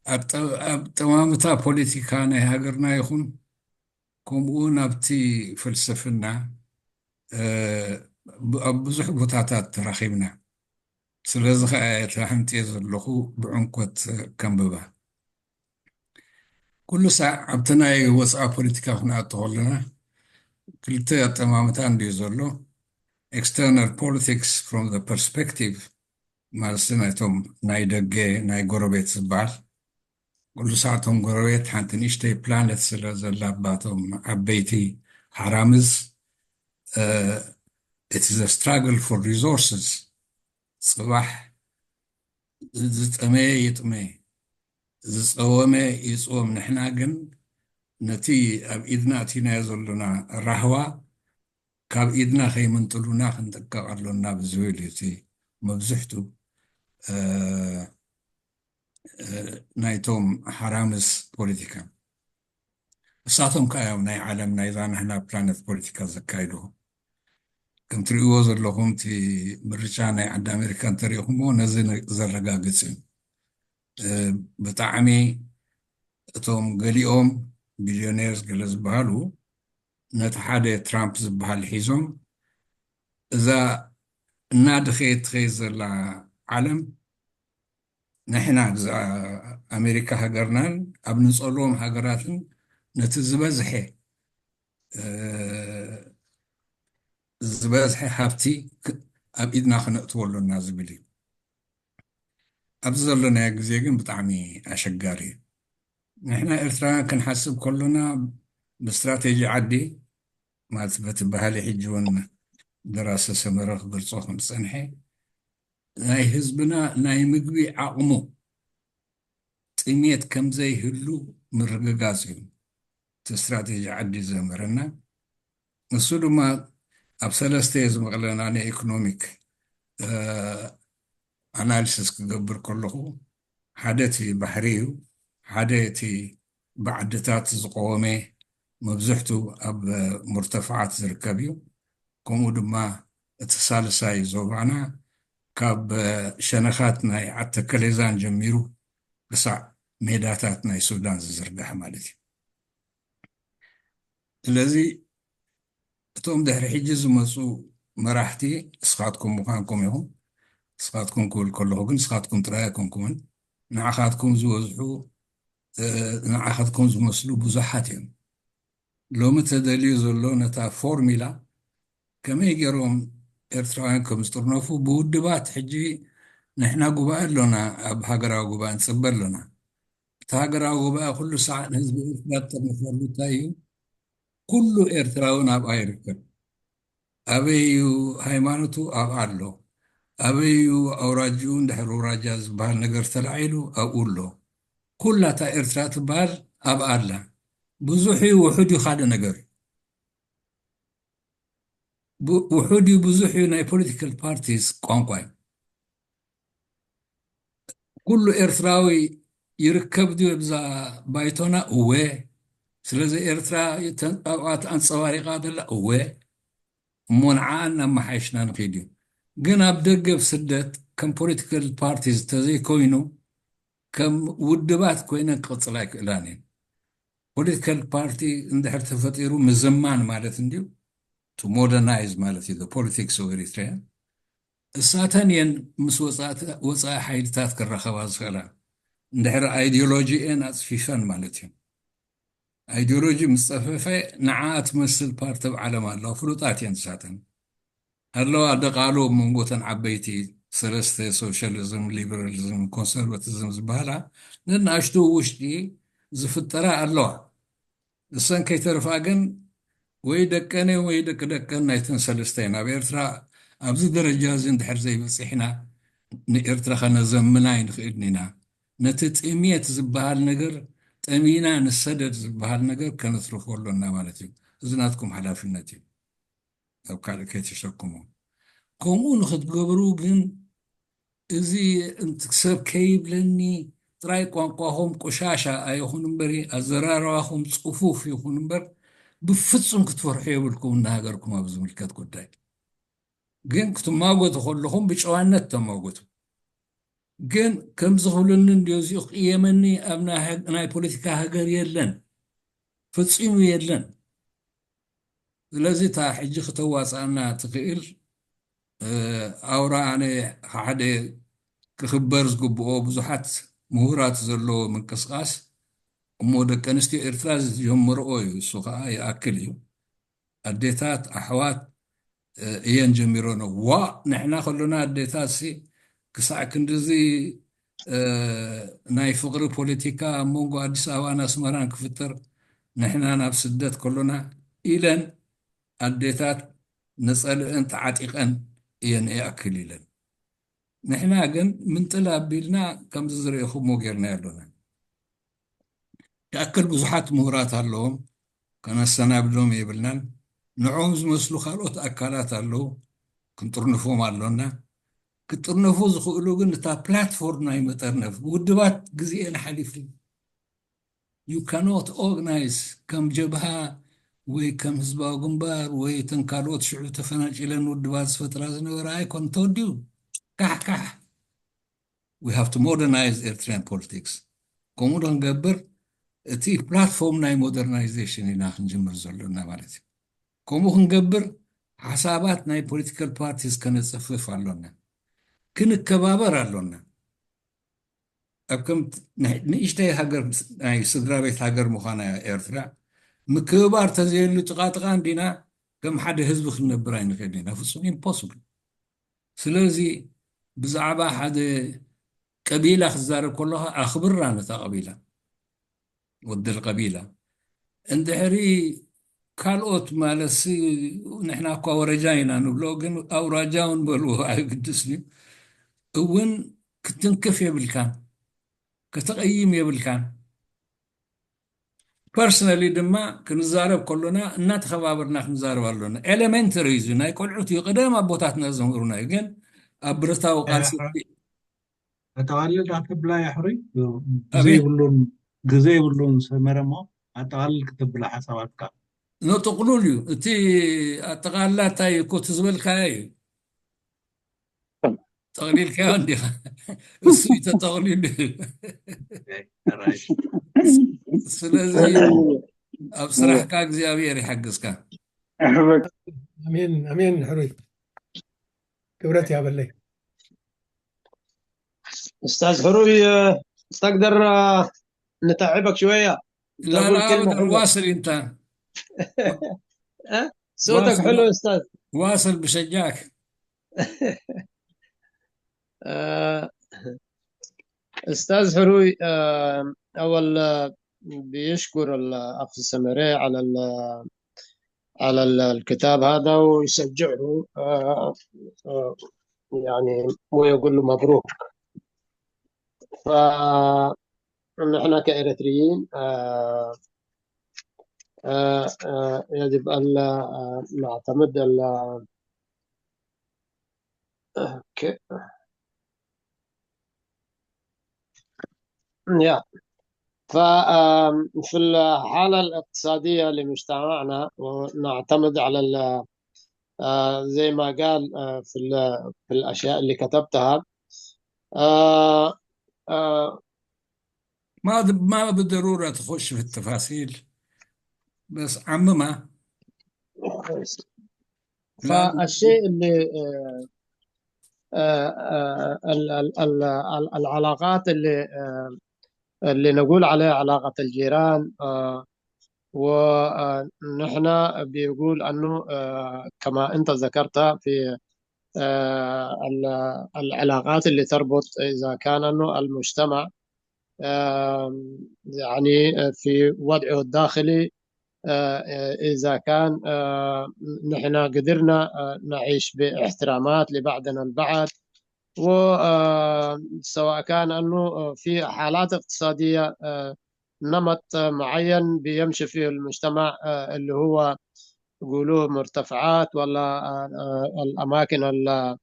ኣብ ጠ- ኣብ ጠማምታ ፖለቲካ ናይ ሃገርና ይኹን ከምኡ እውን ኣብቲ ፍልስፍና እ፣ ብ- ኣብ ብዙሕ ቦታታት ተራኺብና። ስለዚ ከኣ እየ ተሃንጥየ ዘለኹ ብዕምቆት ከንብባ። ኩሉ ሳዕ ኣብቲ ናይ ወፃኢ ፖለቲካ ክንኣቱ ከለና ክልተ ኣጠማምታ እንድዩ ዘሎ። External politics from the perspective ማለት ናይቶም ናይ ደገ ናይ ጎረቤት ዝበሃል ኩሉ ሳዕ እቶም ጎረቤት ሓንቲ ንእሽተይ ፕላነት ስለ ዘላባቶም ዓበይቲ ሓራምዝ it is a struggle for resources። ጽባሕ ዝጠመየ ይጥመ ዝጸወመ ይጽወም። ንሕና ግን ነቲ ኣብ ኢድና ኣቲናዮ ዘሎና ራህዋ ካብ ኢድና ከይምንጥሉና ክንጥንቀቕ ኣሎና ብዝብል እዩ እቲ መብዝሕቱ ናይቶም ሓራምስ ፖለቲካ። እሳቶም ከኣ እዮም ናይ ዓለም ናይዛ ናህና ፕላነት ፖለቲካ ዘካይዱ። ከም ትርእይዎ ዘለኹም እቲ ምርጫ ናይ ዓዲ ኣሜሪካ እንተሪእኹምዎ ነዚ ዘረጋግጽ እዩ። ብጣዕሚ እቶም ገሊኦም ቢልዮኔርስ ገለ ዝበሃሉ ነቲ ሓደ ትራምፕ ዝበሃል ሒዞም እዛ እናደኸየት ትኸይድ ዘላ ዓለም ንሕና ኣሜሪካ ሃገርናን ኣብ ንፀልዎም ሃገራትን ነቲ ዝበዝሐ ዝበዝሐ ሃብቲ ኣብ ኢድና ክነእትዎ ኣሎና ዝብል እዩ። ኣብዚ ዘሎናዮ ግዜ ግን ብጣዕሚ ኣሸጋሪ እዩ። ንሕና ኤርትራውያን ክንሓስብ ከሎና ብስትራቴጂ ዓዲ ማለት በቲ ባህሊ ሕጂ እውን ደራሲ ሰመረ ክገልጾ ከም ዝጸንሐ ናይ ህዝብና ናይ ምግቢ ዓቕሙ ጥሜት ከም ዘይህሉ ምርግጋጽ እዩ እቲ ስትራቴጂ ዓዲ ዘምህረና። ንሱ ድማ ኣብ ሰለስተ እየ ዝመቕለና ናይ ኢኮኖሚክ ኣናሊሲስ ክገብር ከለኹ ሓደ እቲ ባሕሪ እዩ፣ ሓደ እቲ ብዓድታት ዝቆወመ መብዝሕቱ ኣብ ሙርተፍዓት ዝርከብ እዩ። ከምኡ ድማ እቲ ሳልሳይ ዞባና ካብ ሸነኻት ናይ ዓተከሌዛን ጀሚሩ ክሳዕ ሜዳታት ናይ ሱዳን ዝዝርጋሕ ማለት እዩ። ስለዚ እቶም ድሕሪ ሕጂ ዝመፁ መራሕቲ እስኻትኩም ምዃንኩም ኢኹም። እስኻትኩም ክብል ከለኹ ግን እስኻትኩም ጥራይ ኣይኮንኩምን። ንዓኻትኩም ዝበዝሑ ንዓኻትኩም ዝመስሉ ብዙሓት እዮም። ሎሚ ተደልዩ ዘሎ ነታ ፎርሚላ ከመይ ገይሮም ኤርትራውያን ከም ዝጥርነፉ ብውድባት ሕጂ ንሕና ጉባኤ ኣሎና፣ ኣብ ሃገራዊ ጉባኤ ንፅበ ኣሎና። እቲ ሃገራዊ ጉባኤ ኩሉ ሰዓት ንህዝቢ ኤርትራ ዝጠርነፈሉ እንታይ እዩ? ኩሉ ኤርትራዊ ኣብኣ ይርከብ። ኣበይ እዩ ሃይማኖቱ? ኣብኣ ኣሎ። ኣበይ እዩ ኣውራጅኡ? እንድሕር ኣውራጃ ዝበሃል ነገር ተላዒሉ ኣብኡ ኣሎ። ኩላ እታ ኤርትራ ትበሃል ኣብኣ ኣላ። ብዙሕ እዩ ውሑድ እዩ ካልእ ነገር እዩ። ውሑድ እዩ ብዙሕ እዩ ናይ ፖለቲካል ፓርቲስ ቋንቋ እዩ። ኩሉ ኤርትራዊ ይርከብ ድዩ ኣብዛ ባይቶና? እወ። ስለዚ ኤርትራ ኣብኣ ኣንፀባሪቓ ዘላ? እወ። እሞ ንዓኣ እናመሓየሽና ንኸይድ እዩ። ግን ኣብ ደገ ብስደት ከም ፖለቲካል ፓርቲ ዝተዘይኮይኑ ከም ውድባት ኮይነን ክቕፅላ ኣይክእላን እየን። ፖለቲካል ፓርቲ እንድሕር ተፈጢሩ ምዝማን ማለት እንድዩ፣ ቱ ሞደርናይዝ ማለት እዩ ፖለቲክስ ኦፍ ኤሪትሪያ። እሳተን እየን ምስ ወፃኢ ሓይልታት ክራኸባ ዝኽእላ። እንድሕር ኣይዲዮሎጂ እየን ኣፅፊፈን ማለት እዩ። ኣይዲዮሎጂ ምስ ፀፈፈ ንዓ ትመስል ፓርቲ ኣብ ዓለም ኣለዋ፣ ፍሉጣት እየን እሳተን። ኣለዋ ደቓሉ ኣብ መንጎተን ዓበይቲ ሰለስተ፣ ሶሻሊዝም፣ ሊበራሊዝም፣ ኮንሰርቫቲዝም ዝበሃላ ነናእሽቱ ውሽጢ ዝፍጠራ ኣለዋ። እሰን ከይተርፋ ግን ወይ ደቀን ወይ ደቂ ደቀን ናይተን ሰለስተ እየን። ኣብ ኤርትራ ኣብዚ ደረጃ እዚ እንድሕር ዘይበፂሕና ንኤርትራ ከነዘምና ኣይንኽእልን ኢና። ነቲ ጥምየት ዝበሃል ነገር፣ ጠሚና ንሰደድ ዝበሃል ነገር ከነትርፎ ኣሎና ማለት እዩ። እዚ ናትኩም ሓላፍነት እዩ። ኣብ ካልእ ከይተሸክሙ። ከምኡ ንክትገብሩ ግን እዚ ሰብ ከይብለኒ ጥራይ ቋንቋኹም ቆሻሻ ኣይኹን እምበር፣ ኣዘራርባኹም ጽፉፍ ይኹን እምበር፣ ብፍጹም ክትፈርሑ የብልኩም ንሃገርኩም ኣብ ዝምልከት ጉዳይ። ግን ክትማጎቱ ከለኹም ብጨዋነት ተማጎቱ። ግን ከምዚ ክብለኒ እንድዮ፣ እዚኡ ክቕየመኒ ኣብ ናይ ፖለቲካ ሃገር የለን፣ ፈጺሙ የለን። ስለዚ እታ ሕጂ ክተዋፅኣና ትኽእል ኣውራ ኣነ ሓደ ክኽበር ዝግብኦ ብዙሓት ምሁራት ዘለዎ ምንቅስቃስ እሞ ደቂ ኣንስትዮ ኤርትራ ዝጀመርኦ እዩ። እሱ ከዓ ይኣክል እዩ። ኣዴታት ኣሕዋት እየን ጀሚሮኖ። ዋ ንሕና ከሎና ኣዴታት ሲ ክሳዕ ክንድዚ ናይ ፍቕሪ ፖለቲካ ኣብ መንጎ ኣዲስ ኣበባን ኣስመራን ክፍጠር ንሕና ናብ ስደት ከሎና ኢለን ኣዴታት ነጸልእን ተዓጢቐን እየን ይኣክል ኢለን። ንሕና ግን ምንጥል ኣቢልና ከምዚ ዝረእኹሞ ጌርና ኣሎና። ይኣክል ብዙሓት ምሁራት ኣለዎም፣ ከነሰናብዶም የብልናን። ንዕኦም ዝመስሉ ካልኦት ኣካላት ኣለዉ፣ ክንጥርንፎም ኣሎና። ክጥርነፉ ዝኽእሉ ግን እታ ፕላትፎርም ናይ መጠርነፍ ውድባት ግዜኤን ሓሊፉ። You cannot organize ከም ጀብሃ ወይ ከም ህዝባዊ ግንባር ወይ እተን ካልኦት ሽዑ ተፈናጭለን ውድባት ዝፈጥራ ዝነበራ ኣይኮን ተወዲኡ። ካሕ ካሕ። We have to modernize Eritrean politics። ከምኡ ዶ ክንገብር እቲ ፕላትፎርም ናይ ሞደርናይዜሽን ኢና ክንጅምር ዘሎና ማለት እዩ። ከምኡ ክንገብር ሓሳባት ናይ ፖለቲካል ፓርቲስ ከነፅፍፍ ኣሎና፣ ክንከባበር ኣሎና። ኣብ ከም ንእሽተይ ሃገር ናይ ስድራ ቤት ሃገር ምዃና ኤርትራ ምክብባር ተዘየሉ ጥቓጥቓ እንዲና ከም ሓደ ህዝቢ ክንነብር ኣይንኽእል ኢና። ፍጹም ኢምፖስብል። ስለዚ ብዛዕባ ሓደ ቀቢላ ክትዛረብ ከለኻ ኣኽብራ ነታ ቀቢላ፣ ወዲ ቀቢላ። እንድሕሪ ካልኦት ማለትሲ ንሕና እኳ ወረጃ ኢና ንብሎ፣ ግን ኣውራጃ እውን በልዎ ኣይግድስን እዩ። እውን ክትንክፍ የብልካን፣ ከተቐይም የብልካን። ፐርሰናሊ ድማ ክንዛረብ ከሎና እናተኸባበርና ክንዛረብ ኣሎና። ኤሌመንተሪ እዩ፣ ናይ ቆልዑት እዩ፣ ቀደም ኣቦታትና ዘምህሩና እዩ። ግን ኣብ ብረታዊ ቃልሲ ኣጠቓልል ክትብላ የሕሩይ ግዜ የብሉን፣ ግዜ የብሉን ሰመረ እሞ ኣጠቓልል ክትብላ ሓሳባትካ። ኖ ጥቕሉል እዩ እቲ ኣጠቓልላ እንታይ እዩ እኮ እቲ ዝበልካዮ እዩ። ጠቕሊልካዮ እንዲኻ እሱ እዩ ተጠቕሊሉ እዩ። ስለዚ ኣብ ስራሕካ እግዚኣብሔር ይሓግዝካ። ኣሜን ኣሜን። ሕሩይ ክብረት ያበለይ። استاذ حروي تقدر نتعبك شويه؟ لا لا ابدا، واصل انت. صوتك حلو استاذ. واصل، بشجعك. استاذ حروي، اول بيشكر الاخ سميري على على الكتاب هذا ويشجعه، يعني، ويقول له مبروك. فنحن كإريتريين يجب أن نعتمد ال yeah. ففي الحالة الاقتصادية لمجتمعنا ونعتمد على آه، زي ما قال، آه، في ال- في الأشياء اللي كتبتها. آه، آه، ما ما بالضرورة تخش في التفاصيل، بس عممها. فالشيء اللي آه، آه، آه، ال- ال- ال- ال- العلاقات اللي آه، اللي نقول عليها علاقة الجيران، آه، ونحن بيقول أنه، آه، كما أنت ذكرت في آه، ال- العلاقات اللي تربط، إذا كان أنه المجتمع آه، يعني في وضعه الداخلي، آه، آه، إذا كان آه، نحن قدرنا آه، نعيش باحترامات لبعضنا البعض، وسواء كان أنه في حالات اقتصادية، آه، نمط معين بيمشي فيه المجتمع، آه، اللي هو يقولوه مرتفعات ولا آه، آه، الأماكن ال-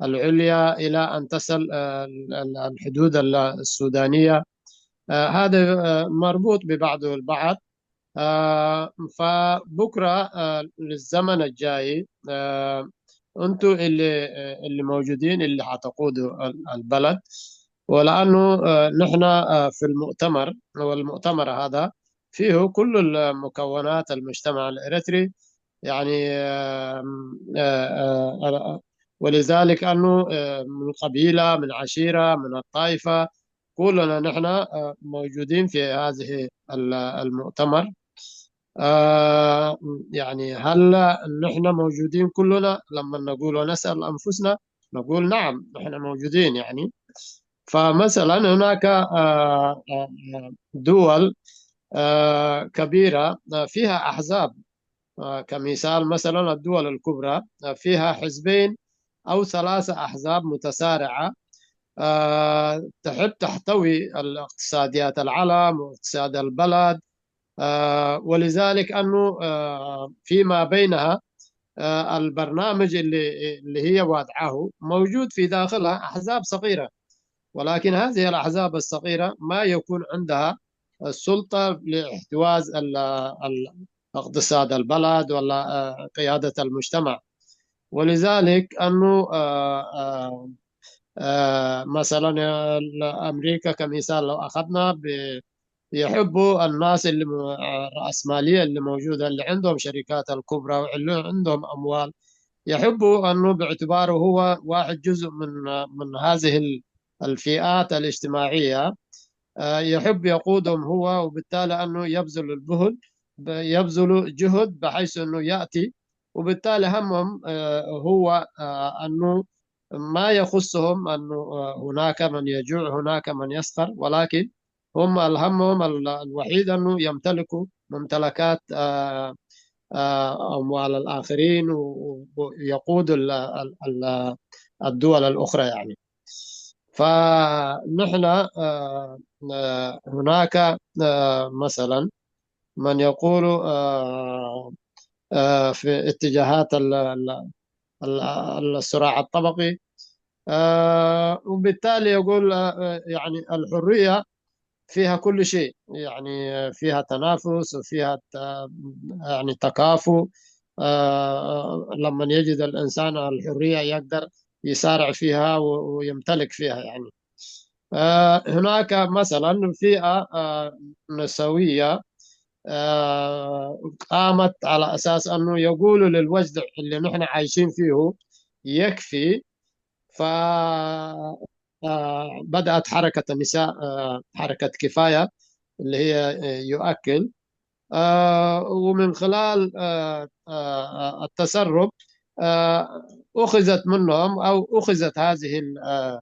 العليا إلى أن تصل آه، ال- ال- الحدود ال- السودانية. آه، هذا آه، مربوط ببعضه البعض. آه، فبكرة آه، للزمن الجاي، آه، أنتوا اللي آه، اللي موجودين، اللي حتقودوا ال- البلد. ولأنه آه، نحن آه، في المؤتمر، والمؤتمر هذا فيه كل المكونات المجتمع الإريتري، يعني آه، آه، آه، ولذلك أنه آه، من قبيلة، من عشيرة، من الطائفة، كلنا نحن آه، موجودين في هذه ال- المؤتمر. آه، يعني هل نحن موجودين كلنا؟ لما نقول ونسأل أنفسنا نقول نعم، نحن موجودين يعني. فمثلا هناك آه، آه، دول آه، كبيرة آه، فيها أحزاب. آه، كمثال مثلا الدول الكبرى آه، فيها حزبين أو ثلاثة أحزاب متصارعة، آه، تحب تحتوي الاقتصاديات العلم واقتصاد البلد. آه، ولذلك أنه آه، فيما بينها آه، البرنامج اللي اللي هي وضعه موجود في داخلها أحزاب صغيرة، ولكن هذه الأحزاب الصغيرة ما يكون عندها السلطة لاحتواز ال- ال- اقتصاد البلد ولا آه، قيادة المجتمع. ولذلك أنه آه، آه، آه، مثلا آه، أمريكا كمثال لو أخذنا ب- يحبوا الناس اللي م- آه، الرأسمالية اللي موجودة، اللي عندهم شركات الكبرى واللي عندهم أموال، يحبوا أنه باعتباره هو واحد جزء من من هذه ال- الفئات الاجتماعية، آه، يحب يقودهم هو، وبالتالي أنه يبذل الجهد، ب- يبذل جهد بحيث أنه يأتي، وبالتالي همهم آه، هو آه، أنه ما يخصهم أنه آه، هناك من يجوع، هناك من يسخر، ولكن هم الهمهم ال- الوحيد أنه يمتلكوا ممتلكات آه، آه، أموال الآخرين و- و- ويقود ال- ال- ال- الدول الأخرى يعني. فنحن آه، آه، هناك آه، مثلا من يقول آه، آه، في اتجاهات ال- ال- ال- ال- الصراع الطبقي، آه، وبالتالي يقول آه، يعني الحرية فيها كل شيء، يعني فيها تنافس وفيها ت- يعني تكافؤ. آه، لما يجد الإنسان الحرية يقدر يسارع فيها و- ويمتلك فيها يعني. آه، هناك مثلا فئة آه، نسوية آه، قامت على أساس أنه يقولوا للوجع اللي نحن عايشين فيه يكفي. ف آه، بدأت حركة النساء آه، حركة كفاية اللي هي آه، يؤكل، آه، ومن خلال آه، آه، التسرب آه، أخذت منهم أو أخذت هذه ال- آه،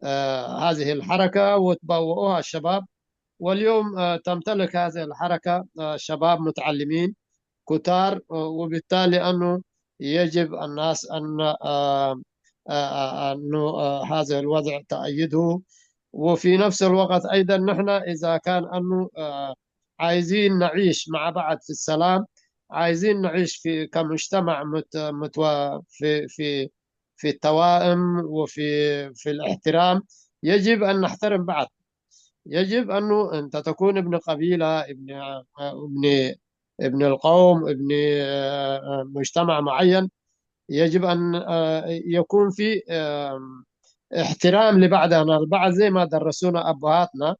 آه، هذه الحركة وتبوؤوها الشباب. واليوم آه، تمتلك هذه الحركة آه، شباب متعلمين كتار، آه، وبالتالي أنه يجب الناس أن آه، آه، آه، أنه آه، هذا الوضع تأيده. وفي نفس الوقت أيضا نحن إذا كان أنه آه، عايزين نعيش مع بعض في السلام، عايزين نعيش في كمجتمع مت متوا في في في التوائم وفي في الاحترام، يجب أن نحترم بعض. يجب أنه أنت تكون ابن قبيلة، ابن ابن ابن القوم، ابن آه، آه، مجتمع معين، يجب أن آه، يكون في آم، احترام لبعضنا البعض زي ما درسونا أبهاتنا،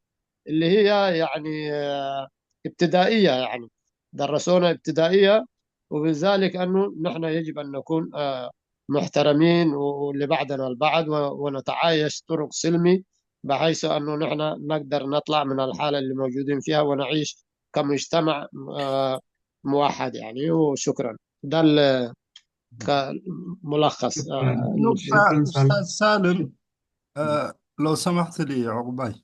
اللي هي يعني آه، ابتدائية، يعني درسونا ابتدائية. وبذلك أنه نحن يجب أن نكون آه، محترمين و- لبعضنا البعض و- ونتعايش طرق سلمي، بحيث أنه نحن نقدر نطلع من الحالة اللي موجودين فيها ونعيش كمجتمع آه، موحد يعني. وشكرا. ده ال- كملخص آه، شكرا. شكرا سالم. أستاذ سالم، آه، لو سمحت لي عقباي.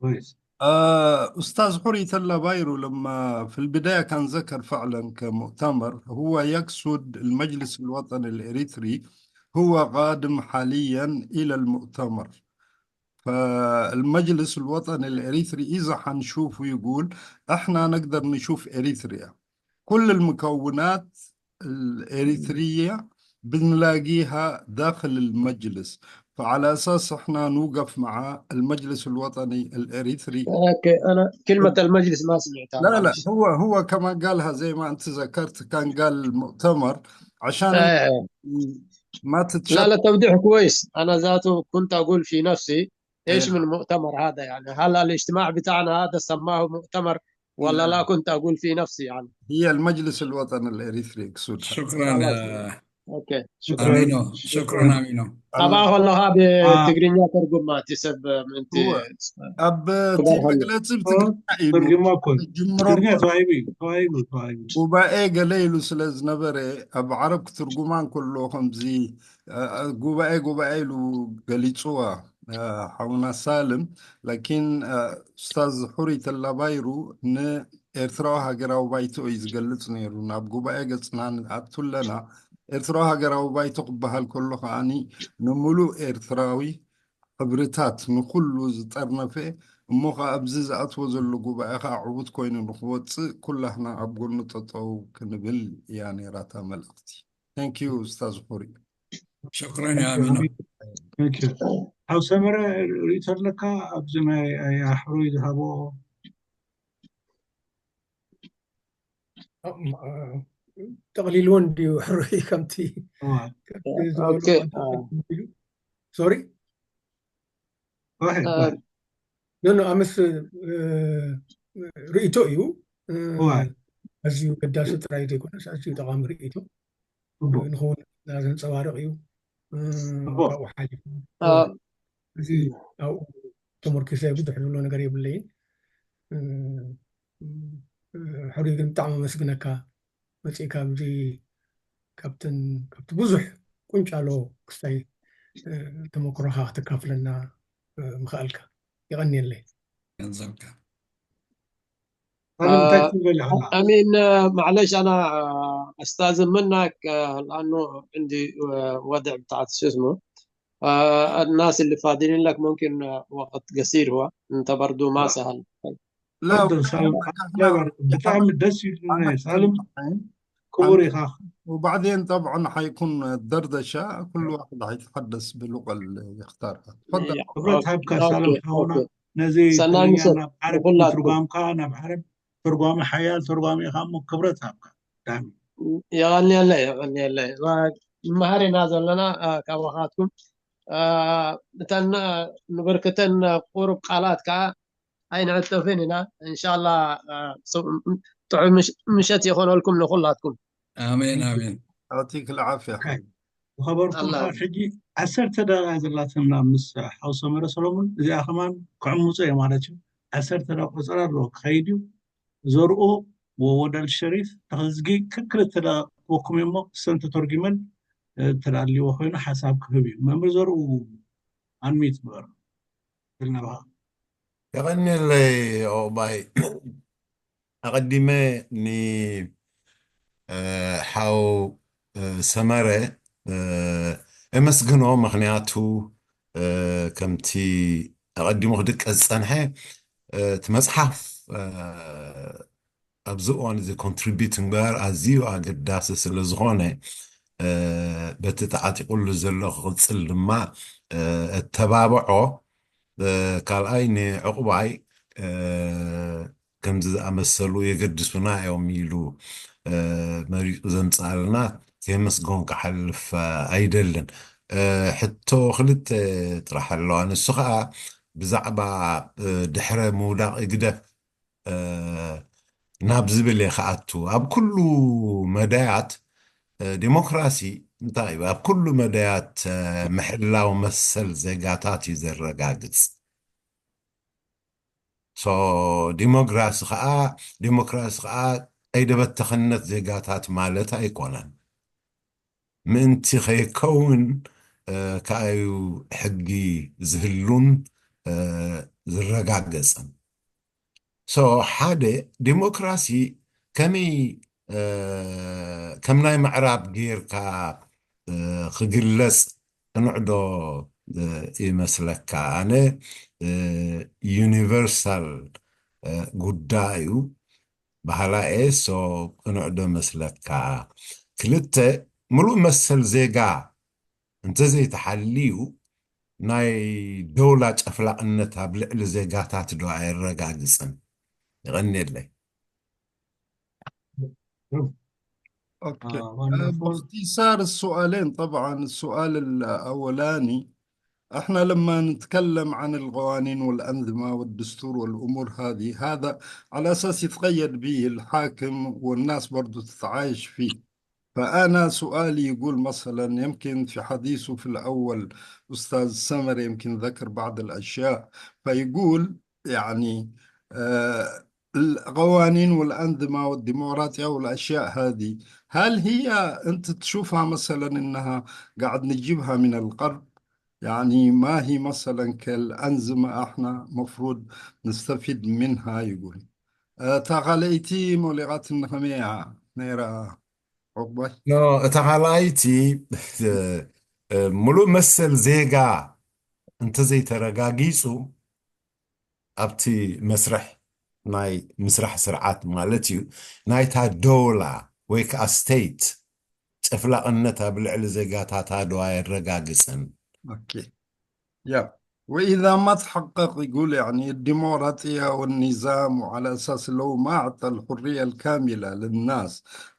كويس. آه، أستاذ حوري تلا بايرو، لما في البداية كان ذكر فعلا كمؤتمر، هو يقصد المجلس الوطني الإريتري، هو قادم حاليا إلى المؤتمر. فالمجلس الوطني الإريتري إذا حنشوفه يقول: "إحنا نقدر نشوف إريتريا، كل المكونات الإريترية بنلاقيها داخل المجلس، فعلى أساس إحنا نوقف مع المجلس الوطني الإريتري". أوكي، أنا كلمة المجلس ما سمعتها، لا لا لا، معلش. هو هو كما قالها زي ما أنت ذكرت، كان قال المؤتمر عشان آه، آه. ما لا تتشتت. لا، توضيح كويس. أنا ذاته كنت أقول في نفسي: "إيش إيه. من مؤتمر هذا؟ يعني هل الاجتماع بتاعنا هذا سماه مؤتمر ولا لا؟" كنت أقول في نفسي يعني. هي المجلس الوطني الإريتري يقصدها. شكرا خلاص. آه، أوكي. شكرا. أمينو. شكرا أمينو. ጠባኹ ኣለኻ آه. ብትግርኛ ተርጉማ እቲ ሰብ ምእንቲ هو ኣብ እቲ ክበርሃሉ። መግለፂ ብትግርኛ እዩ ተርጉማ እኮ ጅምሮ ትግርኛ እኮ ተዋሂቡ እዩ፣ ተዋሂቡ፣ ተዋሂቡ። ጉባኤ ገለ ኢሉ ስለ ዝነበረ ኣብ ዓረብ ክትርጉማ እንከሎ ከምዚ እ፣ ጉባኤ ጉባኤ ኢሉ ገሊፅዋ እ፣ ሓውና ሳልም። ላኪን እ፣ ኡስታዝ ሑሪ ተላባይሩ ንኤርትራዊ ሃገራዊ ባይቶ እዩ ዝገልፅ ነይሩ። ናብ ጉባኤ ገፅና ንኣቱ ኣለና። ኤርትራዊ ሃገራዊ ባይቶ ክበሃል ከሎ ከዓኒ ንምሉእ ኤርትራዊ ሕብርታት ንኩሉ ዝጠርነፈ እሞ ከዓ ኣብዚ ዝኣትዎ ዘሎ ጉባኤ ከዓ ዕዉት ኮይኑ ንክወፅእ ኩላህና ኣብ ጎኑ ጠጠው ክንብል እያ ነይራታ መልእኽቲ። Thank you ኡስታዝ ሑሪ። شكرا يا أمينو. Thank you. ኣብ ሰመረ ርእቶ ኣለካ ኣብዚ ናይ ኣያ ሕሩይ ዝሃቦ ጠቕሊልዎ እንድዩ ሕሩይ ከምቲ እዋ፣ ከምቲ ዝበሉ Okay. ሶሪ go ahead, go ahead። ኖ ኖ ኣምስ እ፣ ርእይቶ እዩ እ፣ እዋ፣ ኣዝዩ ገዳሲ ጥራይ ዘይኮነስ ኣዝዩ ጠቓሚ ርእይቶ ጽቡቅ። ንኽውንና ዘንፀባርቕ እዩ እ፣ ጽቡቅ። ካብኡ ሓሊፉ እ፣ እዚ ኣብኡ ተመርኪሰ ብዙሕ ዝብሎ ነገር የብለይን እ፣ እ፣ ሕሩይ ግን ብጣዕሚ ኣመስግነካ መፂእካ ኣብዚ ካብተን ካብቲ ብዙሕ ቁንጫሎ ክስታይ እ፣ ተመክሮኻ ክተካፍለና እ፣ ምኽኣልካ የቐንየለይ ገንዘብካ ኣነ እንታይ ትብል ኣለኻ? أمين آه، معلش أنا آه، أستأذن منك آه، لأنه عندي آه، وضع بتاعت شو اسمه آه، الناس اللي فاضيين لك ممكن آه، وقت قصير هو أنت برضو ما سهل. لا تفضل سالم. احنا لا بارك. ብጣዕሚ ደስ ይብሉኒ ሳልም ክቡር ኢኻ። وبعدين طبعا حيكون الدردشة، كل واحد حيتحدث باللغة اللي يختارها. تفضل. يا- ክብረት ሃብካ أوكي، ሳልም ሓውና أوكي. ነዚ ሰናይ ትግርኛ ምሸት ናብ ዓረብ ንኹላትኩም። ትርጓምካ ናብ ዓረብ ተርጓሚ ሓያል ተርጓሚ ኢኻ እሞ ክብረት ሃብካ ዳሚ የቐንየለይ የቐንየለይ መሃር ኢና ዘለና እ፣ ካባኻትኩም እ፣ እተን እ፣ ንብርክተን ቁሩብ ቃላት ከዓ ኣይንዕጠፍን ኢና እንሻላ እ፣ ጽ- ጥዑም ምሽ- ምሸት ይኾነልኩም ንኹላትኩም آمين آمين يعطيك العافية. ዝኸበርኩም ኣላ- ከዓ ሕጂ ዓሰርተ ደቂቃ ዘላትና ምስ ሓው ሰመረ ሰሎሞን እዚኣ ከማን ክዕምፁ እየ ማለት እዩ። ዓሰርተ ደቂቃ ቆፀራ ኣለዎ ክኸይድ እዩ። ዘርኡ ወወደል ሸሪፍ ተኸዝጊ ክክልተ ደቂቃ ክወኩም እሞ እሰን ተተርጉመን እ፣ ተዳልዎ ኮይኑ ሓሳብ ክህብ እዩ። መምህር ዘርኡ ኣንሚት ግበር ትብል ናባኻ። የቐንየለይ ኦባይ። ኣቐዲመ ን እ፣ ሓው እ፣ ሰመረ እ፣ እመስግኖ። ምኽንያቱ እ፣ ከምቲ ኣቐዲሙ ክድቀስ ዝጸንሐ እ፣ እቲ መጽሓፍ እ፣ ኣብዚ እዋን እዚ ኮንትሪቢዩት ምግባር ኣዝዩ ኣገዳሲ ስለ ዝኾነ እ፣ በቲ ተዓጢቑሉ ዘሎ ክቕጽል ድማ እ፣ እተባብዖ። እ፣ ካልኣይ ንዕቑባይ እ፣ ከምዚ ዝኣመሰሉ የገድሱና እዮም ኢሉ እ፣ መሪጹ ዘምጽኣልና ከየመስገንኩ ክሓልፍ ኣይደልን። ሕቶ ክልተ ጥራሕ ኣለዋ። ንሱ ከዓ ብዛዕባ ድሕረ ምውዳቕ ህግደፍ ናብ ዝብል እየ ክኣቱ። ኣብ ኩሉ መዳያት ዲሞክራሲ እንታይ እዩ? ኣብ ኩሉ መዳያት ምሕላው መሰል ዜጋታት እዩ ዘረጋግጽ። ሶ ዲሞክራሲ ከዓ ዲሞክራሲ ከዓ ቀይዲ በተኽነት ዜጋታት ማለት ኣይኮነን። ምእንቲ ከይከውን ከኣዩ ሕጊ ዝህሉን ዝረጋገፅን። ሶ ሓደ ዲሞክራሲ ከመይ ከም ናይ ምዕራብ ጌርካ ክግለፅ ቅኑዕ ዶ ይመስለካ? ኣነ ዩኒቨርሳል ጉዳይ እዩ በሃላ እየ። ሶ ቅኑዕ ዶ መስለካ? ክልተ፣ ምሉእ መሰል ዜጋ እንተዘይተሓልዩ ናይ ደውላ ጨፍላቕነት ኣብ ልዕሊ ዜጋታት ዶ ኣየረጋግፅን? ይቐንየለይ። اوكي. باختصار السؤالين، طبعا السؤال الاولاني، احنا لما نتكلم عن القوانين والانظمه والدستور والامور هذه، هذا على اساس يتقيد به الحاكم والناس برضو تتعايش فيه. فانا سؤالي يقول مثلا، يمكن في حديثه في الاول استاذ سمر يمكن ذكر بعض الاشياء، فيقول يعني آه القوانين والأنظمة والديمقراطية والأشياء هذه، هل هي أنت تشوفها مثلا أنها قاعد نجيبها من الغرب؟ يعني ما هي مثلا كالأنظمة احنا مفروض نستفيد منها يقول. أه تغليتي موليغات النخمية نيرا عقبة. እታ ካልኣይቲ ምሉእ መሰል ዜጋ እንተዘይተረጋጊፁ ኣብቲ መስርሕ ናይ ምስራሕ ስርዓት ማለት እዩ ናይታ ደውላ ወይ ከዓ ስቴት ጨፍላቕነት ኣብ ልዕሊ ዜጋታታ ዶ ኣየረጋግፅን? اوكي يا واذا ما تحقق يقول يعني الديمقراطيه والنظام وعلى اساس لو ما اعطى الحريه الكامله للناس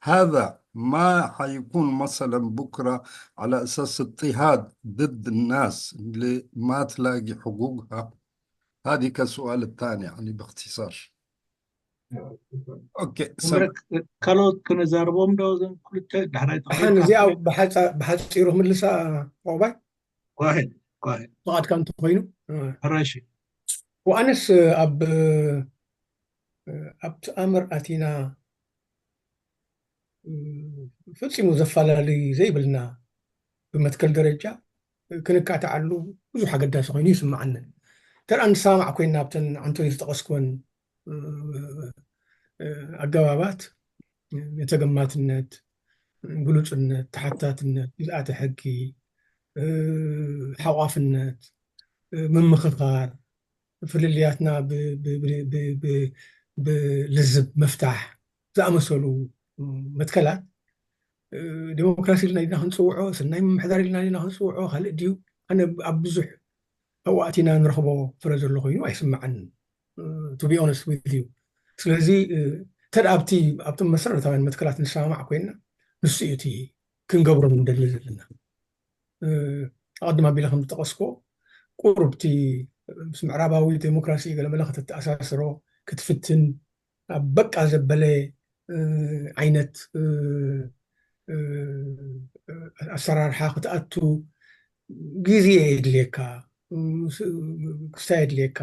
هذا ما حيكون مثلا بكره على اساس اضطهاد ضد الناس اللي ما تلاقي حقوقها؟ هذه كسؤال الثاني يعني باختصار. اوكي سم... ካልኦት ክነዛርቦም ዶ እዞም ክልተ ዳሕራይ ሓን እዚኣ ብሓፃ- ብሓፂሩ ክምልሳ ቆባይ ጓሄድ ጓሄድ ፍቓድካ እንተኮይኑ ሕራሽ ወኣነስ ኣብ ኣብቲ ኣምር ኣቲና ፈፂሙ ዘፈላለዩ ዘይብልና ብመትከል ደረጃ ክንካተዓሉ ብዙሕ ኣገዳሲ ኮይኑ ይስምዓኒ። እንተ ደኣ ንሰማማዕ ኮይና ኣብተን ዓንተው ዝተቐስኩወን ኣገባባት ንተገማትነት፣ ግሉፅነት፣ ተሓታትነት፣ ግዝኣተ ሕጊ፣ ሓቋፍነት፣ ምምኽኻር፣ ፍልልያትና ብልዝብ ምፍታሕ ዝኣመሰሉ መትከላት ዲሞክራሲ ኢልና ዲና ክንፅውዖ፣ ስናይ ምምሕዳር ኢልና ዲና ክንፅውዖ፣ ካልእ ድዩ? ኣነ ኣብ ብዙሕ ኣብኡ ኣቲና ንረኽቦ ፍረ ዘሎ ኮይኑ ኣይስምዓንን። To be honest with you። ስለዚ ተደ ኣብቲ ኣብቶም መሰረታውያን መትከላት ንሰማማዕ ኮይና ንሱ እዩ እቲ ክንገብሮ ንደሊ ዘለና። ኣቐድም ኣቢለ ከም ዝጠቐስኮ ቁሩብቲ ምስ ምዕራባዊ ዴሞክራሲ ገለመለ ከተተኣሳስሮ ክትፍትን ኣብ በቃ ዘበለ ዓይነት ኣሰራርሓ ክትኣቱ ግዜ የድልየካ፣ ክስታይ የድልየካ፣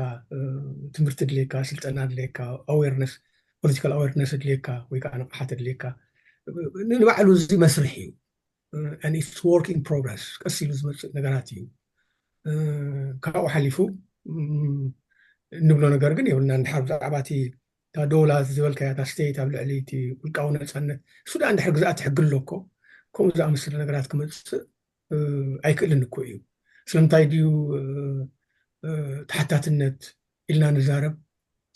ትምህርቲ ድልየካ፣ ስልጠና ድልየካ፣ ኣዌርነስ ፖለቲካል ኣዌርነስ ድልየካ ወይ ከዓ ንቕሓት ድልየካ ንባዕሉ እዚ መስርሕ እዩ። And it's work in progress ቀስ ኢሉ ዝመፅእ ነገራት እዩ። ካብኡ ሓሊፉ እንብሎ ነገር ግን የብልና። እንድሓር ብዛዕባ እቲ እታ ዶላ ዝበልካያ እታ ስቴት ኣብ ልዕሊ እቲ ውልቃዊ ነፃነት እሱ ደኣ እንድሕር ግዝኣት ሕጊ ኣሎ እኮ ከምኡ ዝኣመሰለ ነገራት ክመፅእ ኣይክእልን እኮ እዩ። ስለምንታይ ድዩ ተሓታትነት ኢልና ንዛረብ?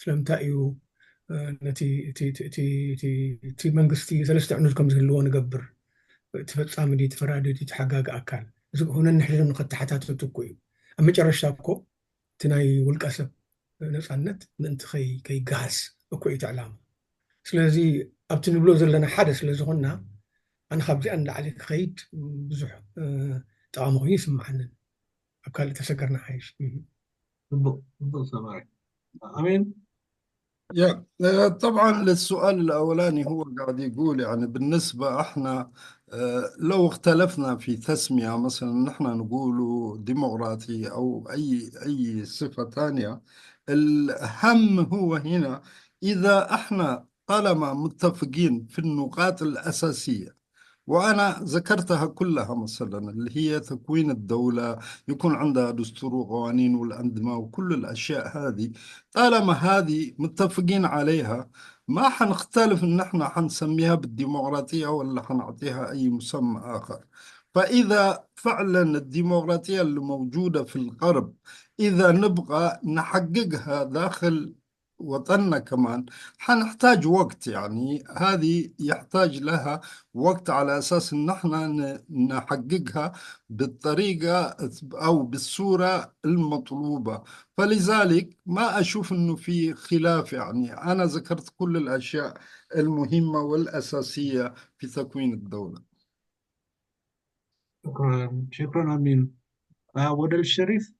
ስለምንታይ እዩ ነቲ እቲ መንግስቲ ሰለስተ ዕኑድ ከም ዝህልዎ ንገብር? እቲ ፈፃሚ ድዩ፣ እቲ ፈራዲ ድዩ፣ እቲ ሓጋጊ ኣካል? እዚ ክኾነ ንሕድሕዶም ንኸተሓታተቱ እኮ እዩ። ኣብ መጨረሽታ እኮ እቲ ናይ ውልቀ ሰብ ነፃነት ምእንቲ ከይገሃስ እኮ እዩ እቲ ዕላማ። ስለዚ ኣብቲ ንብሎ ዘለና ሓደ ስለ ዝኾንና ኣነ ካብዚኣ ንላዕሊ ክኸይድ ብዙሕ ጠቓሚ ኮይኑ ይስምዓንን። ኣብ ካልእ ተሰገርና ሓይሽ። ጽቡቕ፣ ጽቡቕ ሰማዒ። ኣሜን። يا، آه، طبعًا للسؤال الأولاني هو قاعد يقول، يعني، بالنسبة احنا، آه، لو اختلفنا في تسمية، مثلًا نحن نقول ديمقراطي أو أي، أي صفة تانية، الهم هو هنا إذا احنا طالما متفقين في النقاط الأساسية، وأنا ذكرتها كلها، مثلًا اللي هي تكوين الدولة، يكون عندها دستور وقوانين والأنظمة وكل الأشياء هذه، طالما هذه متفقين عليها، ما حنختلف إن احنا حنسميها بالديمقراطية ولا حنعطيها أي مسمى آخر. فإذا فعلًا الديمقراطية اللي موجودة في الغرب، إذا نبغى نحققها داخل وطننا كمان، حنحتاج وقت، يعني هذه يحتاج لها وقت على أساس إن احنا ن-، نحققها بالطريقة أو بالصورة المطلوبة. فلذلك ما أشوف إنه في خلاف، يعني أنا ذكرت كل الأشياء المهمة والأساسية في تكوين الدولة. شكرًا، شكرًا أمين. آه، ودل الشريف.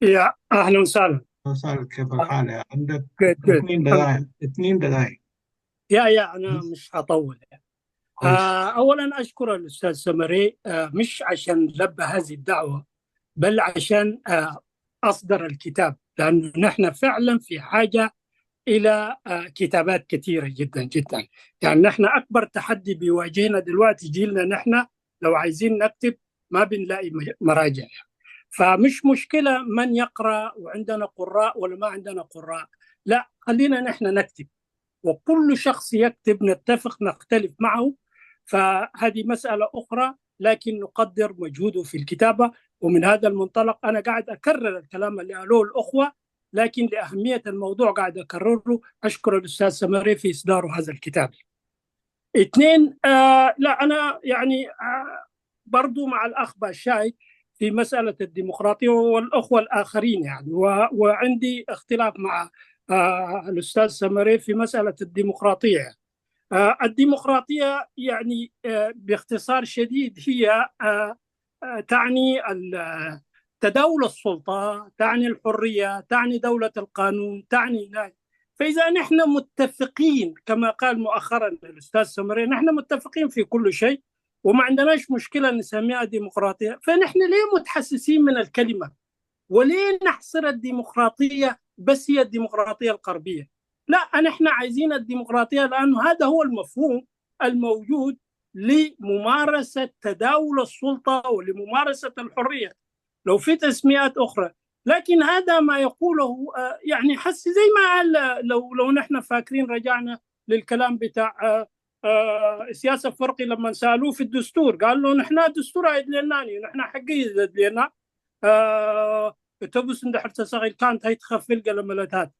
يا أهلًا وسهلًا. مساء، كيف الحال؟ عندك Good, good. اثنين دقائق، اثنين دقائق. يا، يا، أنا مش هطول. آه، أولًا أشكر الأستاذ سمري، آه، مش عشان لبى هذه الدعوة، بل عشان، آه، أصدر الكتاب، لأنه نحن فعلًا في حاجة إلى، آه، كتابات كثيرة جدًا، جدًا. يعني نحن أكبر تحدي بيواجهنا دلوقتي جيلنا، نحن لو عايزين نكتب ما بنلاقي م-، مراجع. فمش مشكلة من يقرأ وعندنا قراء ولا ما عندنا قراء، لا، خلينا نحن نكتب، وكل شخص يكتب نتفق نختلف معه، فهذه مسألة أخرى، لكن نقدر مجهوده في الكتابة. ومن هذا المنطلق أنا قاعد أكرر الكلام اللي قالوه الأخوة، لكن لأهمية الموضوع قاعد أكرره. أشكر الأستاذ سمري في إصدار هذا الكتاب. اثنين، آه، لا، أنا يعني، آه، برضو مع الأخ باشاي في مسألة الديمقراطية والأخوة الآخرين، يعني، و-، وعندي اختلاف مع، آه، الأستاذ سمري في مسألة الديمقراطية. آه، الديمقراطية، يعني، آه، باختصار شديد هي، آه، آه، تعني ال-، آه، تداول السلطة، تعني الحرية، تعني دولة القانون، تعني، فإذا نحن متفقين، كما قال مؤخرًا الأستاذ سمري، نحن متفقين في كل شيء وما عندناش مشكلة نسميها ديمقراطية، فنحن ليه متحسسين من الكلمة؟ وليه نحصر الديمقراطية بس هي الديمقراطية الغربية؟ لا، نحن عايزين الديمقراطية لأنه هذا هو المفهوم الموجود لممارسة تداول السلطة ولممارسة الحرية. لو في تسميات أخرى، لكن هذا ما يقوله، آه، يعني، حسي زي ما قال، آه، لو، لو نحن فاكرين رجعنا للكلام بتاع، آه، آه، سياسة فرقي لما سألوه في الدستور، قال له: "نحن دستور عيد لنا، نحن حقي يزد لنا." آه، تبس عند حرت صغير كانت هاي تخفل قلم ملتات.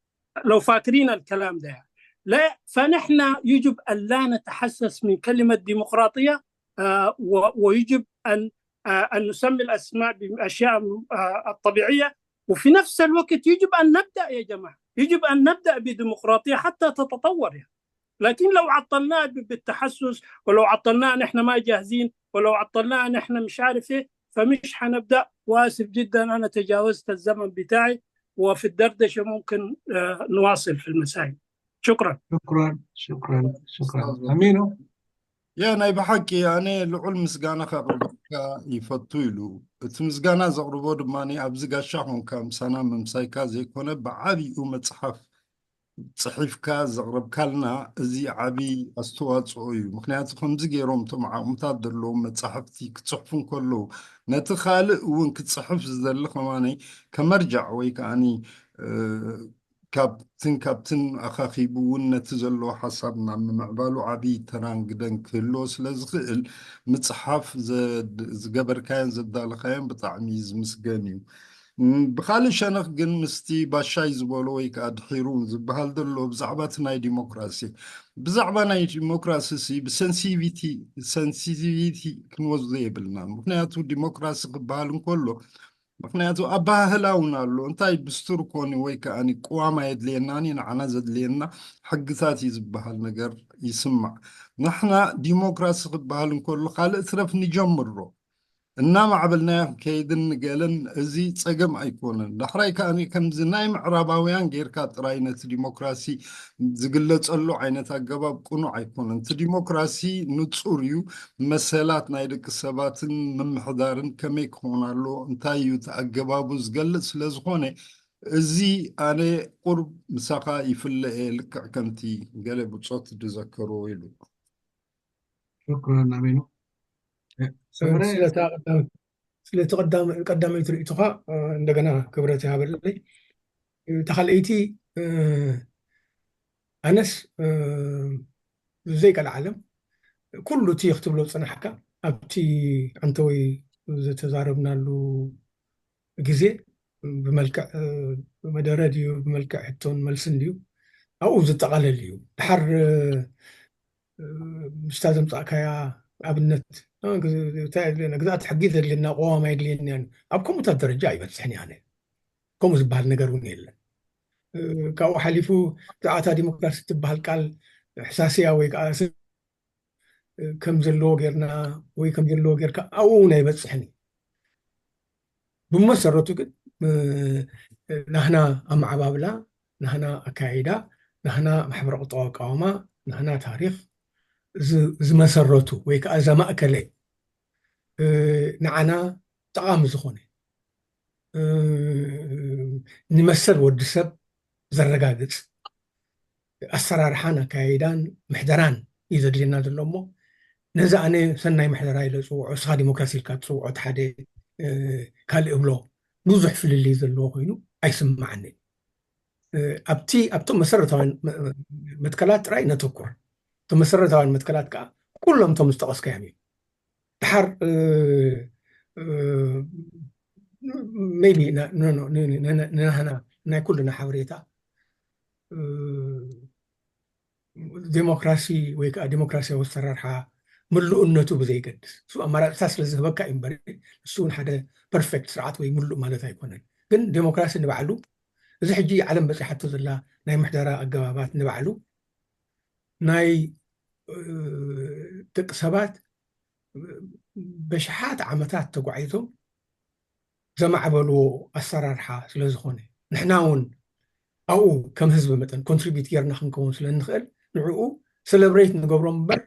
لو فاكرين الكلام ده، لا، فنحن يجب أن لا نتحسس من كلمة ديمقراطية، آه، و-، ويجب أن، آه، أن نسمي الأسماء بأشياء، آه، الطبيعية، وفي نفس الوقت يجب أن نبدأ، يا جماعة، يجب أن نبدأ بديمقراطية حتى تتطور، يعني. لكن لو عطلناه ب-، بالتحسس، ولو عطلناه نحن ما جاهزين، ولو عطلناه نحن مش عارف إيه، فمش حنبدأ. وآسف جدًا، أنا تجاوزت الزمن بتاعي، وفي الدردشة ممكن، آه، نواصل في المسائل. شكرًا. شكرًا، شكرًا، شكرًا. أمينو. ያ ናይ ብሓቂ ኣነ ልዑል ምስጋና ከቕርበልካ ይፈቱ ኢሉ። እቲ ምስጋና ዘቕርቦ ድማ ኣብዚ ጋሻ ኾንካ ምሳና ምምሳይካ ዘይኮነ ብዓብይኡ መፅሓፍ ፅሒፍካ ዘቕረብካልና እዚ ዓብዪ ኣስተዋፅኦ እዩ። ምክንያቱ ከምዚ ገይሮም እቶም ዓቕምታት ዘለዎም መፃሕፍቲ ክፅሕፉ እንከለዉ ነቲ ካልእ እውን ክፅሕፍ ዝደሊ ከማነይ ከመርጃዕ ወይ ከዓኒ፣ እ፣ ካብትን ካብትን ኣኻኺቡ እውን ነቲ ዘሎ ሓሳብ ናብ ምምዕባሉ ዓብዪ ተራን ግደን ክህልዎ ስለ ዝኽእል ምፅሓፍ ዘ-፣ ዝገበርካዮን ዘዳለኻዮን ብጣዕሚ ዝምስገን እዩ። ም፣ ብኻልእ ሸነኽ ግን ምስቲ ባሻይ ዝበሎ ወይ ከዓ ድሒሩ ዝበሃል ዘሎ ብዛዕባ እቲ ናይ ዲሞክራሲ፣ ብዛዕባ ናይ ዲሞክራሲ ሲ ብሰንሲቲቪቲ፣ ሰንሲቲቪቲ ክንወስዶ የብልናን። ምክንያቱ ዲሞክራሲ ክበሃል እንከሎ ምኽንያቱ ኣባህህላ እውን ኣሎ። እንታይ ድስቱር ኮኒ ወይ ከኣኒ ቅዋም ኣየድልየናን እዩ፣ ንዓና ዘድልየና ሕግታት እዩ ዝበሃል ነገር ይስማዕ። ንሕና ዲሞክራሲ ክበሃል እንከሎ ካልእ ትረፍ ንጀምሮ እናማዕበልናዮ ክንከይድን ንገለን እዚ ጸገም ኣይኮነን። ዳሕራይ ከኣ ከምዚ ናይ ምዕራባውያን ጌርካ ጥራይ ነቲ ዲሞክራሲ ዝግለጸሉ ዓይነት ኣገባብ ቅኑዕ ኣይኮነን። እቲ ዲሞክራሲ ንጹር እዩ። መሰላት ናይ ደቂ ሰባትን ምምሕዳርን ከመይ ክኾን ኣሎ፣ እንታይ እዩ እቲ ኣገባቡ ዝገልጽ ስለ ዝኾነ፣ እዚ ኣነ ቁርብ ምሳኻ ይፍለ እየ፣ ልክዕ ከምቲ ገለ ብጾት ዝዘከርዎ ኢሉ። ሽኩረን ኣሜኑ። እ፣ ሰምረ፣ ስለታ ቀዳም-፣ ስለቲ ቀዳም-፣ ቀዳመይቲ ርእይቶኻ፣ እ፣ እንደገና ክብረት ይሃበለይ። እታ ካልኣይቲ፣ እ፣ ኣነስ፣ እ፣ ዘይቀልዓለም ኩሉ እቲ ክትብሎ ዝጸናሕካ ኣብቲ ኣንተወይ ዝተዛረብናሉ ግዜ ብመልክዕ፣ እ፣ መደረ ድዩ፣ ብመልክዕ ሕቶን መልስን ድዩ፣ ኣብኡ ዝጠቓለል እዩ። ድሓር፣ እ፣ እ፣ ምስታ ዘምጻእካያ ኣብነት፣ እ፣ ግዝ-፣ እንታይ የድልየና? ግዝኣት ሕጊ ዘድልየና፣ ቅዋም ኣየድልየናን። ኣብ ከምኡታት ደረጃ ኣይበጽሕን እየ ኣነ። ከምኡ ዝበሃል ነገር እውን የለን። እ፣ ካብኡ ሓሊፉ ብዛዕባ እታ ዲሞክራሲ ትበሃል ቃል ሕሳስያ ወይ ከዓ ስ-፣ እ፣ ከም ዘለዎ ጌርና ወይ ከም ዘለዎ ጌርካ ኣብኡ እውን ኣይበጽሕን እዩ። ብመሰረቱ ግን፣ እ፣ ናህና ኣመዓባብላ፣ ናህና ኣካያይዳ፣ ናህና ማሕበረ ቁጠባዊ ኣቃውማ፣ ናህና ታሪኽ ዝ-፣ ዝመሰረቱ ወይ ከዓ ዘማእከለ፣ እ፣ ንዓና ጠቓሚ ዝኾነ፣ እ፣ ንመሰል ወዲ ሰብ ዘረጋግጽ ኣሰራርሓን ኣካያይዳን ምሕደራን እዩ ዘድልየና ዘሎ እሞ፣ ነዚ ኣነ ሰናይ ምሕደራ ኢለ ዝጽውዖ፣ እስኻ ዲሞክራሲ ኢልካ ትጽውዖ፣ እቲ ሓደ፣ እ፣ ካልእ እብሎ፣ ብዙሕ ፍልልይ ዘለዎ ኮይኑ ኣይስምዓንን። እ፣ ኣብቲ፣ ኣብቶም መሰረታውያን መ-፣ መ-፣ መትከላት ጥራይ ነተኩር። እቶም መሰረታውያን መትከላት ከኣ ኩሎም እቶም ዝጠቐስካዮም እዮም። ድሓር፣ እ፣ እ፣ maybe ና-፣ ኖ፣ ኖ፣ ን-፣ ን-፣ ን-፣ ንናህና ናይ ኩልና ሓበሬታ፣ እ፣ ዴሞክራሲ ወይ ከዓ ዴሞክራሲያዊ ኣሰራርሓ ምሉእነቱ ብዘይገድስ፣ እሱ ኣማራፅታት ስለ ዝህበካ እዩ እምበር፣ እሱ እውን ሓደ ፐርፌክት ስርዓት ወይ ምሉእ ማለት ኣይኮነን። ግን ዴሞክራሲ ንባዕሉ፣ እዚ ሕጂ ዓለም በፂሓቶ ዘላ ናይ ምሕደራ ኣገባባት ንባዕሉ፣ ናይ፣ እ፣ ደቂ ሰባት በሽሓት ዓመታት ተጓዒዞም ዘማዕበልዎ ኣሰራርሓ ስለ ዝኾነ፣ ንሕና እውን ኣብኡ ከም ህዝቢ መጠን ኮንትሪቢዩት ጌርና ክንከውን ስለ እንኽእል፣ ንዕኡ ሰለብሬት ንገብሮም እምበር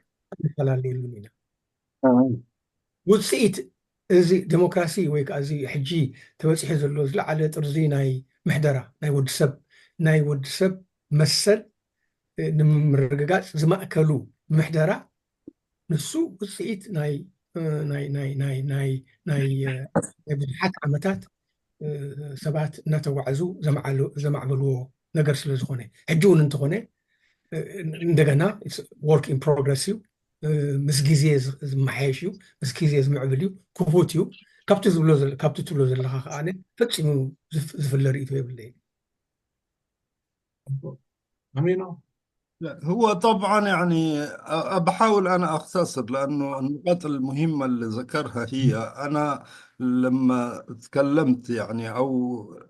ንፈላለየሉን ኢና። ኣሜን። ውፅኢት እዚ ዴሞክራሲ ወይ ከዓ እዚ ሕጂ ተበፂሑ ዘሎ ዝለዓለ ጥርዚ ናይ ምሕደራ ናይ ወዲ ሰብ፣ ናይ ወዲ ሰብ መሰል፣ እ፣ ንምርግጋፅ ዝማእከሉ ምሕደራ፣ ንሱ ውፅኢት ናይ፣ እ፣ ናይ፣ ናይ፣ ናይ፣ ናይ፣ ናይ፣ እ፣ ናይ ብዙሓት ዓመታት፣ እ፣ ሰባት እናተጓዕዙ ዘማዕሉ-፣ ዘማዕበልዎ ነገር ስለ ዝኾነ፣ ሕጂ እውን እንተኾነ፣ እ፣ እንደገና ወርክ ኢን ፕሮግረስ እዩ። እ፣ ምስ ግዜ ዝ-፣ ዝመሓየሽ እዩ፣ ምስ ግዜ ዝምዕብል እዩ፣ ክፉት እዩ። ካብቲ ዝብሎ ዘለ-፣ ካብቲ ትብሎ ዘለኻ ከኣ ፈጺሙ ዝፍ-፣ ዝፍለ ርእይቶ የብለይን። ኣሜኖ። هو طبعا يعني أ-، بحاول أنا أختصر، لأنه النقاط المهمة اللي ذكرها هي، أنا لما تكلمت يعني أو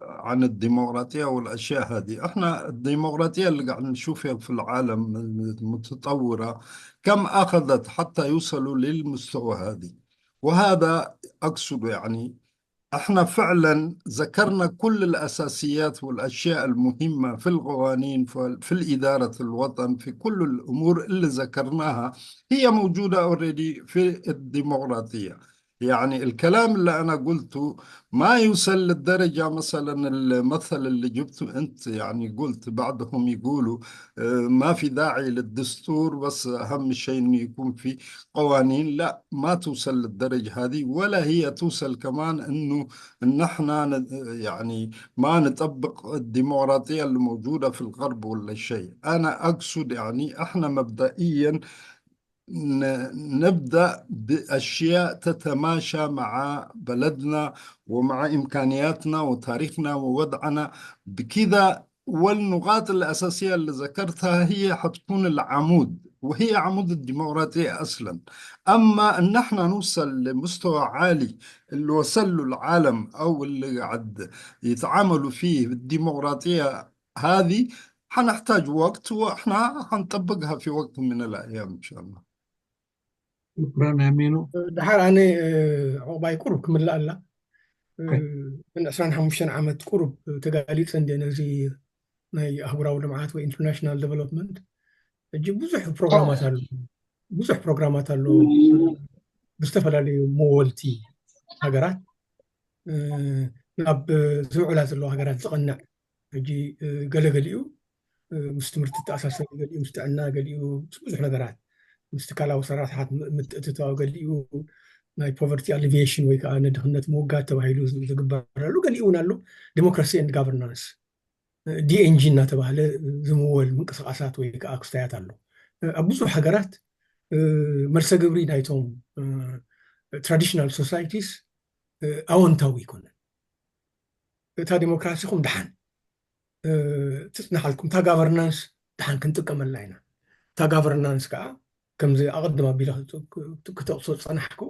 عن الديمقراطية والأشياء هذه، إحنا الديمقراطية اللي قاعد نشوفها في العالم المتطورة كم أخذت حتى يوصلوا للمستوى هذه. وهذا أقصد يعني، احنا فعلا ذكرنا كل الأساسيات والأشياء المهمة في القوانين، في، في الإدارة الوطن، في كل الأمور اللي ذكرناها هي موجودة اوريدي في الديمقراطية. يعني الكلام اللي أنا قلته ما يوصل للدرجة، مثلا المثل اللي جبته أنت، يعني قلت بعضهم يقولوا، آه، ما في داعي للدستور، بس أهم شيء إنه يكون في قوانين. لا، ما توصل للدرجة هذه، ولا هي توصل كمان إنه، إن إحنا ن-، يعني ما نطبق الديمقراطية اللي موجودة في الغرب ولا شيء. أنا أقصد يعني إحنا مبدئيا ن-، نبدأ بأشياء تتماشى مع بلدنا ومع إمكانياتنا وتاريخنا ووضعنا. بكذا والنقاط الأساسية اللي ذكرتها هي حتكون العمود، وهي عمود الديمقراطية أصلًا. أما إن احنا نوصل لمستوى عالي اللي وصل له العالم أو اللي قاعد يتعاملوا فيه بالديمقراطية هذه، حنحتاج وقت، وإحنا حنطبقها في وقت من الأيام إن شاء الله. ሽኩራን ኣሚኑ። ድሓር ኣነ ዑቕባይ ቁሩብ ክምልእ ኣላ። ምን ዕስራን ሓሙሽተን ዓመት ቁሩብ ተጋሊፀ እንደ ነዚ ናይ ኣህጉራዊ ልምዓት ወይ ኢንተርናሽናል ዴቨሎፕመንት። ሕጂ ብዙሕ ፕሮግራማት ኣሎ፣ ብዙሕ ፕሮግራማት ኣሎ ብዝተፈላለዩ መወልቲ ሃገራት ናብ ዝምዕብላ ዘለዋ ሃገራት ዝቐንዕ። ሕጂ ገለገሊኡ ምስ ትምህርቲ ተኣሳሰሩ፣ ገሊኡ ምስ ጥዕና፣ ገሊኡ ምስ ብዙሕ ነገራት፣ ምስ ትካላዊ ሰራሕታት ምትእትታው፣ ገሊኡ ናይ ፖቨርቲ ኣሊቪዬሽን ወይ ከዓ ንድኽነት ምውጋድ ተባሂሉ ዝግበረሉ፣ ገሊኡ እውን ኣሎ ዲሞክራሲ ኤንድ ጋቨርናንስ፣ ዲኤንጂ እናተባህለ ዝምወል ምንቅስቃሳት ወይ ከዓ ክስታያት ኣሎ። ኣብ ብዙሕ ሃገራት መልሰ ግብሪ ናይቶም ትራዲሽናል ሶሳይቲስ ኣወንታዊ ኣይኮነን። እታ ዲሞክራሲኹም ደሓን ትፅናሓልኩም፣ እታ ጋቨርናንስ ደሓን ክንጥቀመላ ኢና። እታ ጋቨርናንስ ከዓ ከምዚ ኣቐድም ኣቢለ ክጠቕሶ ዝፀናሕኩ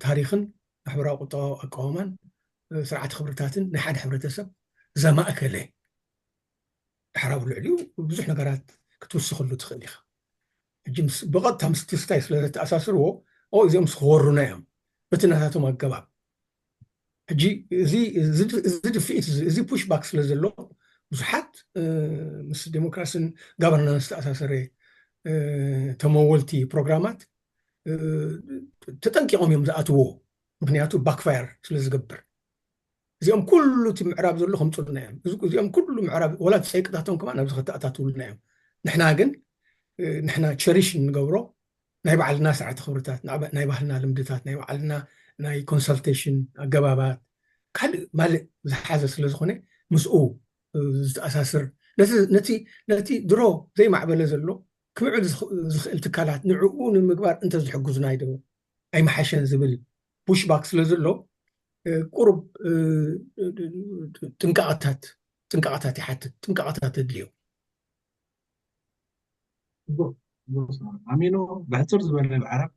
ታሪኽን ማሕበራዊ ቁጠባዊ ኣቃውማን ስርዓተ ክብርታትን ናይ ሓደ ሕብረተሰብ ዘማእከለ ድሕር ኣብ ልዕሊኡ ብዙሕ ነገራት ክትውስኸሉ ትኽእል ኢኻ። ሕጂ ምስ ብቐጥታ ምስ ትስታይ ስለ ዘተኣሳስርዎ እዚኦም ክወሩና እዮም በቲ ናታቶም ኣገባብ። ሕጂ እዚ ድፍኢት እዚ ፑሽ ባክ ስለ ዘሎ ብዙሓት ምስ ዴሞክራሲን ጋቨርናንስ ዝተኣሳሰረ ተመወልቲ ፕሮግራማት ተጠንቂቖም እዮም ዝኣትዎ። ምክንያቱ ባክፋየር ስለ ዝገብር እዚኦም ኩሉ እቲ ምዕራብ ዘሎ ከምፅኡልና እዮም። እዚኦም ኩሉ ምዕራብ ወላ ጸይቅታቶም ከማን ኣብዚ ከተኣታትውልና እዮም። ንሕና ግን ንሕና ቸሪሽ እንገብሮ ናይ ባዕልና ስርዓተ ክብርታት፣ ናይ ባህልና ልምድታት፣ ናይ ባዕልና ናይ ኮንሰልቴሽን ኣገባባት ካልእ ማልእ ዝሓዘ ስለ ዝኾነ ምስኡ ዝተኣሳስር ነቲ ድሮ ዘይማዕበለ ዘሎ ክምዕብል ዝኽእል ትካላት ንዕኡ ንምግባር እንተዝሕግዙና ዶ ኣይምሓሸን ዝብል ፑሽ ባክ ስለ ዘሎ ቁሩብ ጥንቃቐታት ጥንቃቐታት ይሓትት፣ ጥንቃቐታት የድልዮ። ኣሚኖ ብሕፅር ዝበለ ብዓረብ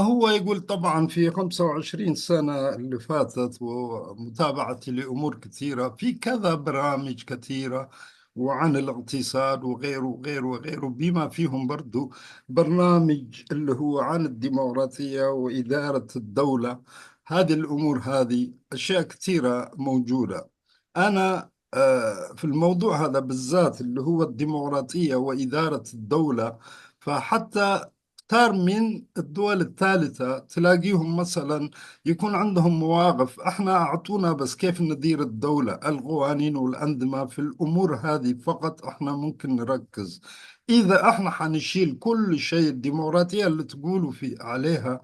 هو يقول طبعا في خمسة وعشرين سنة اللي فاتت ومتابعتي لأمور كثيرة في كذا برامج كثيرة وعن الاقتصاد وغيره وغيره وغيره، بما فيهم برضو برنامج اللي هو عن الديمقراطية وإدارة الدولة. هذه الأمور، هذه أشياء كثيرة موجودة. أنا في الموضوع هذا بالذات اللي هو الديمقراطية وإدارة الدولة، فحتى كتار من الدول الثالثة تلاقيهم مثلا يكون عندهم مواقف، احنا اعطونا بس كيف ندير الدولة، القوانين والأنظمة، في الأمور هذه فقط احنا ممكن نركز. إذا احنا حنشيل كل شيء الديمقراطية اللي تقولوا في عليها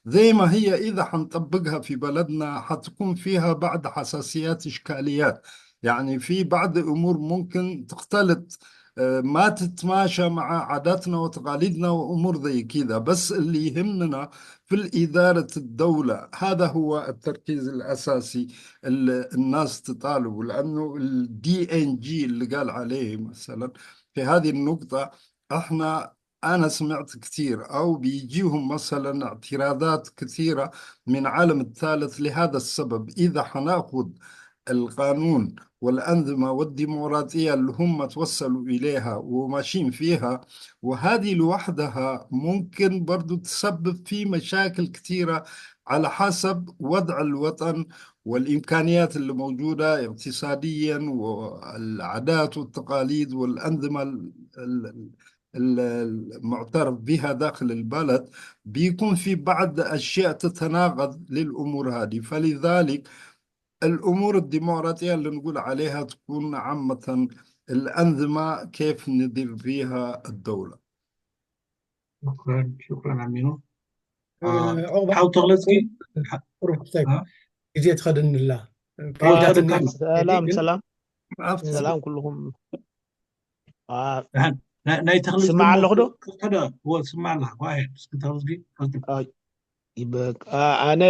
زي ما هي، إذا حنطبقها في بلدنا حتكون فيها بعض حساسيات، إشكاليات. يعني في بعض أمور ممكن تختلط، آه، ما تتماشى مع عاداتنا وتقاليدنا وأمور زي كذا. بس اللي يهمنا في الإدارة الدولة، هذا هو التركيز الأساسي اللي الناس تطالبه، لأنه ال D N G اللي قال عليه مثلا في هذه النقطة، احنا أنا سمعت كثير أو بيجيهم مثلا اعتراضات كثيرة من عالم الثالث لهذا السبب. إذا حناخذ القانون والأنظمة والديمقراطية اللي هم توصلوا إليها وماشيين فيها، وهذه لوحدها ممكن برضو تسبب في مشاكل كثيرة على حسب وضع الوطن والإمكانيات اللي موجودة اقتصاديا والعادات والتقاليد والأنظمة المعترف بها داخل البلد، بيكون في بعض أشياء تتناقض للأمور هذه. فلذلك الأمور الديمقراطية اللي نقول عليها تكون عامة الأنظمة كيف ندير بها الدولة. شكرا شكرا ኣሚኑ። ሓው ተኽለፅጊ ግዜ ትኸደኒ ኣላ። ሰላም ሰላም ሰላም ኩልኹም። ናይ ተኽሊ ስማዕ ኣለኹ ዶ? ስማዕ ኣለኻ። እስኪ ተኽሊ ኣነ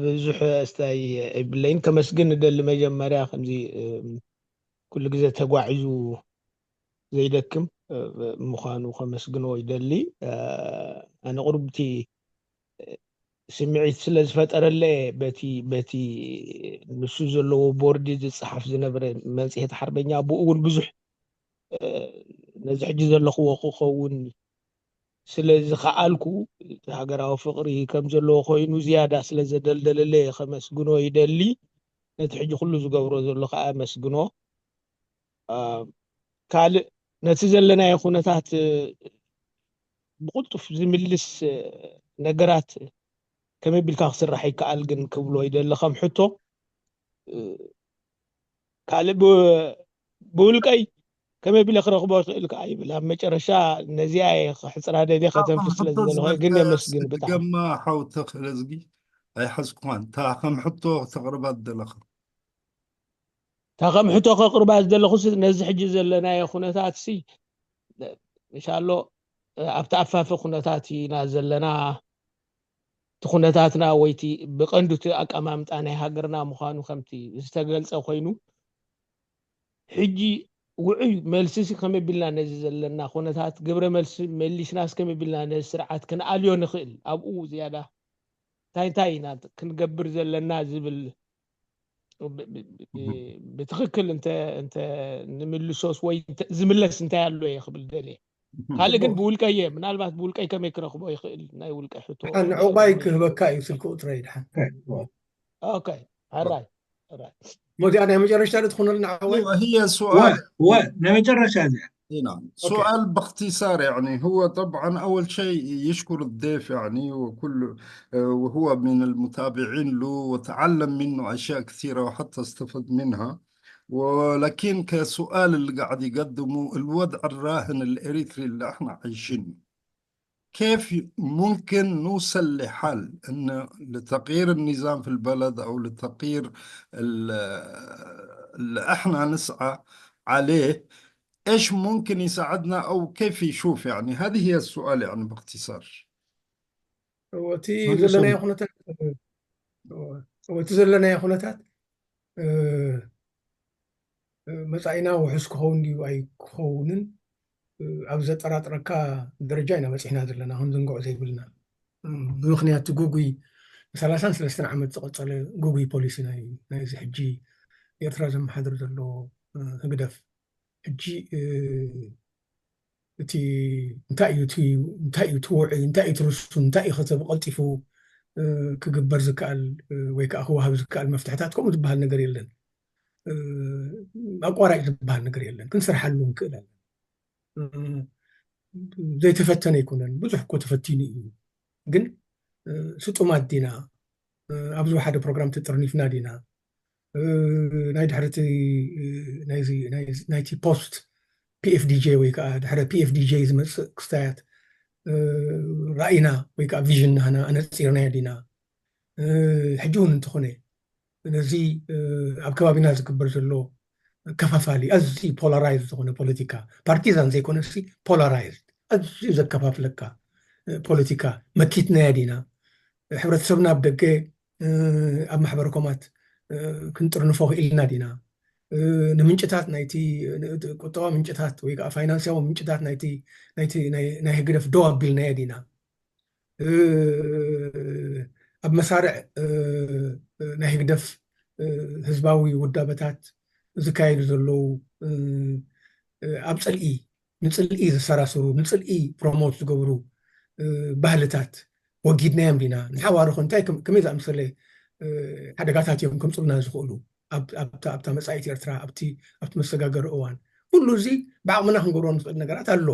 ብዙሕ ስታይ የብለይን። ከመስግን እደሊ መጀመርያ ከምዚ ኩሉ ግዜ ተጓዒዙ ዘይደክም ምዃኑ ከመስግኖ ይደሊ። ኣነ ቁሩብቲ ስምዒት ስለ ዝፈጠረለ በቲ በቲ ንሱ ዘለዎ ቦርዲ ዝጸሓፍ ዝነበረ መጽሔት ሓርበኛ ብኡ እውን ብዙሕ ነዚ ሕጂ ዘለኽዎ ክኸውን ስለ ዝኸኣልኩ፣ እቲ ሃገራዊ ፍቕሪ ከም ዘለዎ ኮይኑ ዝያዳ ስለ ዘደልደለለይ ከመስግኖ ይደሊ። ነቲ ሕጂ ኩሉ ዝገብሮ ዘሎ ከኣ ኣመስግኖ። ካልእ ነቲ ዘለናዮ ኩነታት ብቕልጡፍ ዝምልስ ነገራት ከመይ ቢልካ ክስራሕ ይከኣል ግን ክብሎ ይደሊ ከም ሕቶ። ካልእ ብውልቀይ ከመይ ቢለ ክረኽቦ ይኽእል ከኣ ይብል። ኣብ መጨረሻ ነዚኣ እየ ክሕፅራ ደልየ ከተንፍስ ስለ ዝደለኹ ግን የመስግን ብጣዕሚ። ገማ ሓው ተኽለዝጊ ኣይሓዝኩኻን። እታ ከም ሕቶ ክተቕርባ ዝደለኻ እታ ከም ሕቶ ከቕርባ ዝደለኹ ነዚ ሕጂ ዘለናዮ ኩነታት ሲ ምሻሎ ኣብቲ ኣፋፊ ኩነታት ኢና ዘለና። እቲ ኩነታትና ወይቲ ብቐንዱ እቲ ኣቀማምጣ ናይ ሃገርና ምዃኑ ከምቲ ዝተገልጸ ኮይኑ ሕጂ ውዑይ መልሲ ሲ ከመይ ቢልና ነዚ ዘለና ኩነታት ግብረ መልሲ መሊስናስ ከመይ ቢልና ነዚ ስርዓት ክንኣልዮ ንኽእል ኣብኡ ዝያዳ እንታይ እንታይ ኢና ክንገብር ዘለና ዝብል ብትኽክል እንተ ንምልሶስ ወይ ዝምለስ እንታይ ኣሎ እየ ክብል ደልየ። ካልእ ግን ብውልቀይ እየ ምናልባት ብውልቀይ ከመይ ክረኽቦ ይኽእል ናይ ውልቀ ሕቶ። ንዕቑባይ ክህበካ እዩ ስልኪ ቁፅረይ ድሓን። ኦኬ ሕራይ ሞዚኣ ናይ መጨረሽታ ዶ ትኾነልና ዓወይ? هي سؤال ናይ መጨረሻ እዚኣ نعم سؤال باختصار يعني هو طبعا أول شيء يشكر الضيف يعني وكل وهو من المتابعين له وتعلم منه أشياء كثيرة وحتى استفد منها ولكن كسؤال اللي قاعد يقدمه الوضع الراهن الإريتري اللي احنا عايشينه كيف ممكن نوصل لحل إن لتغيير النظام في البلد أو لتغيير اللي إحنا نسعى عليه إيش ممكن يساعدنا أو كيف يشوف يعني هذه هي السؤال يعني باختصار እቲ ዘለናዮ ኩነታት እቲ ዘለናዮ ኩነታት መጻኢና ውሑስ ክኸውን ድዩ ኣይክኸውንን ኣብ ዘጠራጥረካ ደረጃ ኢና በጺሕና ዘለና ክንዝንግዖ ዘይብልና ብምኽንያት እቲ ጉጉይ ሰላሳን ሰለስተን ዓመት ዝቐጸለ ጉጉይ ፖሊሲ ናይዚ ሕጂ ኤርትራ ዘመሓድር ዘሎ ህግደፍ ሕጂ እቲ እንታይ እዩ እንታይ እዩ ትውዒ እንታይ እዩ ትርሱ እንታይ እዩ ከተብ ቀልጢፉ ክግበር ዝከኣል ወይ ከዓ ክወሃብ ዝከኣል መፍትሕታት ከምኡ ዝበሃል ነገር የለን ኣቋራጭ ዝበሃል ነገር የለን ክንሰርሓሉ ንክእል ኣለን ዘይተፈተነ ኣይኮነን ብዙሕ እኮ ተፈቲኑ እዩ ግን ስጡማት ዲና ኣብዚ ሓደ ፕሮግራም ተጠርኒፍና ዲና ናይ ድሕርቲ ናይቲ ፖስት ፒኤፍዲጄ ወይ ከዓ ድሕረ ፒኤፍዲጄ ዝመፅእ ክስታያት ራእይና ወይ ከዓ ቪዥን ናህና ኣነፂርናዮ ዲና ሕጂ እውን እንተኾነ ነዚ ኣብ ከባቢና ዝግበር ዘሎ ከፋፋሊ ኣዝዩ ፖላራይዝ ዝኾነ ፖለቲካ ፓርቲዛን ዘይኮነ ፖላራይዝ ኣዝዩ ዘከፋፍለካ ፖለቲካ መኪትናዮ ዲና ሕብረተሰብና ኣብ ደገ ኣብ ማሕበረ ኮማት ክንጥርንፎ ክኢልና ዲና ንምንጭታት ናይቲ ቁጠባ ምንጭታት ወይ ከዓ ፋይናንስያዊ ምንጭታት ናይቲ ናይ ህግደፍ ደው ኣቢልናዮ ዲና ኣብ መሳርዕ ናይ ህግደፍ ህዝባዊ ውዳበታት ዝካየዱ ዘለዉ ኣብ ፅልኢ ንፅልኢ ዝሰራስሩ ንፅልኢ ፕሮሞት ዝገብሩ ባህልታት ወጊድናዮም ዲና ንሓዋሩ እንታይ ከመይ ዝኣመሰለ ሓደጋታት እዮም ከምፅሉና ዝኽእሉ ኣብታ መፃኢት ኤርትራ ኣብቲ መሰጋገሪ እዋን ኩሉ እዚ ብዓቕምና ክንገብሮ ንኽእል ነገራት ኣሎ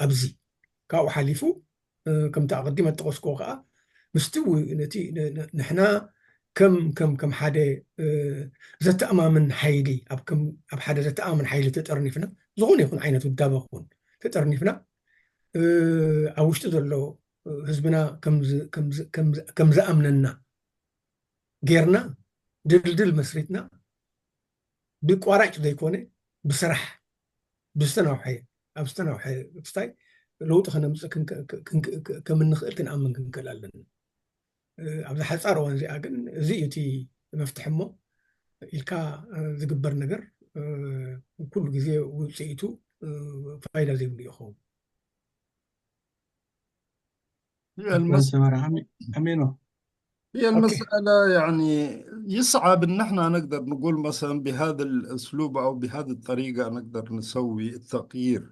ኣብዚ ካብኡ ሓሊፉ ከምቲ ኣቐዲመ ጠቐስክዎ ከዓ ምስቲ ነቲ ንሕና ከም ከም ከም ሓደ ዘተኣማምን ሓይሊ ኣብ ሓደ ዘተኣማምን ሓይሊ ተጠርኒፍና ዝኾነ ይኹን ዓይነት ውዳበ ክኹን ተጠርኒፍና ኣብ ውሽጢ ዘሎ ህዝብና ከም ዝኣምነና ጌርና ድልድል መስሪትና ብቋራጭ ዘይኮነ ብስራሕ ብዝተናውሐ ኣብ ዝተናውሐ ክስታይ ለውጢ ከነምፅእ ከም እንኽእል ክንኣምን ክንክእል ኣለና ኣብዚ ሓፃር እዋን እዚኣ ግን እዚ እዩ እቲ መፍትሒ እሞ ኢልካ ዝግበር ነገር ኩሉ ግዜ ውፅኢቱ ፋይዳ ዘይብሉ ይኸውን። هي المسألة أمينو هي المسألة يعني يصعب إن احنا نقدر نقول مثلا بهذا الأسلوب أو بهذه الطريقة نقدر نسوي التغيير،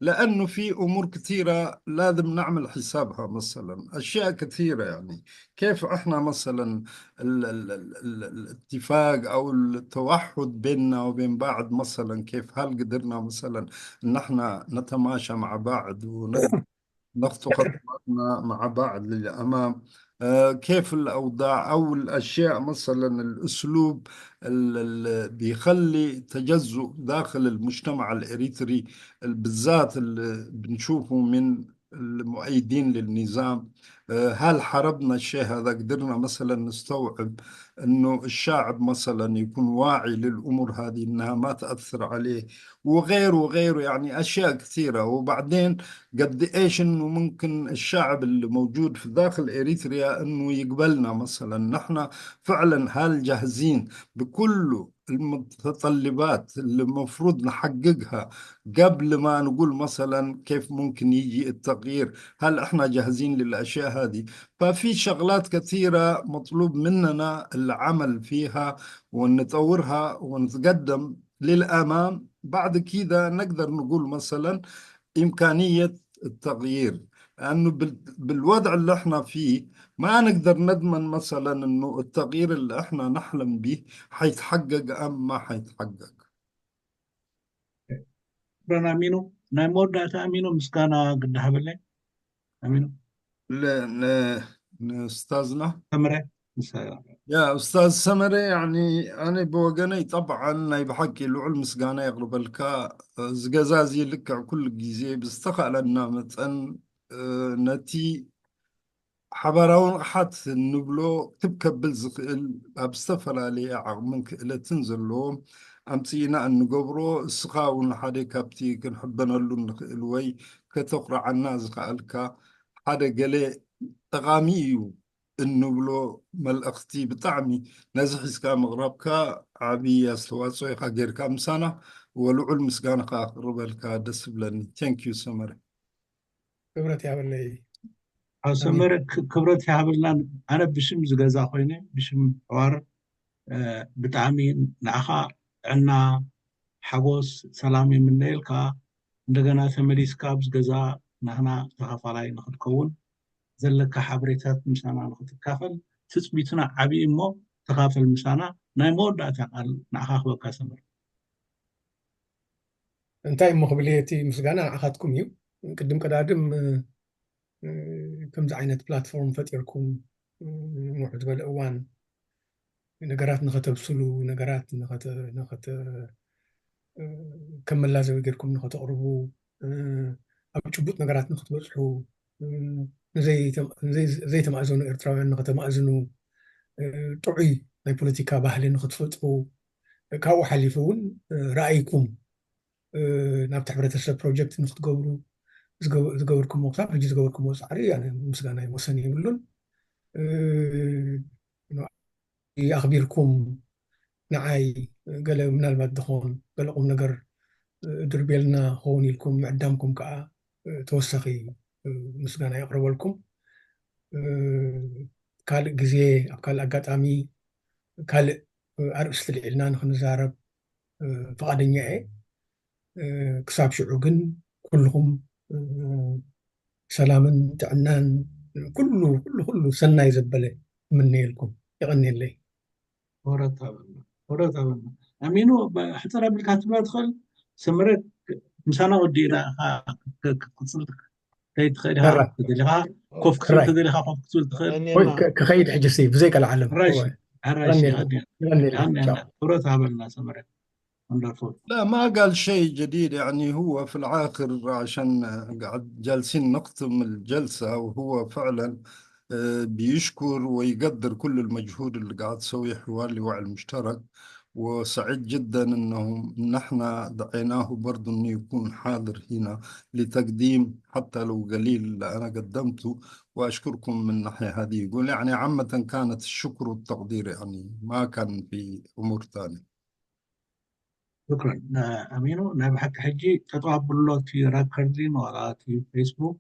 لأنه في أمور كثيرة لازم نعمل حسابها. مثلا أشياء كثيرة، يعني كيف احنا مثلا ال ال ال ال الاتفاق أو التوحد بيننا وبين بعض، مثلا كيف، هل قدرنا مثلا إن احنا نتماشى مع بعض ونخطو خطواتنا مع بعض للأمام؟ آه، كيف الأوضاع أو الأشياء، مثلا الأسلوب اللي بيخلي تجزؤ داخل المجتمع الإريتري، بالذات اللي بنشوفه من المؤيدين للنظام. آه، هل حربنا الشيء هذا؟ قدرنا مثلا نستوعب أنه الشعب مثلا يكون واعي للأمور هذه، أنها ما تأثر عليه، وغيره وغيره، يعني أشياء كثيرة. وبعدين قد إيش إنه ممكن الشعب اللي موجود في داخل إريتريا إنه يقبلنا مثلا، نحن فعلا هل جاهزين بكل المتطلبات اللي المفروض نحققها قبل ما نقول مثلا كيف ممكن يجي التغيير؟ هل إحنا جاهزين للأشياء هذه؟ ففي شغلات كثيرة مطلوب مننا العمل فيها ونطورها ونتقدم للأمام. بعد كده نقدر نقول مثلا إمكانية التغيير، لأنه بالوضع اللي احنا فيه ما نقدر نضمن مثلا إنه التغيير اللي احنا نحلم به حيتحقق أم ما حيتحقق. شكرا أمينو. ناي مودة أمينو مسكانا قد هبلي. أمينو ل- ل- لأستاذنا سمرة يا أستاذ سمرة، يعني أنا بوجني طبعا أنا بحكي لعل مسقانا يغلب الكا زقزازي لك كل جيزي بستخى لنا متن نتي ሓባራዊ ንቕሓት እንብሎ ክብ ከብል ዝኽእል ኣብ ዝተፈላለየ ዓቕምን ክእለትን ዘለዎም ኣምፅእና እንገብሮ፣ እስኻ እውን ሓደ ካብቲ ክንሕበነሉ እንኽእል ወይ ከተኹርዓና ዝኸኣልካ ሓደ ገለ ጠቓሚ እዩ እንብሎ መልእኽቲ ብጣዕሚ ነዚ ሒዝካ ምቕራብካ ዓብዪ ኣስተዋፅኦ ኢኻ ጌርካ ምሳና። ወልዑል ምስጋና ከዓ ክቕርበልካ ደስ ይብለኒ። Thank you ሰመረ። ክብረት ይሃበለይ። ኣብ ሰመረ ክብረት ይሃበልና። ኣነ ብሽም ዝገዛ ኮይነ ብሽም ሕዋር ብጣዕሚ ንዓኻ ጥዕና፣ ሓጎስ፣ ሰላም ይምነየልካ። እንደገና ተመሊስካ ኣብዚ ገዛ ናህና ተኻፋላይ ንክትከውን ዘለካ ሓበሬታት ምሳና ንክትካፈል ትፅቢትና ዓብዪ እሞ ተኻፈል ምሳና። ናይ መወዳእታ ቃል ንዓኻ ክበካ ሰመረ። እንታይ እሞ ክብል እየ፣ እቲ ምስጋና ንዓኻትኩም እዩ። ቅድም ቀዳድም ከምዚ ዓይነት ፕላትፎርም ፈጢርኩም ንውሕ ዝበለ እዋን ነገራት ንኸተብስሉ፣ ነገራት ከም መላዘቢ ጌርኩም ንኸተቕርቡ፣ ኣብ ጭቡጥ ነገራት ንክትበፅሑ፣ ዘይተማእዘኑ ኤርትራውያን ንኸተማእዝኑ፣ ጥዑይ ናይ ፖለቲካ ባህሊ ንክትፈጥሩ፣ ካብኡ ሓሊፉ እውን ራእይኩም ናብቲ ሕብረተሰብ ፕሮጀክት ንክትገብሩ ዝገበርኩምዎ፣ ክሳብ ሕጂ ዝገበርኩምዎ ፃዕሪ ምስጋና ወሰን የብሉን። ኣኽቢርኩም ንዓይ ገለ ምናልባት ድኾን ገለ ቁም ነገር ድርብየልና ክኸውን ኢልኩም ምዕዳምኩም ከዓ ተወሳኺ ምስጋና የቕርበልኩም። ካልእ ግዜ ኣብ ካልእ ኣጋጣሚ ካልእ ኣርእስቲ ልዒልና ንክንዛረብ ፍቓደኛ እየ። ክሳብ ሽዑ ግን ኩልኹም ሰላምን ጥዕናን ኩሉ ኩሉ ኩሉ ሰናይ ዘበለ እምነየልኩም። የቐንየለይ። ወረታበና ወረታበና ኣሚኑ ሕፅር ኣቢልካ ትብላ ትኽእል። ሰመረ ምሳና ወዲእና ክትቅፅል ከይትኽእል ኢኻ። ተደሊኻ ኮፍ ክትብል ተደሊኻ ኮፍ ክትብል ትኽእል። ክኸይድ ሕጂ ብዘይ ቀልዓለም። ሕራሽ ሕራሽ። ወረታበና ሰመረ። Wonderful. لا، ما قال شيء جديد، يعني هو في الآخر عشان قاعد جالسين نختم الجلسة، وهو فعلا آه، بيشكر ويقدر كل المجهود اللي قاعد تسويه حوار لوعي المشترك، وسعيد جدا انه نحن دعيناه برضو انه يكون حاضر هنا لتقديم حتى لو قليل اللي انا قدمته، واشكركم من الناحية هذه. يقول يعني عامة كانت الشكر والتقدير، يعني ما كان في امور ثانية. ሽክረን ኣሚኑ። ናይ ብሓቂ ሕጂ ጠጠው ኣብሎ እቲ ረከርድ ዋላ እቲ ፌስቡክ